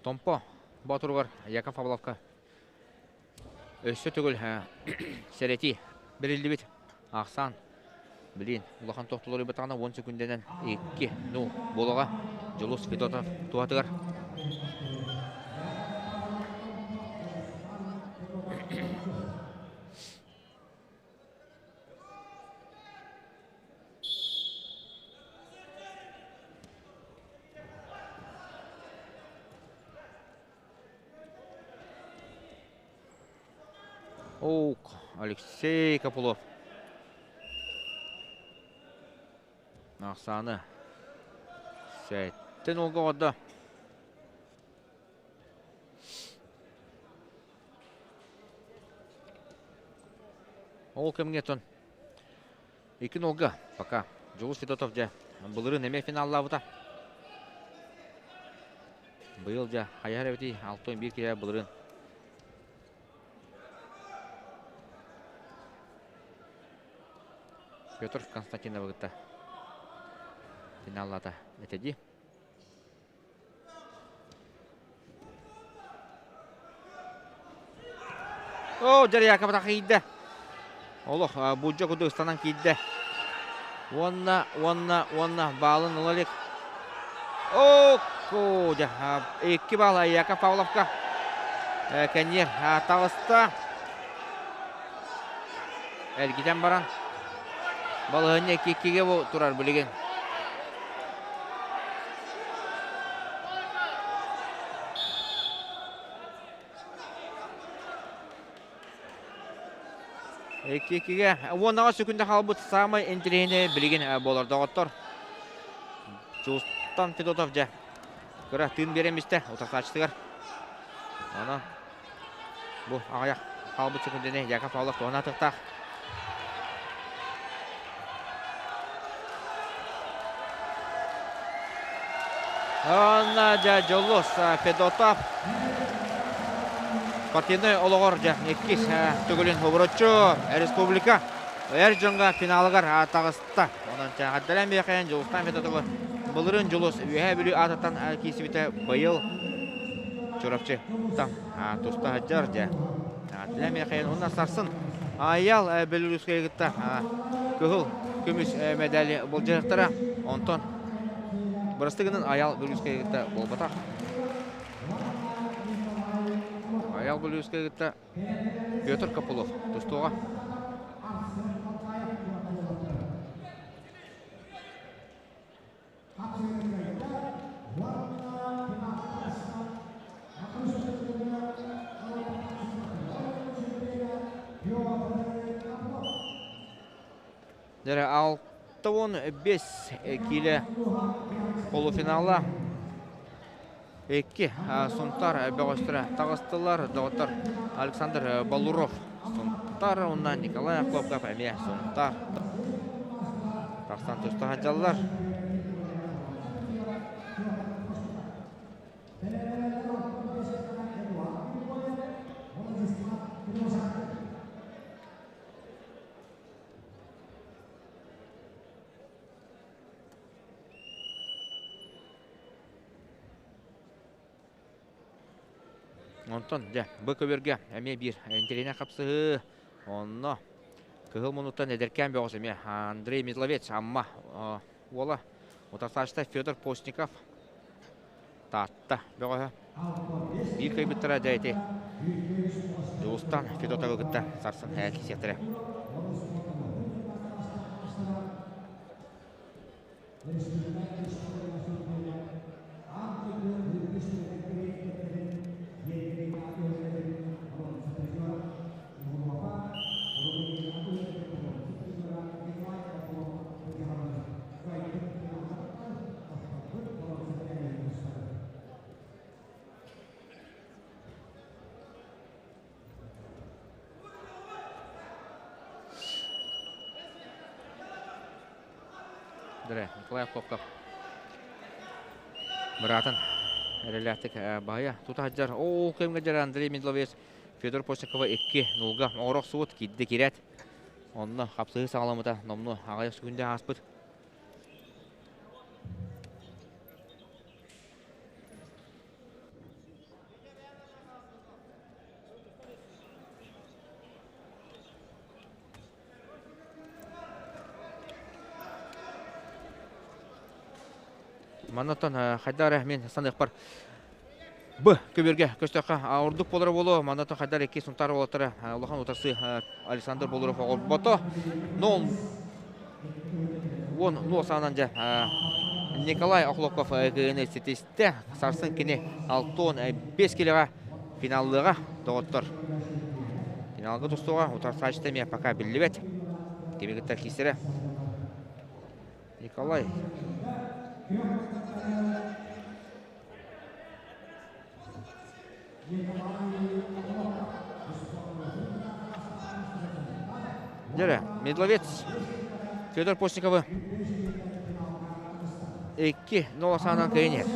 Томпо Боотуругар Яков Павловка Өссө төгүл сэрэтии бэриллибит ахсаан билин улахан тохтолоруйбатаҕына 10 секундэнэн 2 ну буолаҕа Дьулус Федотов туһатыгар. Оук, Алексей Копылов. Ахсааны сэттэн олга оҕордо. Ол кэмҥэ тон икки нолга пока Дьулус Федотов дьэ былырыын эмиэ финаллаабыта. Быйыл дьэ хайаһар эбитий 6-11 киһи былырыын Петр Константиновы кытта финаллаата этэ дии. О, Дьарьяка киирдэ. Олох буддьа курдук ыстанан киирдэ. Уонна, уонна, уонна баалын ыла илик. О, дьэ, икки баал Яков Павловка. Кэнниэр таҕыста. Эргитэн баран балаһыанньа икки-иккигэ турар билигин. Икки-иккигэ уоннаҕа сөкүндэ хаалбыт саамай интэриэһинэй билигин буолар доҕоттор. Чуустан Федотов дьэ кыра тыын биэрэн бистэ утарсааччытыгар. Онон бу аҕыйах хаалбыт сөкүндэни Яков Павлов туһана атыахтаах. Онно дьэ Дьулус Федотов спортивнай олоҕор дьэ иккис төгүлүн обороччу республика эр дьоҥҥо финалыгар таҕыста. Онон чааһардалаан биэхэйэн Дьулустаан Федотовы былырыын Дьулус Үөһээ Бүлүү аатыттан киирсибитэ быйыл Чурапчы там туста сылдьар дьэ. Аатылаан биэхэйэн уонна сарсын Айал Белорусскайы кытта кыһыл көмүс медали былдьаһыктара. Онтон бырастыы гынан Айал Белорусскайы кытта буолбатах. Айал Белорусскайы кытта Петр Копылов тустууга. Дьэ, 65 киилэ полуфинала. Икки Сунтар бөҕөстөрө таҕыстылар. Доҕоттор Александр Балуров Сунтар уонна Николай Охлопков эмиэ Сунтар. Тахсан туста сылдьаллар. Онтон дьэ бу көбүөргэ эмиэ биир интэриэһинэй хапсыһыы. Онно кыһыл муннуктан эдэркээн бөҕөс эмиэ Андрей Мидловец Амма уола утарсааччыта Федор Постников Таатта бөҕөһө. Биир кыайбыттара дьэ ити Дьулустан Федотовы кытта сарсын киирсиэхтэрэ. Дре, Николай Охлопков быраатын эрэлээхтик баһыйа тута сылдьар. Ол кэмҥэ дьэр Андрей Медловец Федор Постникова 2-0-га оҥоро охсубут, киирдэ киирээт. Онно хапсыһыы саҕаламмыта номнуо аҕыйах секунда ааспыт. Маннаттан хайдах эрэ мин саныахпар Б көбүөргэ көстөххө ордук буолара буолуо. Маннаттан хайдар икки Сунтаар уолаттара улахан утарсыы Александр Болуров оҕорбото. Но уон нуо саанан дьэ Николай Охлопков кыайыыны ситистэ. Сарсын кини 65 килоҕа финаллыаҕа доҕоттор. Финалга тустууга утарсааччыта эмиэ пока биллибэт. Кими кытта киирсэрэ. Николай Дьэрэ, Медловец Федор Постниковы 2-0 саанан кыайан иһэр.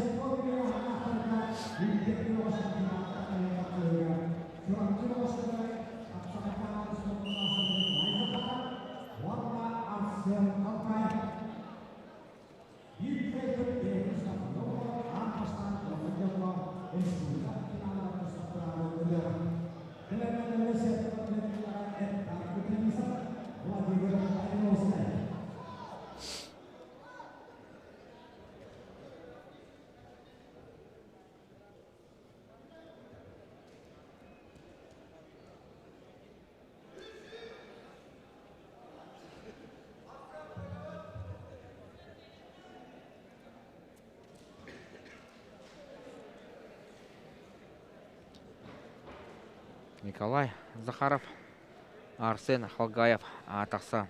Николай Захаров, Арсен Халгаев тахса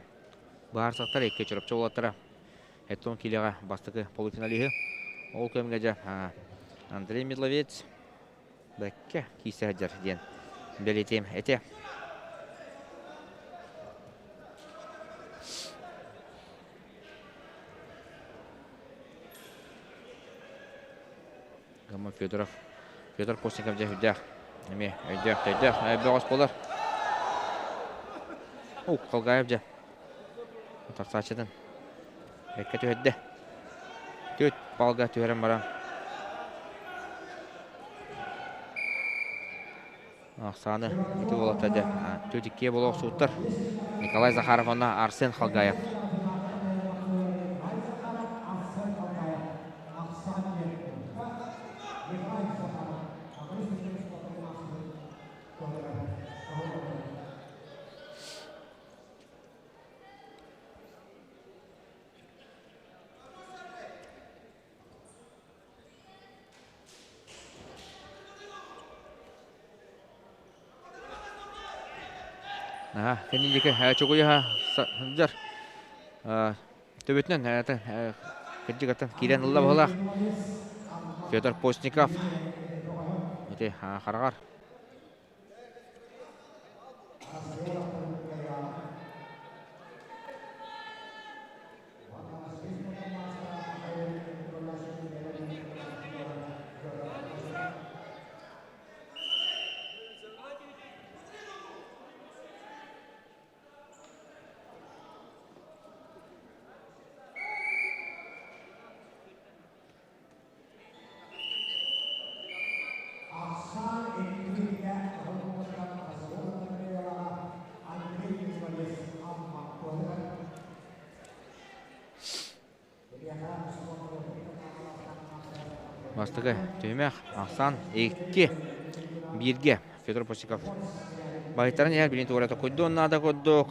быһаарсахтар икки Чурапчы уолаттара Эттон киилэҕэ бастакы полуфиналиһы. Ол кэмҥэ дьэ Андрей Медловец бэккэ киирсэ сылдьар диэн бэлиэтиэм этэ. Гамма Федоров. Федор Постников дьэ үрдээх. Эмиэ өйдөөх, өйдөөх. Бөҕөс буолар. Ук, Халгаев дьэ. Тарсааччытын. Бэккэ түһэрдэ. Түт балга түһэрэн баран. Ахсааны ити буолата дьэ. Түт иккиэ буола охсууттар. Николай Захаров уонна Арсен Халгаев. Кэннин диэки чугуйа сылдьар. Төбөтүнэн кырдьыгаттан киирэн ылла быһыылаах. Федор Постников. Ити хараҕар. Бастакы түһүмэх ахсаан 2 бииргэ Федор Посиков баһыйтаран иһэр билин туора токуйдуон наада курдук.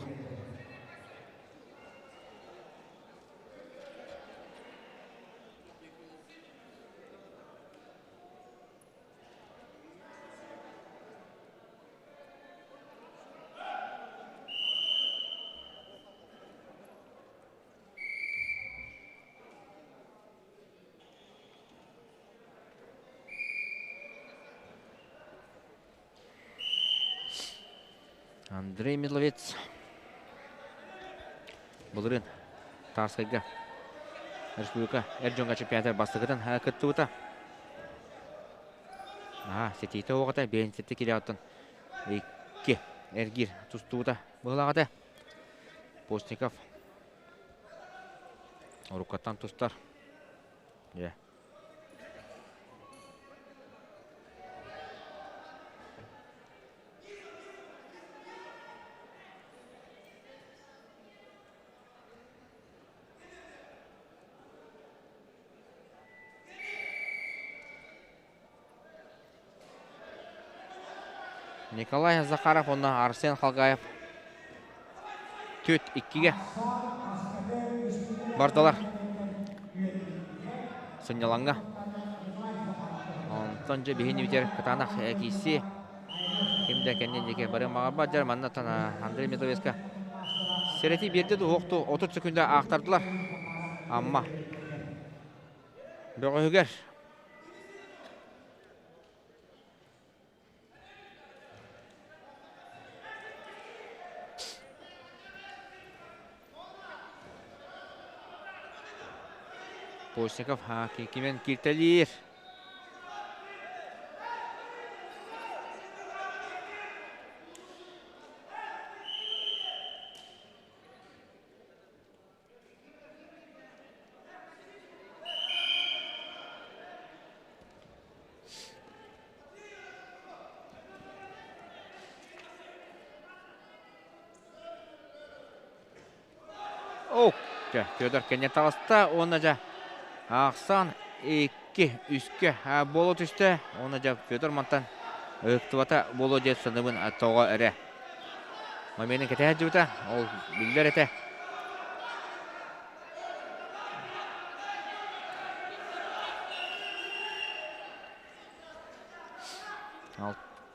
Андрей Миловец былырыын Тарскайга республика эр дьоҥҥо чемпионатыгар бастакытын кыттыбыта. Аа, ситиитэ оҕото биэнсэтэ кириэҕиттэн икки эргиир тустубута быһылаах этэ. Постников уруккаттан тустар. Дьэ. Николай Захаров уонна Арсен Халгаев түт иккигэ бардылар. Сынньалаҥҥа. Онтон дьэ биһини бүтэр кытаанах киирсии. Ким да кэннин диэки бары маҕарбат дьэр манна Андрей Метовецка сэрэтии биэрдэ дуһуохту 30 секунда аахтардылар. Амма бөҕөһүгэр Постников кимэн кииртэлиир. О, Федор кэннэ таҕыста уонна дьэ ахсан икки үскэ буола түстэ. Уонна дьэ Федор мантан ыһыктыбата буолуо диэн саныыбын тоҕо эрэ. Моменын кэтэһэ сылдьыбыта, ол биллэр этэ.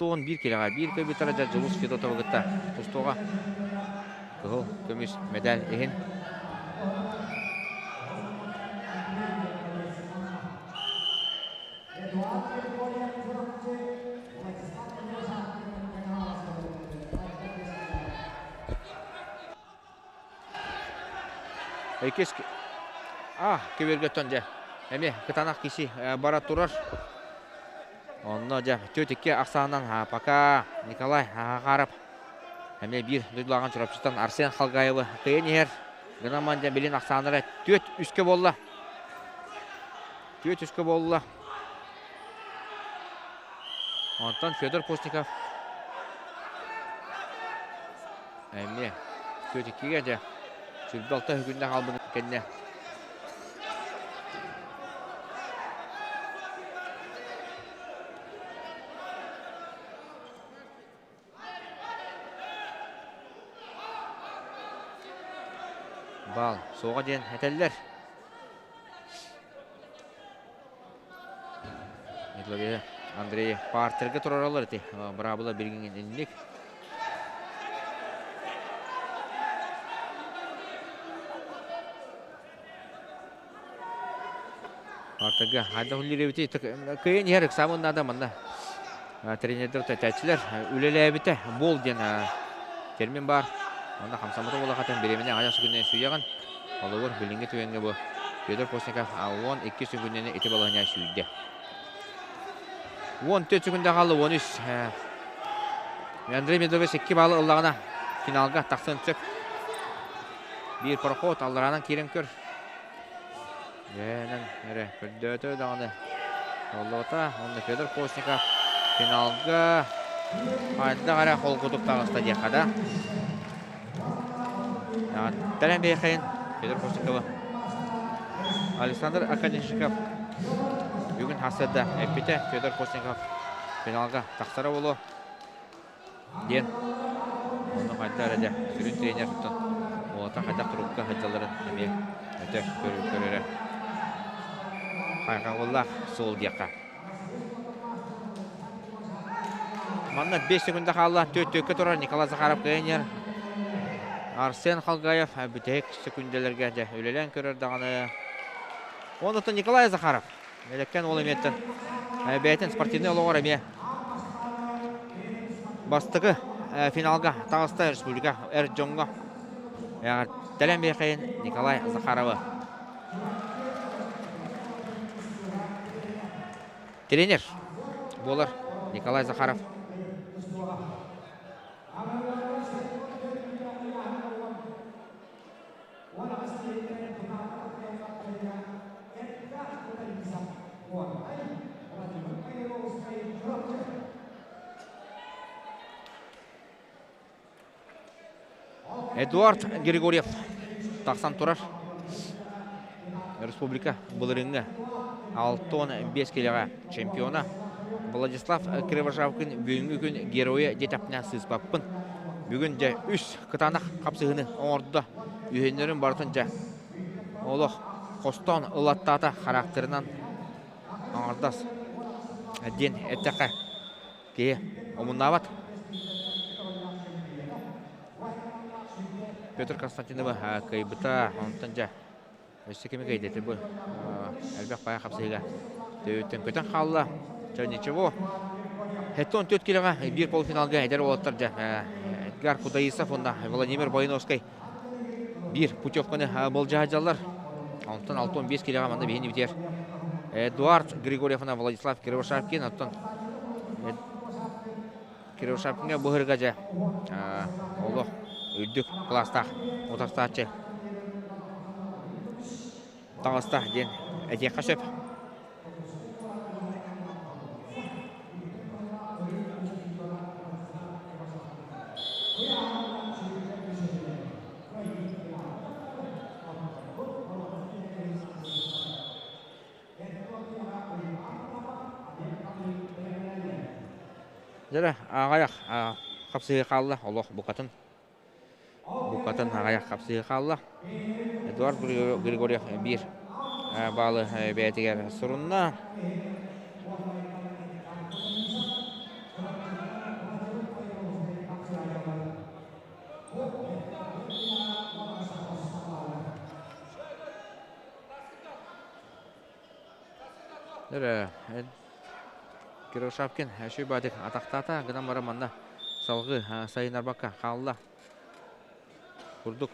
61 килэҕэ биир көбүтара дьа Дьулус Федотовы кытта тустууга кыһыл көмүс медаль иһин. Иккис а көбүөргөттөн дьэ эмиэ кытаанах киси бара турар. Онно дьэ 4-2 ахсаанынан пока Николай Хахаров эмиэ биир дойдулааҕын Чурапчыттан Арсен Халгаевы кыайан иһэр. Гынан дьэ билин ахсааннара 4-3-кэ буолла. 4-3-кэ буолла. Онтон Федор Постников эмиэ 4-2-гэ дьэ 26 күннэ хаалбытын кэннэ Баал суоҕа диэн этэллэр. Андрей партерга тураралар ити. Быраабыла билигин инник. Партерга хайдах үллэрэбити кыйын иһэр ыксаабын наада манна. Тренердер тэтээччилэр үлэлээбитэ бол диэн термин бар. Онно хамсаммыта буолахатын бириэмэни аҕыйах сүгүннэн сүүйэҕин. Холобур, билиҥҥи түгэҥҥэ бу Федор Постников 12 сүгүннэни ити балаһыня сүүйдэ. 14 секунда хаалла 13. Андрей Медовец 2 баллы ыллаҕына финалга тахсан сөп. Биир проход аллараанан киирэн көр. Дьээнэн эрэ көрдөөтө даҕаны. Оллота, онно Федор Постников финалга хайдах эрэ холкутук таҕыста диэххэ да. Тэлэн биэхэйин Федор Постниковы. Александр Академщиков бүгүн хасыда эппитэ Федор Постников финалга тахсара буолуо диэн. Онно хайда эрэ дьэ сүрүн тренер туттан уолаттар хайдах турукка сылдьалларын эмиэ өтө көрөрө хайҕабыллаах суол диэххэ. Манна 5 секунда хаалла. Түөрт-түөркэ турар Николай Захаров кыайан Арсен Халгаев бүтэһик секундэлэргэ дьэ үлэлээн көрөр даҕаны. Оннуттан Николай Захаров Элеккен уол эмиэттэн бэйэтин спортивнай олоҕор эмиэ бастакы финалга таҕыста республика эр дьоҥҥо тэлэн биэхэйин Николай Захаровы. Тренер буолар Николай Захаров. Эдуард Григорьев тахсан турар. Республика былырыҥҥы 65 килэҕэ чемпиона Владислав Кривошапкин бүгүҥҥү күн геройа диэтэхпинэ сыыспаппын. Бүгүн дьэ үс кытаанах хапсыһыыны оҥордо. Үһүннэрин барытын дьэ олох хостоон ылаттаата характерынан аҥардас диэн эттэххэ киһи омуннаабат. Петр Константинова кыайбыта, онтон дьэ өссө кими кыайдыты бу элбэх баайа хапсыһыыга төбөттөн көтөн хаалла. Чэ ничего. 74 килоҕа биир полуфиналга эдэр уолаттар дьэ Эдгар Кудаисов уонна Владимир Бойновскай биир путевканы болдьаһадьаллар. Онтон 65 килоҕа манна биһини бүтэр Эдуард Григорьев уонна Владислав Кривошапкин. Оттон Кривошапкиҥҥа быһырга дьэ олох үрдүк кылаастаах утарсааччы таҕыста диэн этиэххэ сөп. Дьэ, аҕыйах хапсыһыы хаалла, олох букатын букатын аҕыйах хапсыһыы хаалла. Эдуард Григорьев биир баалы бэйэтигэр сурунна. Дөрө Кирилл Шапкин Шүйбадик атақтата гынан бара манна салгы сайынарбакка хаалла. Курдук.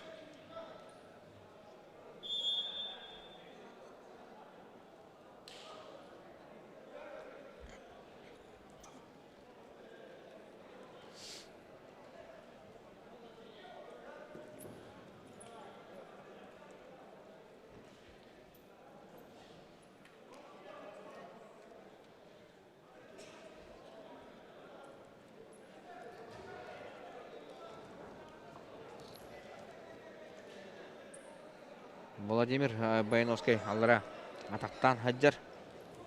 Владимир Баяновский аллара атақтан хаджар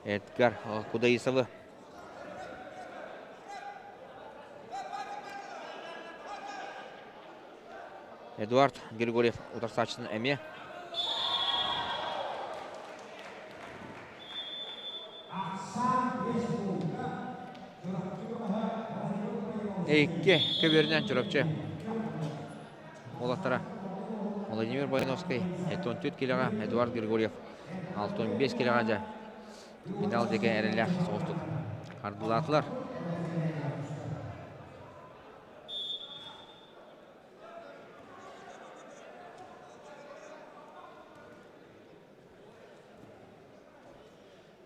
Эдгар Кудаисовы. Эдуард Григорьев утарсааччытын эмиэ. Икки көбүөрүнэн Чурапчы уолаттара Владимир Бойновский 74 килоҕа, Эдуард Григорьев 65 килоҕа дьэ финал диэки эрэллээх соҕустук хардылаатылар.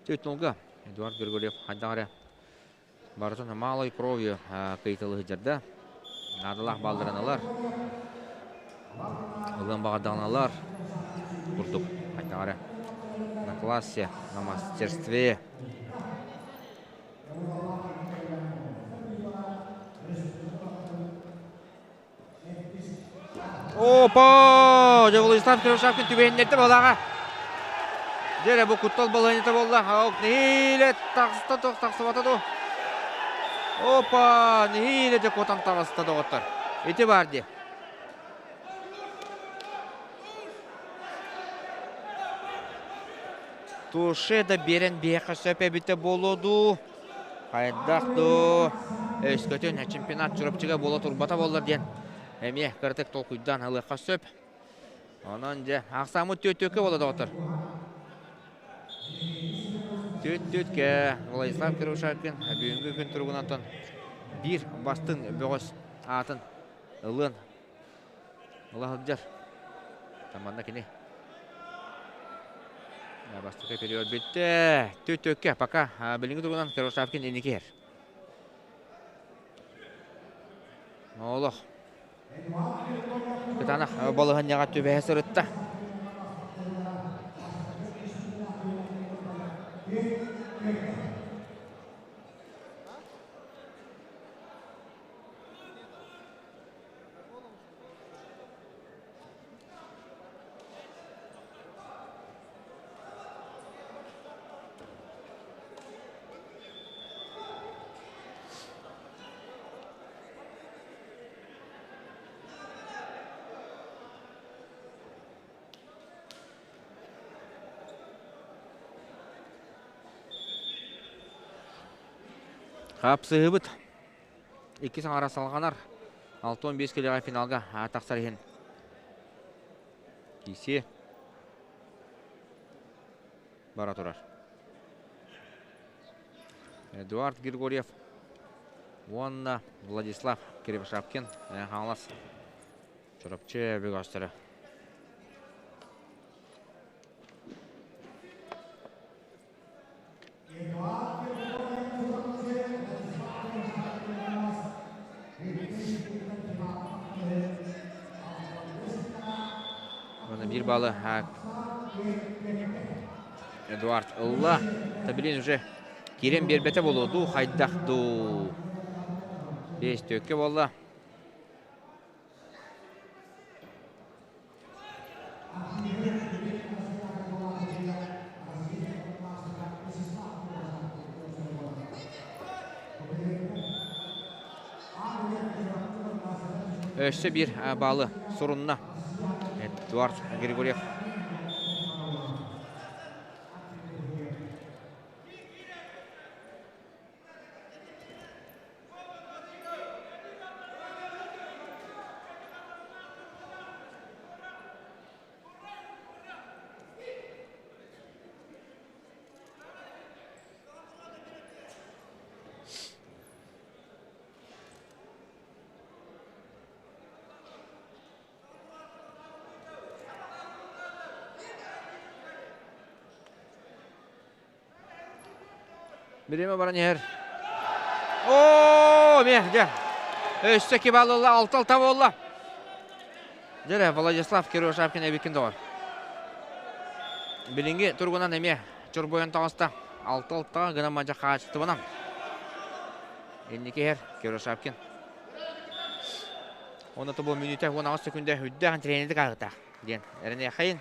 Түтнулга Эдуард Григорьев хайдах эрэ барытын малой кровью кыйтылыһыдьарда. Наадалаах балларын ылар. Ылыан баҕардаҕыналар курдук хайдах эрэ на классе, на мастерстве. Опа! Дьэ Владислав Кривошапкин түбэһиннэрдэ балаҕа. Дьэ бу куттал балаһыанньата буолла. Нэһиилэ тахста туох тахсыбата дуу. Опа! Нэһиилэ дьэ куотан таҕыста доҕоттор. Ити баар дии. Туше да биэрэн биһиэхэ сөп эбитэ буолуо дуу? Хайдах дуу? Өскөтүн чемпионат Чурапчыга буола турбата буоллар диэн эмиэ кыратык толкуйдаан ылыахха сөп. Онон дьэ, ахсааммыт түөт-түөккэ буола доҕоттор. Түөт-түөткэ Владислав Кирушакин бүгүҥҥү күн туругунан биир бастыҥ бөҕөс аатын ылыан ыла сылдьар. Манна кини бастакы период бүттэ. Түөт-түөккэ пока билиҥҥи туругунан Кирушакин инники иһэр. Олох. Кытаанах балаһыанньаҕа түбэһэ сырытта. Хапсыһыбыт. Иккис аҥара салҕанар. 65 килоҕа финалга тахсар иһин. Киси бара турар. Эдуард Григорьев уонна Владислав Кривошапкин Хаҥалас Чурапчы бөҕөстөрө. Уонна биир балы Эдуард ылла. Табилин уже киирэн биэрбэтэ буолуо дуу, хайдах дуу. Бес төккө буолла. Өссө биир баалы сурунна Эдуард Григорьев. Бириэмэ баран иһэр. Оо, эмиэ, дьэ. Өссө кибалылла, алта-алта буолла. Дьэ, Владислав Кирюшапкин эбиккин доҕор. Билиҥҥи туругунан эмиэ чорбойон таҕыста. Алта-алтаҕа гына мадьа хаачыстыбанан. Инники иһэр Кирюшапкин. Онно тобу мүнүүтэ 18 секунда үрдээх тренердик ааҕытаах диэн эрэниэхэйин.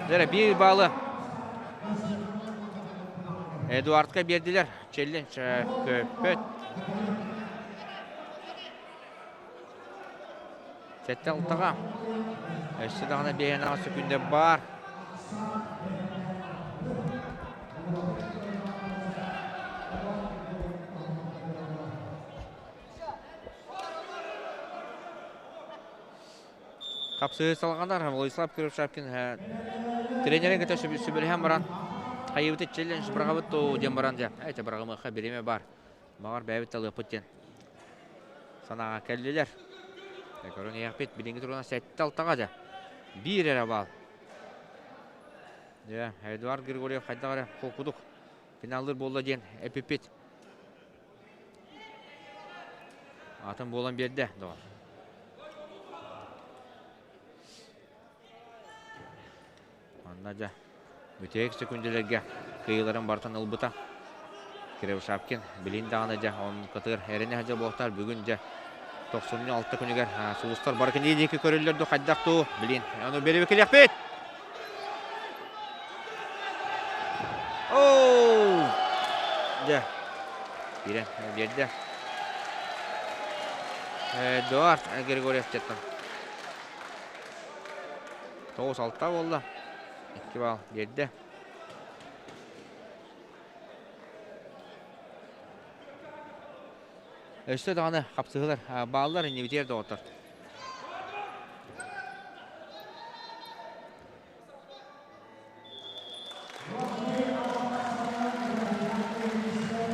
Дьэ, биир баалы Эдуардка биэрдилэр. Челлендж көппөт. Сэттэ алтаҕа. Өссө даҕаны биэһэн аҕыс секүндэ баар. Хапсыһыы салҕанар. Владислав Кирюшапкин тренерин кытта сүбэлэһэн баран хайыбыты челлендж быраҕабыт дуу диэн баран дьэ, эти быраҕымыахха бириэмэ баар. Баҕар бэйэбит талыахпыт диэн санааҕа кэллилэр. Көрөн иһиэхпит, билиҥҥи туругунан 7-6-ҕа дьэ. Биир эрэ баал. Дьэ, Эдуард Григорьев хайдах эрэ холкутук финаллыыр буолла диэн эпиппит. Атын буолан биэрдэ, доҕор. Манна дьэ бүтэһик сөкүндэлэргэ кыайыыларын барытын ылбыта. Кривошапкин билин даҕаны дьэ онкатыгар эрэнэ сылдьар буолуохтаах. Бүгүн дьэ тохсунньу алта күнүгэр сулустар бары кинини диэки көрөллөр дуу хайдах дуу билин ону бэрэбикилиэхпит. Оу! Дьэ киирэн биэрдэ. Эдуард Григорьев дьэттэн 9-6 буолла. 2 балл биэрдэ. Өссө даҕаны хапсыһыылар бааллар иннибитигэр доҕоттор.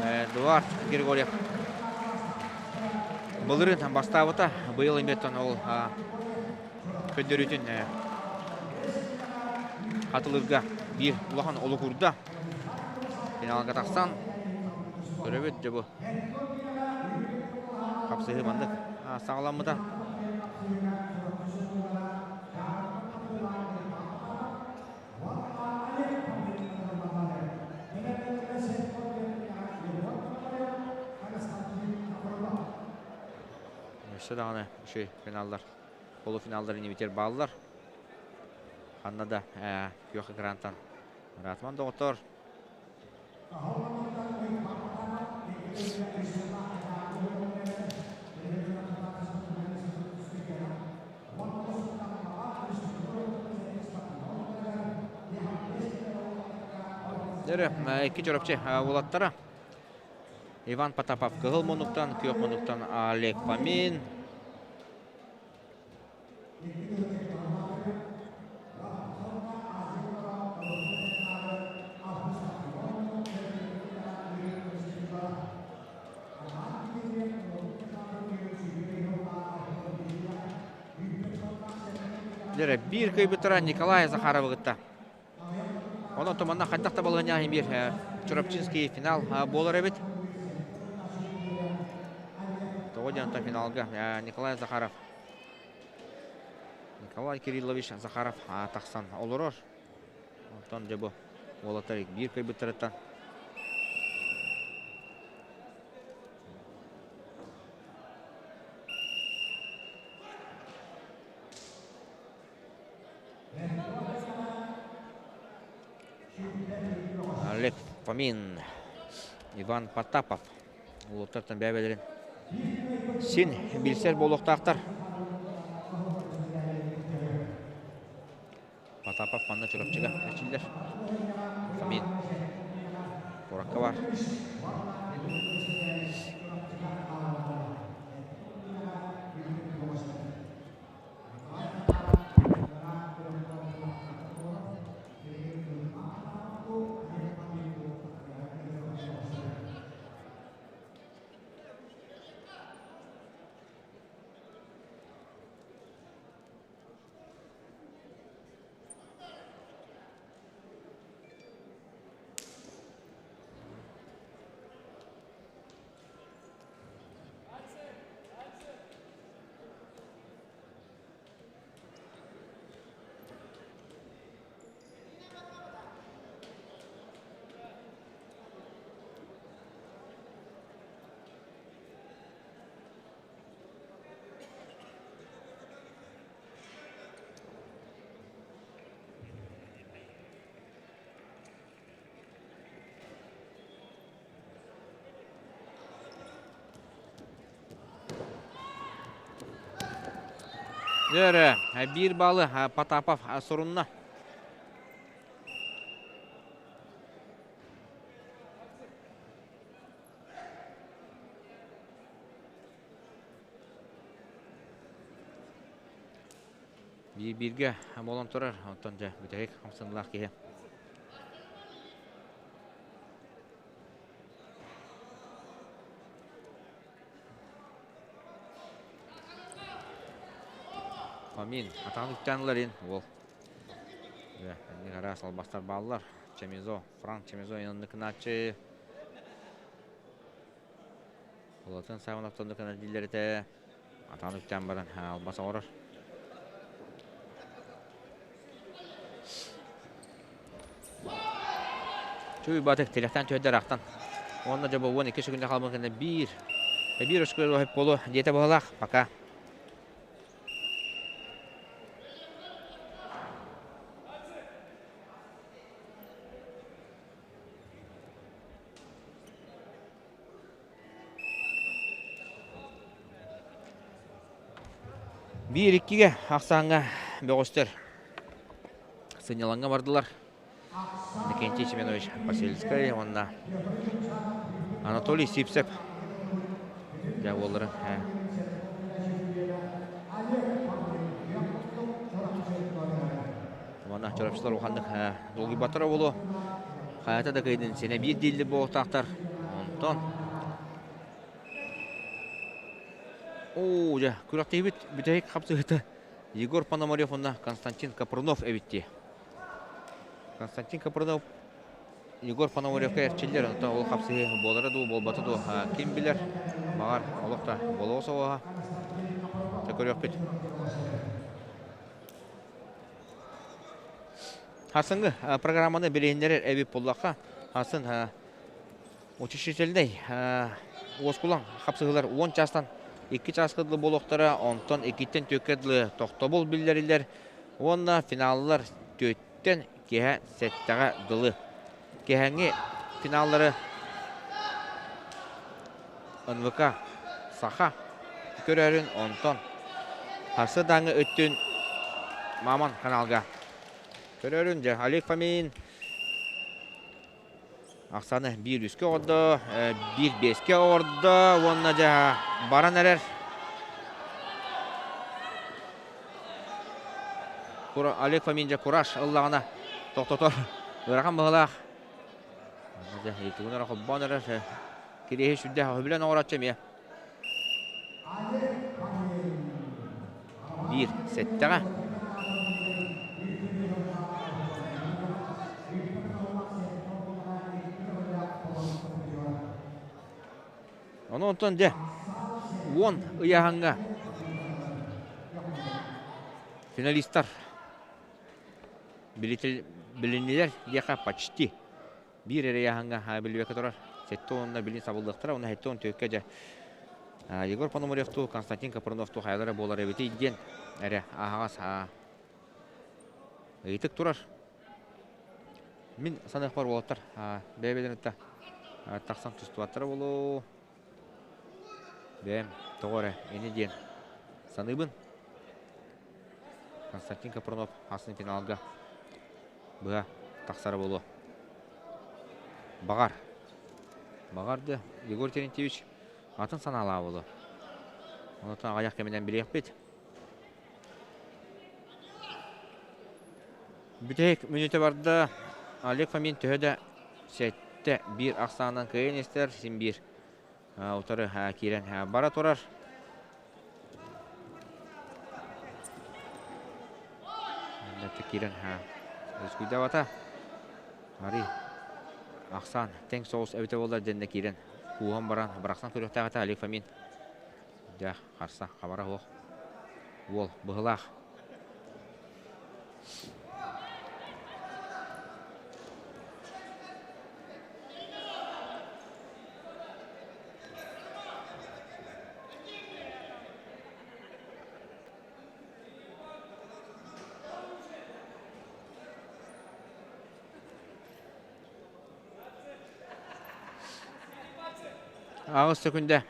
Эдуард Григорьев былырыын бастаабыта, быйыл эмиэттэн ол көрдөрүүтүн хатылыырга биир улахан олук уурда. Финалга тахсан көрөбүт дьэ бу хапсыһыы маннык саҕаламмыта. Өссө даҕаны үчүгэй финаллар, полуфиналлар инибитигэр бааллар. Ханна да күөх экрантан Ратман доҕоттор. Дөрө, икки чоропчу уолаттара. Иван Потапов кыһыл муннуктан, күөх муннуктан Олег Фомин. Дьэ, биир кыайбыттара Николай Захаровы кытта. Онон туманна хайдах да балаһыанньаҕа биир Чурапчинский финал буолар эбит. Тоҕо диэн финалга Николай Захаров Николай Кириллович Захаров тахсан олорор. Онтон дьэ бу уолаттар биир кыайбыттарыттан Олег Фомин, Иван Потапов улуттартан бэйэлэрин син билсэр буолуохтаахтар. Потапов манна Чурапчыга эрчиллэр. Фомин куоракка бар. Дөрө, биир балы Потапов сурунна. Биир бииргэ буолан турар, онтон дьэ бүтэһик хамсаныылаах киһи. Фомин, атаҕын үктээн ылар уол. Инник араас албастар бааллар. Чемизо, Франк Чемизо инныкынааччы. Улатын Савиновтан кына дииллэр этэ. Атаҕын үктээн баран албас оҥорор. Чуй батык тилэхтэн түһэрдэр ахтан. Уонна дьэ бу 12 секунда хаалбын кэннэ биир биир өскө болу диэтэ быһалаах. Пока. Биир иккигэ ахсааҥҥа бөҕөстөр сынньалаҥҥа бардылар. Иннокентий Семенович Посельскай уонна Анатолий Сивцев дьэ уолларын уонна чурапчылар улаханнык долгуйбаттара буолуо. Хайата да кыйдын синэ биир дииллэр буолуохтаахтар. Онтон Оо, дьэ, күрэхтэһиибит бүтэһик хапсыһыыта Егор Пономарев уонна Константин Капрунов эбит дии. Константин Капрунов Егор Пономаревка эрчиллэр, онтон ол хапсыһыы буолара дуу, буолбата дуу, ким билэр, баҕар, олох да буолуо соҕуһа. Көрүөхпүт. Хасыҥҥы программаны билиһиннэрэр эбит буоллахха, хасын учредительнэй уоскулаҥ хапсыһыылар 10 чаастан 2 чааска дылы буолуохтара, онтон 2-ттэн 4-кэ дылы тохтобул биллэриллэр уонна финаллар 4-тэн киэһэ 7-ҕэ дылы. Киэһэҥҥи финаллары НВК Саха көрөрүн, онтон сарсыардааҥҥы өттүн Мамон каналга көрөрүн. Дьэ, Олег Фомин ахсааны биир үскэ оҕордо, биир биэскэ оҕордо уонна дьэ баран эрэр. Олег Фомин дьэ кураж ыллаҕына тохтотор ыарахан быһыылаах. Дьэ, итигин эрэ холбоон эрэр Кириэһи сүрдээх өһүлэн оҥорооччу эмиэ. Биир сэттэҕэ. Ону онтон дьэ 10 ыйааһыҥҥа финалистар билиннилэр диэхэ почти Биир эрэ ыйааһыҥҥа билбэккэ турар. Сэттэ уонна билин сабыллыахтара уонна 74-кэ дьэ Егор Пономаревтуу, Константин Капрыновтуу хайалара буолар эбитий диэн эрэ аһаҕас ыйытык турар. Мин саныахпар уолаттар бэйэ-бэйэлэрин кытта тахсан тустубаттара буолуо. Бэйэм тоҕо эрэ ини диэн саныыбын. Константин Капрынов аасын финалга быһа тахсара буолуо. Баҕар. Баҕар да Егор Терентьевич атын санаалаах буолуо. Онтон аҕыйах кэминэн билиэхпит. Бүтэһик мүнүүтэ барда. Олег Фомин төһө да сэттэ биир ахсаанынан кыайан истэр, син биир утары киирэн бара турар. Киирэн Рискуйдабата. Ари ахсаан тэҥ соҕус эбитэ буоллар дэннэ киирэн кууһан баран бырахсан көрүөхтээх этэ Олег Фомин. Дьэ, харса хабара суох. Уол быһылаах. Аҕыс сөкүндэ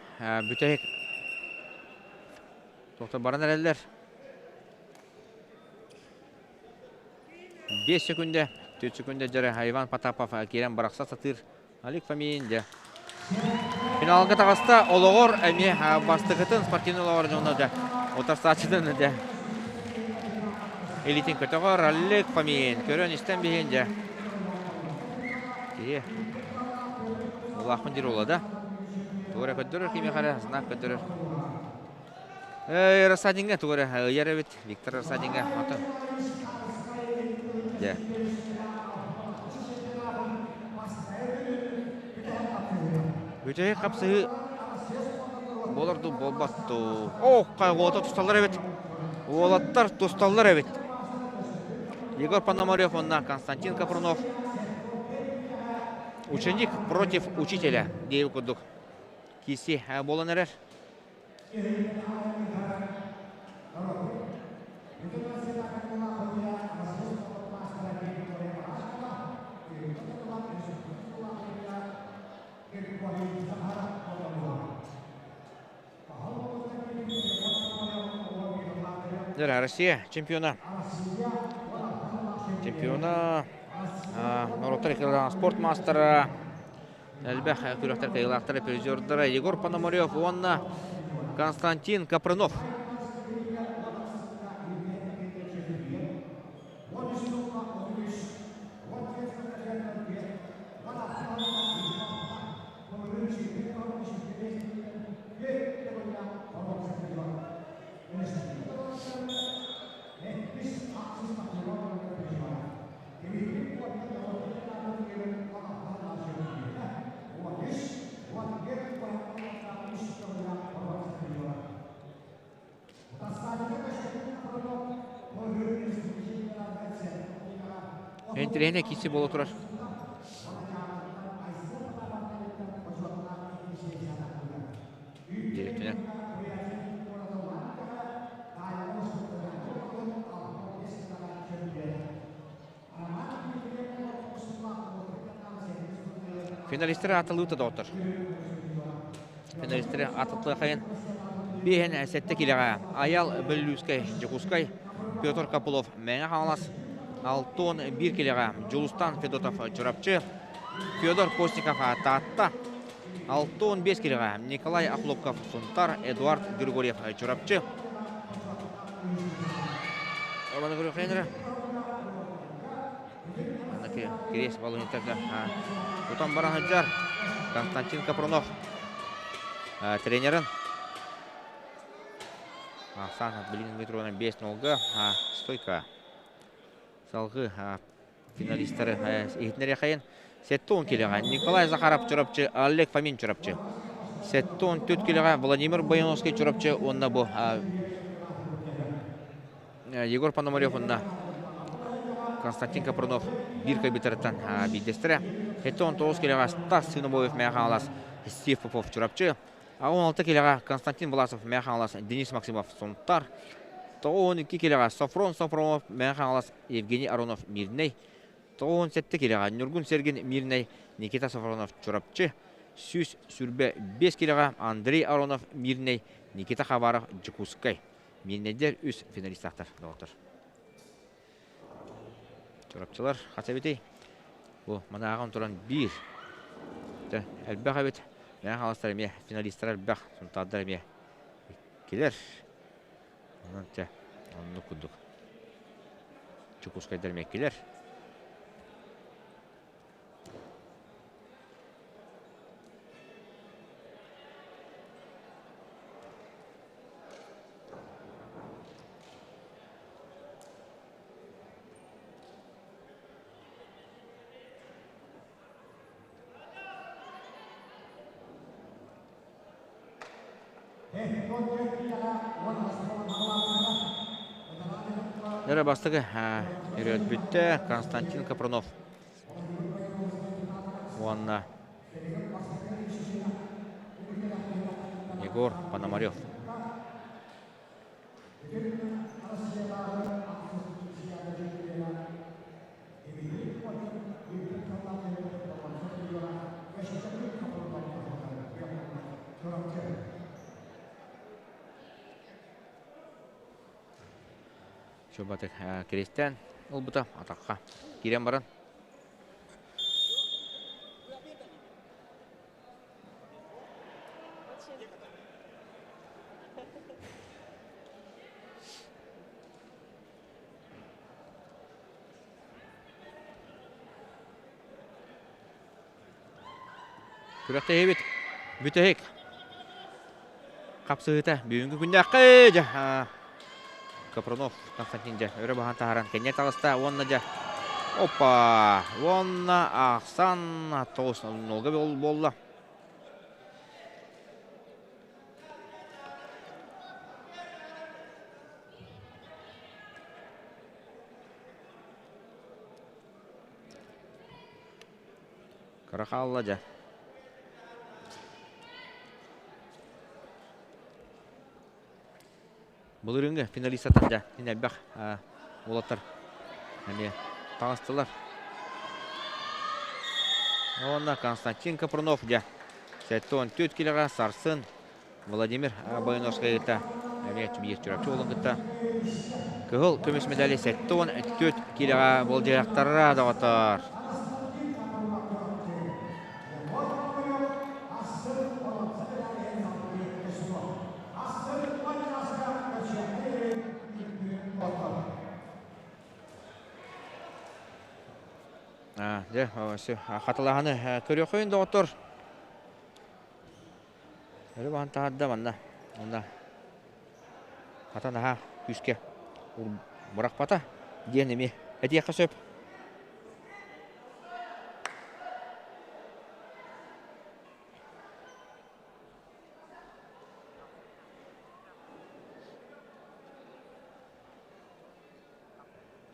бүтэһик. Тоқтор баран эрэллэр. 5 секунда, 4 секунда дьэрэ Иван Потапов киирэн барахса сатыыр. Алик Фомин дьэ. Финалга таҕыста олоҕор эмиэ бастакытын спортивный олоҕор дьоно дьэ утарсааччытын дьэ илитин көтөҕөр Алик Фомин көрөн истэн биһин дьэ киһи улахан диир ола да тугу эрэ көрдөрөр кимиэхэ эрэ знак көрдөрөр Рассадинга тугу эрэ ыйар эбит Виктор Рассадинга ото дьэ Бүтэһик хапсыһыы буолар дуу буолбат дуу. Ох, уолаттар тусталлар эбит. Уолаттар тусталлар эбит. Егор Пономарев уонна Константин Капрунов. Ученик против учителя диэбит курдук киирсии буолан эрэр. Россия чемпиона. Чемпиона норуоттар спорт маастара Элбэх күрэхтэр кыайыылаахтара призердара Егор Пономарев уонна Константин Капрынов. Интириэһинэй киирсии буола турар. Диэбиттинэн. Финалистары атылыыта доҕоттор. Финалистары атылыахайын биэһин сэттэ килэҕэ Аял Бөллүүскэй Дьокуускай, Петр Копылов Мэҥэ Хаҥалас, Алтон биир килэҕэ Дьулустан Федотов Чурапчы, Федор Постников Таатта, 65 килэҕэ Николай Охлопков Сунтар, Эдуард Григорьев Чурапчы. Роман Григорьев Кириэс балыһыттарга тутан баран сылдьар Константин Капрунов тренерин Ахсан билигин метронан 5-0-га стойка салгыы финалистары иһитиннэриэхэйин 70 килэҕэ Николай Захаров Чурапчы, Олег Фомин Чурапчы. 74 килэҕэ Владимир Бояновский Чурапчы уонна бу Егор Пономарев уонна Константин Капрунов биир кыайбыттарыттан биирдэстэрэ. 79 килэҕэ Стас Свинобоев Мэҥэ Хаҥалас, Стив Попов Чурапчы. 16 килэҕэ Константин Власов Мэҥэ Хаҥалас, Денис Максимов Сунтар. 92 килэҕэ Софрон Софронов Мэҥэ Хаҥалас, Евгений Аронов Мирнэй. 97 килэҕэ Ньургун Сергин Мирнэй, Никита Софронов Чурапчы. 125 килэҕэ Андрей Аронов Мирнэй, Никита Хабаров Дьокуускай. Миирнэйдэр үс финалистаахтар доҕоттор. Чурапчылар хас эбитий? Бу манааҕын туран биир. Элбэх эбит. Мэҥэ Хаҥаластар эмиэ финалистар элбэх, Сунтаардар эмиэ иккилэр. Онон чэ, оннук курдук. Дьокуускайдар эмиэ иккилэр. Өрө бастакы өрөөлбүттэ Константин Капрунов уонна Егор Пономарев. Чубатык Кристиан. ылбыта атахха киирэн баран. Күрэхтэһиибит бүтэһик хапсыһыыта бүгүҥҥү күннээххэ дьэ Капронов Константин дьэ өрө баһан таһааран кэнньэ таҕыста уонна дьэ опа уонна ахсан 9-0 буолла. Кыра хаалла дьэ. Былырыыҥҥы финалистартан дьэ син элбэх уолаттар эмиэ таҕыстылар. Уонна Константин Капрунов дьэ 74 килоҕа сарсын Владимир Бойуновскай кытта эмиэ биир Чурапчы уолун кытта кыһыл көмүс медали 74 киилэҕэ болдьояхтара доҕоттор. Дьэ, хатылаһаны көрүөххүн доҕоттор. Өрө баһан таһаарда манна. Онно хата наһаа күүскэ бырахпата диэн эмиэ этиэххэ сөп.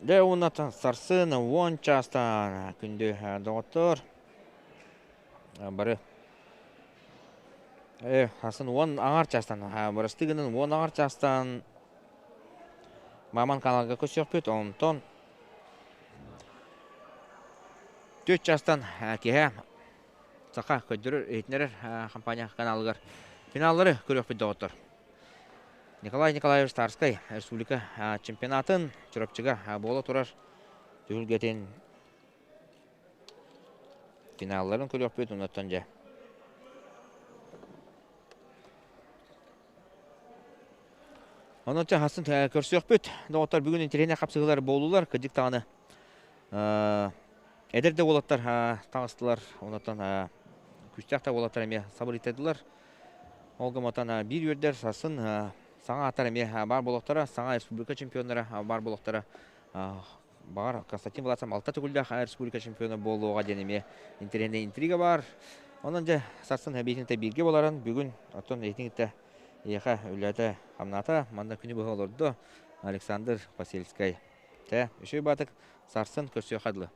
Дьэ уонна сарсын 10 чаастан күндү доҕоттор бары Сарсын 10 аҥар чаастан бырастыы гынан 10 аҥар чаастан Маман каналга көрсүөхпүт онтон 4 чаастан киэһэ Саха көрдөрөр иһитиннэрэр компания каналыгар финаллары көрүөхпүт доҕоттор. Николай Николаевич Тарскай республика чемпионатын Чурапчыга буола турар түһүлгэтин финалларын көрүөхпүт оннуттан дьэ. Онон хасын көрсүөхпүт. Доҕоттор бүгүн интэриэһинэй хапсыһыылар буоллулар. Кырдьык даҕаны эдэр да уолаттар таҕыстылар. Онтон күүстээх да уолаттар эмиэ сабырыйтардылар. Ол гыматан биир үөрдэр сарсын саҥа ааттар эмиэ баар буолуохтара, саҥа республика чемпионнара баар буолуохтара. Баҕар, Константин Власов алта төгүллээх республика чемпиона буолуоҕа диэн эмиэ интэриэһинэй интрига баар. Онон дьэ сарсын эбиитин бииргэ буоларын бүгүн оттон эһитин эйиэхэ үлэтэ хамнаата. Манна күнү быһа олордо Александр Посельскай. Тэ, үчүгэй баатык сарсын көрсүөххэ дылы.